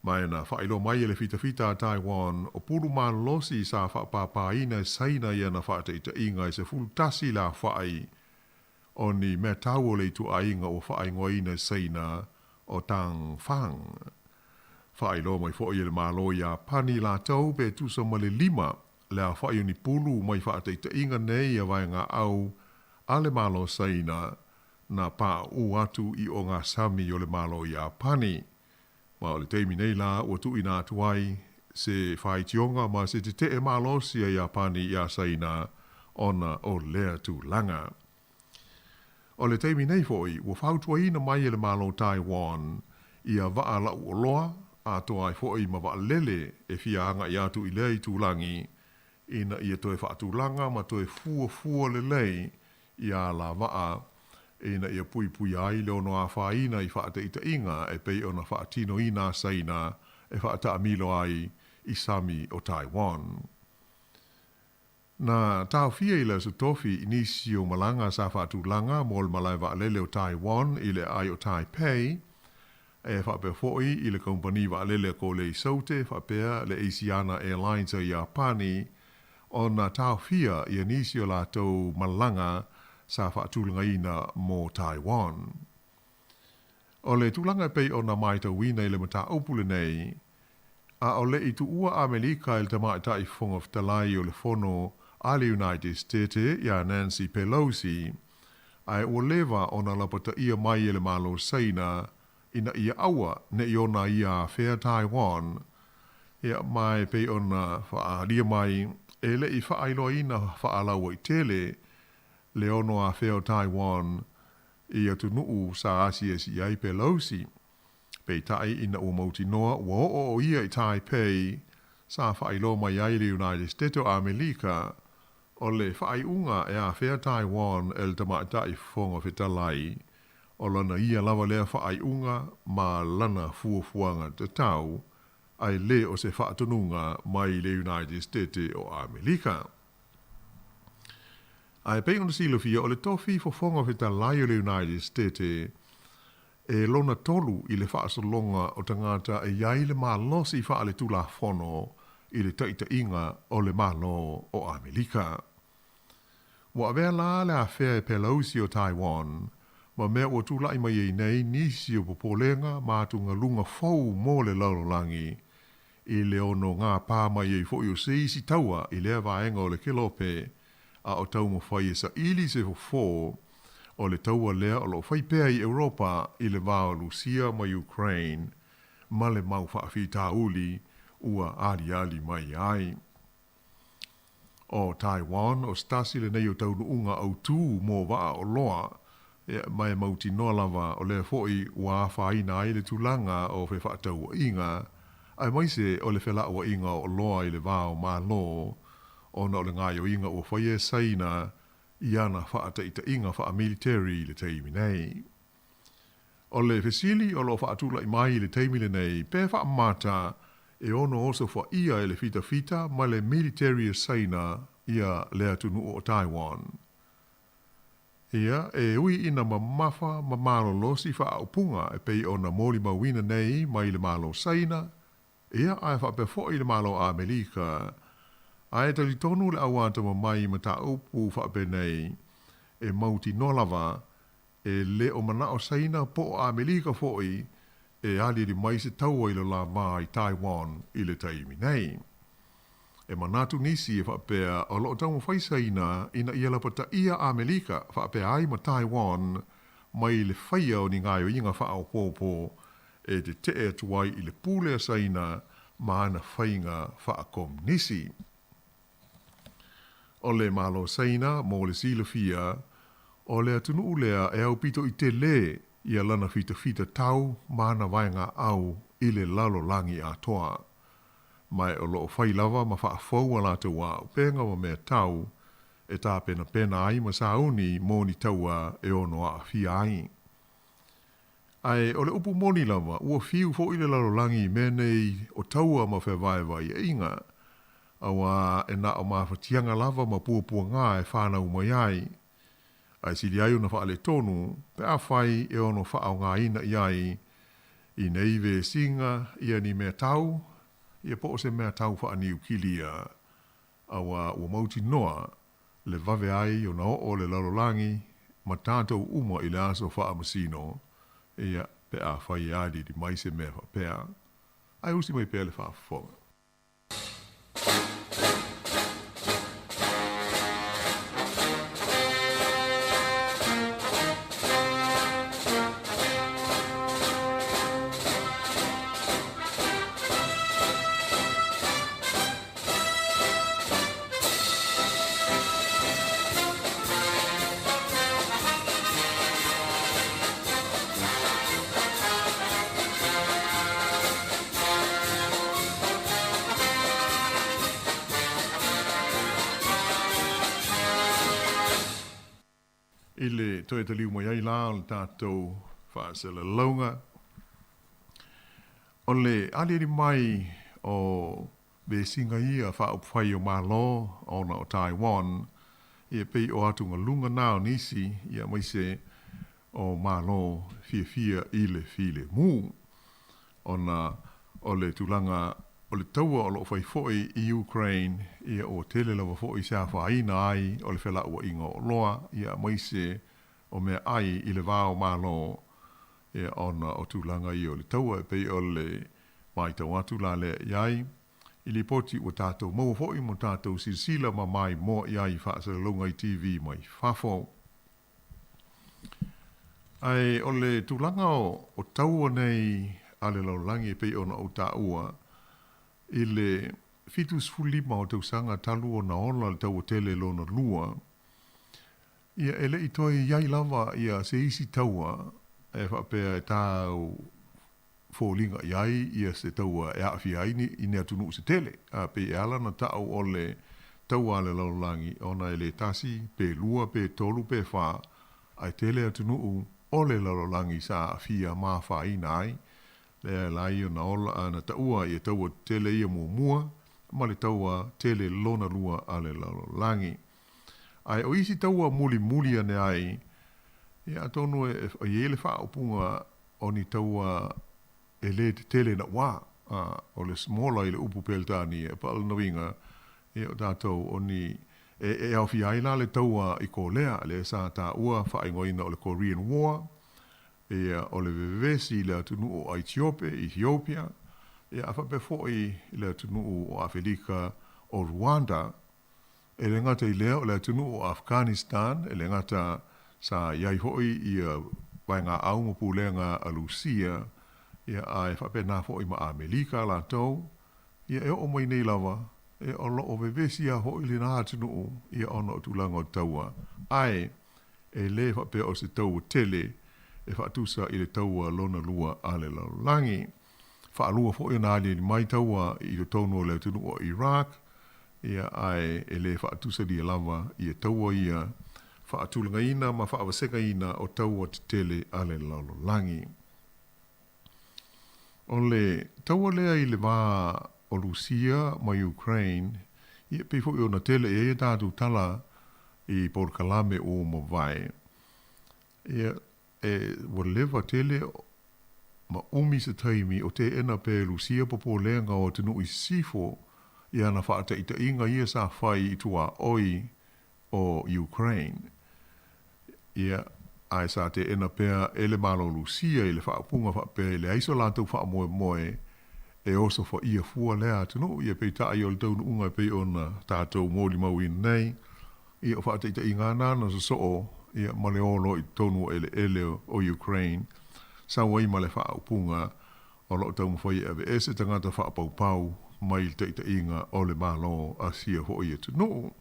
Ma e na faailoa mai e le fitafita a Taiwan o pulu malolosi sa faapāpāina e Saina i ana faataitaiga e 11 le aofai o ni mea tau o le ituaiga ua faaigoaina e Saina o Tang Fang. Faailoa mai foi e le Malo Iapani latou pe tusa ma le lima le aofai o ni pulu mai faataitaiga nei a vaegaau a le Malo Saina na paʻu atu i o ngā sami o le Malo Iapani. Ma o le taimi nei la ua tuuina atu ai se faitioga ma se tetee malosi a Iapani iā Saina ona o lea tulaga. O le taimi nei foi, ua fautuaina mai e le Malo Taiwan ia vaa lauoloa, atoa ai foi ma vaalele e fia agai atu i lea itulagi, ina ia toe faatulaga ma toe fuafua lelei ia la vaa ina ia puipuia ai le ono afaina i faataitaiga e pei ona faatinoina a Saina e faataamilo ai i sami o Taiwan. Na taofia i le Aso Tofi i nisi o malaga sa faatulaga mo le malae vaalele o Taiwan i le aai o Taipei, e faapea foi i le kaumpani vaalele a Kolei Saute faapea le Asiana Airlines a Iapani ona taofia ia nisi o latou malaga sa faatulagaina mo Taiwan. O le tulaga e pei ona maitauina i le mataupu lenei, a o le i tuua Amelika e le Tamaitai Fofoga Fetalai o le Fono a le United State iā Nancy Pelosi, ae ua leva ona lapataia mai e le Malo Saina ina ia aua ne i ona ia afea Taiwan, ia, ma e pei ona faaalia mai e le i faailoaina faalauaitele le ono afea o Taiwan. i atunuu sa asiasi i ai Pelosi. Peitai ina ua mautinoa ua oo o ia i Taipei, sa faailoa mai ai le United States o Amelika o le faaiuga e afea Taiwan e le Tamaitai Fofoga Fetalai, o lana ia lava lea faaiuga ma lana fuafuaga tatau, ae le o se faatonuga mai le United States o Amelika. Ae pei ona silafia, o le tofi Fofoga Fetalai o le United States e lona tolu i le faasologa o tagata e i ai le malosi faaletulafono i le taitaiga o le Malo o Amelika. Ua avea la le afea e Pelosi o Taiwan ma mea ua tulai mai ai nei nisi o popolega ma atugaluga fou mo le lalolagi i le ono gapa mai ai foi o se isi taua i lea vaega o le kelope a o taumafai e saili se fofo o le taua lea o lo o fai pea i Europa i le va o Lusia ma Ukraine ma le mau faafitauli ua aliali mai ai. O Taiwan, o se tasi lenei o taunuuga autū mo vaa oloa, ma e mautinoa lava o lea foi ua afaina ai le tulaga o fefaatauaiga, aemaise o le felauaiga o oloa i le va o Malo, ona o le gaoioiga ua faia e Saina i ana faataitaiga faamiliteri i le taimi nei. O le fesili o lo o faatulai mai i le taimi lenei, pe faamata e ono osofaia e le fitafita ma le militeri a Saina ia le atunuu o Taiwan? Ia, e ui ina mamafa ma malolosi faaupuga e pei ona molimauina nei mai le Malo Saina, ia, ae faapea foi le Malo Amelika, ae talitonu le auatamamai i mataupu faapenei e mautinoa lava E le o manao Saina po o Amelika foi e aliali mai se taua i lo la va i Taiwan i le taimi nei. E manatu nisi e faapea o lo o taumafai Saina ina ia lapataia Amelika faapea ai ma Taiwan mai le faia o ni gaoioiga faaopoopo e tetee atu ai i le pule a Saina ma ana faiga faakomunisi. O le Malo Saina, mo le silafia, o le atunuu lea e aupito i tele ia lana fitafita tau ma ana vaegaau i le lalolagi atoa. Ma e o lo o fai lava ma faafou a latou auupega ma mea tau e tapenapena ai ma sauni mo ni taua e ono aafia ai. Ae o le upu moni lava, ua fiu foi le lalolagi i mea nei o taua ma fevaevaeaiga, auā e na o mafatiaga lava ma puapuaga e fanau mai ai. Ae sili ai ona faaletonu pe afai e ono faaaogaina i ai i nei vesiga ia ni mea tau, ia po o se mea tau faaniukilia, auā ua mautinoa le vave ai ona oo le lalolagi ma tatou uma i le aso faamasino, ia, pe afai e aliali mai se mea faapea. Ae usi mai pea le faafofoga. I le toe taliu mai ai la o le tatou faasalalauga, o le aliali mai o Vesiga ia faaupufai o Malo ona o Taiwan, ia pei o atugaluga na o nisi, ia aemaise o Malo fiafia i le filemu. Ona o le tulaga o le taua o lo o fai foi i Ukraine, ia ua tele lava foi se afaina ai o le felauaiga o oloa, ia aemaise o meaai i le va o Malo, ia ona o tulaga ia o le taua e pei o le Matau atu la lea i ai i lipoti ua tatou maua foi ma tatou silasila ma maimoa i ai i faasalalauga i TV mai fafo. Ae o le tulaga o taua nei a le lalolagi e pei ona ou taua, i le 75 o tausaga talu ona ola le taua tele lona lua, Ia, e le i toe i ai lava ia se isi taua e faapea e tāu foliga i ai ia se taua e aafia ai ni, i ni atunuu se tele. A pei e ala ona taʻu o le taua a le lalolagi ona e le tasi, pe lua, pe tolu, pe fā, ae tele atunuu o le lalolagi sa aafia ma afaina ai. Lea e ala ai ona ola, ona taʻua ia taua tele ia muamua ma le taua tele lona lua a le lalolagi. Ae o isi taua mulimuli ane ai, ia atonu e i ai le faaupuga o ni taua e lē tetele naʻuā, a o le smaller i le upu Peretania, e paʻa lona uiga, ia o tatou o ni e, e aofia ai la le taua i Kolea, lea sa taua faaigoaina o le Korean War, ia o le vevesi i le atunuu o Aitiope, Ethiopia, ia a faapea foi i le atunuu o Afelika o Rwanda. E le gata i lea, o le atunuu o Afghanistan, e le gata sa i ai foi ia vaegaau ma pulega a Lusia, ia ae faapena foi ma Amelika latou, ia e oo mai nei lava, ia o lo o vevesi lava foi lena atunuu ia ona o tulaga o taua, ae e le faapea o se taua tele e faatusa i le taua lona lua a le lalolagi. Faalua foi ona aliali mai taua i totonu o le atunuu o Iraq, ia ae e le faatusalia lava ia taua ia faatulagaina ma faavasegaina o taua tetele a le lalolagi. O le taua lea i le va o Lusia ma Ukraine, ia e pei foi ona tele i ai a tatou tala i polokalame ua mavae, ia e ua leva tele ma umi se taimi o teena pea e Lusia popolega o atunuu i sisifo i ana faataitaiga ia sa fai i tuaoi o Ukraine. Ia, ae sa teena pea e le Malo o Lusia i le faaupuga faapea e leai so latou faamoemoe e osofaia fua lea atunuu. Ia, peitai o le taunuuga e pei ona tatou molimauina nei, Ia, o faataitaiga na na sosoo ia ma le o loa i totonu o eleele o Ukraine, sau ai ma le faaupuga o lo o taumafai e aveese tagata faapaupau mai le taitaiga o le Malo a sia foi atunuu.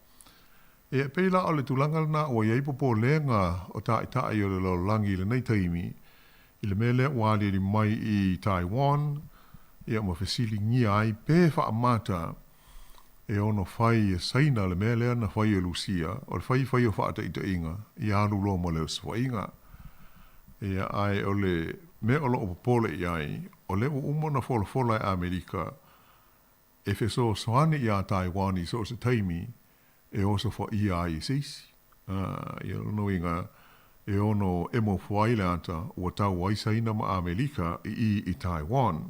Ia, e pei la o le tulaga lena ua i ai popolega o taitai o le lalolagi i lenei taimi, i le mea lea ua aliali mai i Taiwan, ia ma fesiligia ai pe faamata e ono fai e Saina le mea lea na fai e Lusia, o le fai fai o faataitaiga, ia alu loa ma le osofaiga. Ia, ae o le mea o lo o popole i ai, o lea ua uma ona folafola e Amerika e fesoasoani iā Taiwan i so o se taimi e osofaia ai e se isi. Ia lona uiga, e ono emo fua ai le ata ua tau ai Saina ma Amerika i i i Taiwan.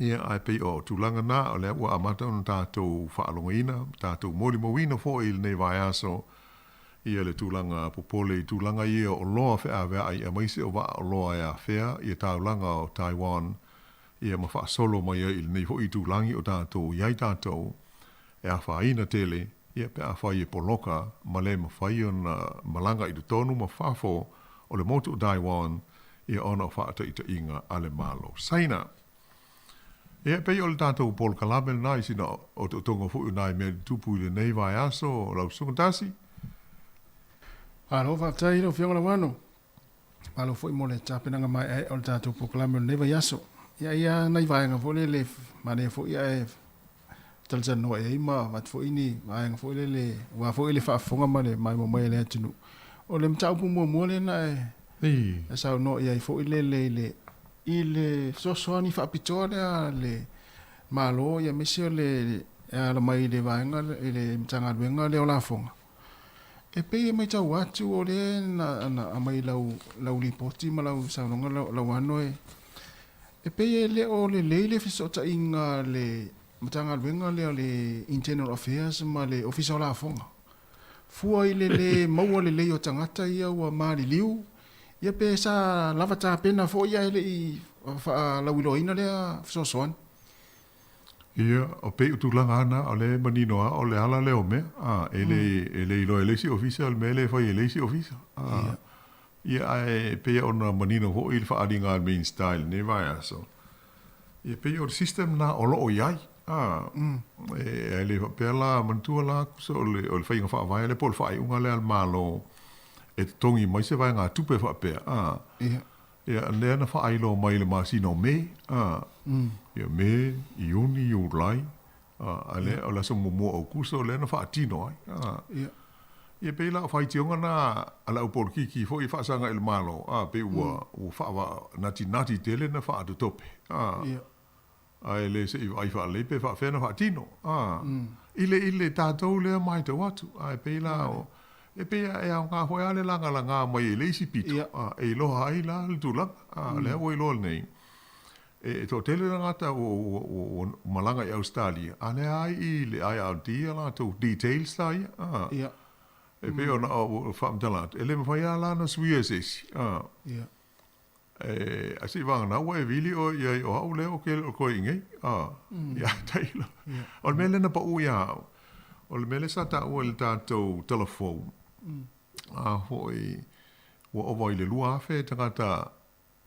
Ia, ae pei o tulaga na, o lea ua amata ona tatou faalogoina, tatou molimauina foi i lenei vaiaso, ia le tulaga popole i tulaga ia o oloa feaveai aemaise o vaa oloa e afea ia taulaga o Taiwan, ia ma faasolo mai ai i lenei foi itulagi o tatou i ai tatou e afaina tele, ia pe afai e poloka ma le mafai ona malaga i totonu ma fafo o le motu o Taiwan, ia ona o faataitaiga a le Malo Saina. Ia, e pei o le tatou polokalame lena i sina otootoga foi o nai mea tutupu i lenei vaiaso, lau Susuga Tasi. Malo faafetai i lau Afioga Lauano. Malo foi mo le tapenaga maeaea o le tatou polokalame o lenei vaiaso. Ia, ia nai vaega foi lele manaia foi ae talatalanoa i ai ma avatu foi ni vaega foi lele aua foi le faafofoga ma le maimoa mai a le atunuu. O le mataupu muamua lea na e saunoa i ai foi lele i le i le fesoasoani faapitoa lea a le Malo aemaise o le e ala mai i le vaega i le Matagaluega lea o Lafoga. E pei e matau atu o lea na na aumai i lau lau lipoti ma lau saunoaga lau ano e E pei e le o lelei le fesootaiga a le Matagaluega lea o le Internal Affairs ma le Ofisa o Lafoga. Fua i le le maua lelei o tagata ia ua maliliu, ia pe sa lava tapena foi ae le i faalauiloaina lea fesoasoani. Ia, o pei o tulaga lava na, o lea e manino lava o le ala lea o mea, a, e le, e le iloa e le isi ofisa le mea lea e fai e le isi ofisa. A, Ia, ae pei ona manino foi i le faaaliga a le Minisita i lenei vaiaso, ia pei o le system lena o lo o i ai. A, e le faapea la, manatua la, tusa o le, o le faiga faavae lea po o le faaiuga lea a le Malo. e totogi mai se vaegatupe faapea, ā. Ia. Ia, lea na faailoa mai i le masina o Me, ā. Ia, Me, Iuni, Iulai, ā, a lea, o le aso muamua o Aukuso lea na faatino ai, ā. Ia. Ia, pei la o faitioga na a le au polokiki foi e faasaga i le Malo, ā, pei ua, ua faavanatinati tele na faatotope, ā. Ia. Ae le se i vaai faalelei pe faafea na faatino. A, i le, i le tatou lea maitau atu, ae pei la o, e pei e aoga foi lava le lagalaga mai e le isi pito, a, e iloa ai la le tulaga. A, o lea ua iloa nei, e toatele tagata ua, ua, ua, ua malaga i Ausetalia, a lea ai i le IRD a latou details la ia, a. E pei ona ou faamatala atu, e le mafai lava la ona suia e se isi, a. E, a se i vagana ua e vili ʻoe i ai o au lea o ke o koe i nei. A, ia tailo. O le mea lea na paʻu iā au, o le mea lea sa taua i le tatou telefou, a foi, ua ova i le 2,000 tagata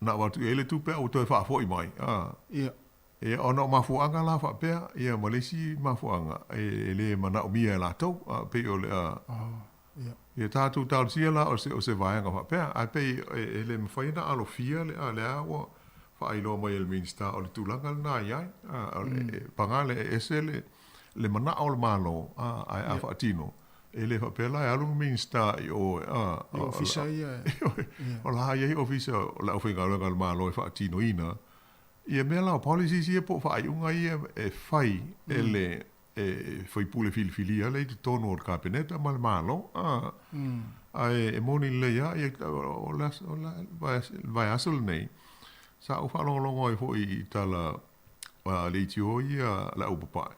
na avatu i ai le tupe a ua toe faafoʻi mai. A, ia, ona o mafuaaga la faapea, ia ma le isi mafuaaga, e le manaomia e latou, a, pei o le a, Ia tatou talosia la o se, o se vaega faapea, ae pei e, e le mafai ona alofia le, a, lea ua faailoa mai e le Minisita o le tulaga lena e i ai, a, o le, e, paga lea e ese le, le manao o le Malo, a, ae a faatino, e le faapea la e alu le Minisita i o e, a, I ofisa ia e. O la e i ai ofisa o le aufaigaluega a le Malo e faatinoina ia mea la o policies ia po o faaiuga ia e fai e le, e faipule filifilia lea i totonu o le Kapeneta ma le Malo, a, ae e moni lelei lava, ia, o le aso, o le vaiaso lenei, sa ou faalogologo ai foi i tala a leitio ia le au papae.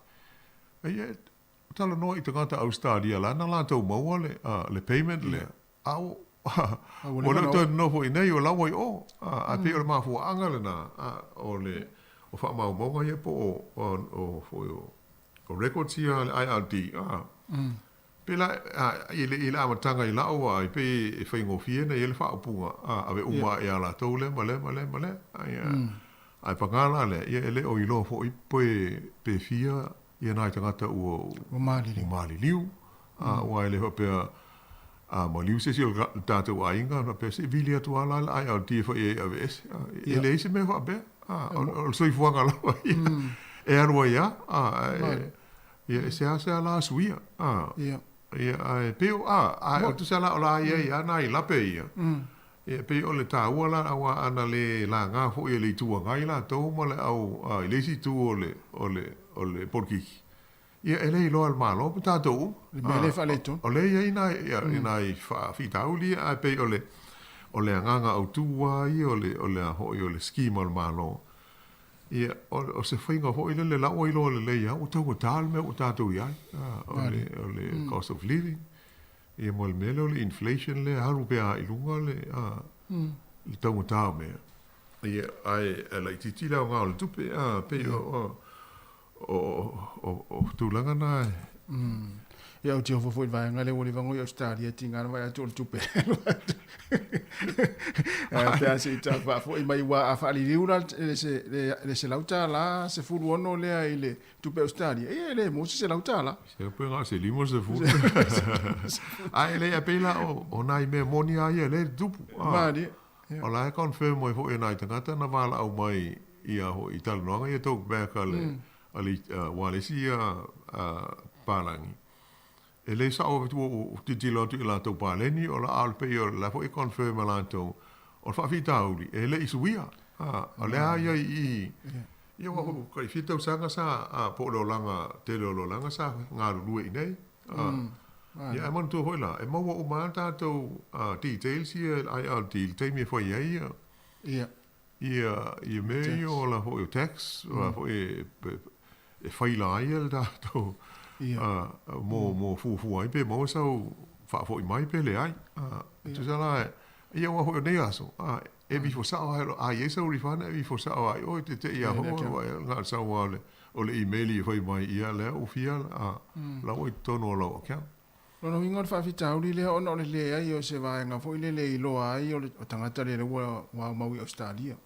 Ia, talanoa i tagata Ausetalia la na latou maua le, le payment lea, a ua, ua le o toe nonofo i inei, ua laua i o. A, ae pei o le mafuaaga lena, a, o le, o faamaumauga ia po o, o, o, foi o, o records ia a le IRD, a, pei la, a, i le, i le amataga i la'u vaai, pei e faigofie ona i ai le faaupuga, a, ave uma lava ia latou lea ma lea ma lea ma lea. Ae, ae paga la lea, ia e le o iloa foi pe, pe fia ia nai tagata ua, ua maliliu, ua maliliu, a, aua e le faapea, a maliu se isi o le tatou aiga, faapea se i vili atu lava la le IRD e fai ai e aveese. E leai se mea faapea. O le soifuaga lava ia e alu ai lava. Ia, e seasea la suia. Ia, ae pei o, a, ae tusa la o la i ai lava nai lape ia. Ia, pei o le taua la, aua ana le laga foi e le Itu Agai latou ma le au, i le isi itu o le, o le, o le polokiki. Ia, e le iloa e le Malo ma tatou uma. Le mea lea e faaletonu. O lea e i ai nai, ia, nai faafitauli ia, ae pei o le, o le agaga autu lava ia o le, o le a foi o le scheme a le Malo. Ia, o, o se faiga foi lele la ua iloa lelei lava, ua taugata le mea ua tatou i ai, o le, o le cost of living, ia ma le mea lea o le inflation lea e alu pea i luga le, le taugata o mea. Ia, ae laitiiti le aoga o le tupe, a, pei o, o tulaga na e. Ia, ou te ofo foi i le vaega lea ua leva ona i Ausetalia e tiga na vaai atu o le tupe e alu atu. Ae pe a se i tau faafoi mai aua a faaliliu la le le $100 16 lea i le tupe Ausetalia, ia e le maua se $100. Se pe na o se 50. Ae le pei la o nai mea moni lava ia lea e tupu. Malie. O la e confirm mai foi e nai tagata na valaau mai ia foi i talanoaga ia talk back a le a le aua le isi ia palagi. E le sao atu ua tilotilo atu i latou paleni o la a o le pei o la foi e confirm e latou o le faafitauli e le i suia. O lea a i ai i i ia aua foi ua fia tausaga sa po o le olaga tele o le olaga sa galulue i inei. Ia, ae manatua foi la, e maua uma lava tatou details ia e le IRD i le taimi e fai ai ia, ia, ia mea ia o la foi o tax, o la foi e, e faila ai le tatou, mo, mo fuafua ai pe maua sau faafoi mai pe leai. E tusa la, ia aua foi o nei aso, e vifo sao lava, a i ai sau refund e vifo sao lava i o, e te te i a hoa, na o le sau lava o le, O le email i fai mai ia lea ua fia a la ua i totonu o lau account. Lona uiga o le faafitauli lea ona o le leai o se vaega foi lele e iloa ai o le tagata lea ua aumau i Ausetalia.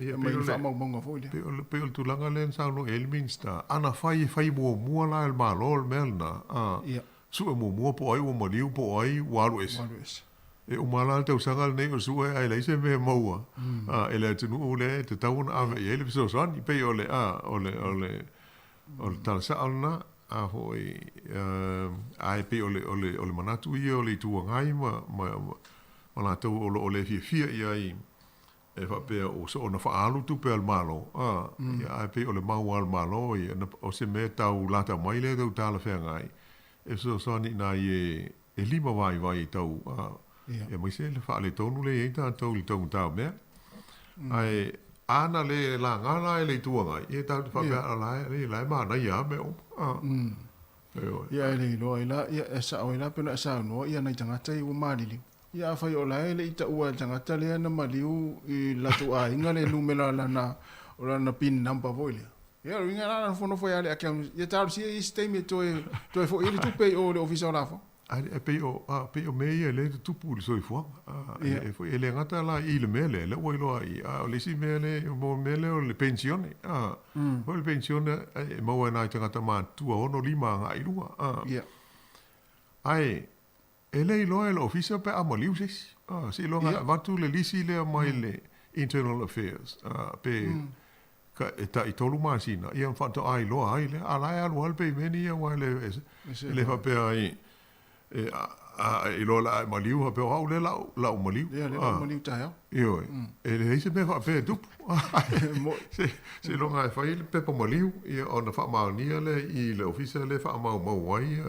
Ia, mai le faamaumauga foi lea. Pei o le, pei o le tulaga lea na saunoa i ai le Minisita, ana fai e fai muamua la e le Malo le mea lena, a, Ia. Sue muamua po o ai ua maliu po o ai ua alu ese. E uma la le tausaga lenei o sue ae leai se mea e maua e le atunuu lea e tatau ona ave i ai le fesoasoani. E pei o le, o le, o le, o le tala sao lena, a foi, ae pei o le, o le, o le manatu ia o le Itu Agai ma, ma, ma latou o lo o le fiafia i ai e faapea ua soona faaalu tupe a le Malo, a, ia, ae pei o le mau a le Malo ia, na, o se mea tau lata mai lea tau talafeagai, e fesoasoani i nai e, e lima vaivai i tau, a, ia, aemaise le faaletonu lea e i ai tatou i le taugata o mea. Ae, a na le laga la e le Itu Agai, ia tatou te faapea, o la e, la e manaia lava mea uma, a. Ioe. Ia, e le iloa ai la, ia, e sao ai la pei ona e saunoa, ia nai tagata ia ua maliliu. Ia afai o la e le i taua e le tagata lea na maliu i le latou aiga le numera o lana, o lana pin number foi lea. Ia o le uiga la na nofonofo ai lava le account, ia talosia i isi taimi e toe, toe foi ai le tupe i o i le Ofisa o Lafoga. Ae pei o, a, pei o mea ia lea e tutupu i le soifuaga. A, e, e foi, e le gata la i le mea lea, lea ua iloa ai, a o le isi mea lea, mo le mea lea o le penisione. A, foi le penisione e maua e nai tagata matutua 65 agai i luga. A, ae, E le iloa e le Ofisa pe a maliu se isi. Ah, seiloga e avatu le lisi lea mai le Internal Affairs, ah, pe ka, e tai tolu masina, ia ona faatoa iloa ai lea. A la e alu lava le peimeni ia aua e le, e le faapea ai, e, a, a e iloa o le a e maliu, faapea o au lea lau, lau maliu. Ia, lea lau maliu taeao. Ioe. E leai se mea faapea e tupu. Se, seiloga e fai le pepa maliu, ia ona faamaonia lea i le Ofisa lea e faamaumau ai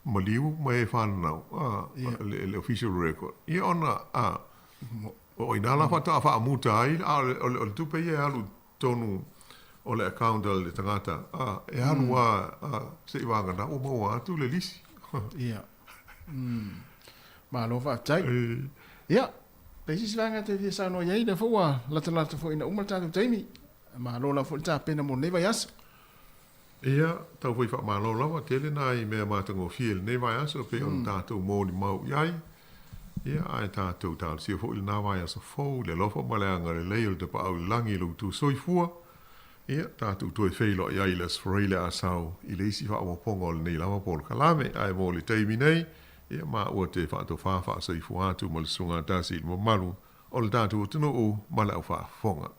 maliu ma e fananau, a, le, le official record. Ia ona, a, o i nā la faatoa faamuta ai, a o le, o le, o le tupe ia e alu i totonu o le account a le tagata, a, e alu a, a, se i vagana ua maua atu le lisi. Ia. Malo faafetai. Ia, pe i se isi vaega e toe fia saunoa i ai, lea foi ua latalata foi ina uma le tatou taimi. Malo lava foi le tapena mo lenei vaiaso. Ia, tau foi faamalo lava, tele nai mea matagofie i lenei vaiaso e pei ona tatou molimau i ai. Ia, ae tatou talosia foi lena vaiaso fou i le alofa ma le agalelei o le Tapaau i le Lagi i lo outou soifua. Ia, tatou toe feiloai ai i le Aso Faraile a sau i le isi faaopoopoga o lenei lava polokalame. Ae mo le taimi nei, ia, maua te faatofa faasoifua atu ma le Susuga Tasi i le mamalu o le tatou atunuu ma le aufaafofoga.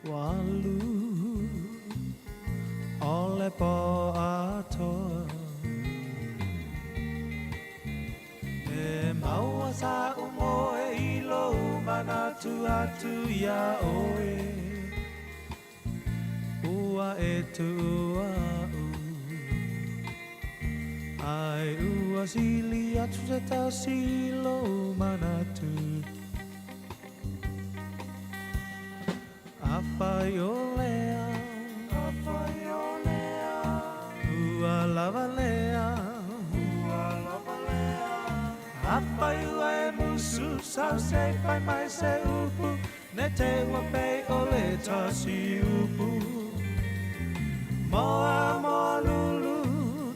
Ua alu o le pō atoa E maua saʻu moe i lou manatu atu iā ʻoe Ua e tuʻu aʻu Ae ua sili atu se tasi i lou manatu Afai o lea, afai o lea, ua lava lea, ua lava lea. Afai ua e musu sau se i fai mai se upu, ne te ua pei o le tasi upu. Moa moa lulu,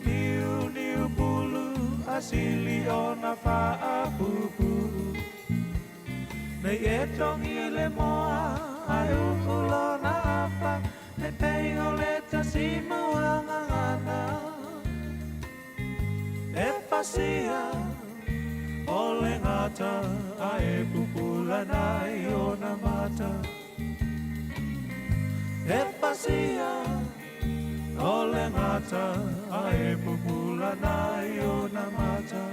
niu niu pulu, a sili ona faapupu. Nei e togi le moa, ae uʻu lona afa, Ne pei o le tasi moa gagana. E pasia o le gata, a e pupula nai ona mata. E pasia. O le gata ae pupula nai ona mata.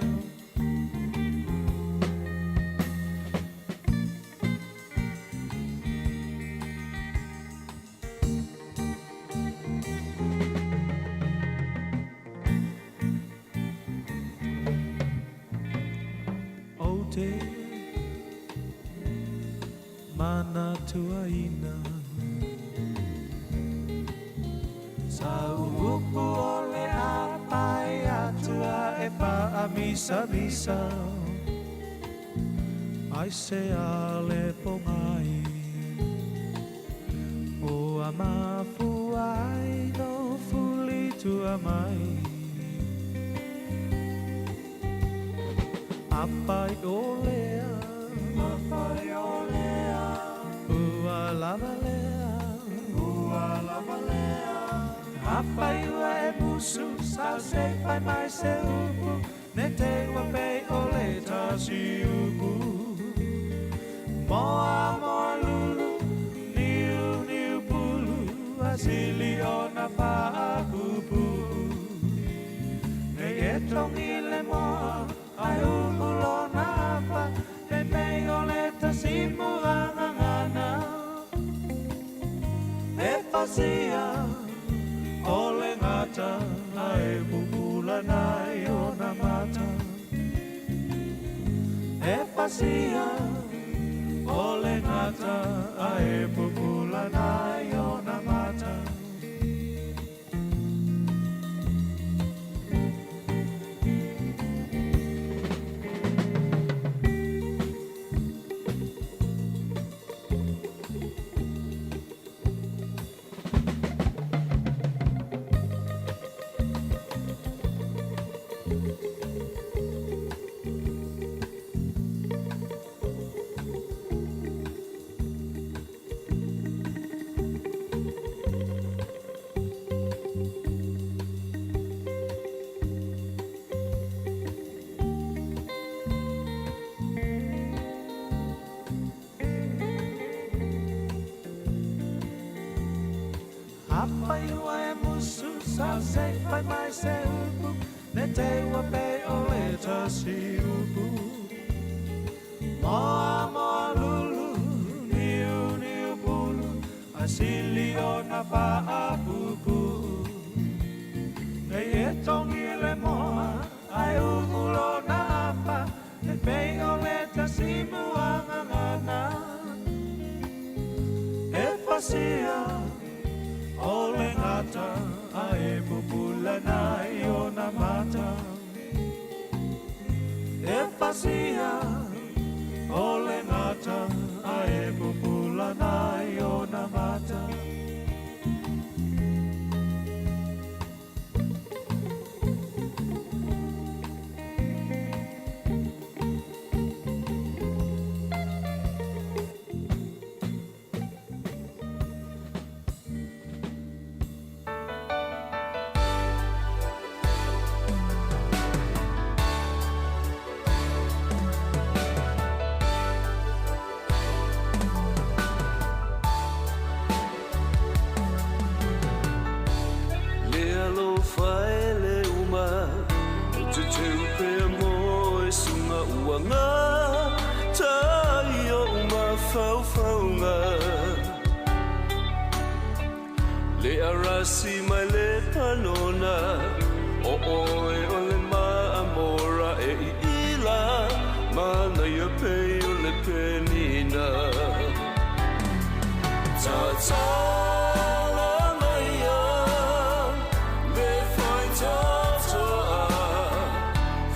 Ou te manatuaina Sa upu o le a pae atua e faamisamisa Ai se a le pogai Ua mafua ai no fuli tua mai Afai o lea Afai o lea Ua lava lea Ua lava lea Afai ua e musu Sa se fai mai se upu Ne te ua pei o le tasi upu Moa moa lulu Niu niu pulu A sili ona faapupu Nei e togi le moa Ai uu lona afa E mei o le tasimu a gagana E fasia o le gata Ae pupula nai ona mata E fasia o le gata Ae pupula nai ona mata. Afai ua e musu sa se fai mai se upu Ne te ua pe o le tasi upu Moa moa lulu niu niu pulu A sili ona faapupu Nei e togi le moa ai uu lona afa Ne pei o le tasimu a gagana E fasia o le gata Ae pupula nai ona mata E fasia o le gata Ae pupula nai ona mata. Le alofa e le uma O te teu pea mo e sunga ua ngata i oʻu mafaufauga Le arasi mai le panona O oe o le maamora e iila Manaia pei o le penina Tatala maia le faitatoa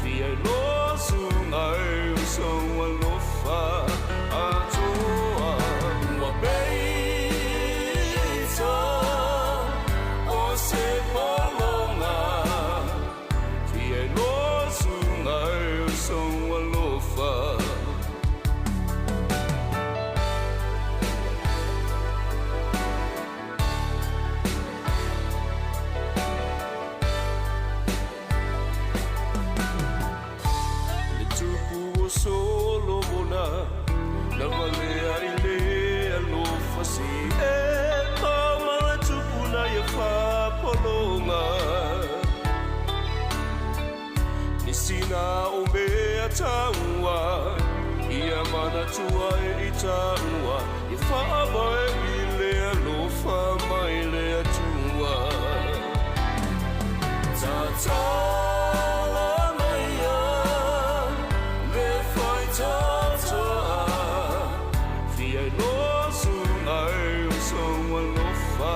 Fia iloa suga e o sou alofa atoa Ua peita o se pologa Fia iloa suga e o sou alofa. taua Ia manatua e i taua Ia faavae i le alofa mai le Atua Tatala maia le faitotoa Fia iloa suga e o sou alofa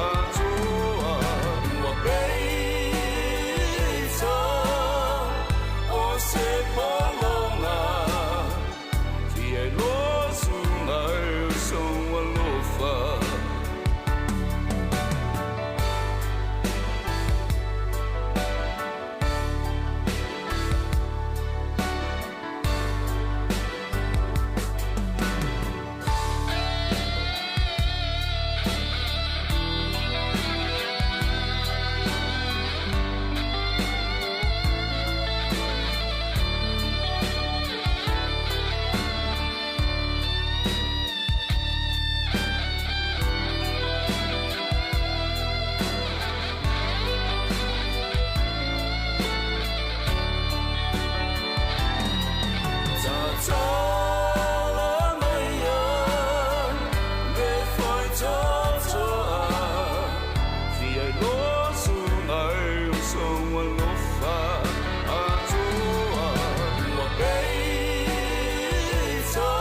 atoa Ua peita o se pologa Fia iloa suga e o sou alofa. Tatala maia le faitotoa Fia iloa suga e o sou alofa atoa Ua peita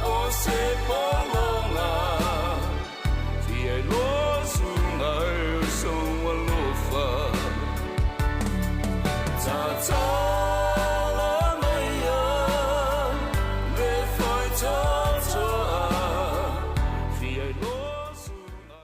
o se pologa Fia iloa suga e o sou alofa Tatala maia le faitotoa Fia iloa suga.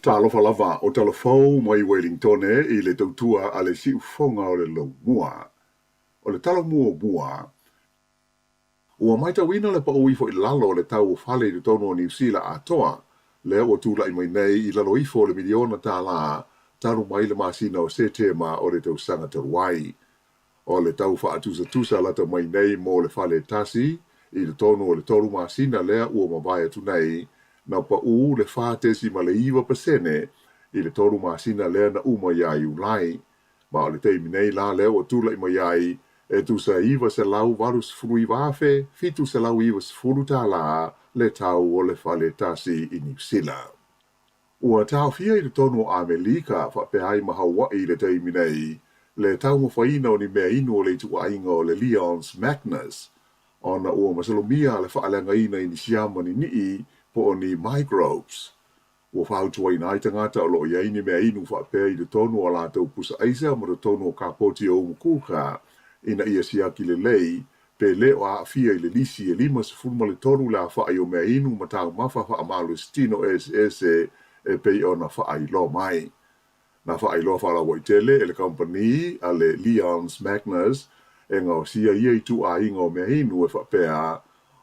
Talofa lava o Talafou mai Welingtone i le tautua a le siufofoga o le Laumua. O le tala muamua, ua matauina le pau ifo i lalo o le tau o fale i totonu o Niu Sila atoa, lea ua tulai mai nei i lalo ifo o le miliona tālā talu mai le masina o Setema o le tausaga talu ai. O le tau faatusatusa lata mai nei mo le fale tasi i totonu o le 3 masina lea ua mavae atu nei, na paʻū le 4.9% i le 3 masina lea na uma ia Iulai. Ma o le taimi nei la lea ua tulai mai ai e tusa $989,790 tālā le tau o le fale tasi i Niu Sila. Ua taofia i totonu o Amelika faapea ai ma Hawaii i le taimi nei le taumafaina o ni mea inu o le ituaiga o le Leon's Magnus ona ua masalomia le faaleagaina i ni siama ninii po o ni microbes. Ua fautuaina ai tagata o lo o i ai ni mea inu faapea i totonu o a latou pusa aisa ma totonu o kapoti o umu kuka ina ia siaki lelei pe le o aafia i le lisi e 53 le afa'i o mea inu ma taumafa faamalositino eseese e pei ona faailoa mai. Na faailoa faalauaitele e le kamupani a le Leon's Magnus e gaosia ia ituaiga o mea inu e faapea,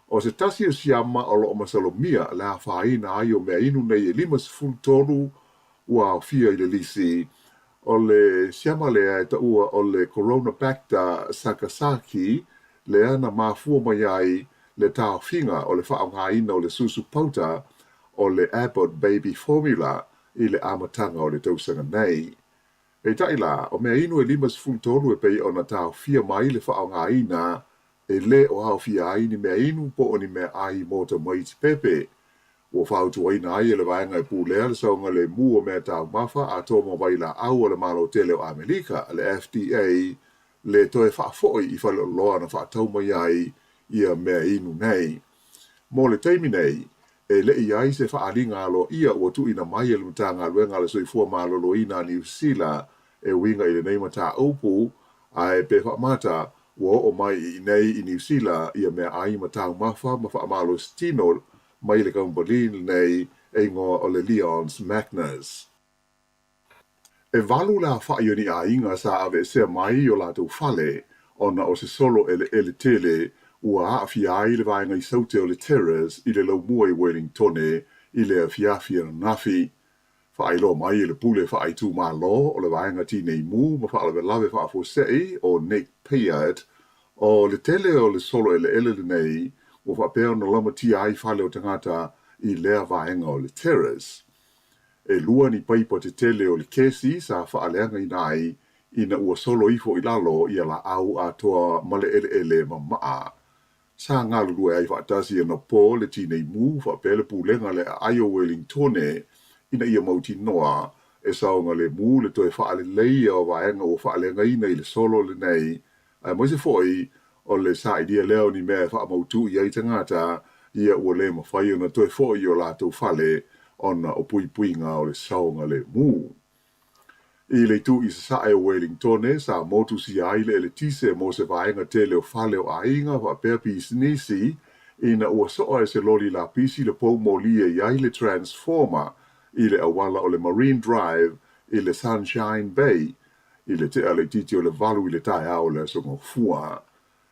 o se tasi o siama o lo o masalomia le afaina ai o mea inu nei e 53 ua aofia i le lisi. O le siama lea e taua o le Coronabacter sakazakii lea na mafua mai ai le taofiga o le faaaogaina o le susu pauta o le Abbott Baby Formula i le amataga o le tausaga nei. Peitai la, o mea inu e 53 e pei ona taofia mai le faaaogaina e le o aofia ai ni mea inu po o ni meaai mo tamaiti pepe. Ua fautuaina ai e le vaega e pulea le saogalemu o mea taumafa atoa ma vailaau a le Malo tele o Amelika, le FDA, le toe faafoi i faleoloa na faatau mai ai ia mea inu nei. Mo le taimi nei, e le i i ai se faaaliga aloaia ua tuuina mai e le Matagaluega a le Soifua Maloloina a Niu Sila e uiga i lenei mataupu, ae pe faamata ua oo mai i inei i Niu Sila ia meaai ma taumafa ma faamalositino mai le kamupani lenei e igoa o le Leon's Magnus. E valu le afa'i o ni aiga sa aveesea mai i o latou fale ona o se solo eleele tele ua aafia ai le vaega i Saute o le Terrace i le laumua i Wellingtone i le afiafi ananafi. Faailoa mai e le pule faaitumalo o le Vaega Tinei Mu ma Faalavelave Faafuasei o Nick Peart, o le tele o le solo eleele lenei ua faapea ona lamatia ai fale o tagata i lea vaega o le Terrace. E lua ni paipa tetele o le kesi sa faaleagaina ai ina ua solo ifo i lalo ia laau atoa ma le eleele mamaa. Sa galulue ai faatasi anapo le Tinei Mu faapea le Pulega le Aai o Welingtone ina ia mautinoa e saogalemu le toe faaleleia o vaega ua faaleagaina i le solo lenei, aemaise foi o le sailia lea o ni mea e faamautu i ai tagata ia ua le mafai ona toe foi i o latou fale ona o puipuiga o le saogalemu. I le itu i sasae o Welingtone, sa motusia ai le eletise mo se vaega tele o fale o aiga faapea pisinisi ina ua soa e se loli lapisi le pou moli e i ai le transformer i le auala o le Marine Drive i le Sunshine Bay i le tea laitiiti o le 8 i le taeao o le Aso Gafua.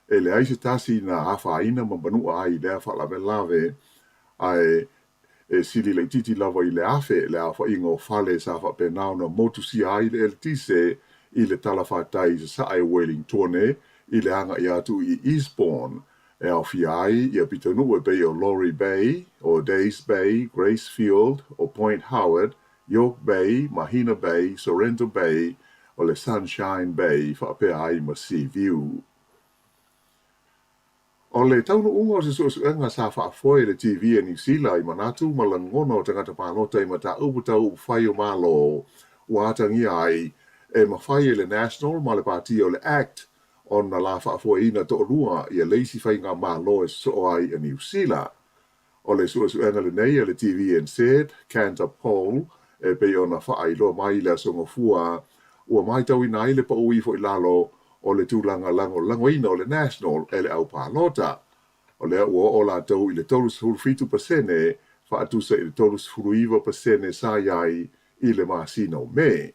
E leai se tasi na afaina ma manua ai i lea faalavelave, ae E sili laitiiti lava i le 1,000 le aofaiga o fale sa faapena ona motusia ai le eletise i le talafatai i sasae o Welingtone i le agai atu i Eastbourne, e aofia ai ia pitonuu e pei o Laurie Bay, o Days Bay, Gracefield, o Point Howard, York Bay, Mahina Bay, Sorrento Bay, o le Sunshine Bay faapea ai ma Seaview. O le taunuuga o se suesuega sa faafoe e le TV a Niu Sila i manatu ma lagona o tagata palota i mataupu tau upufai o Malo ua atagia ai e mafai e le National ma le Pati o le Act ona la faafoeina toalua ia le isi faigamalo e sosoo ai a Niu Sila. O le suesuega lenei a le TVNZ, Kantar Poll, e pei ona faailoa mai i le Aso Gafua, ua matauina ai le pau ifo i lalo o le tulaga lagolagoina o le National e le au palota. O lea ua oo latou i le 37% faatusa i le 39% sa i ai i le masina o Me.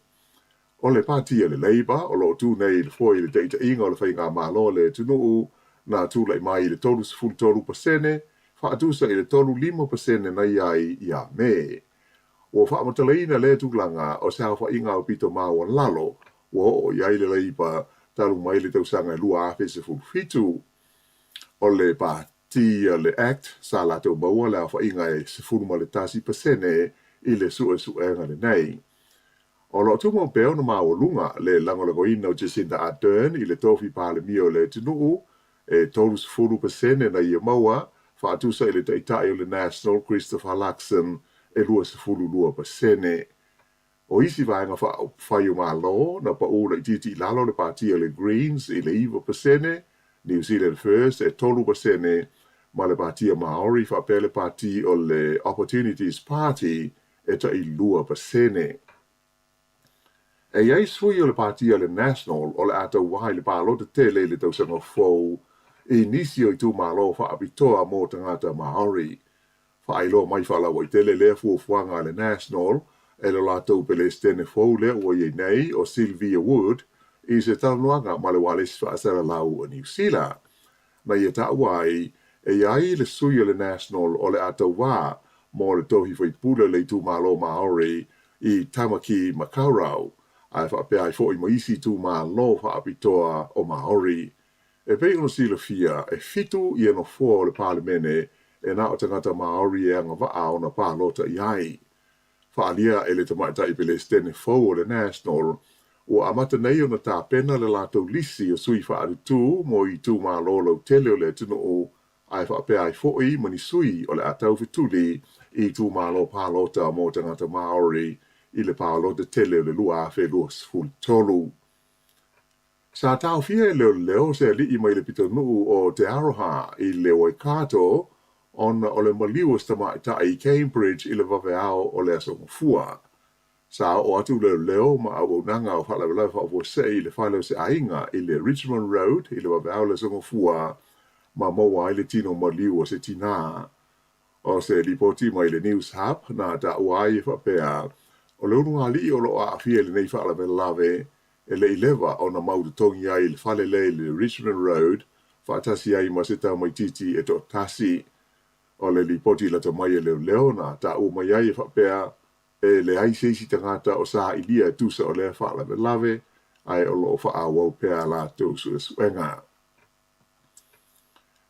O le Pati a le Labour o lo o tu nei i le foe i le taitaiga o le faigamalo a le atunuu, na tulai mai i le 33%, faatusa i le 35% na i ai ia Me. Ua faamatalaina lea tulaga o se aofaiga aupito maualalo ua oo i ai le Labour talu mai le tausaga e 2017. O le Pati a le act sa latou maua le aofaiga e 11% i le suesuega lenei. O lo o tumau pea ona maualuga le lagolagoina o Jacinda Ardern i le tofi Palemia o le atunuu, e 30% na ia maua, faatusa i le Taitai o le National Christopher Luxon e 22%. O isi vaega faaupufai o Malo, na pau laitiiti i lalo le Pati a le Greens i le 9%, New Zealand First e 3% ma le Patia Maori faapea le Pati o le Opportunities Party e tai 2%. E i ai sui o le Pati a le National o le a tauā i le palota tele i le tausaga fou i nisi o itumalo faapitoa mo tagata Māori. Faailoa mai faalauaitele lea fuafuaga a le National e lo latou Pelesitene fou lea ua i ai nei o Sylvia Wood i se talanoaga ma le ualesi faasalalau a Niu Sila. Na ia taua ai, e i ai le sui o le National o le a tauā mo le tofi faipule o le itumalo Māori i Tamaki Makaurau, ae faapea ai foi ma isi itumalo faapitoa o Māori. E pei ona silafia, e fitu ia nofoa o le Palemene e na o tagata Māori e agavaa ona palota i ai. Faaalia e le tamaitai Pelesitene fou o le National, ua amata nei ona tapena le latou lisi o sui faalutu mo itumalo lautele o le atunuu ae faapea ai foi ma ni sui o le a taufetuli i itumalo palota mo tagata Māori i le palota tele o le 2023. Sa taofia e leoleo se alii mai le pitonuu o Te Aroha i le Waikato ona o le maliu o se tamaitai i Cambridge i le vaveao o le Aso Gafua. Sa oo atu leoleo ma auaunaga o faalavelave faafuasei i le fale o se aiga i le Richmond Road i le vaveao o le Aso Gafua ma maua ai le tino maliu o se tinā. O se lipoti mai le News Hub na taua ai e faapea, o le ulugalii o lo o aafia i lenei faalavelave e le i leva ona mau totogi ai i le fale lea i le Richmond Road faatasi ai ma se tamaitiiti e toatasi. O le lipoti lata mai e leoleo na taua mai ai e faapea, E leai se isi tagata o sailia e tusa o lea faalavelave, ae o lo o faaauau pea a latou suesuega.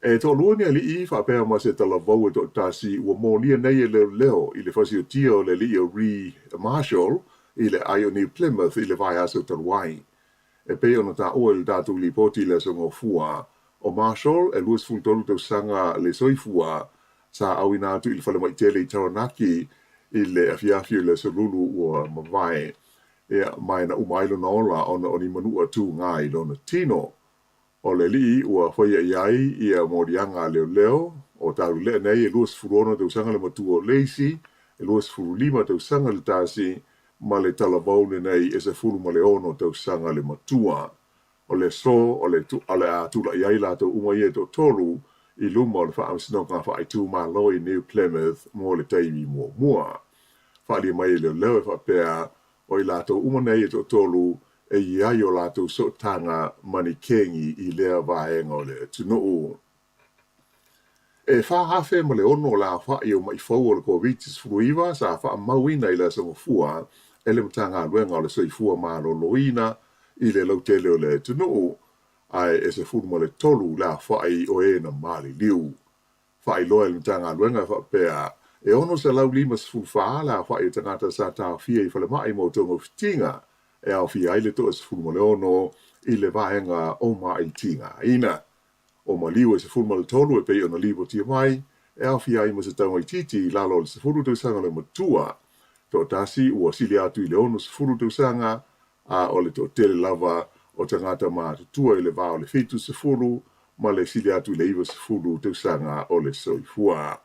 E toalua ni alii faapea ma se talavou e toatasi ua molia nei e leoleo i le fasiotia o le alii o Ree Marshall i le aai o New Plymouth i le vaiaso talu ai. E pei ona taua i le tatou lipoti i le Aso Gafua, ʻo Marshall e 23 tausaga le soifua, sa auina atu i le falemai tele i Taranaki i le afiafi o le Aso Lulu ua mavae, ia, ma e na uma ai lona ola ona o ni manua tugā i lona tino. O le alii ua faia i ai ia moliaga a leoleo, o Taulelea nei e 26 tausaga le matua o Lacey, e 25 tausaga le tasi, ma le talavou lenei e 16 tausaga le matua. O le aso o le o le a tulai ai latou uma ia e toatolu i luma o le Faamasinoga Faaitumalo i New Plymouth mo le taimi muamua. Faaalia mai e leoleo e faapea, o i latou uma nei e toatolu e i ai o latou sootaga ma ni kengi i lea vaega o le atunuu. E 4,006 le aofai o maʻi fou o le Koviti-19 sa faamauina i le Aso Gafua e le Matagaluega o le Soifua Maloloina i le lautele o le atunuu, ae e 13 le aofai o e na maliliu. Faailoa e le Matagaluega e faapea, e 654 le aofai o tagata sa taofia i falemai mo togafitiga, e aofia ai le 16 i le vaega o maʻi tigaina. O maliu e 13 e pei ona lipotia mai, e aofia ai ma se tamaitiiti i lalo o le 10 tausaga le matua. Toatasi ua sili atu i le 60 tausaga, a o le toatele lava o tagata matutua i le va o le 70 ma le sili atu i le 90 tausaga o le soifua.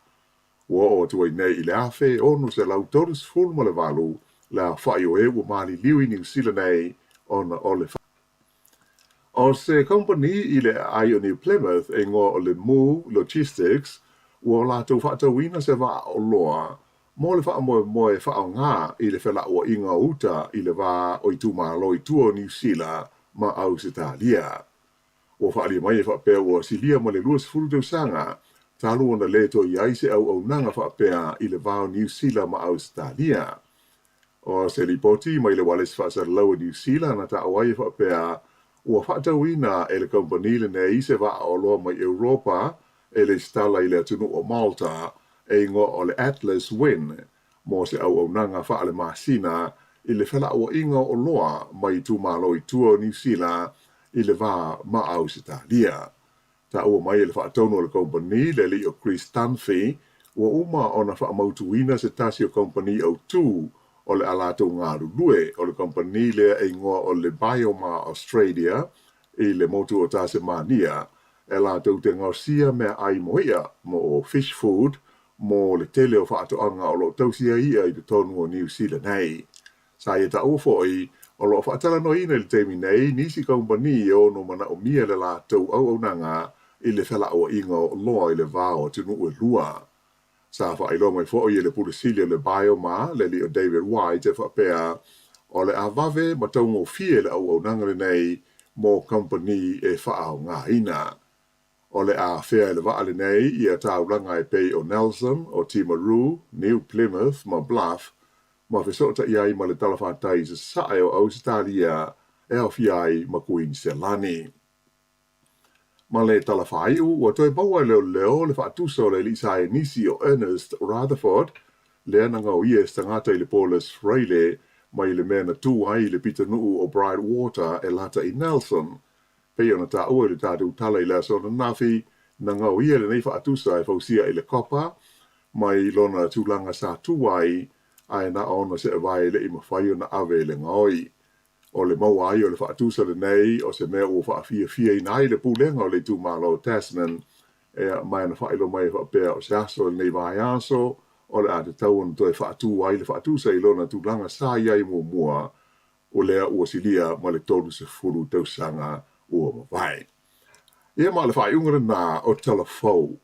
Ua oo atu ai nei i le 1638 le aofai o e ua maliliu i Niu Sila nei ona o le O se kamupani i le aai o New Plymouth e igoa o le Moo Logistics, ua latou faatauina se vaa oloa mo le faamoemoe faaaoga i le felauaiga o uta i le va o itumalo i tua o Niu Sila ma Ausetalia. Ua faaalia mai e faapea ua silia ma le 20 tausaga talu ona le toe i ai se auaunaga faapea i le va o Niu Sila ma Ausetalia. O se lipoti mai le ualesi faasalalau a Niu Sila na taua ai e faapea ua faatauina e le kamupani lenei se vaa oloa mai Europa e lesitala i le atunuu o Malta e igoa o le Atlas Wind mo se auaunaga faalemasina i le felauaiga o oloa mai itumalo i tua o Niu Sila i le va ma Ausetalia. Taua mai e le faatonu o le kamupani, le alii o Chris Dunphy, ua uma ona faamautuina se tasi o kamupani autū o le a latou galulue o le kamupani lea e igoa o le Biomar Australia i le motu o Tasemania e latou te gaosia meaai mo iʻa, mo fish food, mo le tele o faatoaga o lo o tausia iʻa i totonu o Niu Sila nei. Sa ia taua foi, o lo o faatalanoaina i le taimi nei nisi kamupani e ono manaomia le latou auaunaga i le felauaiga o oloa i le va o atunuu e lua. Sa faailoa mai foi e le Pule Sili o le Biomar, le alii o David White, e faapea, o le a vave ma taugofie le auaunaga lenei mo kamupani e faaaogaina. O le a afea e le vaa lenei ia taulaga e pei o Nelson, o Timaru, New Plymouth ma Bluff, ma fesootai ai ma le talafatai i sasae o Ausetalia e aofia ai ma Kuiniselani. Ma le tala faaiu, ua toe maua e leoleo le faatusa o le alii saienisi o Ernest Rutherford, lea na gaoia e se tagata i le Paulus Fraile mai le mea na tū ai i le pitonuu o Brightwater e lata i Nelson. Pei ona taua i le tatou tala i le aso ananafi, na gaoia lenei faatusa e fausia i le copper mai lona tulaga sa tū ai, ae na ona seevae e le i mafai ona ave i le gaoi. O le maua ai o le faatusa lenei o se mea ua faafiafiaina ai le pulega o le itumalo o Tasman, ea, ma e na faailoa mai e faapea o se aso i lenei vaiaso o le a tatau ona toe faatū ai le faatusa i lona tulaga sa i ai muamua, o lea ua silia ma le 30 tausaga ua mavae. Ia ma o le faaiuga lena o Tala Fou.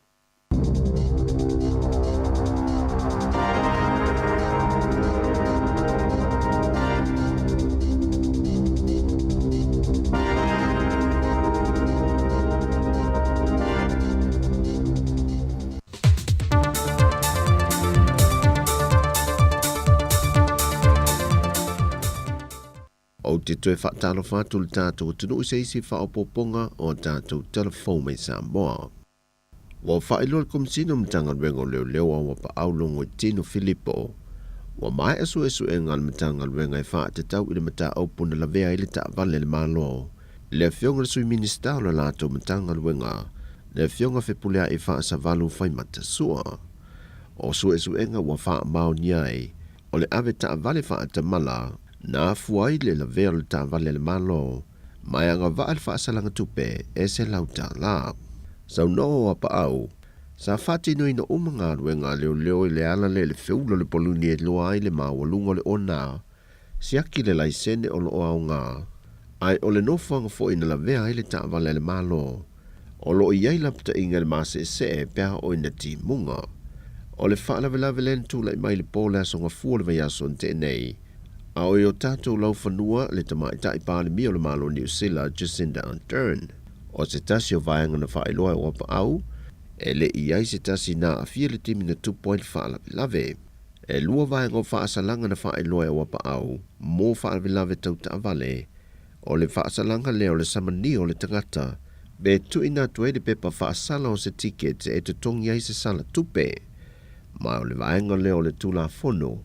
te toe faatalofa atu i le tatou atunuu i se isi faaopoopoga o a tatou tala fou mai Samoa. Ua faailoa le Komesina o Matagaluega o Leoleo Auapaau Logoitino Filipo, ua maea suesuega a le Matagaluega e faatatau i le mataupu na lavea ai le taavale a le Malo i le Afioga i le Sui Minisita o le latou Matagaluega, le Afioga Fepuleai Faasavalu Faimatasua. O suesuega ua faamaonia ai, o le ave taavale faatamala na afua ai le lavea o le taavale a le Malo ma e agavaa le faasalaga tupe e $100. Saunoa o Apaau, sa faatinoina uma galuega a leoleo i le ala lea i le feula o le paluni e iloa ai le maualuga o le ona siaki le laisene o lo o aoga, ae o le nofoaga foi na lavea ai le taavale a le Malo, o lo o i ai lapataiga i le maseesee pe a oo ina timuga. O le faalavelave lea na tulai mai i le po o le Aso Gafua o le vaiaso na tea nei, a o i o tatou laufanua le Tamaitai Palemia o le Malo o Niu Sila, Jacinda Ardern. O se tasi o vaega na faailoa e Auapaau, e le i i ai se tasi na aafia i le taimi na tupu ai le faalavelave. E lua vaega o faasalaga na faailoa e Auapaau mo faalavelave tau taavale, O le faasalaga lea o le samania o le tagata pe tuuina atu ai le pepa faasala o se tiket e totogi ai se sala tupe. Ma o le vaega lea o le Tulafono.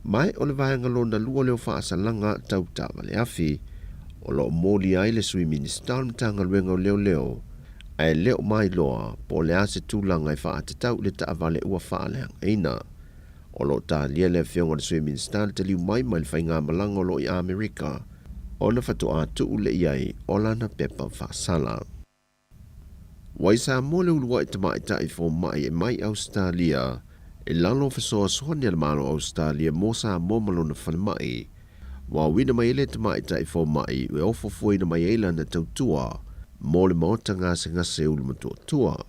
Ma o le vaega lona lua lea o faasalaga tau taavale afi, o lo o molia ai le Sui Minisita o le Matagaluega o Leoleo, ae le o mailoa po o le a se tulaga e faatatau i le taavale ua faaleagaina. O lo o talia le Afioga i le Sui Minisita le taliu mai mai le faigamalaga o lo o i Amerika ona faatoa tuu lea i ai o lana pepa faasala. Ua i Samoa le uluai tamaitai fomai e mai Ausetalia i lalo o fesoasoani a le Malo o Ausetalia mo Samoa ma lona falemai. Ua auina mai ai le tamaitai fomai e ofofoina mai ai lana tautua mo le maota gasegase Ulumatuatua.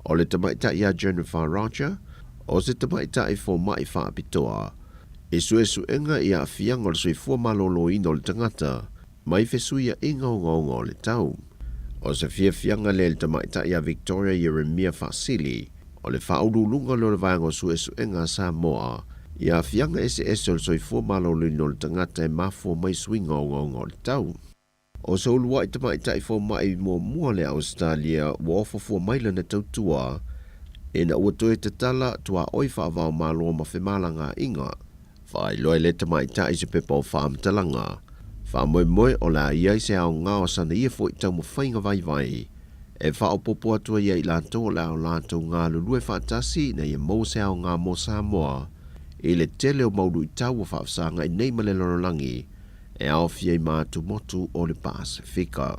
O le tamaitai ia Jennifer Roger, o se tamaitai fomai faapitoa i suesuega i aafiaga o le soifua maloloina o le tagata mai fesuiaiga ogaoga o le tau. O se fiafiaga lea i le tamaitai ia Victoria Ieremia Faasili, o le faauluuluga lea o le Vaega o Suesuega a Samoa i aafiaga eseese o le soifua maloloina o le tagata e mafua mai suiga ogaoga o le tau. O se uluai tamaitai fomai muamua le Ausetalia ua ofofua mai lana tautua ina ua toe tatala tuaoi faava-o-Malo ma femalagaaiga. Faailoa e lea tamaitai se pepa o faamatalaga, faamoemoe o le a i ai se aoga o sana ia foi taumafaiga vaivai e faaopoopo atu ai ia i latou o le a o latou galulue faatasi ina ia maua se aoga mo Samoa i le tele o mau luitau ua faafesagai nei ma le lalolagi e aofia i ma atumotu o le Pasefika.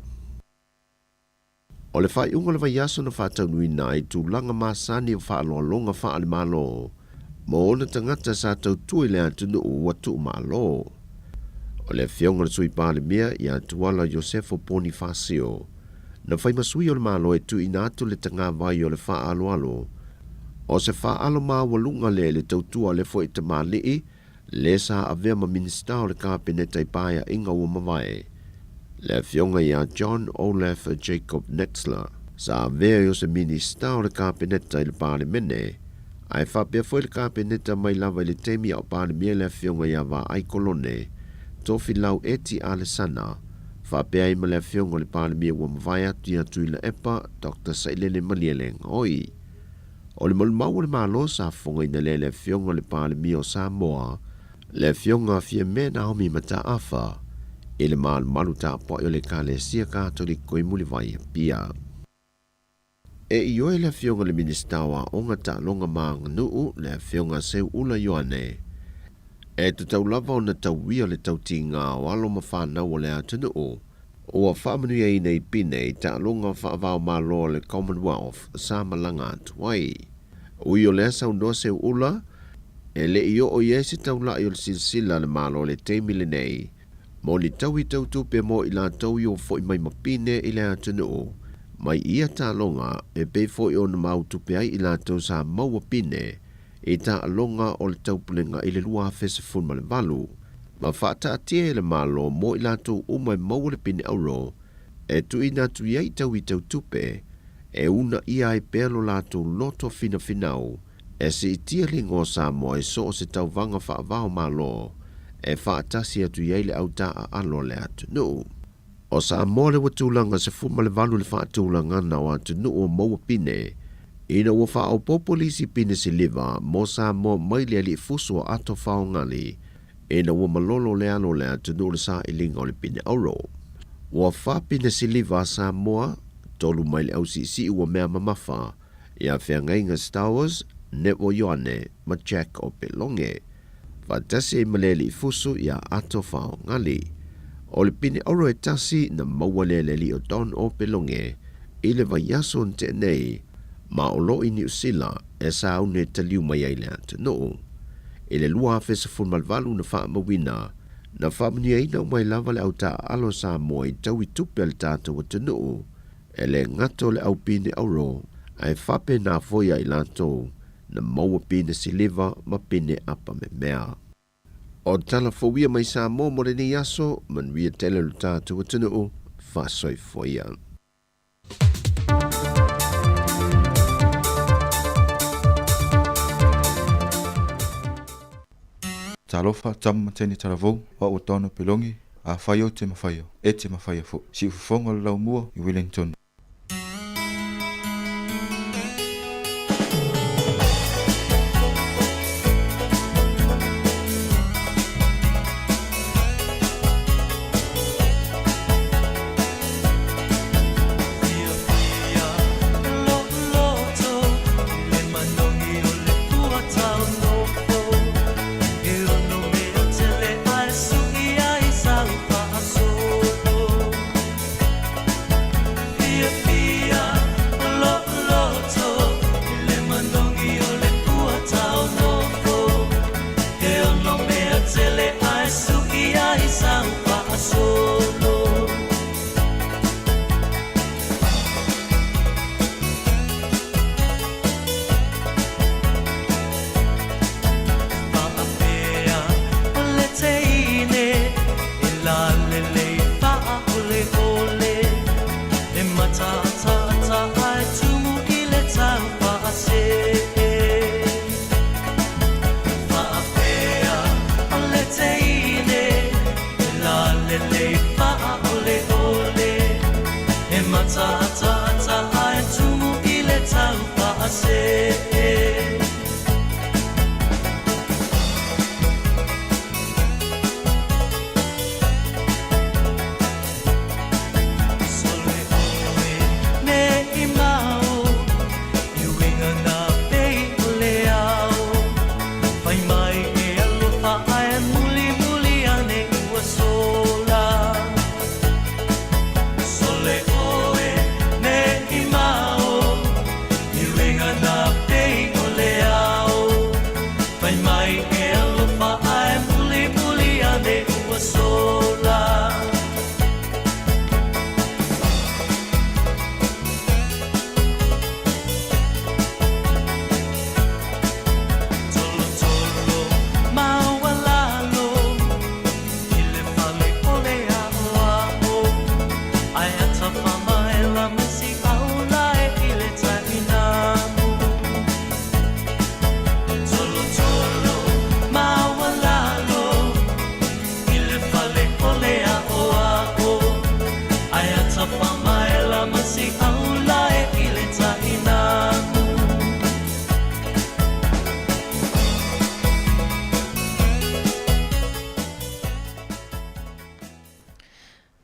O le faaiuga o le vaiaso na faataunuuina ai tulaga masani o faaaloaloga faale-Malo mo ona tagata sa tautua i le atunuu ua tuumalo. O le afioga i le Sui Palemia ia Tuala Iosefo Ponifasio na fai ma sui o le Malo e tuuina atu le tagavai o le faaaloalo o se faaalo maualuga lea i le tautua a le foi tamalii le sa avea ma Minisita o le Kapeneta i Paeaiga ua mavae, le Afioga ia John Olaf Jacob Netzler, sa avea i o se Minisita o le Kapeneta i le Palemene, ae faapea foi le Kapeneta mai lava i le taimi a o Palemia le Afioga ia Vaai Kolone Tofilau Eti Alesana, faapea ai ma le Afioga i le Palemia ua mavae atu ia Tuilaepa Doctor Sailele Malielegaoi. O le maumau o le Malo sa fofogaina lea e le Afioga i le Palemia o Samoa, le Afioga Fiame Naomi Mataafa, i le malumalu tapuai o le Ekalesia Katoliko i Mulivai Apia. E ioe le Afioga i le Minisita o Aoga, Taaloga ma Aganuu, le Afioga Seuula Ioane, e tatau lava ona tauia le tautiga o alo ma fanau o le atunuu Ua faamanuiaina i Pine i taaloga faava-o-Malo a le Commonwealth sa malaga atu ai. Ui o lea saunoa Seuula, e le i oo i ai se taulai o le silasila a le Malo i le taimi lenei mo ni taui tau tupe mo i latou i o foi mai ma Pine i le atunuu mai ia taaloga e pei foi ona mautupe ai i latou sa maua Pine i taaloga o le taupulega i le 2018, ma faataatia e le Malo mo i latou uma e maua le pine auro e tuuina atu i ai taui tau tupe e uunaia ai pea lo latou loto finafinau e siitia le igoa o Samoa i so o se tauvaga faava-o-Malo. e faatasi atu i ai le au taaalo a le atunuu. O Samoa le ua tulaga 18 i le faatulagana o atunuu o maua pine, ina ua faaopoopo le isi pine siliva mo Samoa mai le alii fusu o Ato Faogali ina ua malolo le alo o le atunuu i le sailiga o le pine auro. Ua fa pine siliva a Samoa, tolu mai le ausiisii ua mea mamafa ia Feagaiga Stowers, Nevo Ioane ma Jack Opeloge. Faatasi ai ma le alii fusu ia Ato Faogali. O le pine auro e tasi na maua lea e le alii o Don Opeloge i le vaiaso na tea nei ma o lo i Niu Sila e sauni e taliu mai ai le atunuu. I le 2018 na faamauina, na faamanuiaina uma ai lava le au taaalo a Samoa i taui tupe a le tatou atunuu, e le gata o le au pine auro, ae faapena foi ia i latou na maua pine siliva ma pine apa memea. O tala fou ia mai Samoa mo lenei aso, manuia tele lo tatou atunuu, faasoifua ia. Talofa, tama ma teine talavou, o au o Donna Pelongi, afai ou te mafaia, e te mafaia foi. Siufofoga o le laumua i Wellington.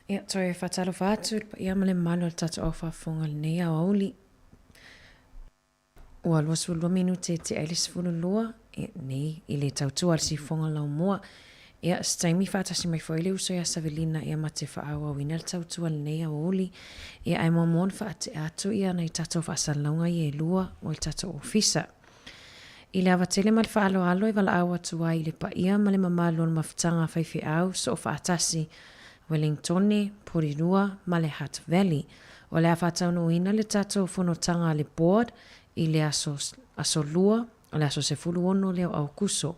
Ia, toe faatalofa atu i le paia ma le mamalu o le tatou au faafofoga i lenei aoauli. Ua 22 minute e tea ai le 12, ia, nei i le tautua a le siufofoga laumua. Ia, se taimi faatasi mai foi le uso ia Savelina ia ma te faaauauina le tautua i lenei aoauli. Ia, ae muamua ona faatea atu ia nai tatou faasalalauga ia e lua o le tatou ofisa. I le ava tele ma le faaaloalo e valaau atu ai i le paia ma le mamalu o le mafutaga a faifeau soofaatasi, Wellingtone, Porirua ma le Hutt Valley. O le a faataunuuina le tatou fonotaga a le Board i le aso aso Lua, o le aso 16 lea o Aokuso.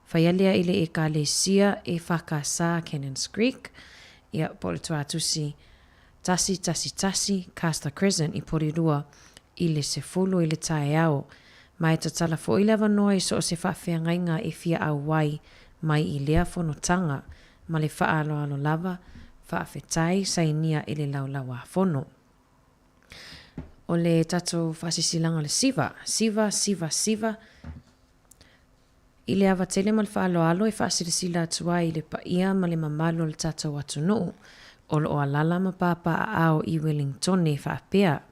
Faia lea i le Ekalesia EFKS Cannons Creek, ia, po o le tuatusi 111 Castor Crescent i Porirua i le 10 i le taeao. Ma e tatala foi le avanoa i so o se faafeagaiga e fia auai mai i lea fonotaga ma le faaaloalo lava faafetai sainia i le Laulau-a-Fono. O le tatou faasisilaga o le siva, siva, siva, siva, I le ava tele ma le faaaloalo e faasilasila atu ai i le paia ma le mamalu o le tatou atunuu o lo o alaala ma papaaao i Welingtone faapea,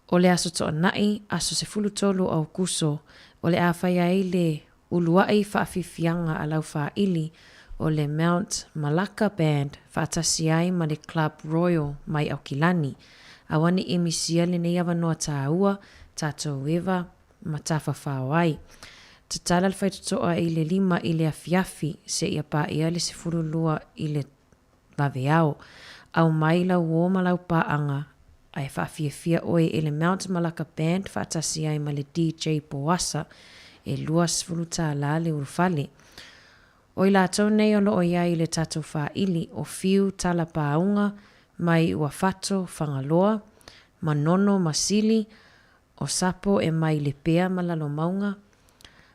O le Aso Toonai, aso 13 o Aokuso, o le a fai ai le uluai faafiafiaga a Laufaaili o le Mount Malacca Band faatasi ai ma le Club Royal mai Aukilani. Aua ne i misia lenei avanoa taua, tatou eva ma tafafao ai. Tatala le faitotoa i le 5 i le afiafi seia paia le 12 i le vaveao. Aumai lau uō ma lau paaga ae faafiafia oe i le Mount Malacca Band faatasi ai ma le DJ Poasa e 20 tālā le ulufale. O i latou nei o lo o i ai i le tatou faaili o Fiu Tala Pāuga mai Uafato, Fagaloa, Manono ma Sili, O Sapo e mai Lepea ma Lalomauga,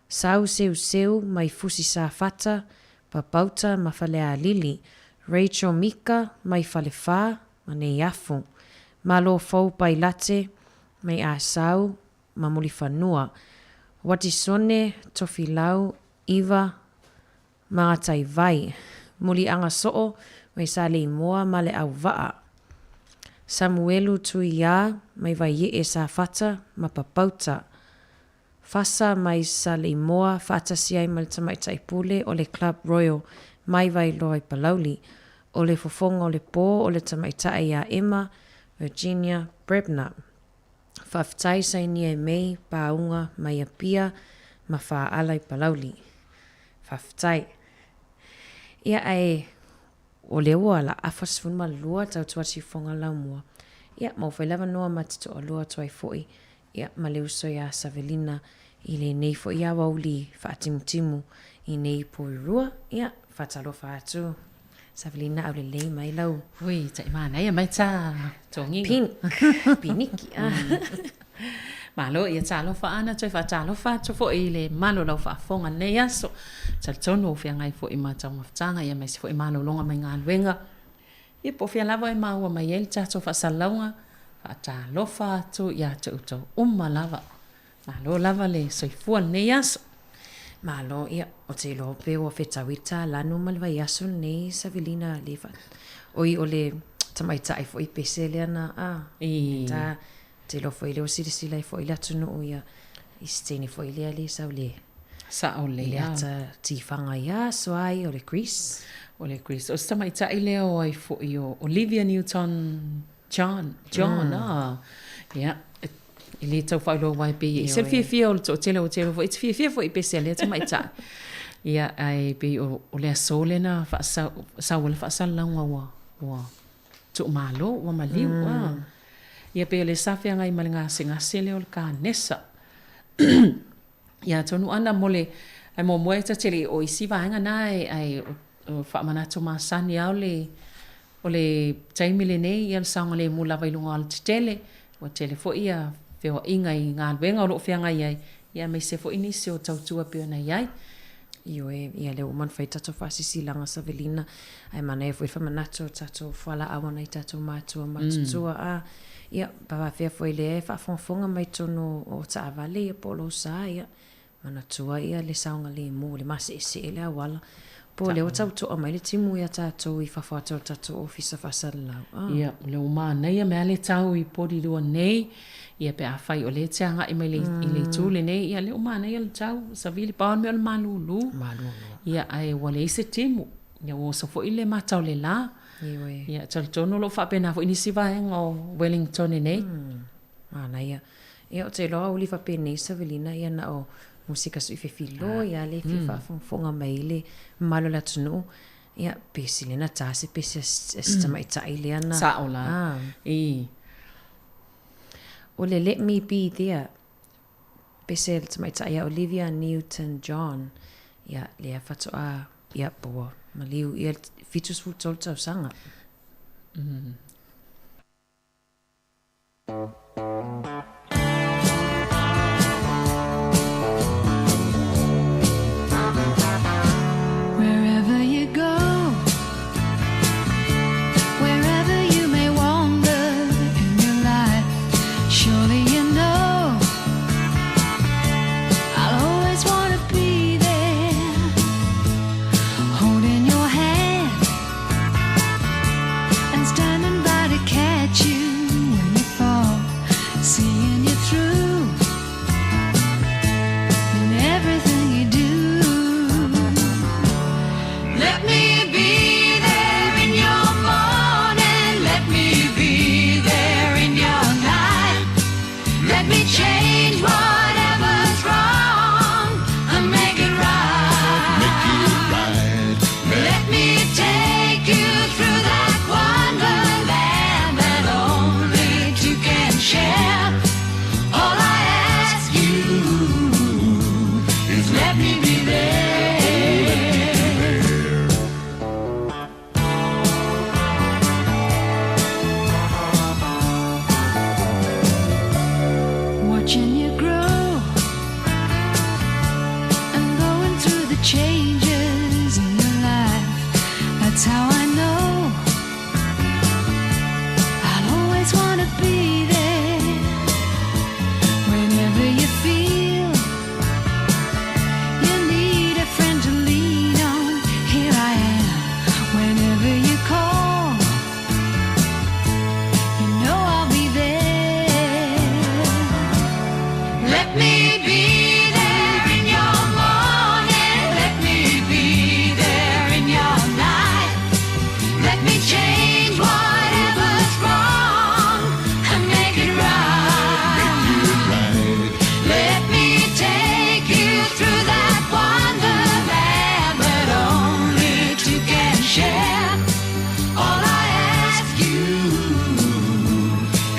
Sau Seuseu mai Fusi Safata, Papauta ma Falealili, Rachel Mika mai Falefa ma Neiafu, Malo Fou Pailate mai Asau ma Mulifanua, Watisone Tofilau Iva Magataiwai, Muliaga Soo mai Saleimoa ma le Auvaa, Samuelu Tuiā mai Vaiee Safata ma Papauta, Fasa mai Saleimoa faatasi ai ma le Tamaitai Pule o le Club Royal mai Vailoa i Palauli, o le fofoga o le pō o le Tamaitai iā Emma Virginia Brebner. Faafetai sainia e mei pāuga mai Apia ma Faaala i Palauli. Faafetai. Ia ae o lea ua la afa 12 tautua siufoga laumua. Ia maua foi le avanoa ma te toalua atu ai foi ia ma le uso iā Savelina i lenei foi aoauli faatimutimu i nei poirua. Ia faatalofa atu Savelina aulelei mai lau. Ui, tai manaia mai tā togiga. Pink, piniki. Malo, ia talofa ana toe faatalofa atu foi i le mamalu o lau faafofoga i lenei aso. Talitonu ua feagai foi ma taumafataga aemaise foi malologa mai galuega. Ia po o fea lava e maua mai ai le tatou faasalalauga, faatalofa atu ia te outou uma lava. Malo lava le soifua i lenei aso. Malo, ia, ou te iloa pe ua fetaui le tālanu ma le vaiaso lenei Savelina le fa... Oi, o le tamaitai foi pese lea na, a, I... ta, te iloa foi lea ua silasila ai foi le atunuu ia, i se teine foi lea le sau le... Sao lelei, le ata tifaga ia aso a ia o le Greece. O le Greece. O se tamaitai lea o ai foi o Olivia Newton John, John, mm. ah. Ia, e le tau faailoa aua e pei e ese le fiafia o le toatele o tele foi e te fiafia foi i pese a lea tamaitai. Ia, ae pei o, o le aso lea na faasau, sau ai le faasalalauga ua, ua tuumalo, ua maliu. Mm. Ah. Ia, pei o lea sa feagai ma le gasegase lea o le kanesa. Ia, atonu ana mo le, ae muamua e ta te le i oo i isi vaega na, ae, ae o faamanatu masani lava o le, O le taimi lenei, ia le saogalemu lava i luga o alatetele, ua tele foi ia feoaiga i galuega o lo o feagai ai, ia aemaise foi nisi o tautua e pei ona i ai. Ioe, ia lea ua uma ona fai tatou faasisilaga Savelina, ae manaia foi le faamanatu o tatou fualaau a nai tatou matua matutua a, ia, faafefea foi lea e faafogafoga mai totonu o taavale ia po o lou sa, ia, Manatua ia le saogalemu, le maseesee le auala, po o lea ua tau toa mai le timu ia tatou i fafo atu o le tatou ofisa faasalalau. Ah. Ia, o lea ua manaia mea le tau i Porirua nei, ia pe afai o lea e te agai mai i le itu lenei, ia lea ua manaia le tau, savili, pau le mea o le malulu. Malulu. Ia, ae ua leai se timu. Ia, ua oso foi le mata o le la. Ioe. Ia, talitonu o lo o faapena foi nisi vaega o Wellington nei. Manaia. Ia, ou te iloa uli faapenei Savelina ia na o musika sui fefilo ia le fia faafogafoga mai ai le mamalu o le atunuu. Ia, pe sili ona ta se pese a si tamaitai lea na. Sao la. I. O le Let Me Be There, pese a le tamaitai ia Olivia Newton-John, ia, lea faatoa, ia, po ua maliu ia le 73 tausaga. me change whatever's wrong and make it right. Make it right. Let me take you through that wonderland that only two can share. All I ask you is let me be there. Watching you grow and going through the changes in your life. That's how I know I'll always want to be there whenever you feel you need a friend to lean on. Here I am whenever you call. You know I'll be there. Let me be there in your morning. Let me be there in your night. Let me change whatever's wrong and make it right. Let me take you through that wonderland that only two can share. All I ask you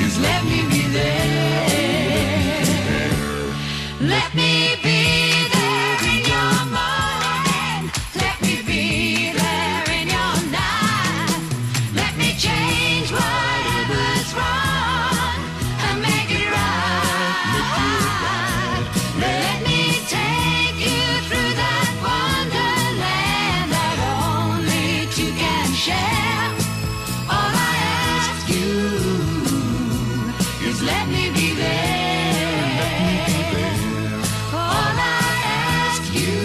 is let me be there. Let me be there in your morning. Let me be there in your night. Let me change whatever's wrong and make it right. Let me take you through that wonderland that only two can share. All I ask you is let me be there. All I ask you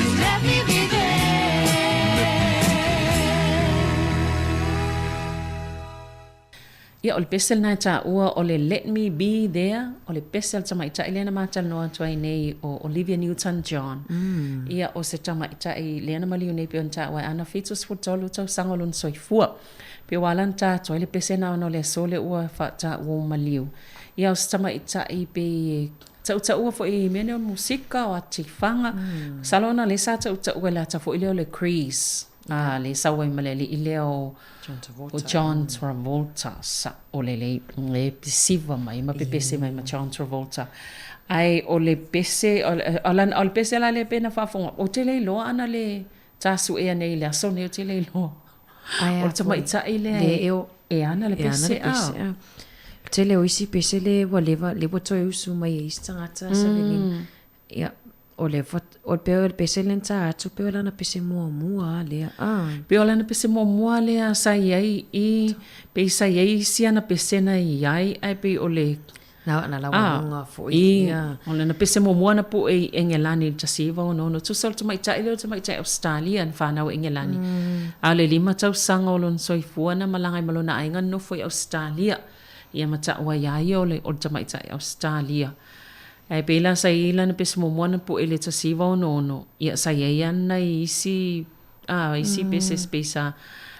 is let me be there. Ia, o le pese lena e taua o le Let Me Be There, o le pese a le tamaitai lea na matalanoa atu ai nei o Olivia Newton-John. Ia, o se tamaitai lea na maliu nei pei ona taua e ana 73 tausaga o lona soifua. Pei ua ala ona ta atu ai le pese na ona o le aso lea ua faataua ua maliu. Ia, o se tamaitai pei e tautaua foi i mea nei o le musika, o atifaga. Masalo ona o lea sa tautaua i le ata foi lea o le Grease. A lea e sau ai ma le alii lea o o John Travolta. Sa'o lelei e pisiva mai ma pepese mai ma John Travolta. Ae o le pese o le pese la lea pei ona faafofoga, ou te le iloa ana le tasuea nei i le aso nei, ou te le iloa. O le tamaitai lea e ana le pese a. Tele o isi pese le ua leva, le ua toe usu mai e isi tagata sa le Ia, o le o le pei o le pese lea na ta atu, pei o lana pese muamua lea, a. Pei o lana pese muamua lea sa i ai i, pei sa i ai isi ana pese na i ai, ae pei o le, Na, na laualuga foi, ia. O lana pese muamua na pue i Engelani i le 1966. Tusa o le tamaitai lea o le tamaitai Ausetalia na fanau i Engelani. A o le lima tausaga o lona soifua na malaga ai ma lona aiga nofo i Ausetalia. Ia ma taua ia ia o le, o le tamaitai Ausetalia. Ae pei la sa i ai lana pese muamua na pue i le 1966, ia sa i ai lava nai isi, a, isi pese pei sa,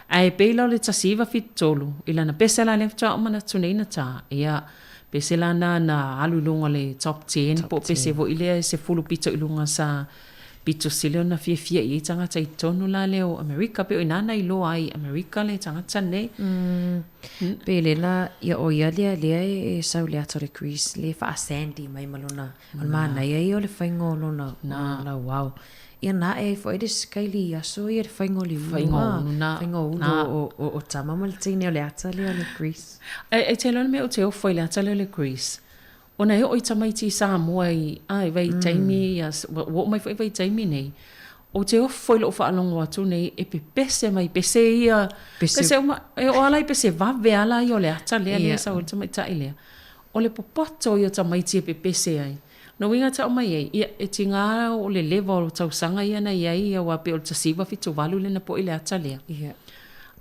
ae pei la o le 1973, i lana pese la lea faatoa ou manatu nei na ta, ia, pese la na na alu i luga o le top ten, po o pese foi lea e sefulu pito i luga sa pito sili ona fiafia i ai tagata i totonu la lea o Amerika, pei o i ina na iloa ai i Amerika le tagata nei. Pe le la, ia o ia lea lea e sau i le ata o le Grease, le faa-sandy mai ma lona, o le manaia ia o le faiga o lona, o lona lauao. Ia na ae ai foi le sikaili i aso ia le faiga o le ulu, Faiga o ulu, na, faiga o ulu na. o tama ma le teine o le ata lea o le Grease. E te iloa le mea ou te ofo i le ata lea o le Grease, ona e oo i tamaiti i Samoa i, a, i vaitaimi, ia, ua oo mai foi vaitaimi nei, ou te ofo i lou faalogo atu nei e pepese mai pese ia, pese uma, e oo lava la i pese vave lava la ia o le ata lea lea e sau ai le tamaitai lea. O le popoto ia o tamaiti e pepese ai. O lona uiga e tau mai ai, ia, e tiga o le leva o tausaga ia na i ai aua pei o le 1978 lea na po'i le ata lea.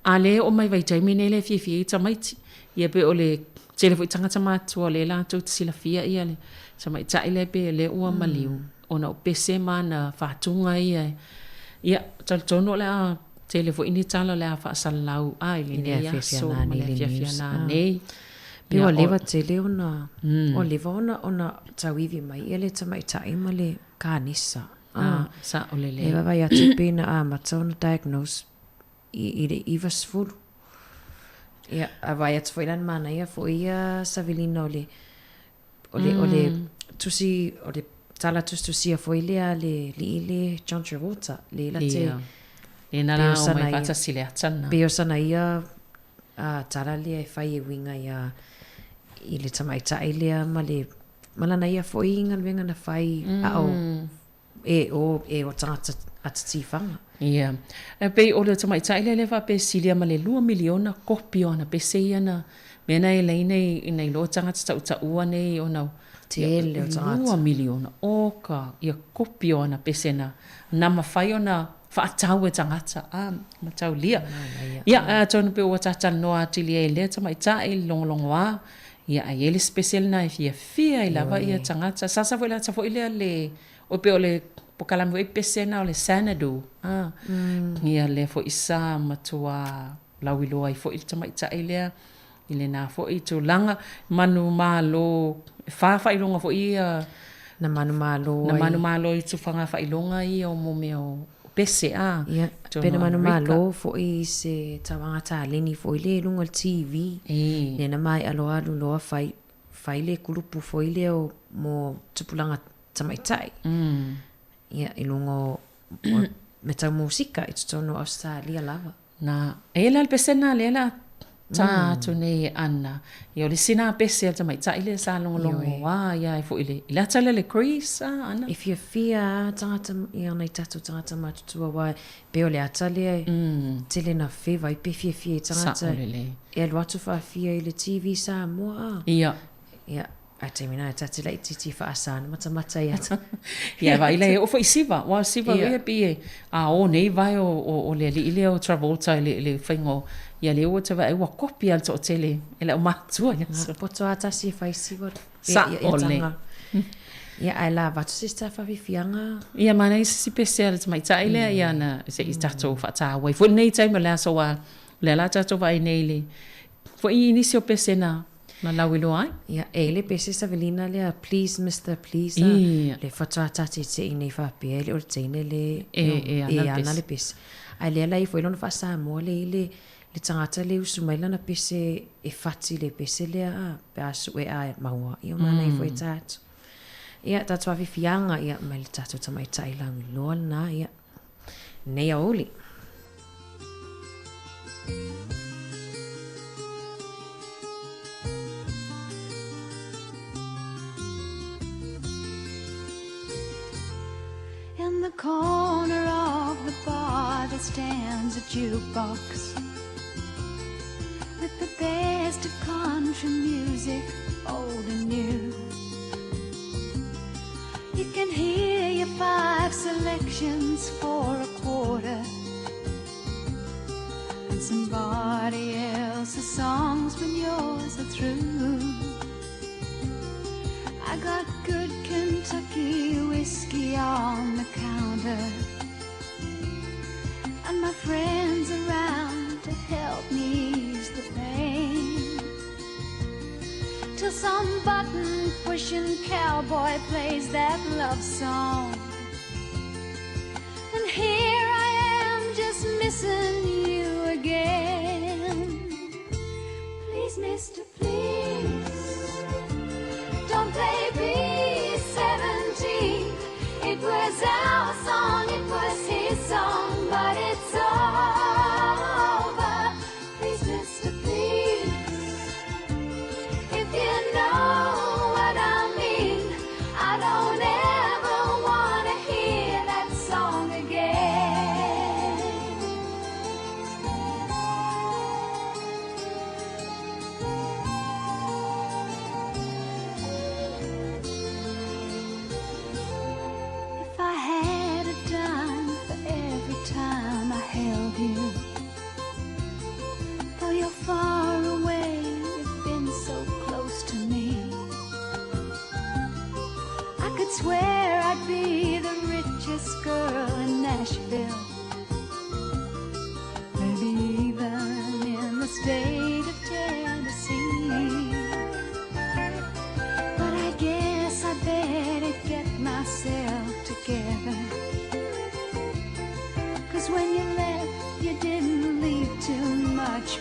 A lea e oo mai vaitaimi nei lea e fiafia ai tamaiti. Ia pei o le tele foi tagata matutua o lea latou te silafia ia le tamaitai lea pei o lea ua maliu ona o pese ma ana faatuga ia. Ia, talitonu o le a tele foi ni tala o le a faasalalau i lenei aso ma le afiafi a nanei. Pei ua leva tele ona, ua leva ona ona tauivi mai ia le tamaitai ma le kanesa. Ah, sa'o lelei. E vaavaai atu pei na amata ona diagnose i, i le 90. Ia, a vaai atu foi la na manaia foi ia savilina o le, o le, o le tusi, o le tala tusitusia foi lea a le alii le John Travolta, le la te, Ia. Lena pei la o sana omai ia, faatasi le ata lena. pei o sana ia a tala lea e fai e uiga ia i le tamaitai lea ma le ma lana ia foi galuega na fai a o e o e o tagata ata tifaga. Ia. E pei o le tamaitai lea lea faapea e silia ma le lua miliona kopi o ana pese ia na mea na e laina i nai loa tagata tautaua nei ona Tele o tagata. $2 miliona oka ia kopi o ana pese na na mafai ona faatau e tagata a mataulia. Ia, atonu pe ua talatalanoa atili ai i lea tamaitai i le logologoa, ia a i ai le isi pese lena e fiafia ai lava ia tagata. Sasa foi le ata foi lea le, oi pei o le pokalame foi pese lena o le Xanadu, a, ia lea foi sa matua lauiloa ai foi le tamaitai lea i lena foi tulaga. Manumalo, e fa faailoga foi ia. Na manumalo ai. Na manumalo i tufaga faailoga ia o mo mea o pese, a. Ia, pe na manumalo foi i se tauaga taleni foi lea i luga o le TV. Lea na maea loa alu loa fai, fai le kulupu foi lea o mo tupulaga tamaitai. Ia, i luga o, o mea tau musika i totonu o Ausetalia lava. Na, e la le pese lena lea la ta atu nei e Anna. Ia o le isi na pese a le tamaitai lea sa logologoa ia ai foi i le, i le ata lea le Grease a Anna. E fiafia a tagata ia nai tatou tagata matutua aua pei o le ata lea e tele na feva ai pe fiafia i tagata e alu atu faafia i le TV Samoa a. Ia. Ia, Ae taimi na e ta te laitiiti e faasa ana matamata ia ta. Ia, vaai la e oo foi i siva. Ua o siva ia pei e a o nei vae o, o, o le alii lea o Travolta i le, i le faiga o, ia lea ua te vaai ua kopi lava le toatele e le aumatua ia aso. Poto a tasi e fai siva. Sa'o lelei. Ia, ae la avatu se isi taafafifiaga. Ia, manaia se isi pese a le tamaitai lea, ia na se i tatou faataua ai foi lenei taimi o le aso aua o lea la tatou vaai nei i le foi i nisi o pese na Na lauiloa ai. Ia, e i le pese savilina lea, please mister, please a, le faatoa ta tete'i nei faapea e le o le teine le e ana le pese. Ae lea la e i foi lona faa-Samoa lea i le le tagata le usu mai lana pese e fati le pese lea a, pe a sue a maua, ia o manaia foi e ta atu. Ia, tatou afiafiaga, ia, mai le tatou tamaitai lauiloa lena, ia. Nei aoauli. In the corner of the bar there stands a jukebox with the best of country music, old and new. You can hear your five selections for a quarter and somebody else's songs when yours are through. I got good Kentucky whiskey on the counter and my friends around to help me ease the pain. Till some button pushing cowboy plays that love song. And here I am just missing you again. Please, mister, please, don't play B-17. It was our song, it was his song, but it's over. Please, mister, please, if you know what I mean, I don't ever wanna hear that song again. If I had a dime for every time I held you, though you're far away, you've been so close to me. I could swear I'd be the richest girl in Nashville, maybe even in the state of Tennessee.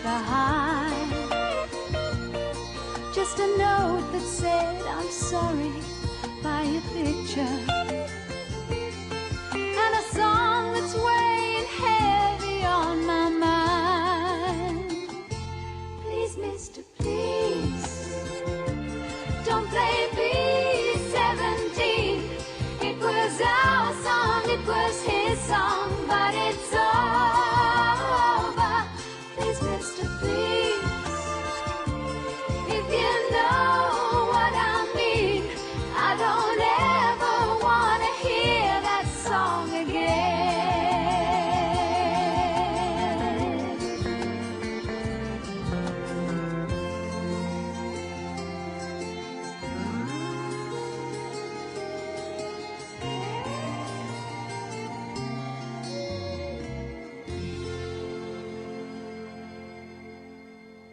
behind. Just a note that said, I'm sorry, by a picture. And a song that's weighing heavy on my mind. Please, mister, please, don't play B-17. It was our song, it was his song, but it's over. Please, mister, please, if you know what I mean, I don't ever want to hear that song again.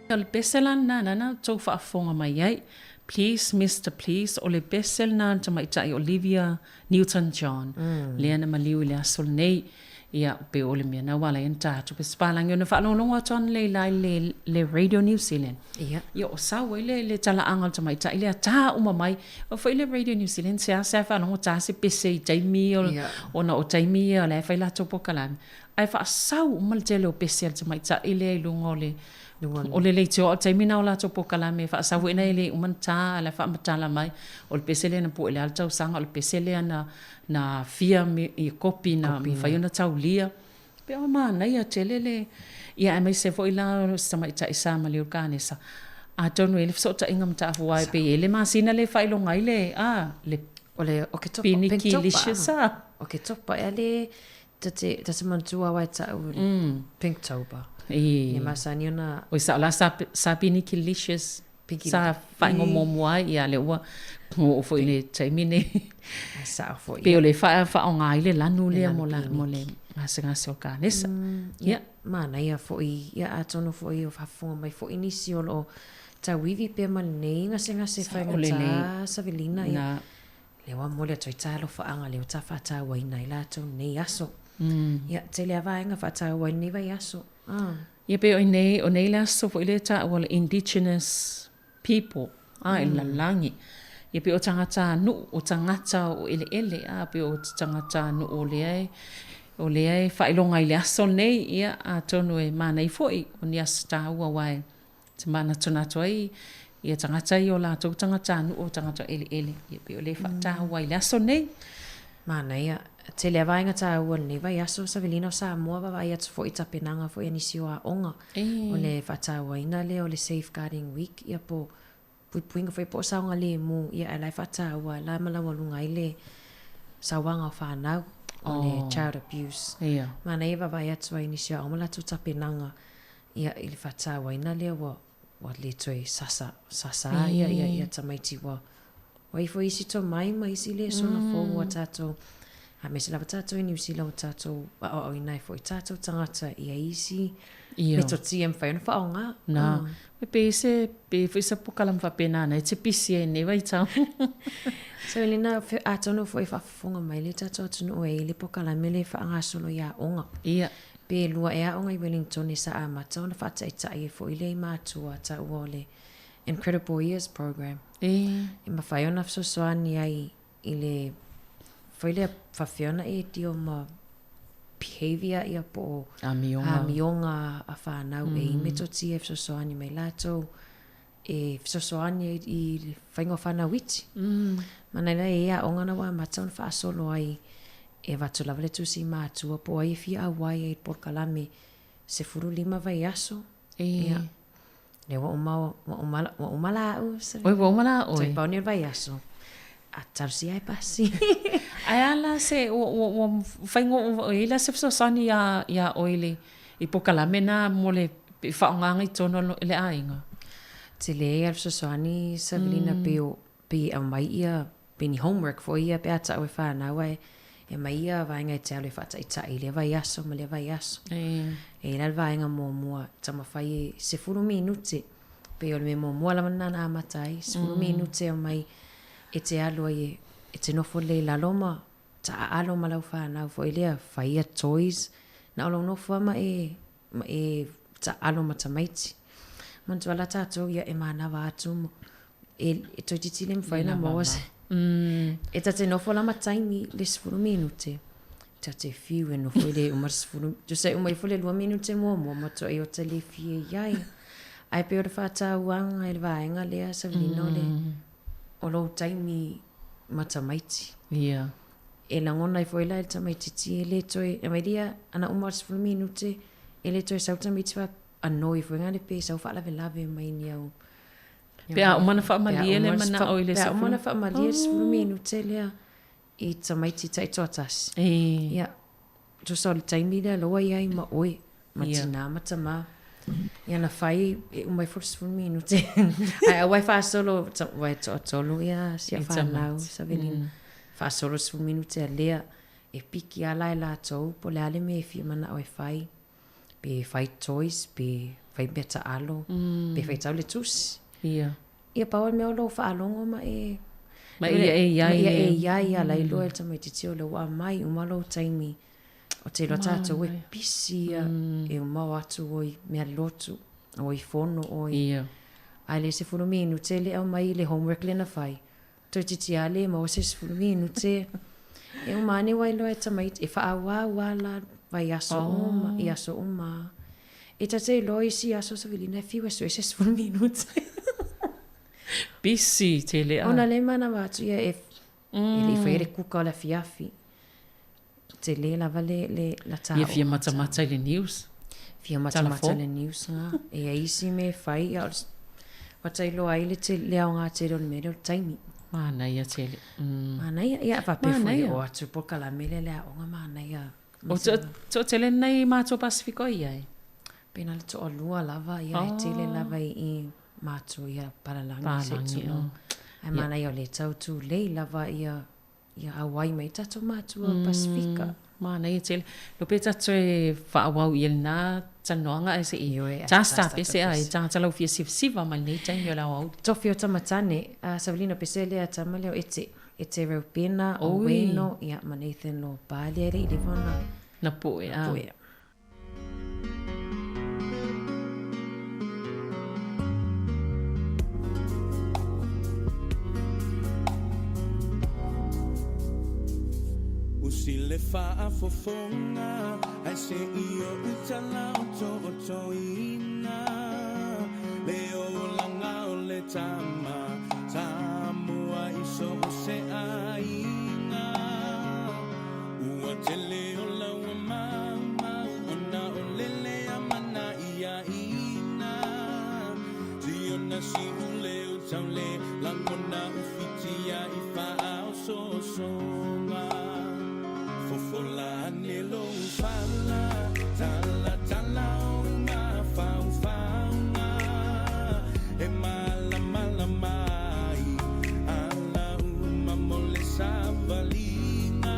O le pese la lena na outou faafofoga mai ai. Please Mister Please, o le pese lena a le tamaitai Olivia Newton John, lea na maliu i le aso lenei. Ia, pei o le mea na ua ala ai ona tatou pese palagi ona faalogologo atu ana leilai i le Radio New Zealand. Ia. Ia o sau ai le le talaaga o le tamaitai lea ta uma mai. O foi le Radio New Zealand seasea faalogo ta se pese i taimi o, ona o taimi ia o la e fai latou polokalame. Ae faasau uma le tele o pese a le tamaitai lea i luga o le o le leitioa o le taimi na o latou polokalame e faasau ina e le uma ona ta a o la e faamatala mai o le pese lea na pue i le a le tausaga o le pese lea na na fia i kopi na mafai ona taulia. Pei o manaia tele le ia aemaise foi la o se tamaitai sa maliu i le kanesa. Atonu e i ai le fesootaiga ma Taafuai pei e i ai le masina lea e faailoga ai le a le O le Oketopa, Pinikilicious a. Oketopa ea le ta te ta te manatua au ai taʻu i le Pinktober. I. Ia masani ona. Oi sa o la sa sa Pinikilicious Pinky sa faaigoa muamua ai ia lea ua oo foi i le taimi nei. Ai sao foi. Pei o le faaaoga ai le lanu lea mo la mo le gasegase o le kanesa. Ia. Manaia foi, ia atonu foi o faafofoga mai foi nisi o loo tauivi pea ma lenei gasegase faigata savelina ia. Lea ua momoli atu ai ta alofaaga lea ua ta faatauaina ai latou lenei aso. Ia, tele lava vaega faataua ai lenei vaiaso. Ia pei o nei, o nei le aso foi lea e taua o le Indigenous People, a, i le lalolagi. Ia pei o tagata nuu, o tagata o eleele, a, pei o tagata nuu o lea e, o lea e faailoga i le aso lenei, ia, atonu e manaia foi o ni aso taua aua e te manatunatu ai ia tagata ia o latou tagatanuu o tagata eleele, ia pei o lea e faataua ai i le aso lenei. Manaia. Tele a vaega taua o lenei vaiaso, Savelina o Samoa vaavaai atu foi i tapenaga foi a nisi o aoga o le faatauaina lea o le Safeguarding Week ia po puipuiga foi po o saogalemu ia ae la e faataua la ma laualuga ai le sauaga o fanau o le child abuse. Manaia vaavaai atu ai i nisi o aoga ma latou tapenaga ia i le faatauaina lea ua ua le toe sasa sasa ia ia ia tamaiti ua ua ifo isi tomai ma isi lesona fou ua tatou aemaise lava tatou i Niu Sila ua tatou aoaoina ai foi tatou tagata ia isi metotia e mafai ona faaaoga. Na, e pei se pei foi se polokalame faapena na e te pisi ai i lenei vaitau. So Elena, atonu foi e faafofoga mai le tatou atunuu e i ai le polokalame lea e faagasolo i aoga. Ia. Pe lua ea aoga i Wellington e sa amata ona faataitai ai foi lea i matua taua o le Incredible Years Program. E. E mafai ona fesoasoani ai i le foi lea faafefea ona e deal ma behaviour ia po o Amioga. amioga a whanau e i metotia e fesoasoani mai latou e fesoasoani ai i le faiga o whanau iti. Mana ina e aoga na ua amata ona faasolo ai e avatu lava le tusi i matua po o ai e fia auai ai i le polokalame 15 vaiaso. Ia. Lea ua uma, ua uma, ua uma la au. Oi, ua uma la oe. Toe pau nei o le vaiaso. A talosia ai pasi. Ae a la se, ua, ua, ua faigo, ua i ai la se fesoasoani iā, iā oe i le, i polokalame na mo le faaaogaga i totonu o le aiga? Tele ai le fesoasoani Savelina pei o, pei e aumai ia Pei ni homework foi ia pe a taʻu e whanau ae e aumai ia vaega e te alu e faataitai i lea vaiaso ma lea vaiaso. E i ai la le vaega muamua taumafai e 10 minute pei o le mea muamua lava lena na amata ai 10 minute aumai e te alu ai e e te nofo lelei i lalo ma taaalo ma lau whanau foi lea fai ia toys na o lou nofo lava ma e ma e. taalo ma tamaiti. Manatua la tatou ia e manava atu e, e toeitiiti le mafai ona maua se. E ta te nofo la ma taimi le 10 minute. Ta te fiu e nofo i le uma le 10, tusa e uma ifo le 2 minute muamua matua i o te le fia i ai. Ae pei o le faatauaga i le vaega lea Savelina o le o lou taimi ma tamaiti. Ia. E lagona ai foi la e le tamaitiiti e le toe, e mai ia ana uma o le 10 minute e le toe sau tamaiti fa anoi foi ngale pe sau faalavelave mai ni au Pe a uma ona faamalie le manao i le Pe a uma ona faamalie le 10 minute lea i tamaiti taitoatasi. Ia, tusa o le taimi lea la ua i ai ma oe, ma tinā ma tamā. Ia na fai e uma ifo le 10 minute. Ae aua e faasolo, aua e toatolu ia si a whanau, Savelina. Faasolo le 10 minute a lea, e piki a la e latou, po o le a le mea e fia manao e fai. Pe fai toys, pe fai mea taalo, pe faitau le tusi. Ia. Ia pau o le mea o lou faalogo ma e... Ma ia e i ai. Ma ia e i ai, a la iloa e le tamaitiiti o lea ua aumai uma lou taimi. O te iloa tatou e pisi ia, e uma o atu oi mea lotu, oi fono oi. Ia. Ae le 10 minute le aumai le homework lea na fai, Toeitiiti lava le maua se 10 minute. E uma ane ua iloa e tamaiti, e faaauau lava la vaiaso uma, i aso uma. E ta te iloa isi aso Savelina e fiu e sue se 10 minute. Busy tele a. Ona le manawa atu ia e, e le i faia le kuka o le afiafi. Tele lava le, le, la tā Ia fia matamata i le news. Fia matamata i le news ngā. E ia isi me whai, ia o wa tailoa ai le, te, le aoga tele o le mea lea o le taimi. Manaia tele. Mm. Manaia, ia faapea foi o atu polokalame lea le aoga manaia. O toatele nei matua Pasifika o i ai? Pena le toalua lava, ia e tele lava i, i matua ia palalagi se Palalagi, tulou. Ae manaia o le tau tulei lava ia Ia auai mai tatou matua o Pasifika. Manaia tele. Lo pe tatou e faaauau i lena talanoaga ae se i tasta pese a e tagata lau fia sivasiva mai lenei taimi o le aoauli. Tofi o tamatane, a Savelina pese lea tama lea o Ete, Ete Reupena, o Weno, ia ma Nathan Lopa lea e le i leva ona Na poe a. Poe a. Usi le faafofoga ae se i ou tala otootoina le olaga o le tama Samoa i so o se aiga. Ua tele o laua maumau ona o lele a mana ia ina. Siona siu leo taule langona ufitia i faaosoosoga. Fofola ane lou fala, tala tala o mafaufauga e malamalama ai ala uma mo le savaliga.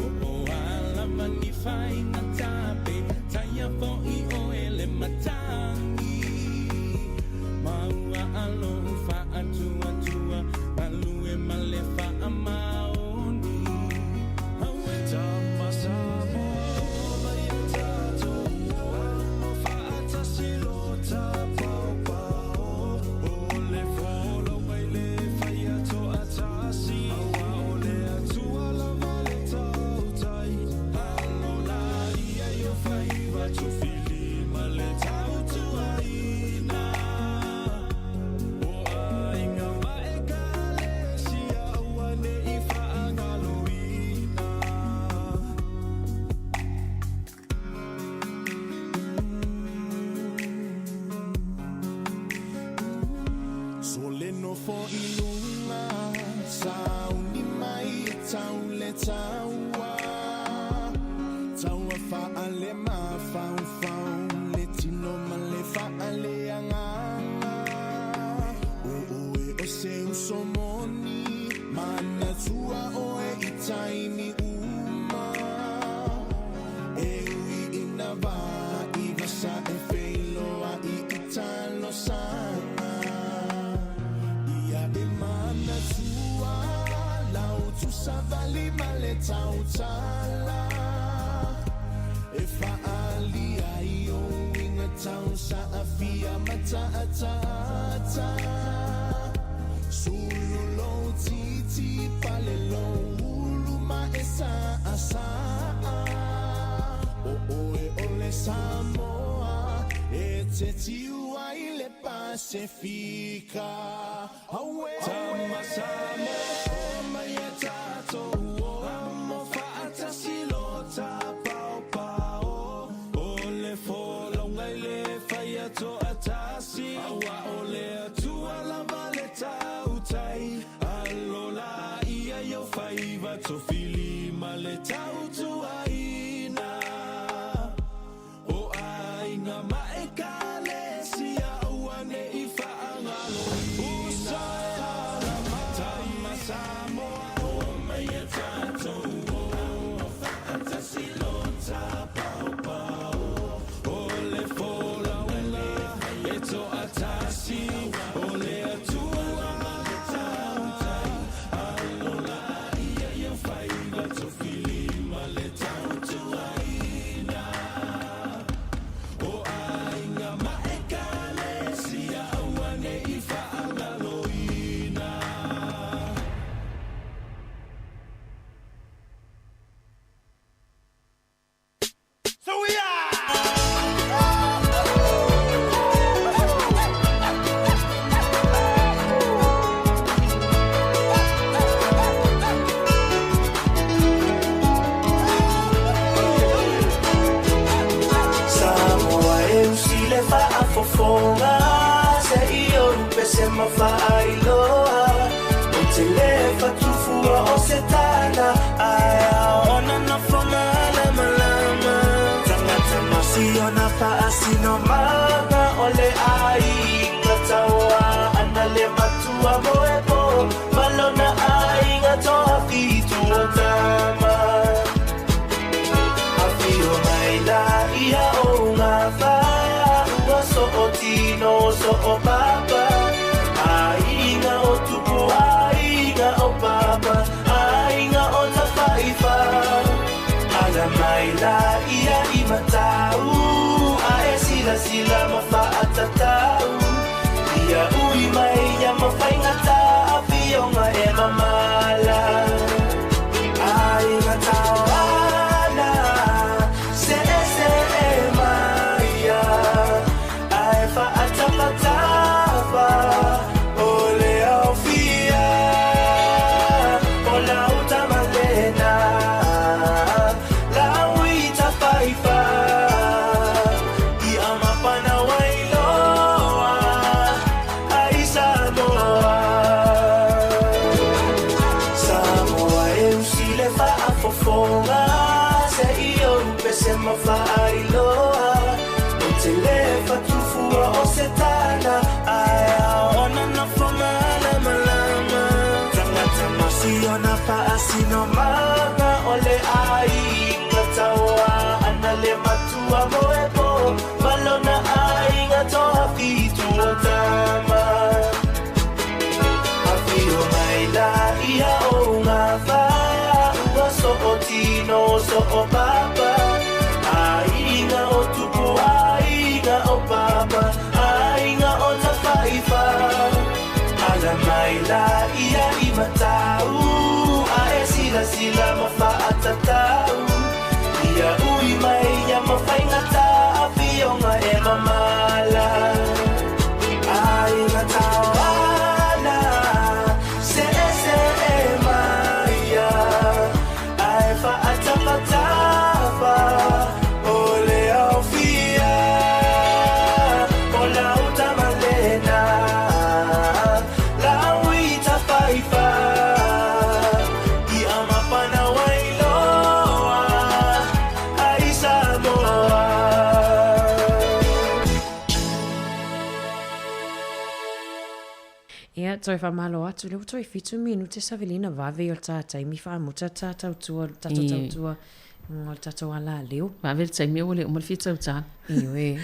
O o a lava ni faigata pe taia fo'i oe le matagi. Ma ua alo faatuatua galue ma le faamaoni. Aue tama Samoa o mai o tatou alo faatasi lo tapaopao o le folau mai le faia toatasi aua o le Atua lava le tautai alo la ia i o faiva tofilima le tautuaina o aiga ma ekalesia aua ne i faagaloina. So le nofo i luga, sauni mai e tau le taua. Taua faale mafaufau, le tino ma le faale agaga. O oe o se uso moni, manatua oe i taimi uma. E ui ina va i vasa e feiloai i talosaga. Ia e manatua lau tusavali ma le tautala e faaali ai ou tausaafia mataataata Sulu lou titi pale lou ulu ma e saasaa O oe o le Samoa e te tiu ai le Pasefika Aue Tama Samoa mai e tatou o Amo faatasi lo tapaopao O le folauga i le faia toatasi Aua o le Atua lava le tautai Alo laia i ou faiva tofili ma le tautuaina O aiga ma Ekalesia aua ne i faagaloina. Uso e ala mai. Tama Samoa o mai e tatou o. Amo faatasi lo tapaopao. O le folauga e toatasi o le Atua ma le tautai. Alo laia i ou faiva tofili ma le tautuaina. O aiga ma Ekalesia aua ne i faagaloina. So we are! Samoa e usi le faafofoga Se i ou pese ma faailoa Ou te le fatufua o se tala Ae ao ona nofo malamalama Tagata ma siona faasinomaga O le aiga taua ana le matua moepo Ma lona aiga toafitu o tama Afio mai la ia o gafa Ua soo tino soo papa Aiga o tupu aiga o papa Aiga o tafaifa Ala mai la ia i matau Ae silasila ma faatatau Ia ui mai ia ma faigata Afioga e mamala Aiga taoana Seesee mai ia Ae faatafatafa O le aofia O lau tama lena Lau i tafaifa I amapana wailoa Ai Samoa Samoa e usi le faafofoga Se i ou pese ma faailoa Ou te le fatufua o se tala Ae ao ona nofo malamalama Tagata ma siona faasinomaga O le aiga taua ana le matua moepo Ma lona aiga toafitu o tama Afio mai la ia o gafa Ua soo tino soo papa Aiga o tupu aiga o papa Aiga o tafaifa Ala mai la ia i matau Ae silasila ma faatatau Ia ui mai ia ma faigata Afioga e mamala Aiga taoana Seesee mai ia Ae faatafatafa O le aofia O lau tama lena Lau i tafaifa I amapana wailoa Ai Samoa. Ia, toe faamalo atu, lea ua toe fitu minute savilina vave o le ta taimi faamuta ta tautua, tatou tautua o le tatou alaleo. Vave le taimi ua le uma le fia tautala. Ioe.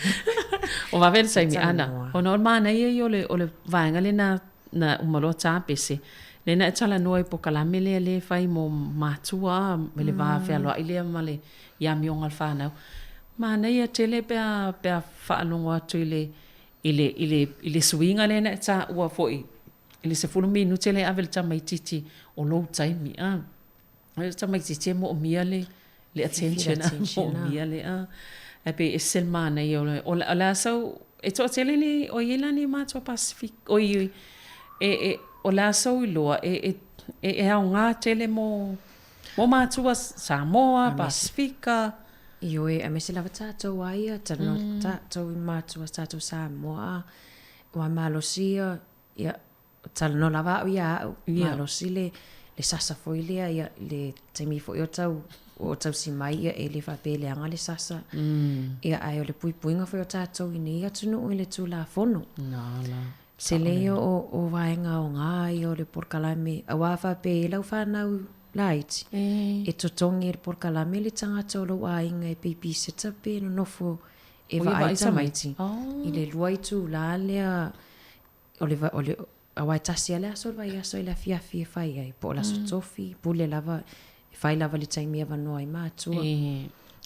O vave le taimi, ana, ona o le manaia ia o le, o le vaega lena na uma loa ta pese, lea na e talanoa i pokalame lea lea e fai mo matua ma le va fealoai lea ma le i amioga a le fanau. Manaia tele pe a pe a faalogo atu i le i le i le i le suiga lea na e taua foi i le 10 minute lea e ave i le tamaitiiti o lou taimi a. O le tamaitiiti e moomia le le attention a, moomia le a. Ae pei e ese le manaia o le o le a sau e toatele le o i ai la ni matua Pasifika oi e e o le a sou iloa e e e aoga tele mo mo matua Samoa, Pasifika. Ioe, aemaise lava tatou a ia, talanoa tatou i matua tatou Samoa a, ua malosi ia, ia, talanoa lava au ia au, malosi le, le sasa foi lea, ia, le taimi foi o tau, o tausi mai, ia, e le faapea e leaga le sasa. Ia, ae o le puipuiga foi o tatou i nei atunuu i le Tulafono. Tele ia o vaega aoga ia o le polokalame, aua faapea i lau fanau laiti, e totogi e le polokalame le tagata o lou aiga e babysitter pe nonofo e vaai tamaiti i le lua itula lea o le, o le, aua e tasi lava le aso o le vaiaso i le afiafi e fai ai, po o le aso tofi, pule lava, e fai lava i le taimi e avanoa ai matua.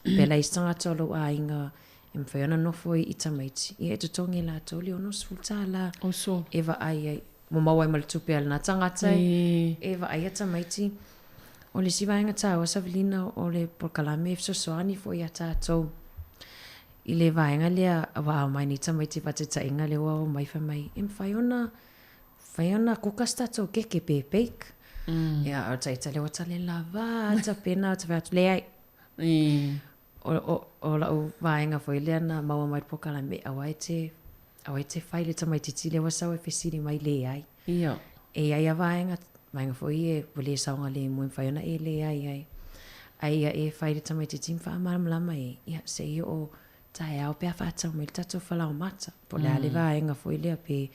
Pe leai se tagata o lou aiga e mafai ona nofo i tamaiti, ia e totogi e latou le $60 e vaai ai, ua maua ai ma le tupe a lena tagata e vaaia tamaiti. O le isi vaega taua Savelina o le polokalame e fesoasoani foi ia tatou i le vaega lea ua ao mai nei tamaiti faataitaiga lea ua omai fai mai e mafai ona fai ona kuka se tatou keke pe bake. Ia o taita lea ua tale lava tapena ta fai atu leai. O, o, o lau vaega foi lea na maua mai le polokalame aua e te aua e te fai le tamaitiiti lea ua sau e fesili mai leai. Ia. E i ai a vaega, vaega foi ia ua le saogalemu e mafai ona e leai ai. Ae ia e fai i le tamaitiiti ma faamalamalama e, ia se i oo taeao pe a faatau mai le tatou falaomata. Po o le a le vaega foi lea pe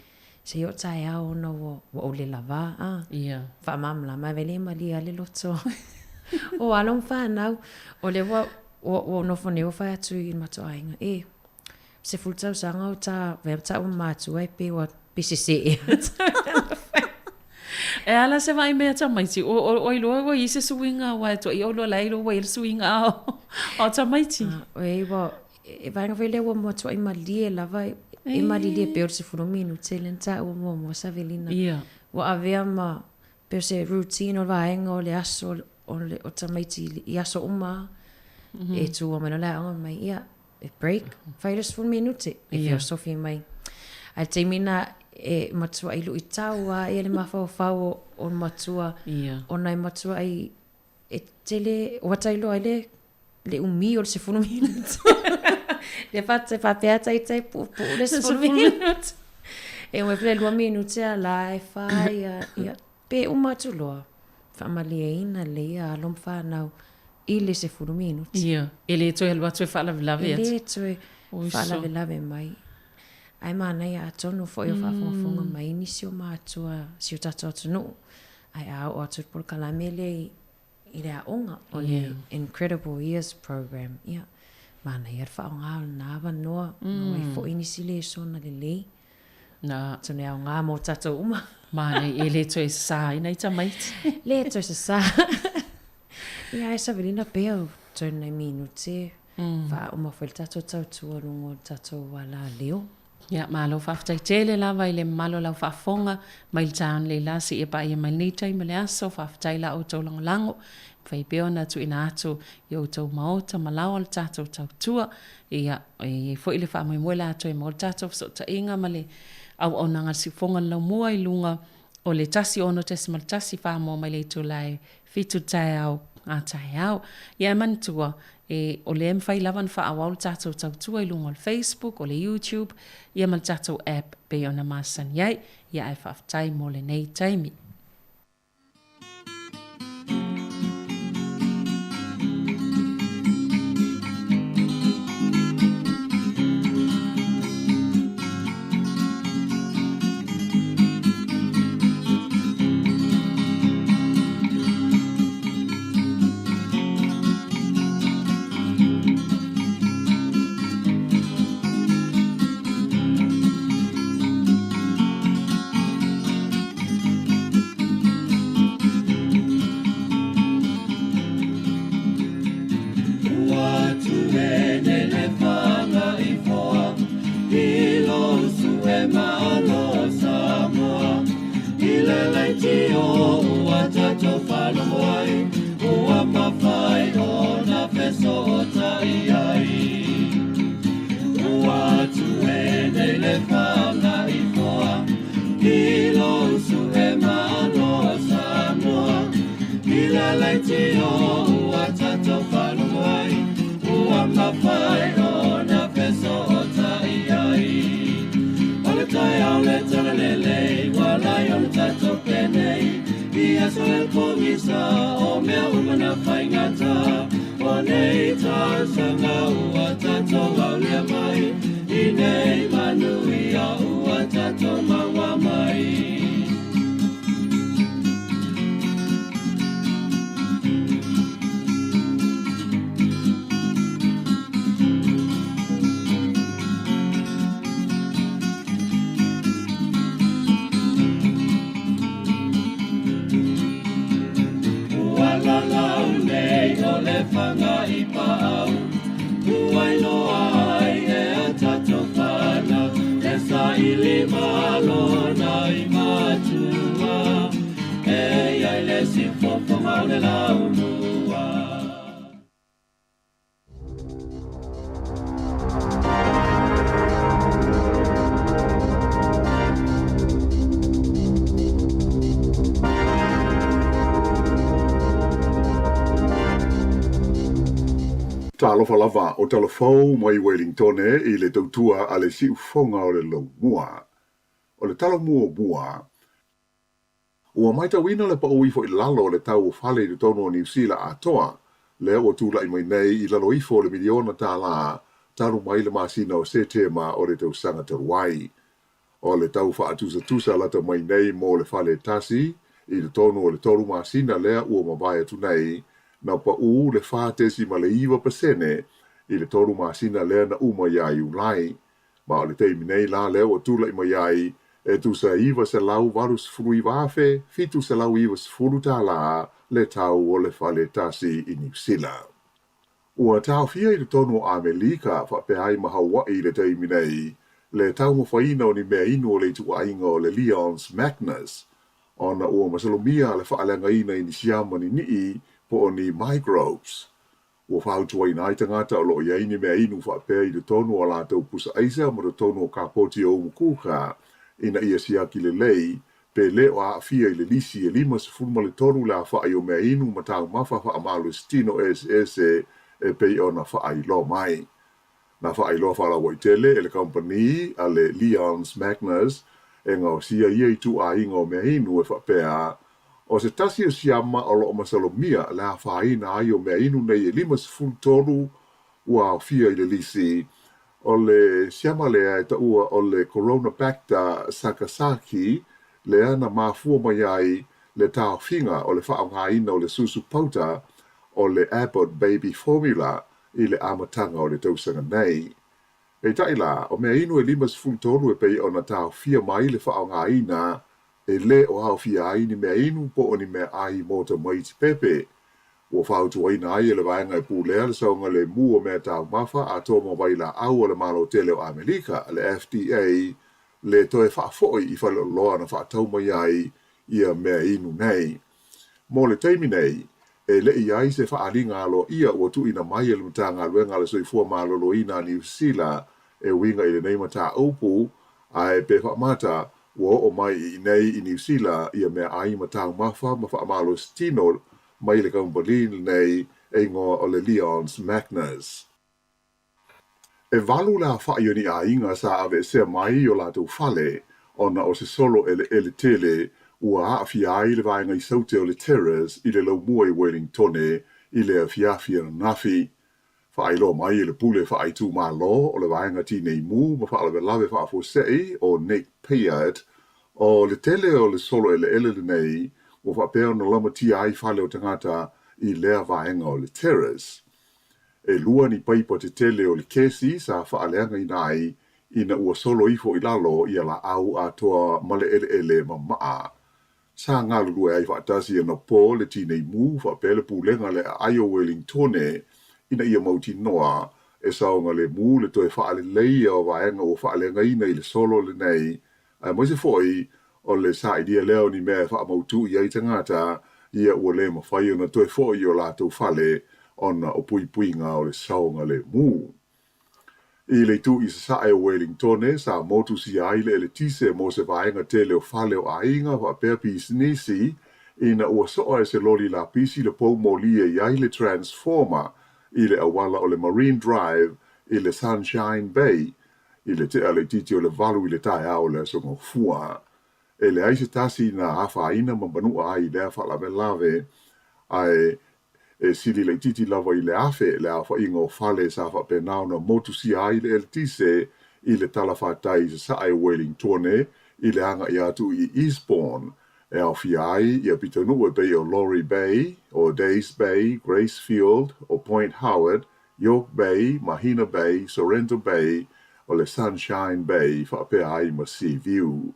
se i oo taeao ona ua, ua ou le lava a. Ia. Faamalamalama e le malie lava le loto o alo ma fanau. O lea ua, ua, ua nofo nei ua fai atu i le matou aiga, e, 10 tausaga o ta, vea taʻu ma matua e pei ua pe sese ea. E ala se vaai mea tamaiti, o, o, o iloa ua i ai se suiga aua e toʻi ʻolua la e iloa ua i ai le suiga o tamaiti. Oi, ua, e vaega foi lea ua matuai malie lava, e malilie pei o le 10 minute lea na taua muamua Savelina. Ia. Ua avea ma, pei o se routine o le vaega o le aso o, le, o tamaiti i aso uma, e tu mai loa le aoga mai, ia, e break, fai le 10 minute, e feosofi mai. Ae le taimi na e matuai luitau lava ia le mafaufau o, o matua, ona e matuai e tele, ua tailoa ai le, le umi o le 10 minute. Le faapea taitai puupuu le 10 minute. E omai foi le 2 minute a la e fai, ia, ia, pe uma atu loa, faamalieina lelei ia alo ma fanau i le 10 minute. Ia, e le toe alu atu e faalavelave atu. E le toe faalavelave mai. Ae manaia atonu foi o faafogafoga mai nisi o matua si o tatou atunuu. Ae a oo atu le polokalame lea i le aoga o le Incredible Years Program, ia, manaia le faaaoga o lena avanoa, maua ai foi nisi lesona lelei. Na. Atonu e aoga mo tatou uma. Manaia, e le toe sasaina i tamaiti. Le toe sasa. Ia, ae savalina pea o toe nai minute, faauma foi le tatou tautua luga o le tatou alaleo. Ia, malo faafetai tele lava i le mamalu o lau faafofoga mai le taeao nei la seia paia mai lenei taimi o le aso. Faafetai la outou lagolago, mafai pea ona tuuina atu i outou maota ma laoa le tatou tautua. Ia, e i ai foi le faamoemoe la toe maua le tatou fesootaiga ma le auaunaga a le siufofoga o le laumua i luga o le 106.1 Samoa mai le itula e 7 taeao a taeao. Ia e manatua, e, o lea e mafai lava ona faaauau le tatou tautua i luga o le Facebook, o le YouTube, ia ma le tatou app pei ona masani ai. Ia ae faafetai mo lenei taimi. leitio ua tatou faalogo ai, ua mafai ona fesootai ai. Ua tue nei le fagaifoa i lou su'e malo Samoa. I le leitio ua tatou faalogo ai, ua mafai ona fesootai ai. O le taeao le talalelei, ua lai ona tatou penei, i aso e pogisa o mea uma na faigata. O nei tausaga ua tatou aulia mai, i nei manuia ua tatou maua mai. Ua lalau nei o le faga i paau, ua iloa ai e a tatou fanau, e saili malo nai matua, e iai le siufofoga o le laumua. Talofa lava o Talafou mai Welingtone i le tautua a le siufofoga o le Laumua. O le tala muamua, ua matauina le pau ifo i lalo o le tau o fale i totonu o Niu Sila atoa, lea ua tulai mai nei i lalo ifo o le miliona tālā talu mai le masina o Setema o le tausaga talu ai. O le tau faatusatusa lata mai nei mo le fale tasi i totonu o le 3 masina lea ua mavae atu nei, na paʻū le 4.9% i le 3 masina lea na uma iā Iulai. Ma o le taimi nei la lea ua tulai mai ai e tusa $989,790 tālā le tau o le fale tasi i Niu Sila. Ua taofia i totonu o ʻAmelika faapea ai ma Hauaʻi i le taimi nei le taumafaina o ni mea inu o le ituaiga o le Leon's Magnus ona ua masalomia le faaleagaina i ni siama niniʻi po o ni microbes. Ua fautuaina ai tagata o lo o i ai ni mea inu faapea i totonu o a latou pusa aisa ma totonu o kapoti o umu kuka ina ia siaki lelei pe lē o aafia i le lisi e 53 le afaʻi o mea inu ma taumafa faamalositino eseese e pei ona faailoa mai. Na faailoa faalauaitele e le kamupani a le Leon's Magnus e gaosia ia ituaiga o mea inu e faapea, o se tasi o siama o lo o masalomia le afaina ai o mea inu nei e 53 ua aofia i le lisi. O le siama lea e taua o le Coronabacter sakazakii lea na mafua mai ai le taofiga o le faaaogaina o le susu pauta o le Abbott Baby Formula i le amataga o le tausaga nei. Peitai la, o mea inu e 53 e pei ona taofia mai le faaaogaina e lē o aofia ai ni mea inu po o ni mea ʻai mo tamaiti pepe. Ua fautuaina ai e le vaega e pulea le saogalemu o mea taumafa atoa ma vailaau a le Malo tele o ʻAmelika, le FDA, le toe faafoʻi i faleoloa na faatau mai ai ia mea inu nei. Mo le taimi nei, e le i ai se faaaliga aloaia ua tuuina mai e le Matagaluega a le Soifua Maloloina a Niu Sila e uiga i lenei mataupu, ae pe faamata ua oo mai i inei i Niu Sila ia meaai ma taumafa ma faamalositino mai le kamupani lenei e igoa o le Leon's Magnus. E valu le afaʻi o ni aiga sa aveesea mai i o latou fale ona o se solo ʻeleʻele tele ua aafia ai le vaega i Saute o le Terrace i le laumua i Wellingtone i le afiafi ananafi. Faailoa mai e le pule faaitumalo o le vaega Tinei Mu ma Faalavelave Faafuasei o Nick Peart, o le tele o le solo ʻeleʻele lenei ua faapea ona lamatia ai fale o tagata i lea vaega o le Terrace. E lua ni paipa tetele o le kesi sa faaleagaina ai ina ua solo ifo i lalo ia laau atoa ma le eleele mamaa. Sa galulue ai faatasi anapo le Tinei Mu faapea le pulega le aai o Wellingtone ina ia mautinoa e saogalemu le toe faaleleia o vaega ua faaleagaina i le solo lenei, aemaise foi O le sailia lea o ni mea e faamautū i ai tagata, ia ua le mafai ona toe foi i o latou fale ona o puipuiga o le saogalemu. I le itu i sasae o Welingtone, sa motusia ai le eletise mo se vaega tele o fale o aiga faapea pisinisi ina ua soa e se loli lapisi le pou moli e i ai le transformer i le auala o le Marine Drive i le Sunshine Bay i le tea laitiiti o le 8 i le taeao o le Aso Gafua. E leai se tasi na afaina ma manua ai i lea faalavelave, ae e sili laitiiti lava i le 1,000 le aofaiga o fale sa faapena ona motusia ai le eletise i le talafatai i sasae o Welingtone i le agai atu i Eastbourne, e aofia ai ia pitonuu e pei o Laurie Bay, o Days Bay, Gracefield, o Point Howard, York Bay, Mahina Bay, Sorrento Bay, o le Sunshine Bay faapea ai ma Seaview.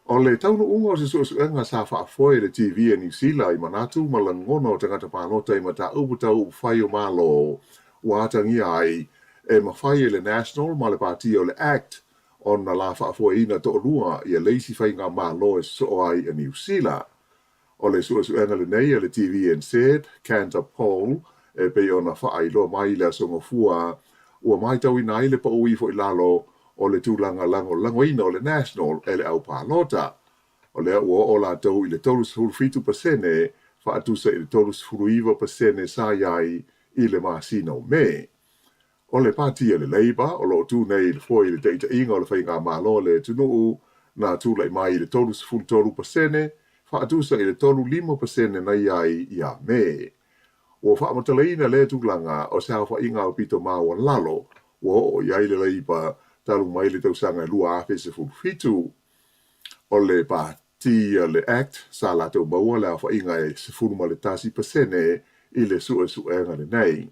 O le taunuuga o se suesuega sa faafoe e le TV a Niu Sila i manatu ma lagona o tagata palota i mataupu tau upufai o Malo ua atagia ai e mafai e le National ma le Pāti o le act ona la faafoeina toalua ia le isi faigamalo e sosoo ai a Niu Sila. O le suesuega lenei a le TVNZ, Kantar Poll, e pei ona faailoa mai i le Aso Gafua, ua matauina ai le pau ifo i lalo o le tulaga lagolagoina o le National e le au palota. O lea ua oo latou i le 37% faatusa i le 39% sa i ai i le masina o Me. O le Pati a le Labour o lo o tu nei i le foe i le taitaiga o le faigamalo a le atunuu, na tulai mai i le 33%, faatusa i le 35% na i ai ia Me. Ua faamatalaina lea tulaga o se aofaiga aupito maualalo ua oo i ai le Labour talu mai le tausaga e 2017. O le Pati a le act sa latou maua le aofaiga e 11% i le suesuega lenei.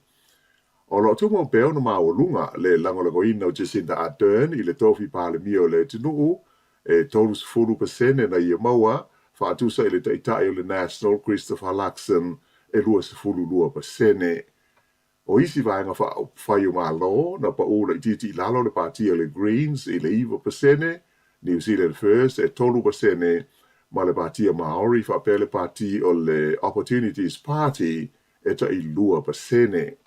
O lo o tumau pea ona maualuga le lagolagoina o Jacinda Ardern i le tofi Palemia o le atunuu, e 30% na ia maua, faatusa i le Taitai o le National Christopher Luxon e 22%. O isi vaega faaupufai o Malo na pau laitiiti i lalo le Pati a le Greens i le 9%, New Zealand First e 3% ma le Pati a Maori faapea le Pati o le Opportunities Party e tai 2%.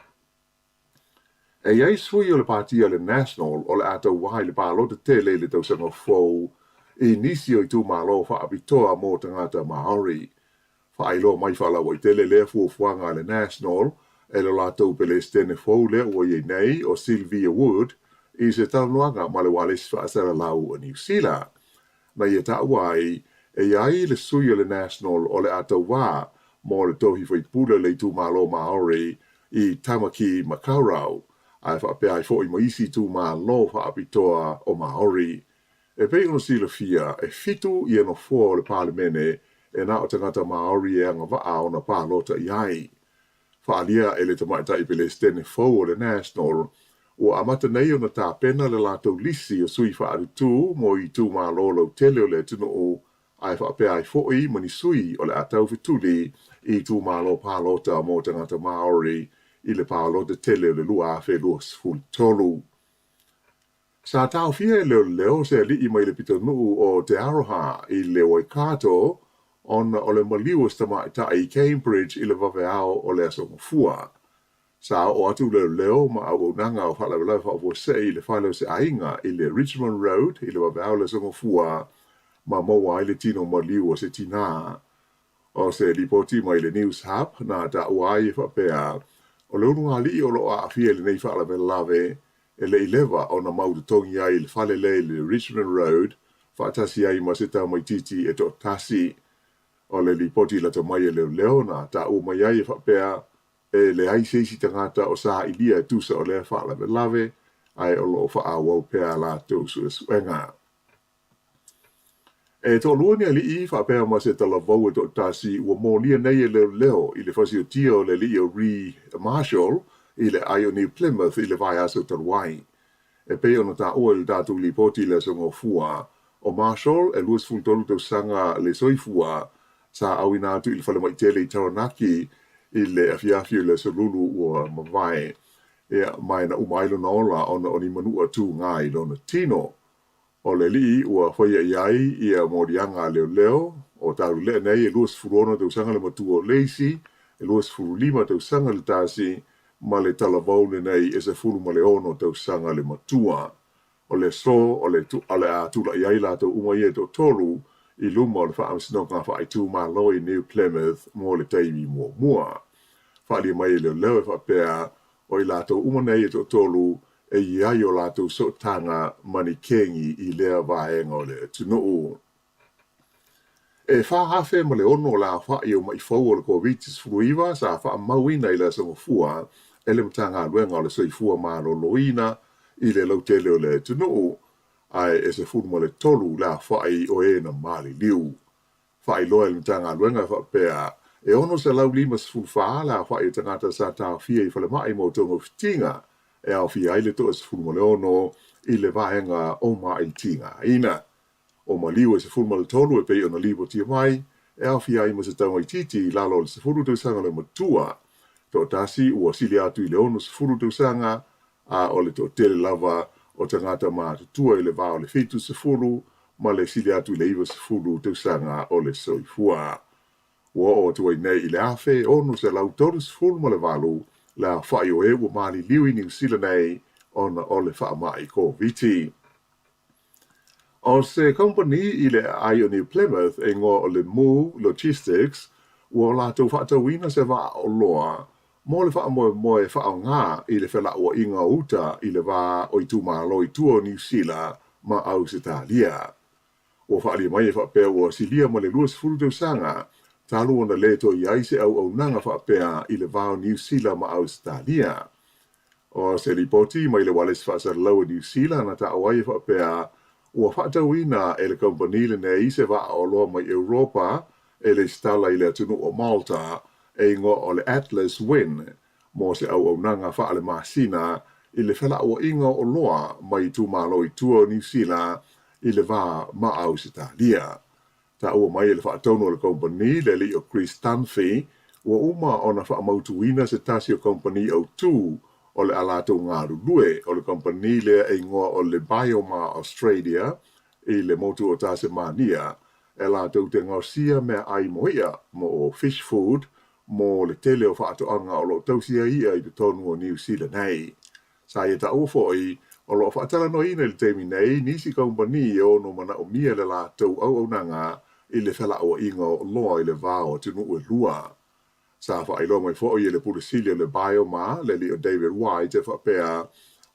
E i ai sui o le Pati a le National o le a tauā i le palota tele i le tausaga fou i nisi o itumalo faapitoa mō tagata Māori. Faailoa mai faalauaitele lea fuafuaga a le National e lo latou Pelesitene fou lea ua i ai nei o Sylvia Wood i se talanoaga ma le ualesi faasalalau a Niu Sila. Na ia taua ai, e i ai le sui o le National o le a tauā mo le tofi faipule o le itumalo Māori i Tamaki Makaurau, ae faapea ai foi ma isi itumalo faapitoa o Māori. E pei ona silafia, e fitu ia nofoa o le Palemene e na o tagata Māori e agavaa ona palota i ai. Faaalia e le tamaitai Pelesitene fou o le National, ua amata nei ona tapena le latou lisi o sui faalutu mo itumalo lautele o le atunuu ae faapea ai foi ma ni sui o le a taufetuli i itumalo palota mo tagata Māori i le palota tele o le 2023. Sa taofia e leoleo se alii mai le pitonuu o Te Aroha i le Waikato ona o le maliu o se tamaitai i Cambridge i le vaveao o le Aso Gafua. Sa oo atu leoleo ma auaunaga o faalavelave faafuasei i le fale o se aiga i le Richmond Road i le vaveao o le Aso Gafua ma maua ai le tino maliu o se tinā. O se lipoti mai le News Hub na taua ai e faapea, o le ulugalii o lo o aafia i lenei faalavelave e le i leva ona mau totogi ai i le fale lea i le Richmond Road faatasi ai ma se tamaitiiti e toatasi. O le lipoti lata mai e leoleo na taua mai ai e faapea, e leai se isi tagata o sailia e tusa o lea faalavelave, ae o lo o faaauau pea a latou suesuega. E toalua ni alii faapea ma se talavou e toatasi ua molia nei e leoleo i le fasiotia o le alii o Ree Marshall i le aai o New Plymouth i le vaiaso talu ai. E pei ona taua i le tatou lipoti i le Aso Gafua, o Marshall e 23 tausaga le soifua sa auina atu i le falemai tele i Taranaki i le afiafi o le Aso Lulu ua mavae, ma na uma ai lona ola ona o ni manua tugā i lona tino. O le alii ua faia i ai ia moliaga a leoleo, o Taulelea nei e 26 tausaga le matua o Lacey, e 25 tausaga le Tasi, ma le talavou lenei e 16 tausaga le matua. O le aso o le o le a tulai ai latou uma ia e toatolu i luma o le Faamasinoga Faaitumalo i New Plymouth mo le taimi muamua. Faaalia mai e leoleo e faapea, o i latou uma nei e toatolu e i ai o latou sootaga ma ni kengi i lea vaega o le atunuu. E 4,006 le aofai o maʻi fou o le Koviti-19 sa faamauina i le Aso Gafua e le Matagaluega o le Soifua Maloloina i le lautele o le atunuu, ae e 13 le aofai o e na maliliu. Faailoa e le Matagaluega e faapea, e 654 le aofai o tagata sa taofia i falemai mo togafitiga, e aofia ai le 16 i le vaega o maʻi tigaina. O maliu e 13 e pei ona lipotia mai, e aofia ai ma se taumaitiiti i lalo o le 10 tausaga le matua. Toatasi ua sili atu i le 60 tausaga, a o le toatele lava o tagata matutua i le va o le 70 ma le sili atu i le 90 tausaga o le soifua. Ua oo atu ai nei i le 1638 le aofai o e ua maliliu i Niu Sila nei ona o le faamai Koviti. O se kamupani i le aai o New Plymouth e igoa o le Moo Logistics, ua latou faatauina se vaa oloa mo le faamoemoe e faaaoga i le felauaiga o uta i le va o itumalo i tua o Niu Sila ma Ausetalia. Ua faaalia mai e faapea ua silia ma le 20 tausaga talu ona le toe i ai se auaunaga faapea i le va o Niu Sila ma Ausetalia. O se lipoti mai le ualesi faasalalau a Niu Sila na taua ai e faapea ua faatauina e le kamupani lenei se vaa oloa mai Europa e lesitala i le atunuu o Malta e igoa o le Atlas Wind mo se auaunaga faalemasina i le felauaiga o oloa mai itumalo i tua o Niu Sila i le va ma Ausetalia. Taua mai e le faatonu o le kamupani, le alii o Chris Dunphy, ua uma ona faamautuina se tasi o kamupani autū o le a latou galulue o le kamupani lea e igoa o le Biomar Australia i le motu o Tasemania e latou te gaosia meaai mo iʻa, mo fish food, mo le tele o faatoaga o lo o tausia iʻa i totonu o Niu Sila nei. Sa ia taua foi, o lo o faatalanoaina i le taimi nei nisi kamupani e ono manaomia le latou auaunaga i le felauaiga o oloa i le va o atunuu e lua. Sa faailoa mai foi e le Pule Sili o le Biomar, le alii o David White, e faapea,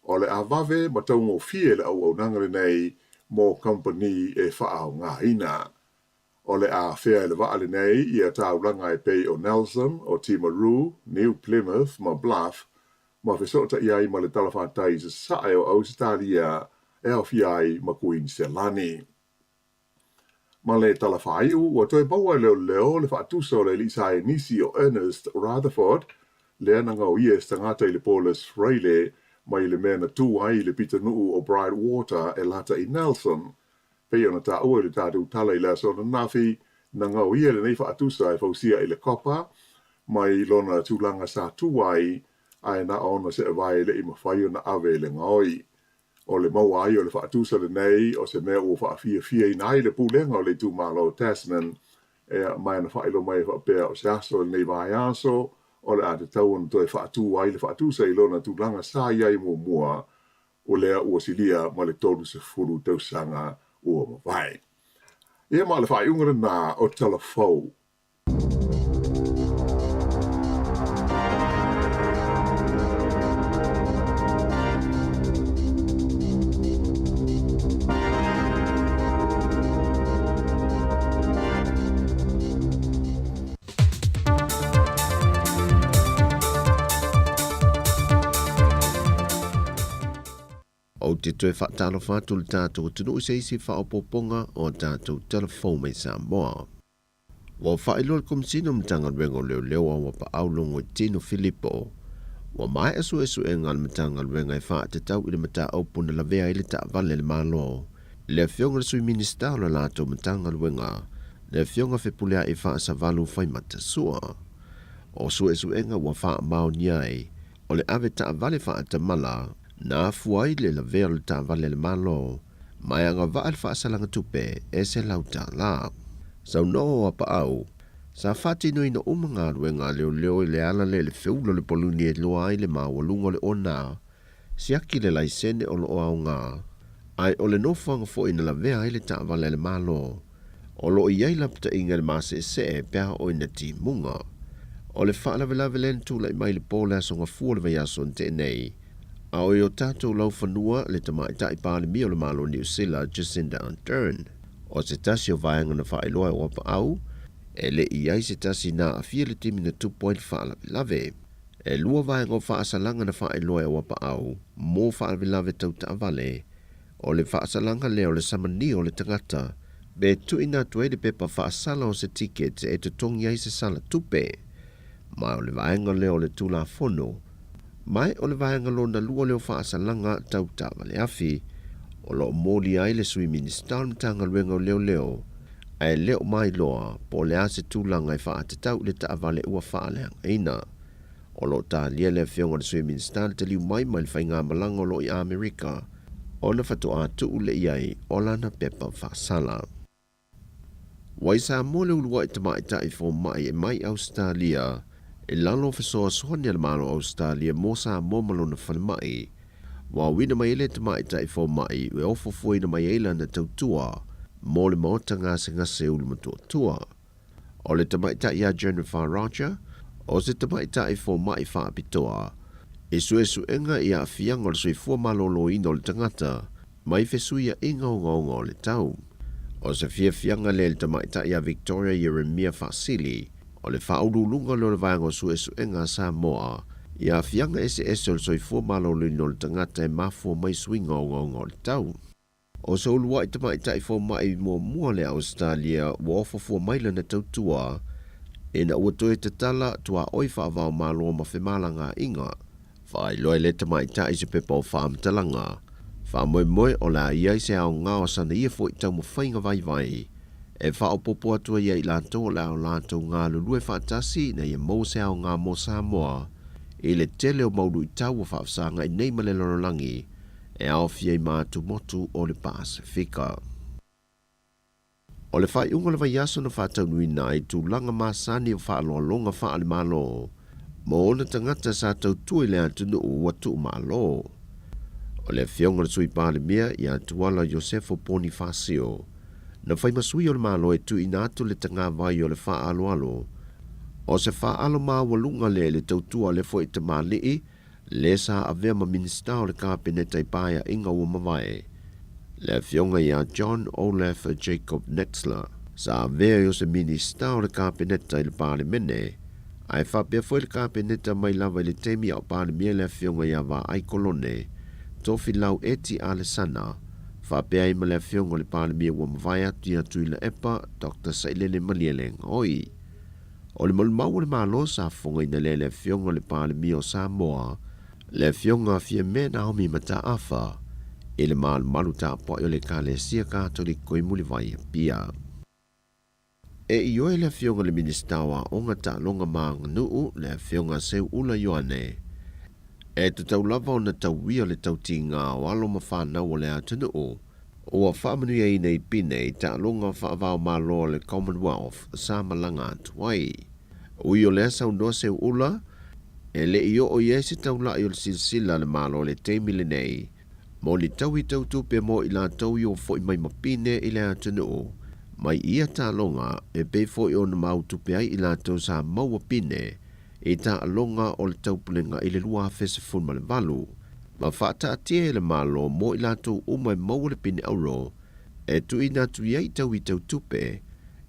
o le a vave ma taugofie le auaunaga lenei mo kamupani e faaaogaina. O le a afea e le vaa lenei ia taulaga e pei o Nelson, o Timaru, New Plymouth ma Bluff, ma fesootai ai ma le talafatai i sasae o Ausetalia e aofia ai ma Kuiniselani. Ma le tala faaiu, ua toe maua e leoleo le faatusa o le alii saienisi o Ernest Rutherford, lea na gaoia e se tagata i le Paulus Freile mai le mea na tu ai i le pitonuu o Brightwater e lata i Nelson. Pei ona taua i le tatou tala i le aso ananafi, na gaoia lenei faatusa e fausia i le copper mai lona tulaga sa tu ai, ae na ona seevae e le i mafai ona ave i le gaoi. O le maua ai o le faatusa lenei o se mea ua faafiafiaina ai le pulega o le itumalo o Tasman, ea, ma na faailoa mai e faapea o se aso i lenei vaiaso o le a tatau ona toe faatu ai le faatusa i lona tulaga sa i ai muamua, o lea ua silia ma le 30 tausaga ua mavae. Ia ma o le faaiuga lena o Tala Fou. Ou te toe faatalofa atu i le tatou atunuu i se isi faaopoopoga o a tatou tala fou mai Samoa. Ua faailoa le Komesina o Matagaluega o Leoleo Auapaau Logoitino Filipo, ua maea suesuega a le Matagaluega e faatatau i le mataupu na lavea ai le taavale a le Malo, le Afioga i le Sui Minisita o le latou Matagaluega, le Afioga Fepuleai Faasavalu Faimatasua. O suesuega ua faamaonia ai, o le ave taavale faatamala na afua ai le lavea o le taavale a le Malo. Ma e agavaa le faasalaga tupe e $100. Saunoa o Apaau, sa faatinoina uma galuega a leoleo i le ala lea i le feula o le paluni e iloa ai le maualuga o le ona siaki le laisene o lo o aoga, ae o le nofoaga foi na lavea ai le taavale a le Malo. O lo o i ai lapataiga i le maseesee pe a oo ina timuga. O le faalavelave lea na tulai mai i le po o le Aso Gafua o le vaiaso na tea nei, a o i o tatou laufanua le Tamaitai Palemia o le Malo o Niu Sila, Jacinda Ardern. O se tasi o vaega na faailoa e Oapaau, e le i ai se tasi na aafia i le taimi na tupu ai le faalavelave. E lua vaega o faasalaga na faailoa e Oapaau mo faalavelave tau taavale, O le faasalaga lea o le samania o le tagata me tuuina atu ai le pepa faasala o se ticket e totogi ai se sala tupe. Ma o le vaega lea o le Tulafono. Ma o le vaega lona lua lea o faasalaga tau taavale afi, o lo o molia ai le Sui Minisita o le Matagaluega o Leoleo, ae le o mailoa po o le a se tulaga e faatatau i le taavale ua faaleagaina. O lo o talia le afioga i le Sui Minisita le taliu mai mai le faigamalaga o lo o i Amerika ona faatoa tuu lea i ai o lana pepa faasala. Ua i Samoa le uluai tamaitai fomai e mai Ausetalia i lalo o fesoasoani a le Malo o Ausetalia mo Samoa ma lona falemai. Ua auina mai ai le tamaitai fomai e ofofoina mai ai lana tautua mo le maota gasegase ulu matuatua. O le tamaitai ia Jennifer Roger, o se tamaitai fomai faapitoa i suesuega i aafiaga o le soifua maloloina o le tagata mai fesuiaiga ogaoga o le tau. O se fiafiaga lea i le tamaitai ia Victoria Ieremia Faasili, o le faauluuluga lea o le Vaega o Suesuega a Samoa i aafiaga eseese o le soifua maloloina o le tagata e mafua mai suiga ogaoga o le tau. O se uluai tamaitai fomai muamua le Ausetalia ua ofofua mai lana tautua ina ua toe tatala tuaoi faava-o-Malo ma femalagaaiga. Faailoa e lea tamaitai se pepa o faamatalaga, faamoemoe o le a i ai se aoga o sana ia foi taumafaiga vaivai e faaopoopo atu ai ia i latou o le a o latou galulue faatasi ina ia maua se aoga mo Samoa i le tele o mau luitau ua faafesagai nei ma le lalolagi e aofia i ma atumotu o le Pasefika. O le faaiuga o le vaiaso na faataunuuina ai tulaga masani o faaaloaloga faale-Malo mo ona tagata sa tautua i le atunuu ua tuumalo. O le afioga i le Sui Palemia ia Tuala Iosefo Ponifasio, na fai ma sui o le Malo e tuuina atu le tagavai o le faaaloalo o se faaalo maualuga lea i le tautua a le foi tamalii le sa avea ma Minisita o le Kapeneta i Paeaiga ua mavae, le afioga ia John Olaf Jacob Netzler, sa avea i o se Minisita o le Kapeneta i le Palemene, ae faapea foi le Kapeneta mai lava i le taimi a o Palemia le afioga ia Vaai Kolone Tofilau Eti Alesana, faapea ai ma le afioga o le Palemia ua mavae atu ia Tuilaepa Dr. Sailele Malielegaoi. O le maumau o le Malo sa fofogaina lea e le Afioga i le Palemia o Samoa, le Afioga Fiame Naomi Mataafa, i le malumalu tapuai o le Ekalesia Katoliko i Mulivai Apia. E ioe le Afioga i le Minisita o Aoga, Taaloga ma Aganuu, le Afioga Seuula Ioane, e tatau lava ona tauia le tautiga o alo ma fanau o le atunuu Ua faamanuiaina i Pine i taaloga faava-o-Malo a le Commonwealth sa malaga atu ai. Ui o lea saunoa Seuula, e le i oo i ai se taulai o le silasila a le Malo i le taimi lenei mo ni taui tau tupe mo i latou i o foi mai ma Pine i le atunuu mai ia taaloga e pei foi ona mau tupe ai i latou sa maua Pine i taaloga o le Taupulega i le 2018, ma faataatia e le Malo mo i latou uma e maua le pine auro e tuuina atu i ai taui tau tupe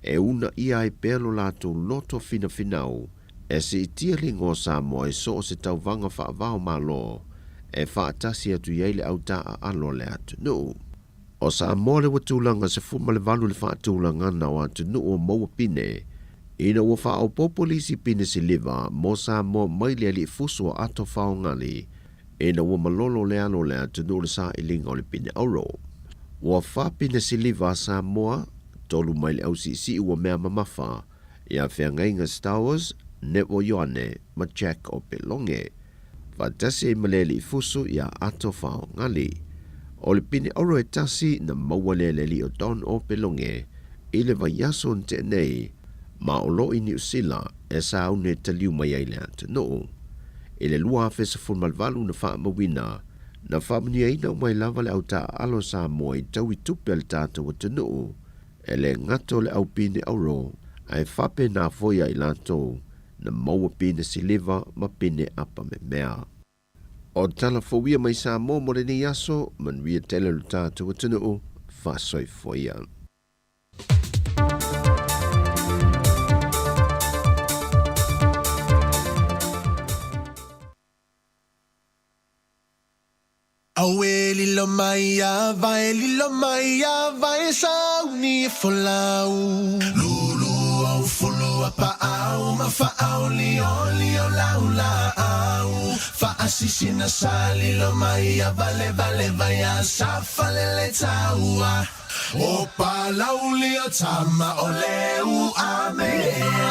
e uunaia ai pea lo latou loto finafinau e siitia le igoa o Samoa i so o se tauvaga faava-o-Malo e faatasi atu i ai le au taaalo a le atunuu. O Samoa le ua tulaga 18 i le faatulagana o atunuu o maua pine, ina ua faaopoopo le isi pine siliva mo Samoa mai le alii fusu o Ato Faogali ina ua malolo le alo o le atunuu i le sailiga o le pine auro. Ua fa pine siliva a Samoa, tolu mai le ausiisii ua mea mamafa ia Feagaiga Stowers, Nevo Ioane ma Jack Opeloge. Faatasi ai ma le alii fusu ia Ato Faogali. O le pine auro e tasi na maua lea e le alii o Don Opeloge i le vaiaso na tea nei ma o lo i Niu Sila e sauni e taliu mai ai le atunuu. I le 2018 na faamauina, na faamanuiaina uma ai lava le au taaalo Samoa i taui tupe a le tatou atunuu, e le gata o le au pine auro ae faapena foi ia i latou na maua pine siliva ma pine apa memea. O tala fou ia mai Samoa mo lenei aso, manuia tele lo tatou atunuu, faasoifua ia. Auē lilo mai a vae lilo mai a vae sauni e folau. Lulu au fulu a paau ma faaolioli o lau laau. Faasisina sa lilo mai a vale vale vai a sa falele taua. O Palauli o tama o le uamea.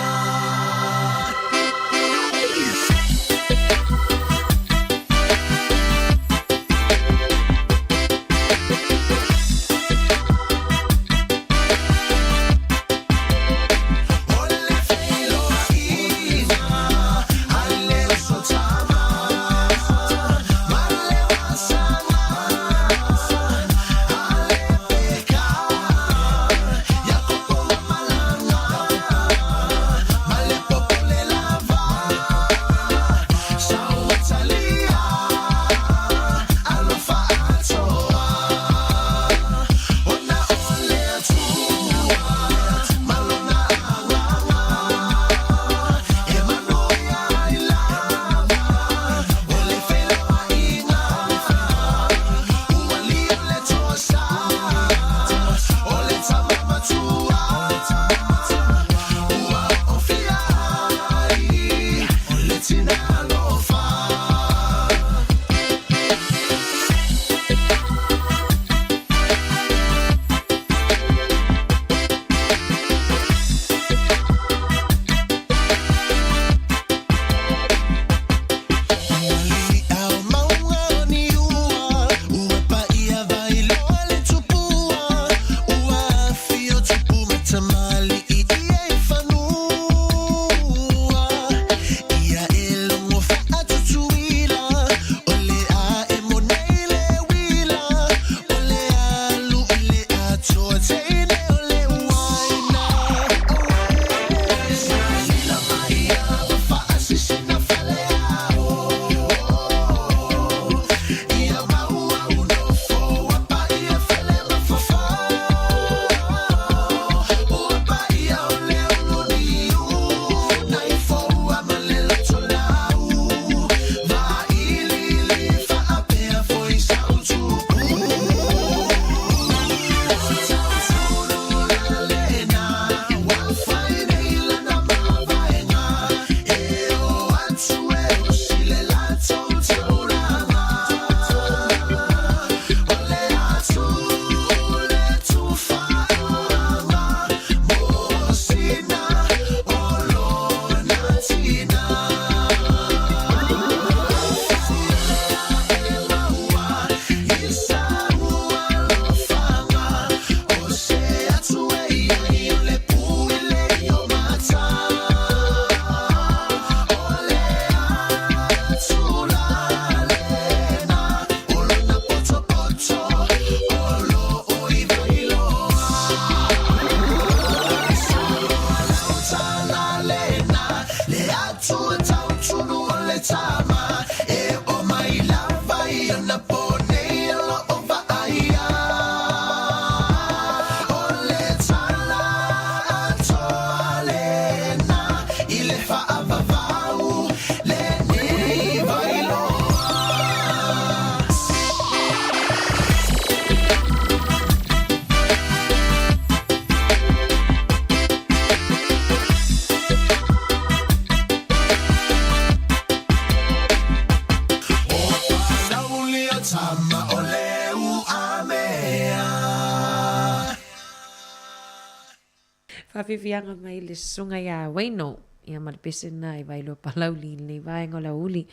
Faafiafiaga mai le susuga ia Wayno, ia ma le pese lena i Vailoa Palauli i lenei vaega o le aoauli.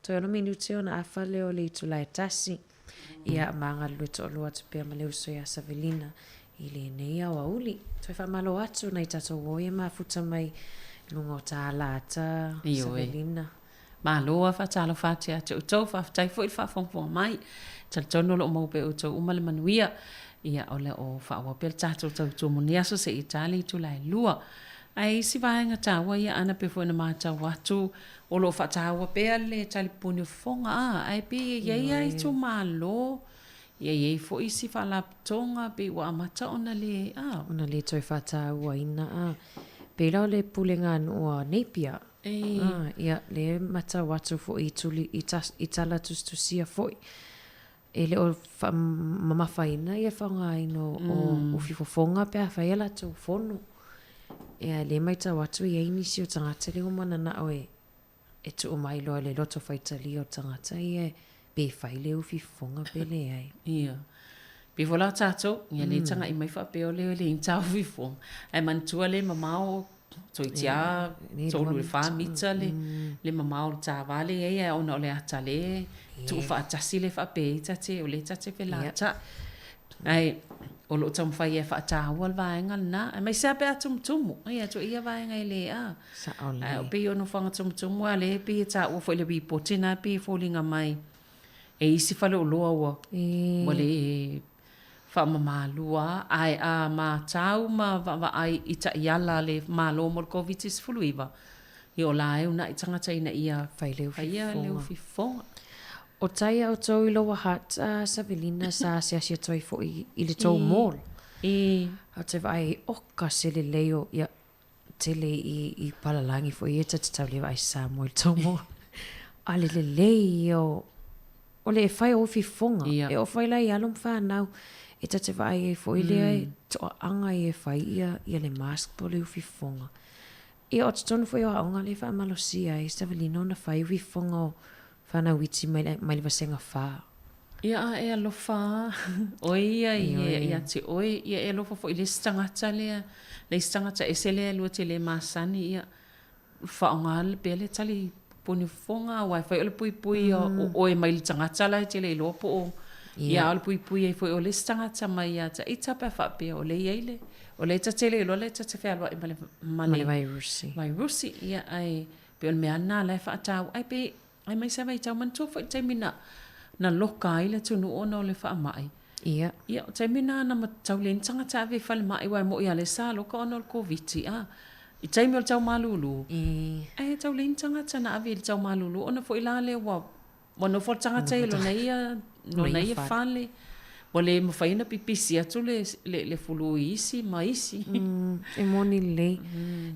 Toe ono minute ona afa lea o le itula e tasi. Ia, ma galulue toalua atu pea ma le uso iā Savelina i lenei aoauli. Toe faamalo atu nai tatou uo ia mafuta mai luga o ta alata, Savelina. Malo a faatalofa atu ia te outou, faafetai foi le faafogafoga mai. Talitonu o lo o maua pea e outou uma le manuia. Ia, o lo o faaauau pea le tatou tautua mo nei aso seia ta le itula e 2. Ae isi vaega taua ia Ana pei foi ona matau atu, o lo o faataua pea le talipuni o fofoga, a, ae pei e i ai lava itumalo, ia i ai foi isi faalapotopotoga pei ua amata ona le, a. Ona le toe faatauaina, a. Pei la o le pulega a nuu a Napier, a, ia, lea e matau atu foi i tuli, i i tala tusitusia foi, e le o faamamafaina ia faaaogaina o ufi fofoga pe afai a latou fono. Ia, lea e matau atu e i ai nisi o tagata lea ua mananao e e tuu mai loa i le loto faitalia o le tagata ia pe fai le ufi fofoga pe leai. Ia. Pei foi la o tatou, ia le tagai mai faapea o le le ta ufi fofoga. Ae manatua le mamao toeitiiti lava 3 i le 4 mita le le mamao o le ta va lea e i ai, ae ona o le ata lea e tuufaatasi lea faapea ai ta te, o lea ta te felata'i. Ae o lo o taumafai e faataua le vaega lena, aemaise lava pe a tumutumu. Ia, tuu ia vaega e le a. Sao lelei. Ae pei o nofoaga tumutumu lava lea e pei e taua foi i le ripoti lena e pei e foliga mai e isi faleoloa ua, ua le faamamaluina Ae a matau ma vaavaai i taiala a le Malo mo le Koviti-19, ia o la e uunai tagata ina ia Fai le faia le ufi fofoga. O tai a outou i Lower Hutt a Savelina sa asiasi atu ai foi i le tou mall. A ou te vaai ai, oka se lelei o ia tele i i palalagi foi ia ta te tau le vaai Samoa i le tou mall. A le lelei ia o o le e fai o ufi fofoga. E oo foi la i alo ma fanau e ta te vaai ai foi lea e toaaga ia e fai ia ia le mask po o le ufi fofoga. Ia o totonu foi o aoga lea e faamalosia ai Savelina ona fai ufi fofoga o Fanau iti mai le, mai le vasega fa. Ia a e alofa oe ia ia te oe, ia e alofa foi i le isi tagata lea, le isi tagata ese lea e lua te le masani, ia faaaoga pea le tali puni fofoga, aua e fai o le puipui o oe mai le tagata la e te le iloa po o, ia a o le puipui ai foi o le isi tagata mai ia te ita pe a faapea o lea e i ai le, o lea ta te le iloa lea ta te fealuai ma le, ma le vairusi. Vairusi, ia ae Pei o le mea lena la e faataua ai pe aemaise lava i tau manatua foi le taimi na na loka ai le atunuu ona o le faamai. Ia. Ia o taimi na na tau leai ni tagata ave i falemai aua e moi lava lea sa loka ona o le Koviti a. I taimi o le tau malulu, ae tau leai ni tagata na ave i le tau malulu ona foi la lea ua Ua nofo le tagata i lona ia, lona ia fale. Ua le mafai ona pipisi atu le, le, le fulu i isi ma isi. E moni lelei.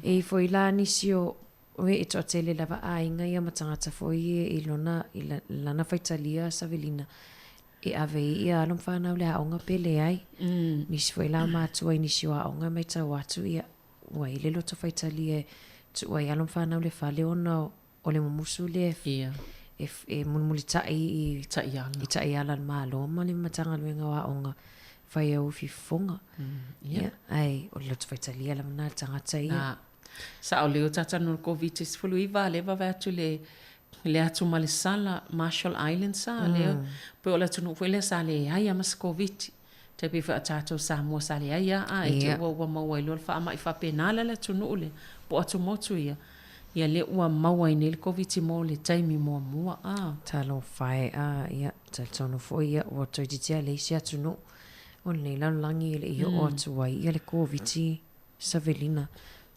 E i foi la nisi o, o e toatele lava aiga ia ma tagata foi ia i lona, i lana faitalia Savelina, e ave ai ia alo ma fanau i le aoga pe leai. Nisi foi la o matua i nisi o aoga e matau atu ia, ua i ai le loto faitalia e tuu ai alo ma fanau i le fale ona o O le mumusu lea e, e mulimulitai i taiala. I taiala a le Malo ma le Matagaluega o Aoga fai au fifofoga. Ia, ae o le loto faitalia lava na le tagata ia. Ah, sao lea o tata no le Koviti-19 lea vaavaai atu le le atu ma le sala Marshall Islands a lea pei o le atunuu foi lea sa leai lava ma se Koviti. Tai pei foi o tatou Samoa sa leai a, a e te ua ua maua ai loa le faamai faapena la le atunuu lea, po o atumotu ia, ia lea ua maua ai nei le Koviti mo le taimi muamua a. Talofa e, a, ia, talitonu foi ia ua toeitiiti lava leai se atunuu o lenei lalolagi e le i oo atu ai ia le Koviti Savelina.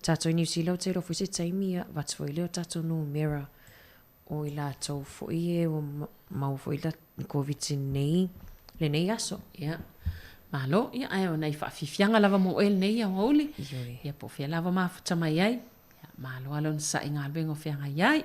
Tatou i Niu Sila ou te iloa foi se taimi ia avatu foi lea o tatou numera O i latou foi e ua maua foi le Koviti nei lenei aso. Ia, malo, ia ae o nai faafiafiaga lava mo oe lenei aoauli. Ioe. Ia po o fea lava mafuta mai ai. Ia, malo lava le onosai i galuega o feagai ai.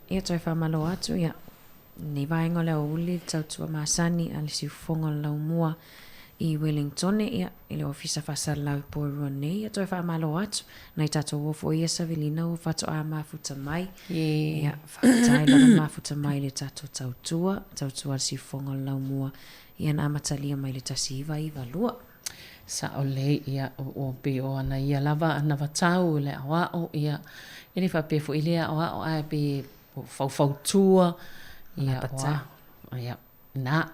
Ia toe faamalo atu ia lenei vaega o le aoauli le tautua masani a le siufofoga o le laumua i Wellingtone ia i le Ofisa Faasalalau i Porirua nei. Ia toe faamalo atu nai tatou uo foi ia Savelina ua faatoa mafuta mai. Ia faafetai lava le mafuta mai i le tatou tautua, tautua a le siufofoga o le laumua ia na amatalia mai le 1992. Sao lelei, ia, ua pei o ana ia lava anavatau i le aoao, ia, e le faapea foi e le aoao ae pei e faufautua, ia, o a, ia, na.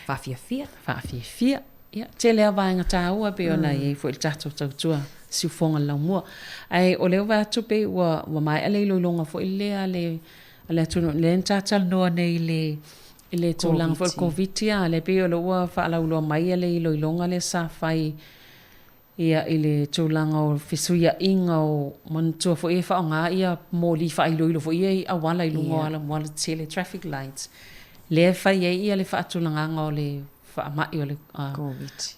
Faafiafia. Faafiafia. Ia, tele lava vaega taua e pei ona i ai foi le tatou tautua siufofoga i le laumua. Ae o lea ua vaai atu pei ua, ua maea le iloiloga foi lea a le, a le atunuu lea na talatalanoa nei i le, i le tulaga foi o le Koviti a, lea pei o lea ua faalauiloa mai le iloiloga lea sa fai ia i le tulaga o fesuiaiga o manatua foi e faaaoga ia moli faailoilo foi ia i auala i luga o ala tele, traffic lights, lea e fai ai ia le faatulagaga o le faamai o le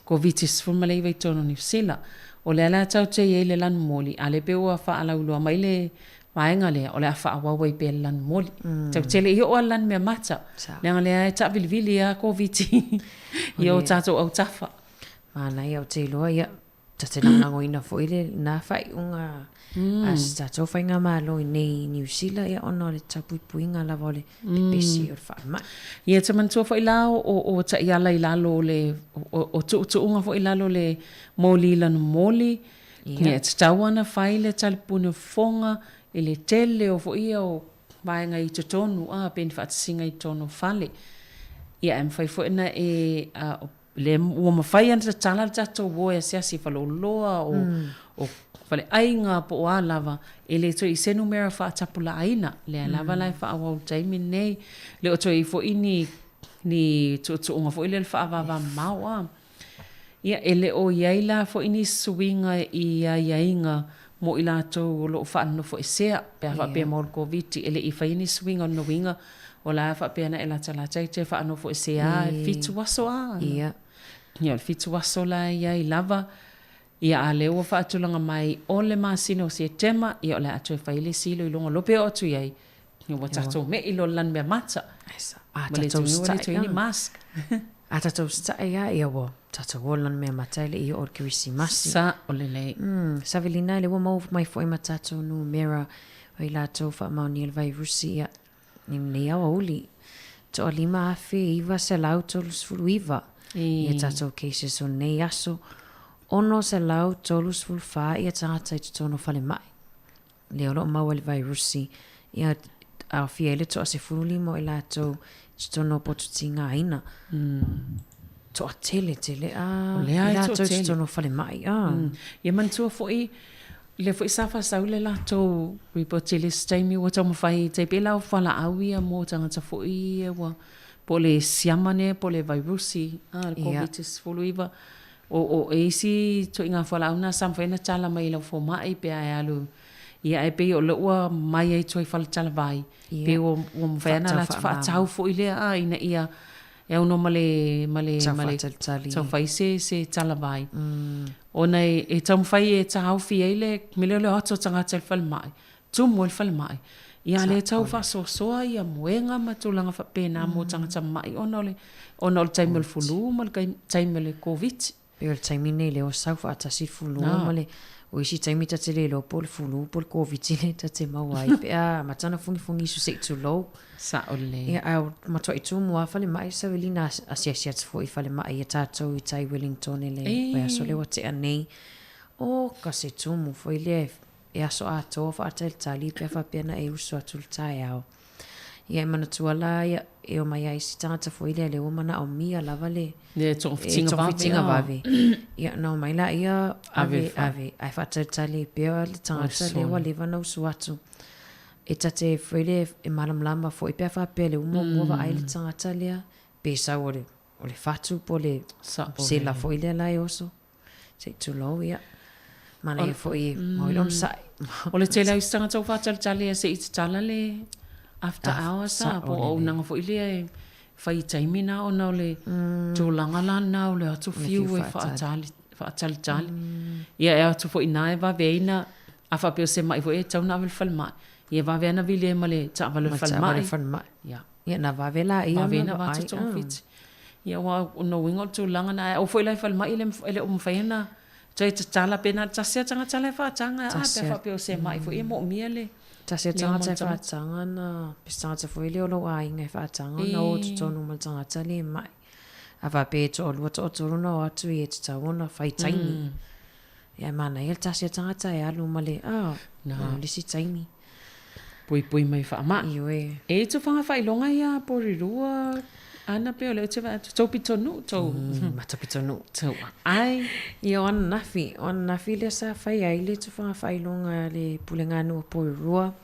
Koviti-19 i totonu o Niu Sila. O lea la tatou te i ai i le lanumoli, a o lea pei ua faalauiloa mai le vaega lea, o le a faaauau ai pea le lanumoli. Mm. Tatou te le i oo lava i le lanumeamata, leaga lea e taavilivili lava Koviti i o tatou autafa. Manaia, ou te iloa, ia, ta te lagolagoina foi lena faaiuga mm. a se tatou faigamalo i nei i Niu Sila, ia, ona o le taupuipuiga lava o le pepesi o le faamai. Ia, e te manatua foi la o, o, o taiala i lalo o le, o, o tuutuuga foi i lalo o le moli lanumoli, Ia, e tatau ona fai le talipuni o fofoga i le tele o foi ia o vaega i totonu, a, pe ni faatasiga i totonu o fale. Ia, ae mafai foi ona e, a, lea ua mafai ona tatala le tatou o e asiasi i faleoloa o, mm. o faleaiga po o a lava, e le toe i se numera faatapulaaina. Lea lava la e faaauau i le taimi lenei. Le o toe i foi ni, ni tuutuuga foi lea le faavavamamao, a. Ia, e le o i ai la foi ni suiga i aiaiga mo i latou o lo o faanofoesea pe a faapea mo le Koviti. E le i faia ni suiga o lona uiga o la e faapea na e latalata e te faanofoesea e 7 aso a. Ia. Ia, o le 7 aso la e i ai lava. Ia, a lea ua faatulaga mai o le masina o Setema, ia o le a toe fai le isi iloiloga loa pe oo atu i ai, ia ua tatou me'i loa le lanumeamata. A tatou usitai ni mask. A tatou usitai lava, ia ua tatou ola lanumeamata e le i oo i le Kerisimasi. Sao lelei. Savelina, lea ua maua mai foi ma tatou numera o i latou faamaonia le vairusi, ia, i lenei aoauli, 105,939 ia tatou cases o lenei aso, 634 ia tagata i totonu o falemai lea o lo o maua i le vairusi, ia aofia ai le toa-15 o i latou i totonu o potu tigaina. Toatele tele a i latou i totonu o falemai. Ia manatua foi Lea foi sa faasau le latou report i le isi taimi ua taumafai tai pei la o fualaau ia mo tagata foi ia ua po o le siama nea po o le vairusi a le Covid 19 o o e isi ituaiga fualaau na sa mafai ona tala mai e lau fomai pe a e alu ia ae pei o lea ua mai ai tua i faletalavai pei ua ua mafai ona latou faatau foi lea a ina ia E aunoa ma le, ma le, ma le taufai se, se talavai. Ona e, e taumafai e taofi ai le mea lea o le o atu o tagata i le falemai, tumu ai le falemai. Ia a lea tau faasoasoa ia moega ma tulaga faapena mo tagata mamai ona o le, ona o le taimi o le fulu ma le taimi o le Koviti. Pei o le taimi lenei lea ua sau faatasi le fulu ma le, o isi taimi ta te le iloa po o le fulu po o le Koviti lea ta te maua ai pe a amata ona fugifugi usu se i tulou. Sao lelei. Ia ae ua matuai tumu lava falemai Savelina asiasi atu foi i falemai ia tatou i tai Wellington i le vaiaso lea ua tea nei. Oka se tumu foi lea e aso atoa faatalitali pe a faapea na e usu atu i le taeao. Ia e manatua la ia e omai ai isi tagata foi lea lea ua manaomia lava le Le togafitiga vave. Togafitiga vave. Ia na omai laia ave ave ae faatalitali ai pea le tagata lea ua leva ona usu atu. E ta te foi lea e malamalama foi pe a faapea lea ua muamua vaai le tagata lea pe sau o le o le fatu po o le sela foi lea la e oso. Se i tulou, ia. Manaia foi e mau i le onosai. O le tele o isi tagata ua faatalitali se i tatala le after hours a, po o auaunaga foi lea e fai i taimi na ona o le tulaga la lena o le atu fiu e faatali, faatalitali. Ia e atu foi i ina e vave ai na, a faapea o se mai foi e tatau ona ave i le falemai. Ia vave ana vili ai ma le taavale o le falemai. falemai. Ia. Ia na vave laia ona Vave ona vaai. Togafiti. Ia aua o lona uiga o le tulaga na ae au foi la i falemai e le e le o mafai ona toe tatala pe na o le tasi lava tagata la e faataga a pe a faapea o se mai foi e moomia le Tasi lava tagata e faataga na pe se tagata foi lea o lou aiga e faataga ona o totonu ma le tagata lea e mai. A faapea e toalua toatolu ona o atu ia e tatau ona fai taimi. Ia e manaia le tasi o tagata e alu ma le a le isi taimi. Puipui mai faamai. Ioe. E i tufaga faailoga ia Porirua ana pei o lea ou te vaai atu tou pitonuu tou. Matou pitonuu. Tou aai. Ia o ananafi, o ananafi lea sa fai ai le tufaga faailoga a le Pulega Nuu o Porirua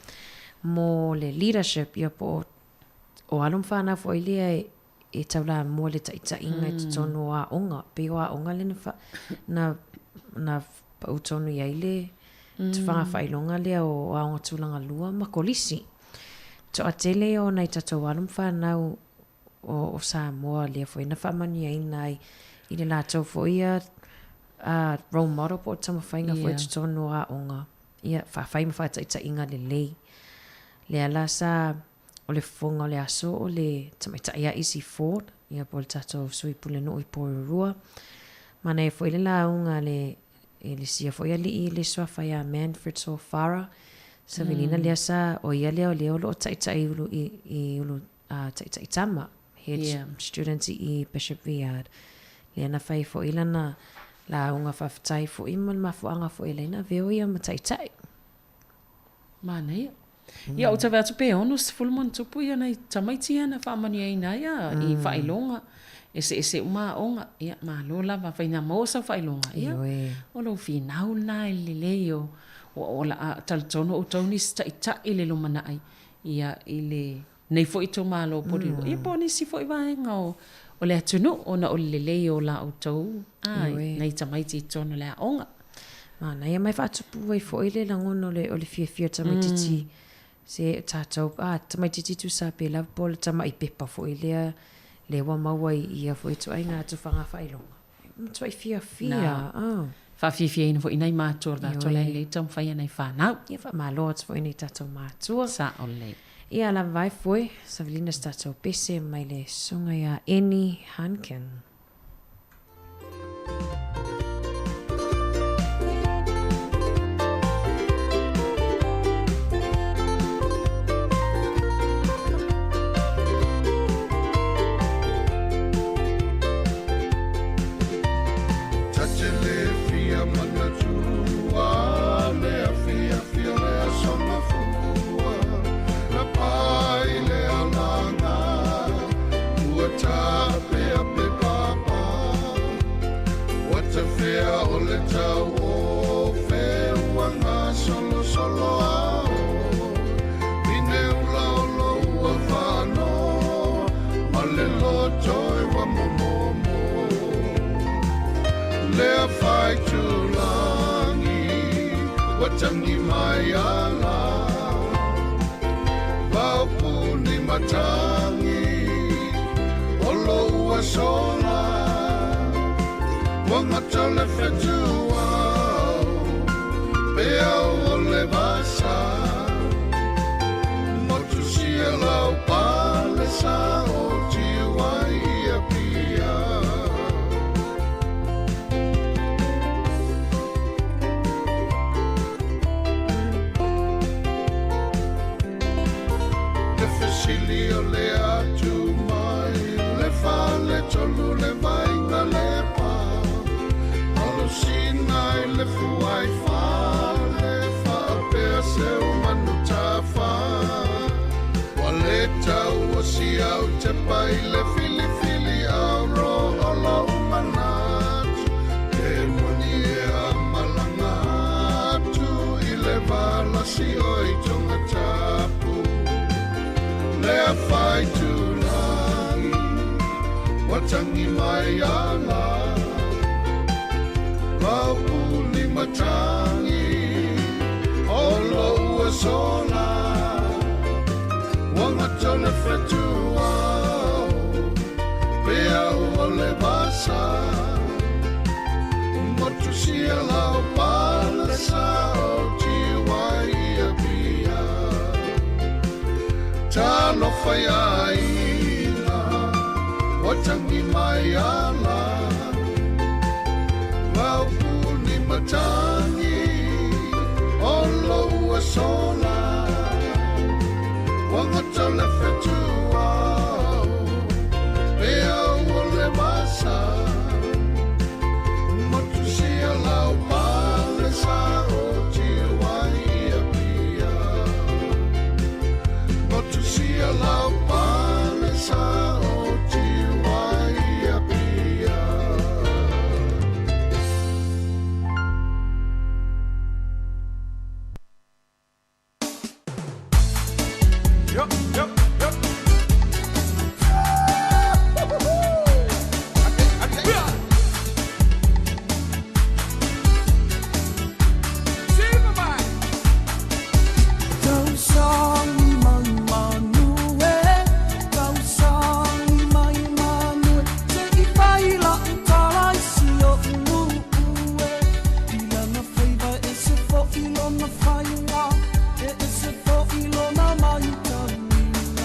mo le leadership ia po o o alo ma fanau foi lea e e taulamua le taitaiga i totonu o aoga. Pei o aoga lea na, fa, na, na pau tonu i ai le tufaga faailoga lea o aoga tulaga lua ma kolisi. Toatele o nai tatou alo ma fanau o, o Samoa lea foi na faamanuiaina ai i le latou foi ia role model po o taumafaiga foi i totonu o aoga. Ia, faafai ma faataitaiga lelei. Lea la sa o le fofoga o le aso o le tamaitai ia Izzy Ford, ia po o le tatou sui pulenuu i Porirua. Manaia foi le lauga a le e le sia foi alii le suafa ia Manfred Sofara, Savelina lea sa, o ia lea o lea o lo o taitai ulu i, i ulu taitai tama, head students i i Bishop Viard. Lea na fai foi lana lauga faafetai foi ma le mafuaaga foi e ala ai ona avea o ia ma taitai. Manaia. Ia, ou te vaai atu pe 60 ma ona tupu ia nai tamaiti ia na faamanuiaina ai a i faailoga eseese uma aoga. Ia, malo lava fai na maua sau faailoga. Ia, o lou finau lena i le lelei o ua o la a talitonu outou nisi taitai i le lumanai ia i le nei foi itumalo Porirua. Ia po o nisi foi vaega o o le atunuu ona o le lelei o la outou a nai tamaiti i totonu o le aoga. Manaia ma e faatupu ai foi le lagona o le, o le fiafia o tamaitiiti se tatou, a tamaitiiti tusa pe lava po o le tamai pepa foi lea, lea ua maua i ia foi ituaiga tufaga faailoga. E matuai fiafia, a. Faafiafiaina foi nai matua o le latou la e lelei taumafai a nai fanau. Ia faamalo atu foi i nai tatou matua. Sao lelei. Ia lava ai foe, savalina se tatou pese mai le susuga ia Eni Hankin. Tangi mai ala Vau puni matangi O lo ua sola Ua gata le fetuau Pe au o le vasa Motu sia lau pale sa o tiu ai ia pia. Le fesili o le atu mai le fale tolu le vaiga le pa Olo sina i le fuai fale faapea se o manu tafa Ua le tau o si au tepa i le filifili au ro o lou manatu Ke moni e a malaga atu i le valasi o i tonga tapu Lea fai tulagi ua tangi mai ala Vau puli matangi o lo ua sola Ua gata le fetuao pe au o le vasa Motu sia lau pale sa o tiu ai ia pia. Talofa ia aiga Ua tangi mai ala Vaupu ni matangi O lou asola Ua gata le fetuao Pe au o le masa Motusia lau pale sa o tiwai apia Motusia lau pale sa o tiwai apia Yo, yo, yo. Tausangi mai manu e, tausangi mai manu e, se i fai la utala i si o uu e. I lana faiva e se fo i lona faiga, e e se fo i lona mai tauina.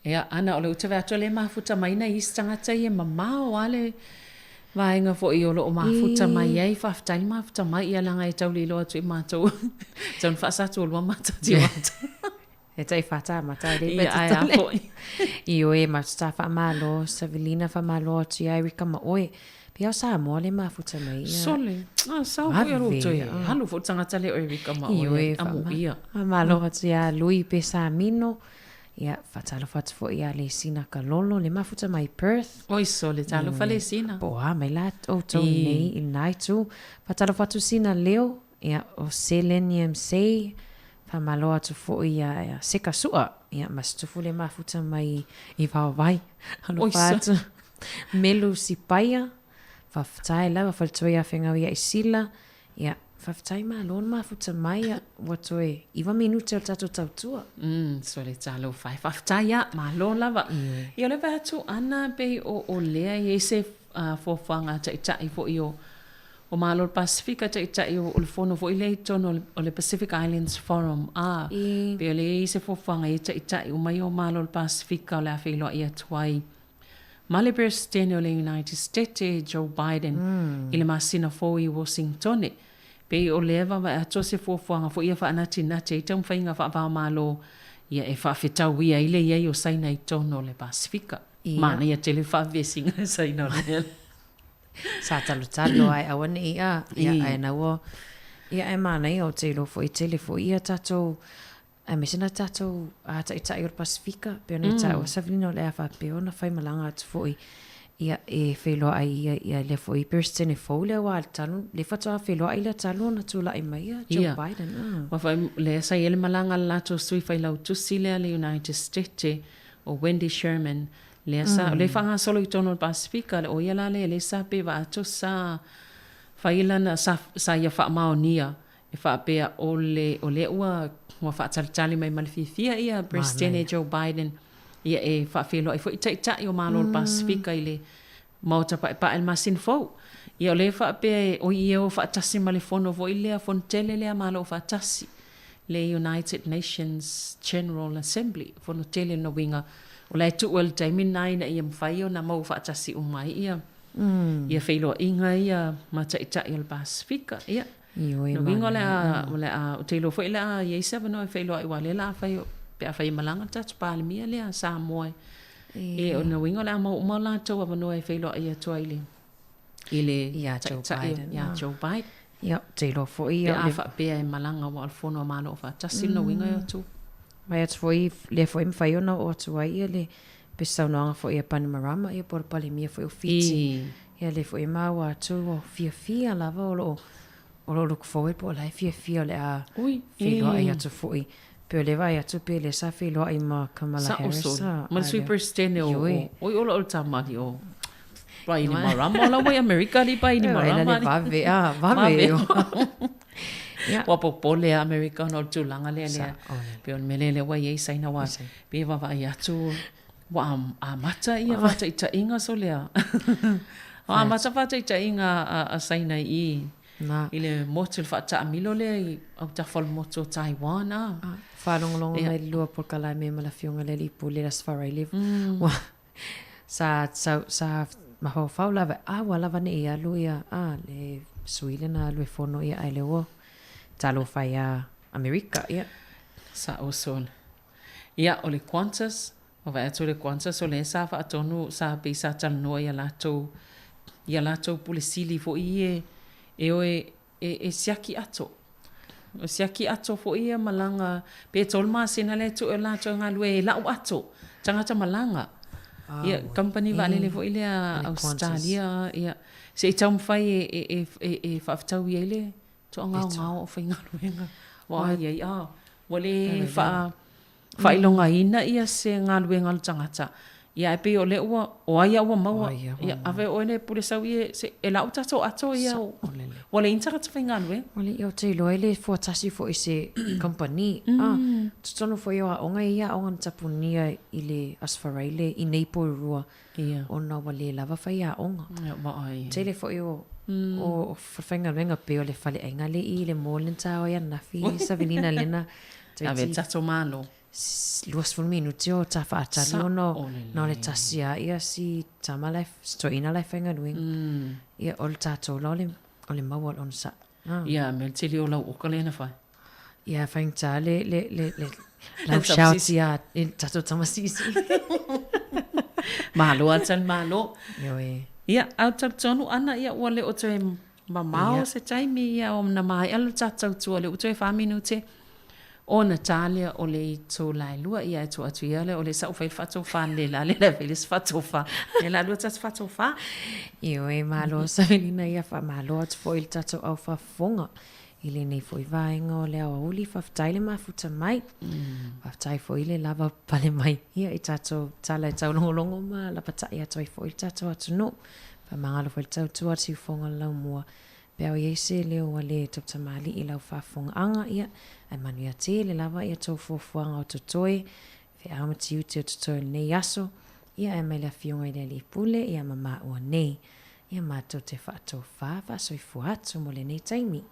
Ia, ana o le uta atu le mafuta mai na isi tagata ia mamao a le vaega foi o loo mafuta mai ai faafetai le mafuta mai ia leaga e tau le iloa atu i matou tau na faasatu o lua mata tiu atu. E tai whata mata e Ia, ae a foi. Ioe, ma ta whaamalo, Savelina whaamalo atu ia Erika ma oe. Pia o Samoa le mafuta mai ia. Sole, ah, sao foi a roto ia. Halu fo tangata le o Erika ma oe. Ioe, Amo ia. Whaamalo atu ia Lui Pesamino. Ia, whatalofa atu foi ia Lesina Kalolo, le mafuta mai Perth. Oi sole, talofa Lesina. Po a mai la outou nei i lena itu. Whatalofa atu Sina Leo, ia, o Selenium C, whamalo atu foi ia, ia Seka Sua, ia, ma se tufu le mafuta mai i Vaovai. Alofa atu. Melu Sipaia, whawhetai lava, whaletua ia whengau ia i Sila, Ia, faafetai malo le mafuta mai, ia, ua toe iva minute o le tatou tautua. Sole talofa e, faafetai ia, malo lava. Ia o le vaai atu ana pei o o lea e i ai se fuafuaga a taitai foi o o Malo o le Pasefika, taitai o le fono foi lea i totonu o le Pacific Islands Forum, a, pei o lea e i ai se fuafuaga i taitai uma ia o Malo o le Pasefika o le a feiloai atu ai Ma le Peresetene o le United Stete, Joe Biden, i le masina fou i Washingtone. Pei o lea vaavaai atoa se fuafuaga foi ia faanatinati ai taumafaiga faava-o-Malo ia e faafetauia ai le i ai o Saina i totonu o le Pasefika. Manaia tele faavesiga a Saina o le mea lea. Sa talotalo ae aua ne i a, ia, ae na ua, ia ae manaia o te iloa foi, tele foi ia tatou Aemaise nā tātou ā taitai o le Pasifika, pei ona i tāua Savelina o le a faapea ona faimalaga atu foi ia e feiloai ia ia lea foi Peresetene fou lea aua le talu le faatoa feiloai lea talu ona tulai mai ia Joe Biden. Ua foi lea sa i ai le malaga a le latou sui failautusi lea le United Stete o Wendy Sherman lea sa o lea e faagasolo i totonu o le Pasifika o ia la lea lea sa pei vaai atu sa fai lana sa sa ia faamaonia E faapea o le o lea ua ua faatalitali mai ma le fiafia ia Peresetene Joe Biden ia e faafeiloai foi taitai o Malo o le Pasefika i le Maota Paepae i le masina fou. Ia o lea e faapea e oi ia o faatasi ma le fono foi lea fono tele lea a Malo Afaatasi le United Nations General Assembly fono tele lona uiga o la e tuu ai le taimi lena ina ia mafai ona maua faatasi uma ai ia ia feiloaiga ia ma taitai o le Pasefika. Ia. Ioe, Lona uiga o le a, o le a, ou te iloa foi o le a i ai se avanoa e feiloai aua o lea o le a fai, pe a fai e malaga le tatou Palemia lea a Samoa e, o lona uiga o le a maua uma o latou avanoa e feiloai atu ai i le, i le Iā Joe Taitai Biden. iā Joe Biden. Ia, ou te iloa foi Pe a faapea e malaga aua o le Fono a Malo Afaatasi lona uiga e o atu. Mai atu foi, lea foi e mafai ona oo atu ai ia le pe saunoaga foi a Bainimarama ia po o le Palemia foi o Fiti. Ia lea foi e maua atu ua fiafia lava o loo o loo look forward po o la e fiafia o le a feiloai atu foi. Pe o lea vaai atu pe lea sa feiloai ma Kamala Harris. Sa'o sole. Ma le Sui Peresetene o o oi ola o le tamali o Bainimarama o la ua i Amerika alii Bainimarama. Ela le vave a vave. Ua popole a Amerika ona o le tulaga lea lea. Pei o le mea lea lea ua i ai Saina aua pei e vaavaai atu ua amata ia faataitaiga so lea. Ua amata faataitaiga a Saina i i i le motu le faataamilo lea i autafa o le motu o Taiwan a. Faalogologo mai le lua polokalame ma le Afioga i le Alii Pule i le Aso Faraile ua Sa, sa, sa mafaufau lava, a ua lava ne i alu ia, a, le sui lena alu e fono ia, ae lea ua talofa ia Amerika, ia. Sa uso. Ia, o le Qantas, ua vaai atu le Qantas o lea sa faatonu, sa pei sa talanoa ia latou, ia latou Pule Sili foi ia e o e e siaki ato. O siaki ato foi ia malaga, pe tolu masina lea e tuu e latou e galue e lau ato, tagata malaga. Ia, kamupani vaalele foi lea a Ausetalia, ia, se i taumafai e faafetaui ai le toagaogao o faigaluega ua i ai. A, ua le faa faailogaina ia se galuega a le tagata, ia ae pei o lea ua, o ai lava ua maua, ia ave oe le pule sau ia e lau tatou ato ia, ua leai ni tagata faigaluega. Ua leai, ou te iloa e le fuatasi foi i se kamupani. A, totonu foi o aoga e i ai aoga na tapunia i le Aso Faraile i nei Porirua, ona ua le lava faiaoga. Tele foi o o falefaigaluega pei o le faleaiga lea i le mall lena sa o ai ananafi Savelina lena Ave tatou malo. 20 minute o ta faatali ona na o le tasi a ia si tama la si toeaina la e faigaluega. Ia o le tatou la o le o le maua o le onosai. Ia mea le tele o lau oka lea na fai. Ia faigata le le le le lau shout ia i tatou tama siisii. Malo a tali malo. Ioe. Ia, a o talitonu ana ia ua le o toe mamao se taimi ia ona maea le tatou tautua lea ua toe fa minute ona ta lea o le itula e lua ia e tuu atu ia lea o le sa ou fai le faatofa le la le la fai le isi faatofa lea la lua tatou faatofa. Ioe, malo Savelina ia faamalo atu foi i le tatou au faafofoga i lenei foi vaega o le aoauli faafetai le mafuta mai. Faafetai foi le lava pale mai ia i tatou tala e taulogologo ma lapatai atu ai foi le tatou atunuu. Faamagalo foi le tautua a le siufofoga o le laumua pe a o i ai se leo ua le tautamalii i lau faafofogaaga, ia, ae manuia tele lava ia tou fuafuaga o totoe, feau ma tiute o totoe o lenei aso, ia ae mai le Afioga i le Alii Pule, ia ma maua nei. Ia matou te faatofa faasoifua atu mo lenei taimi.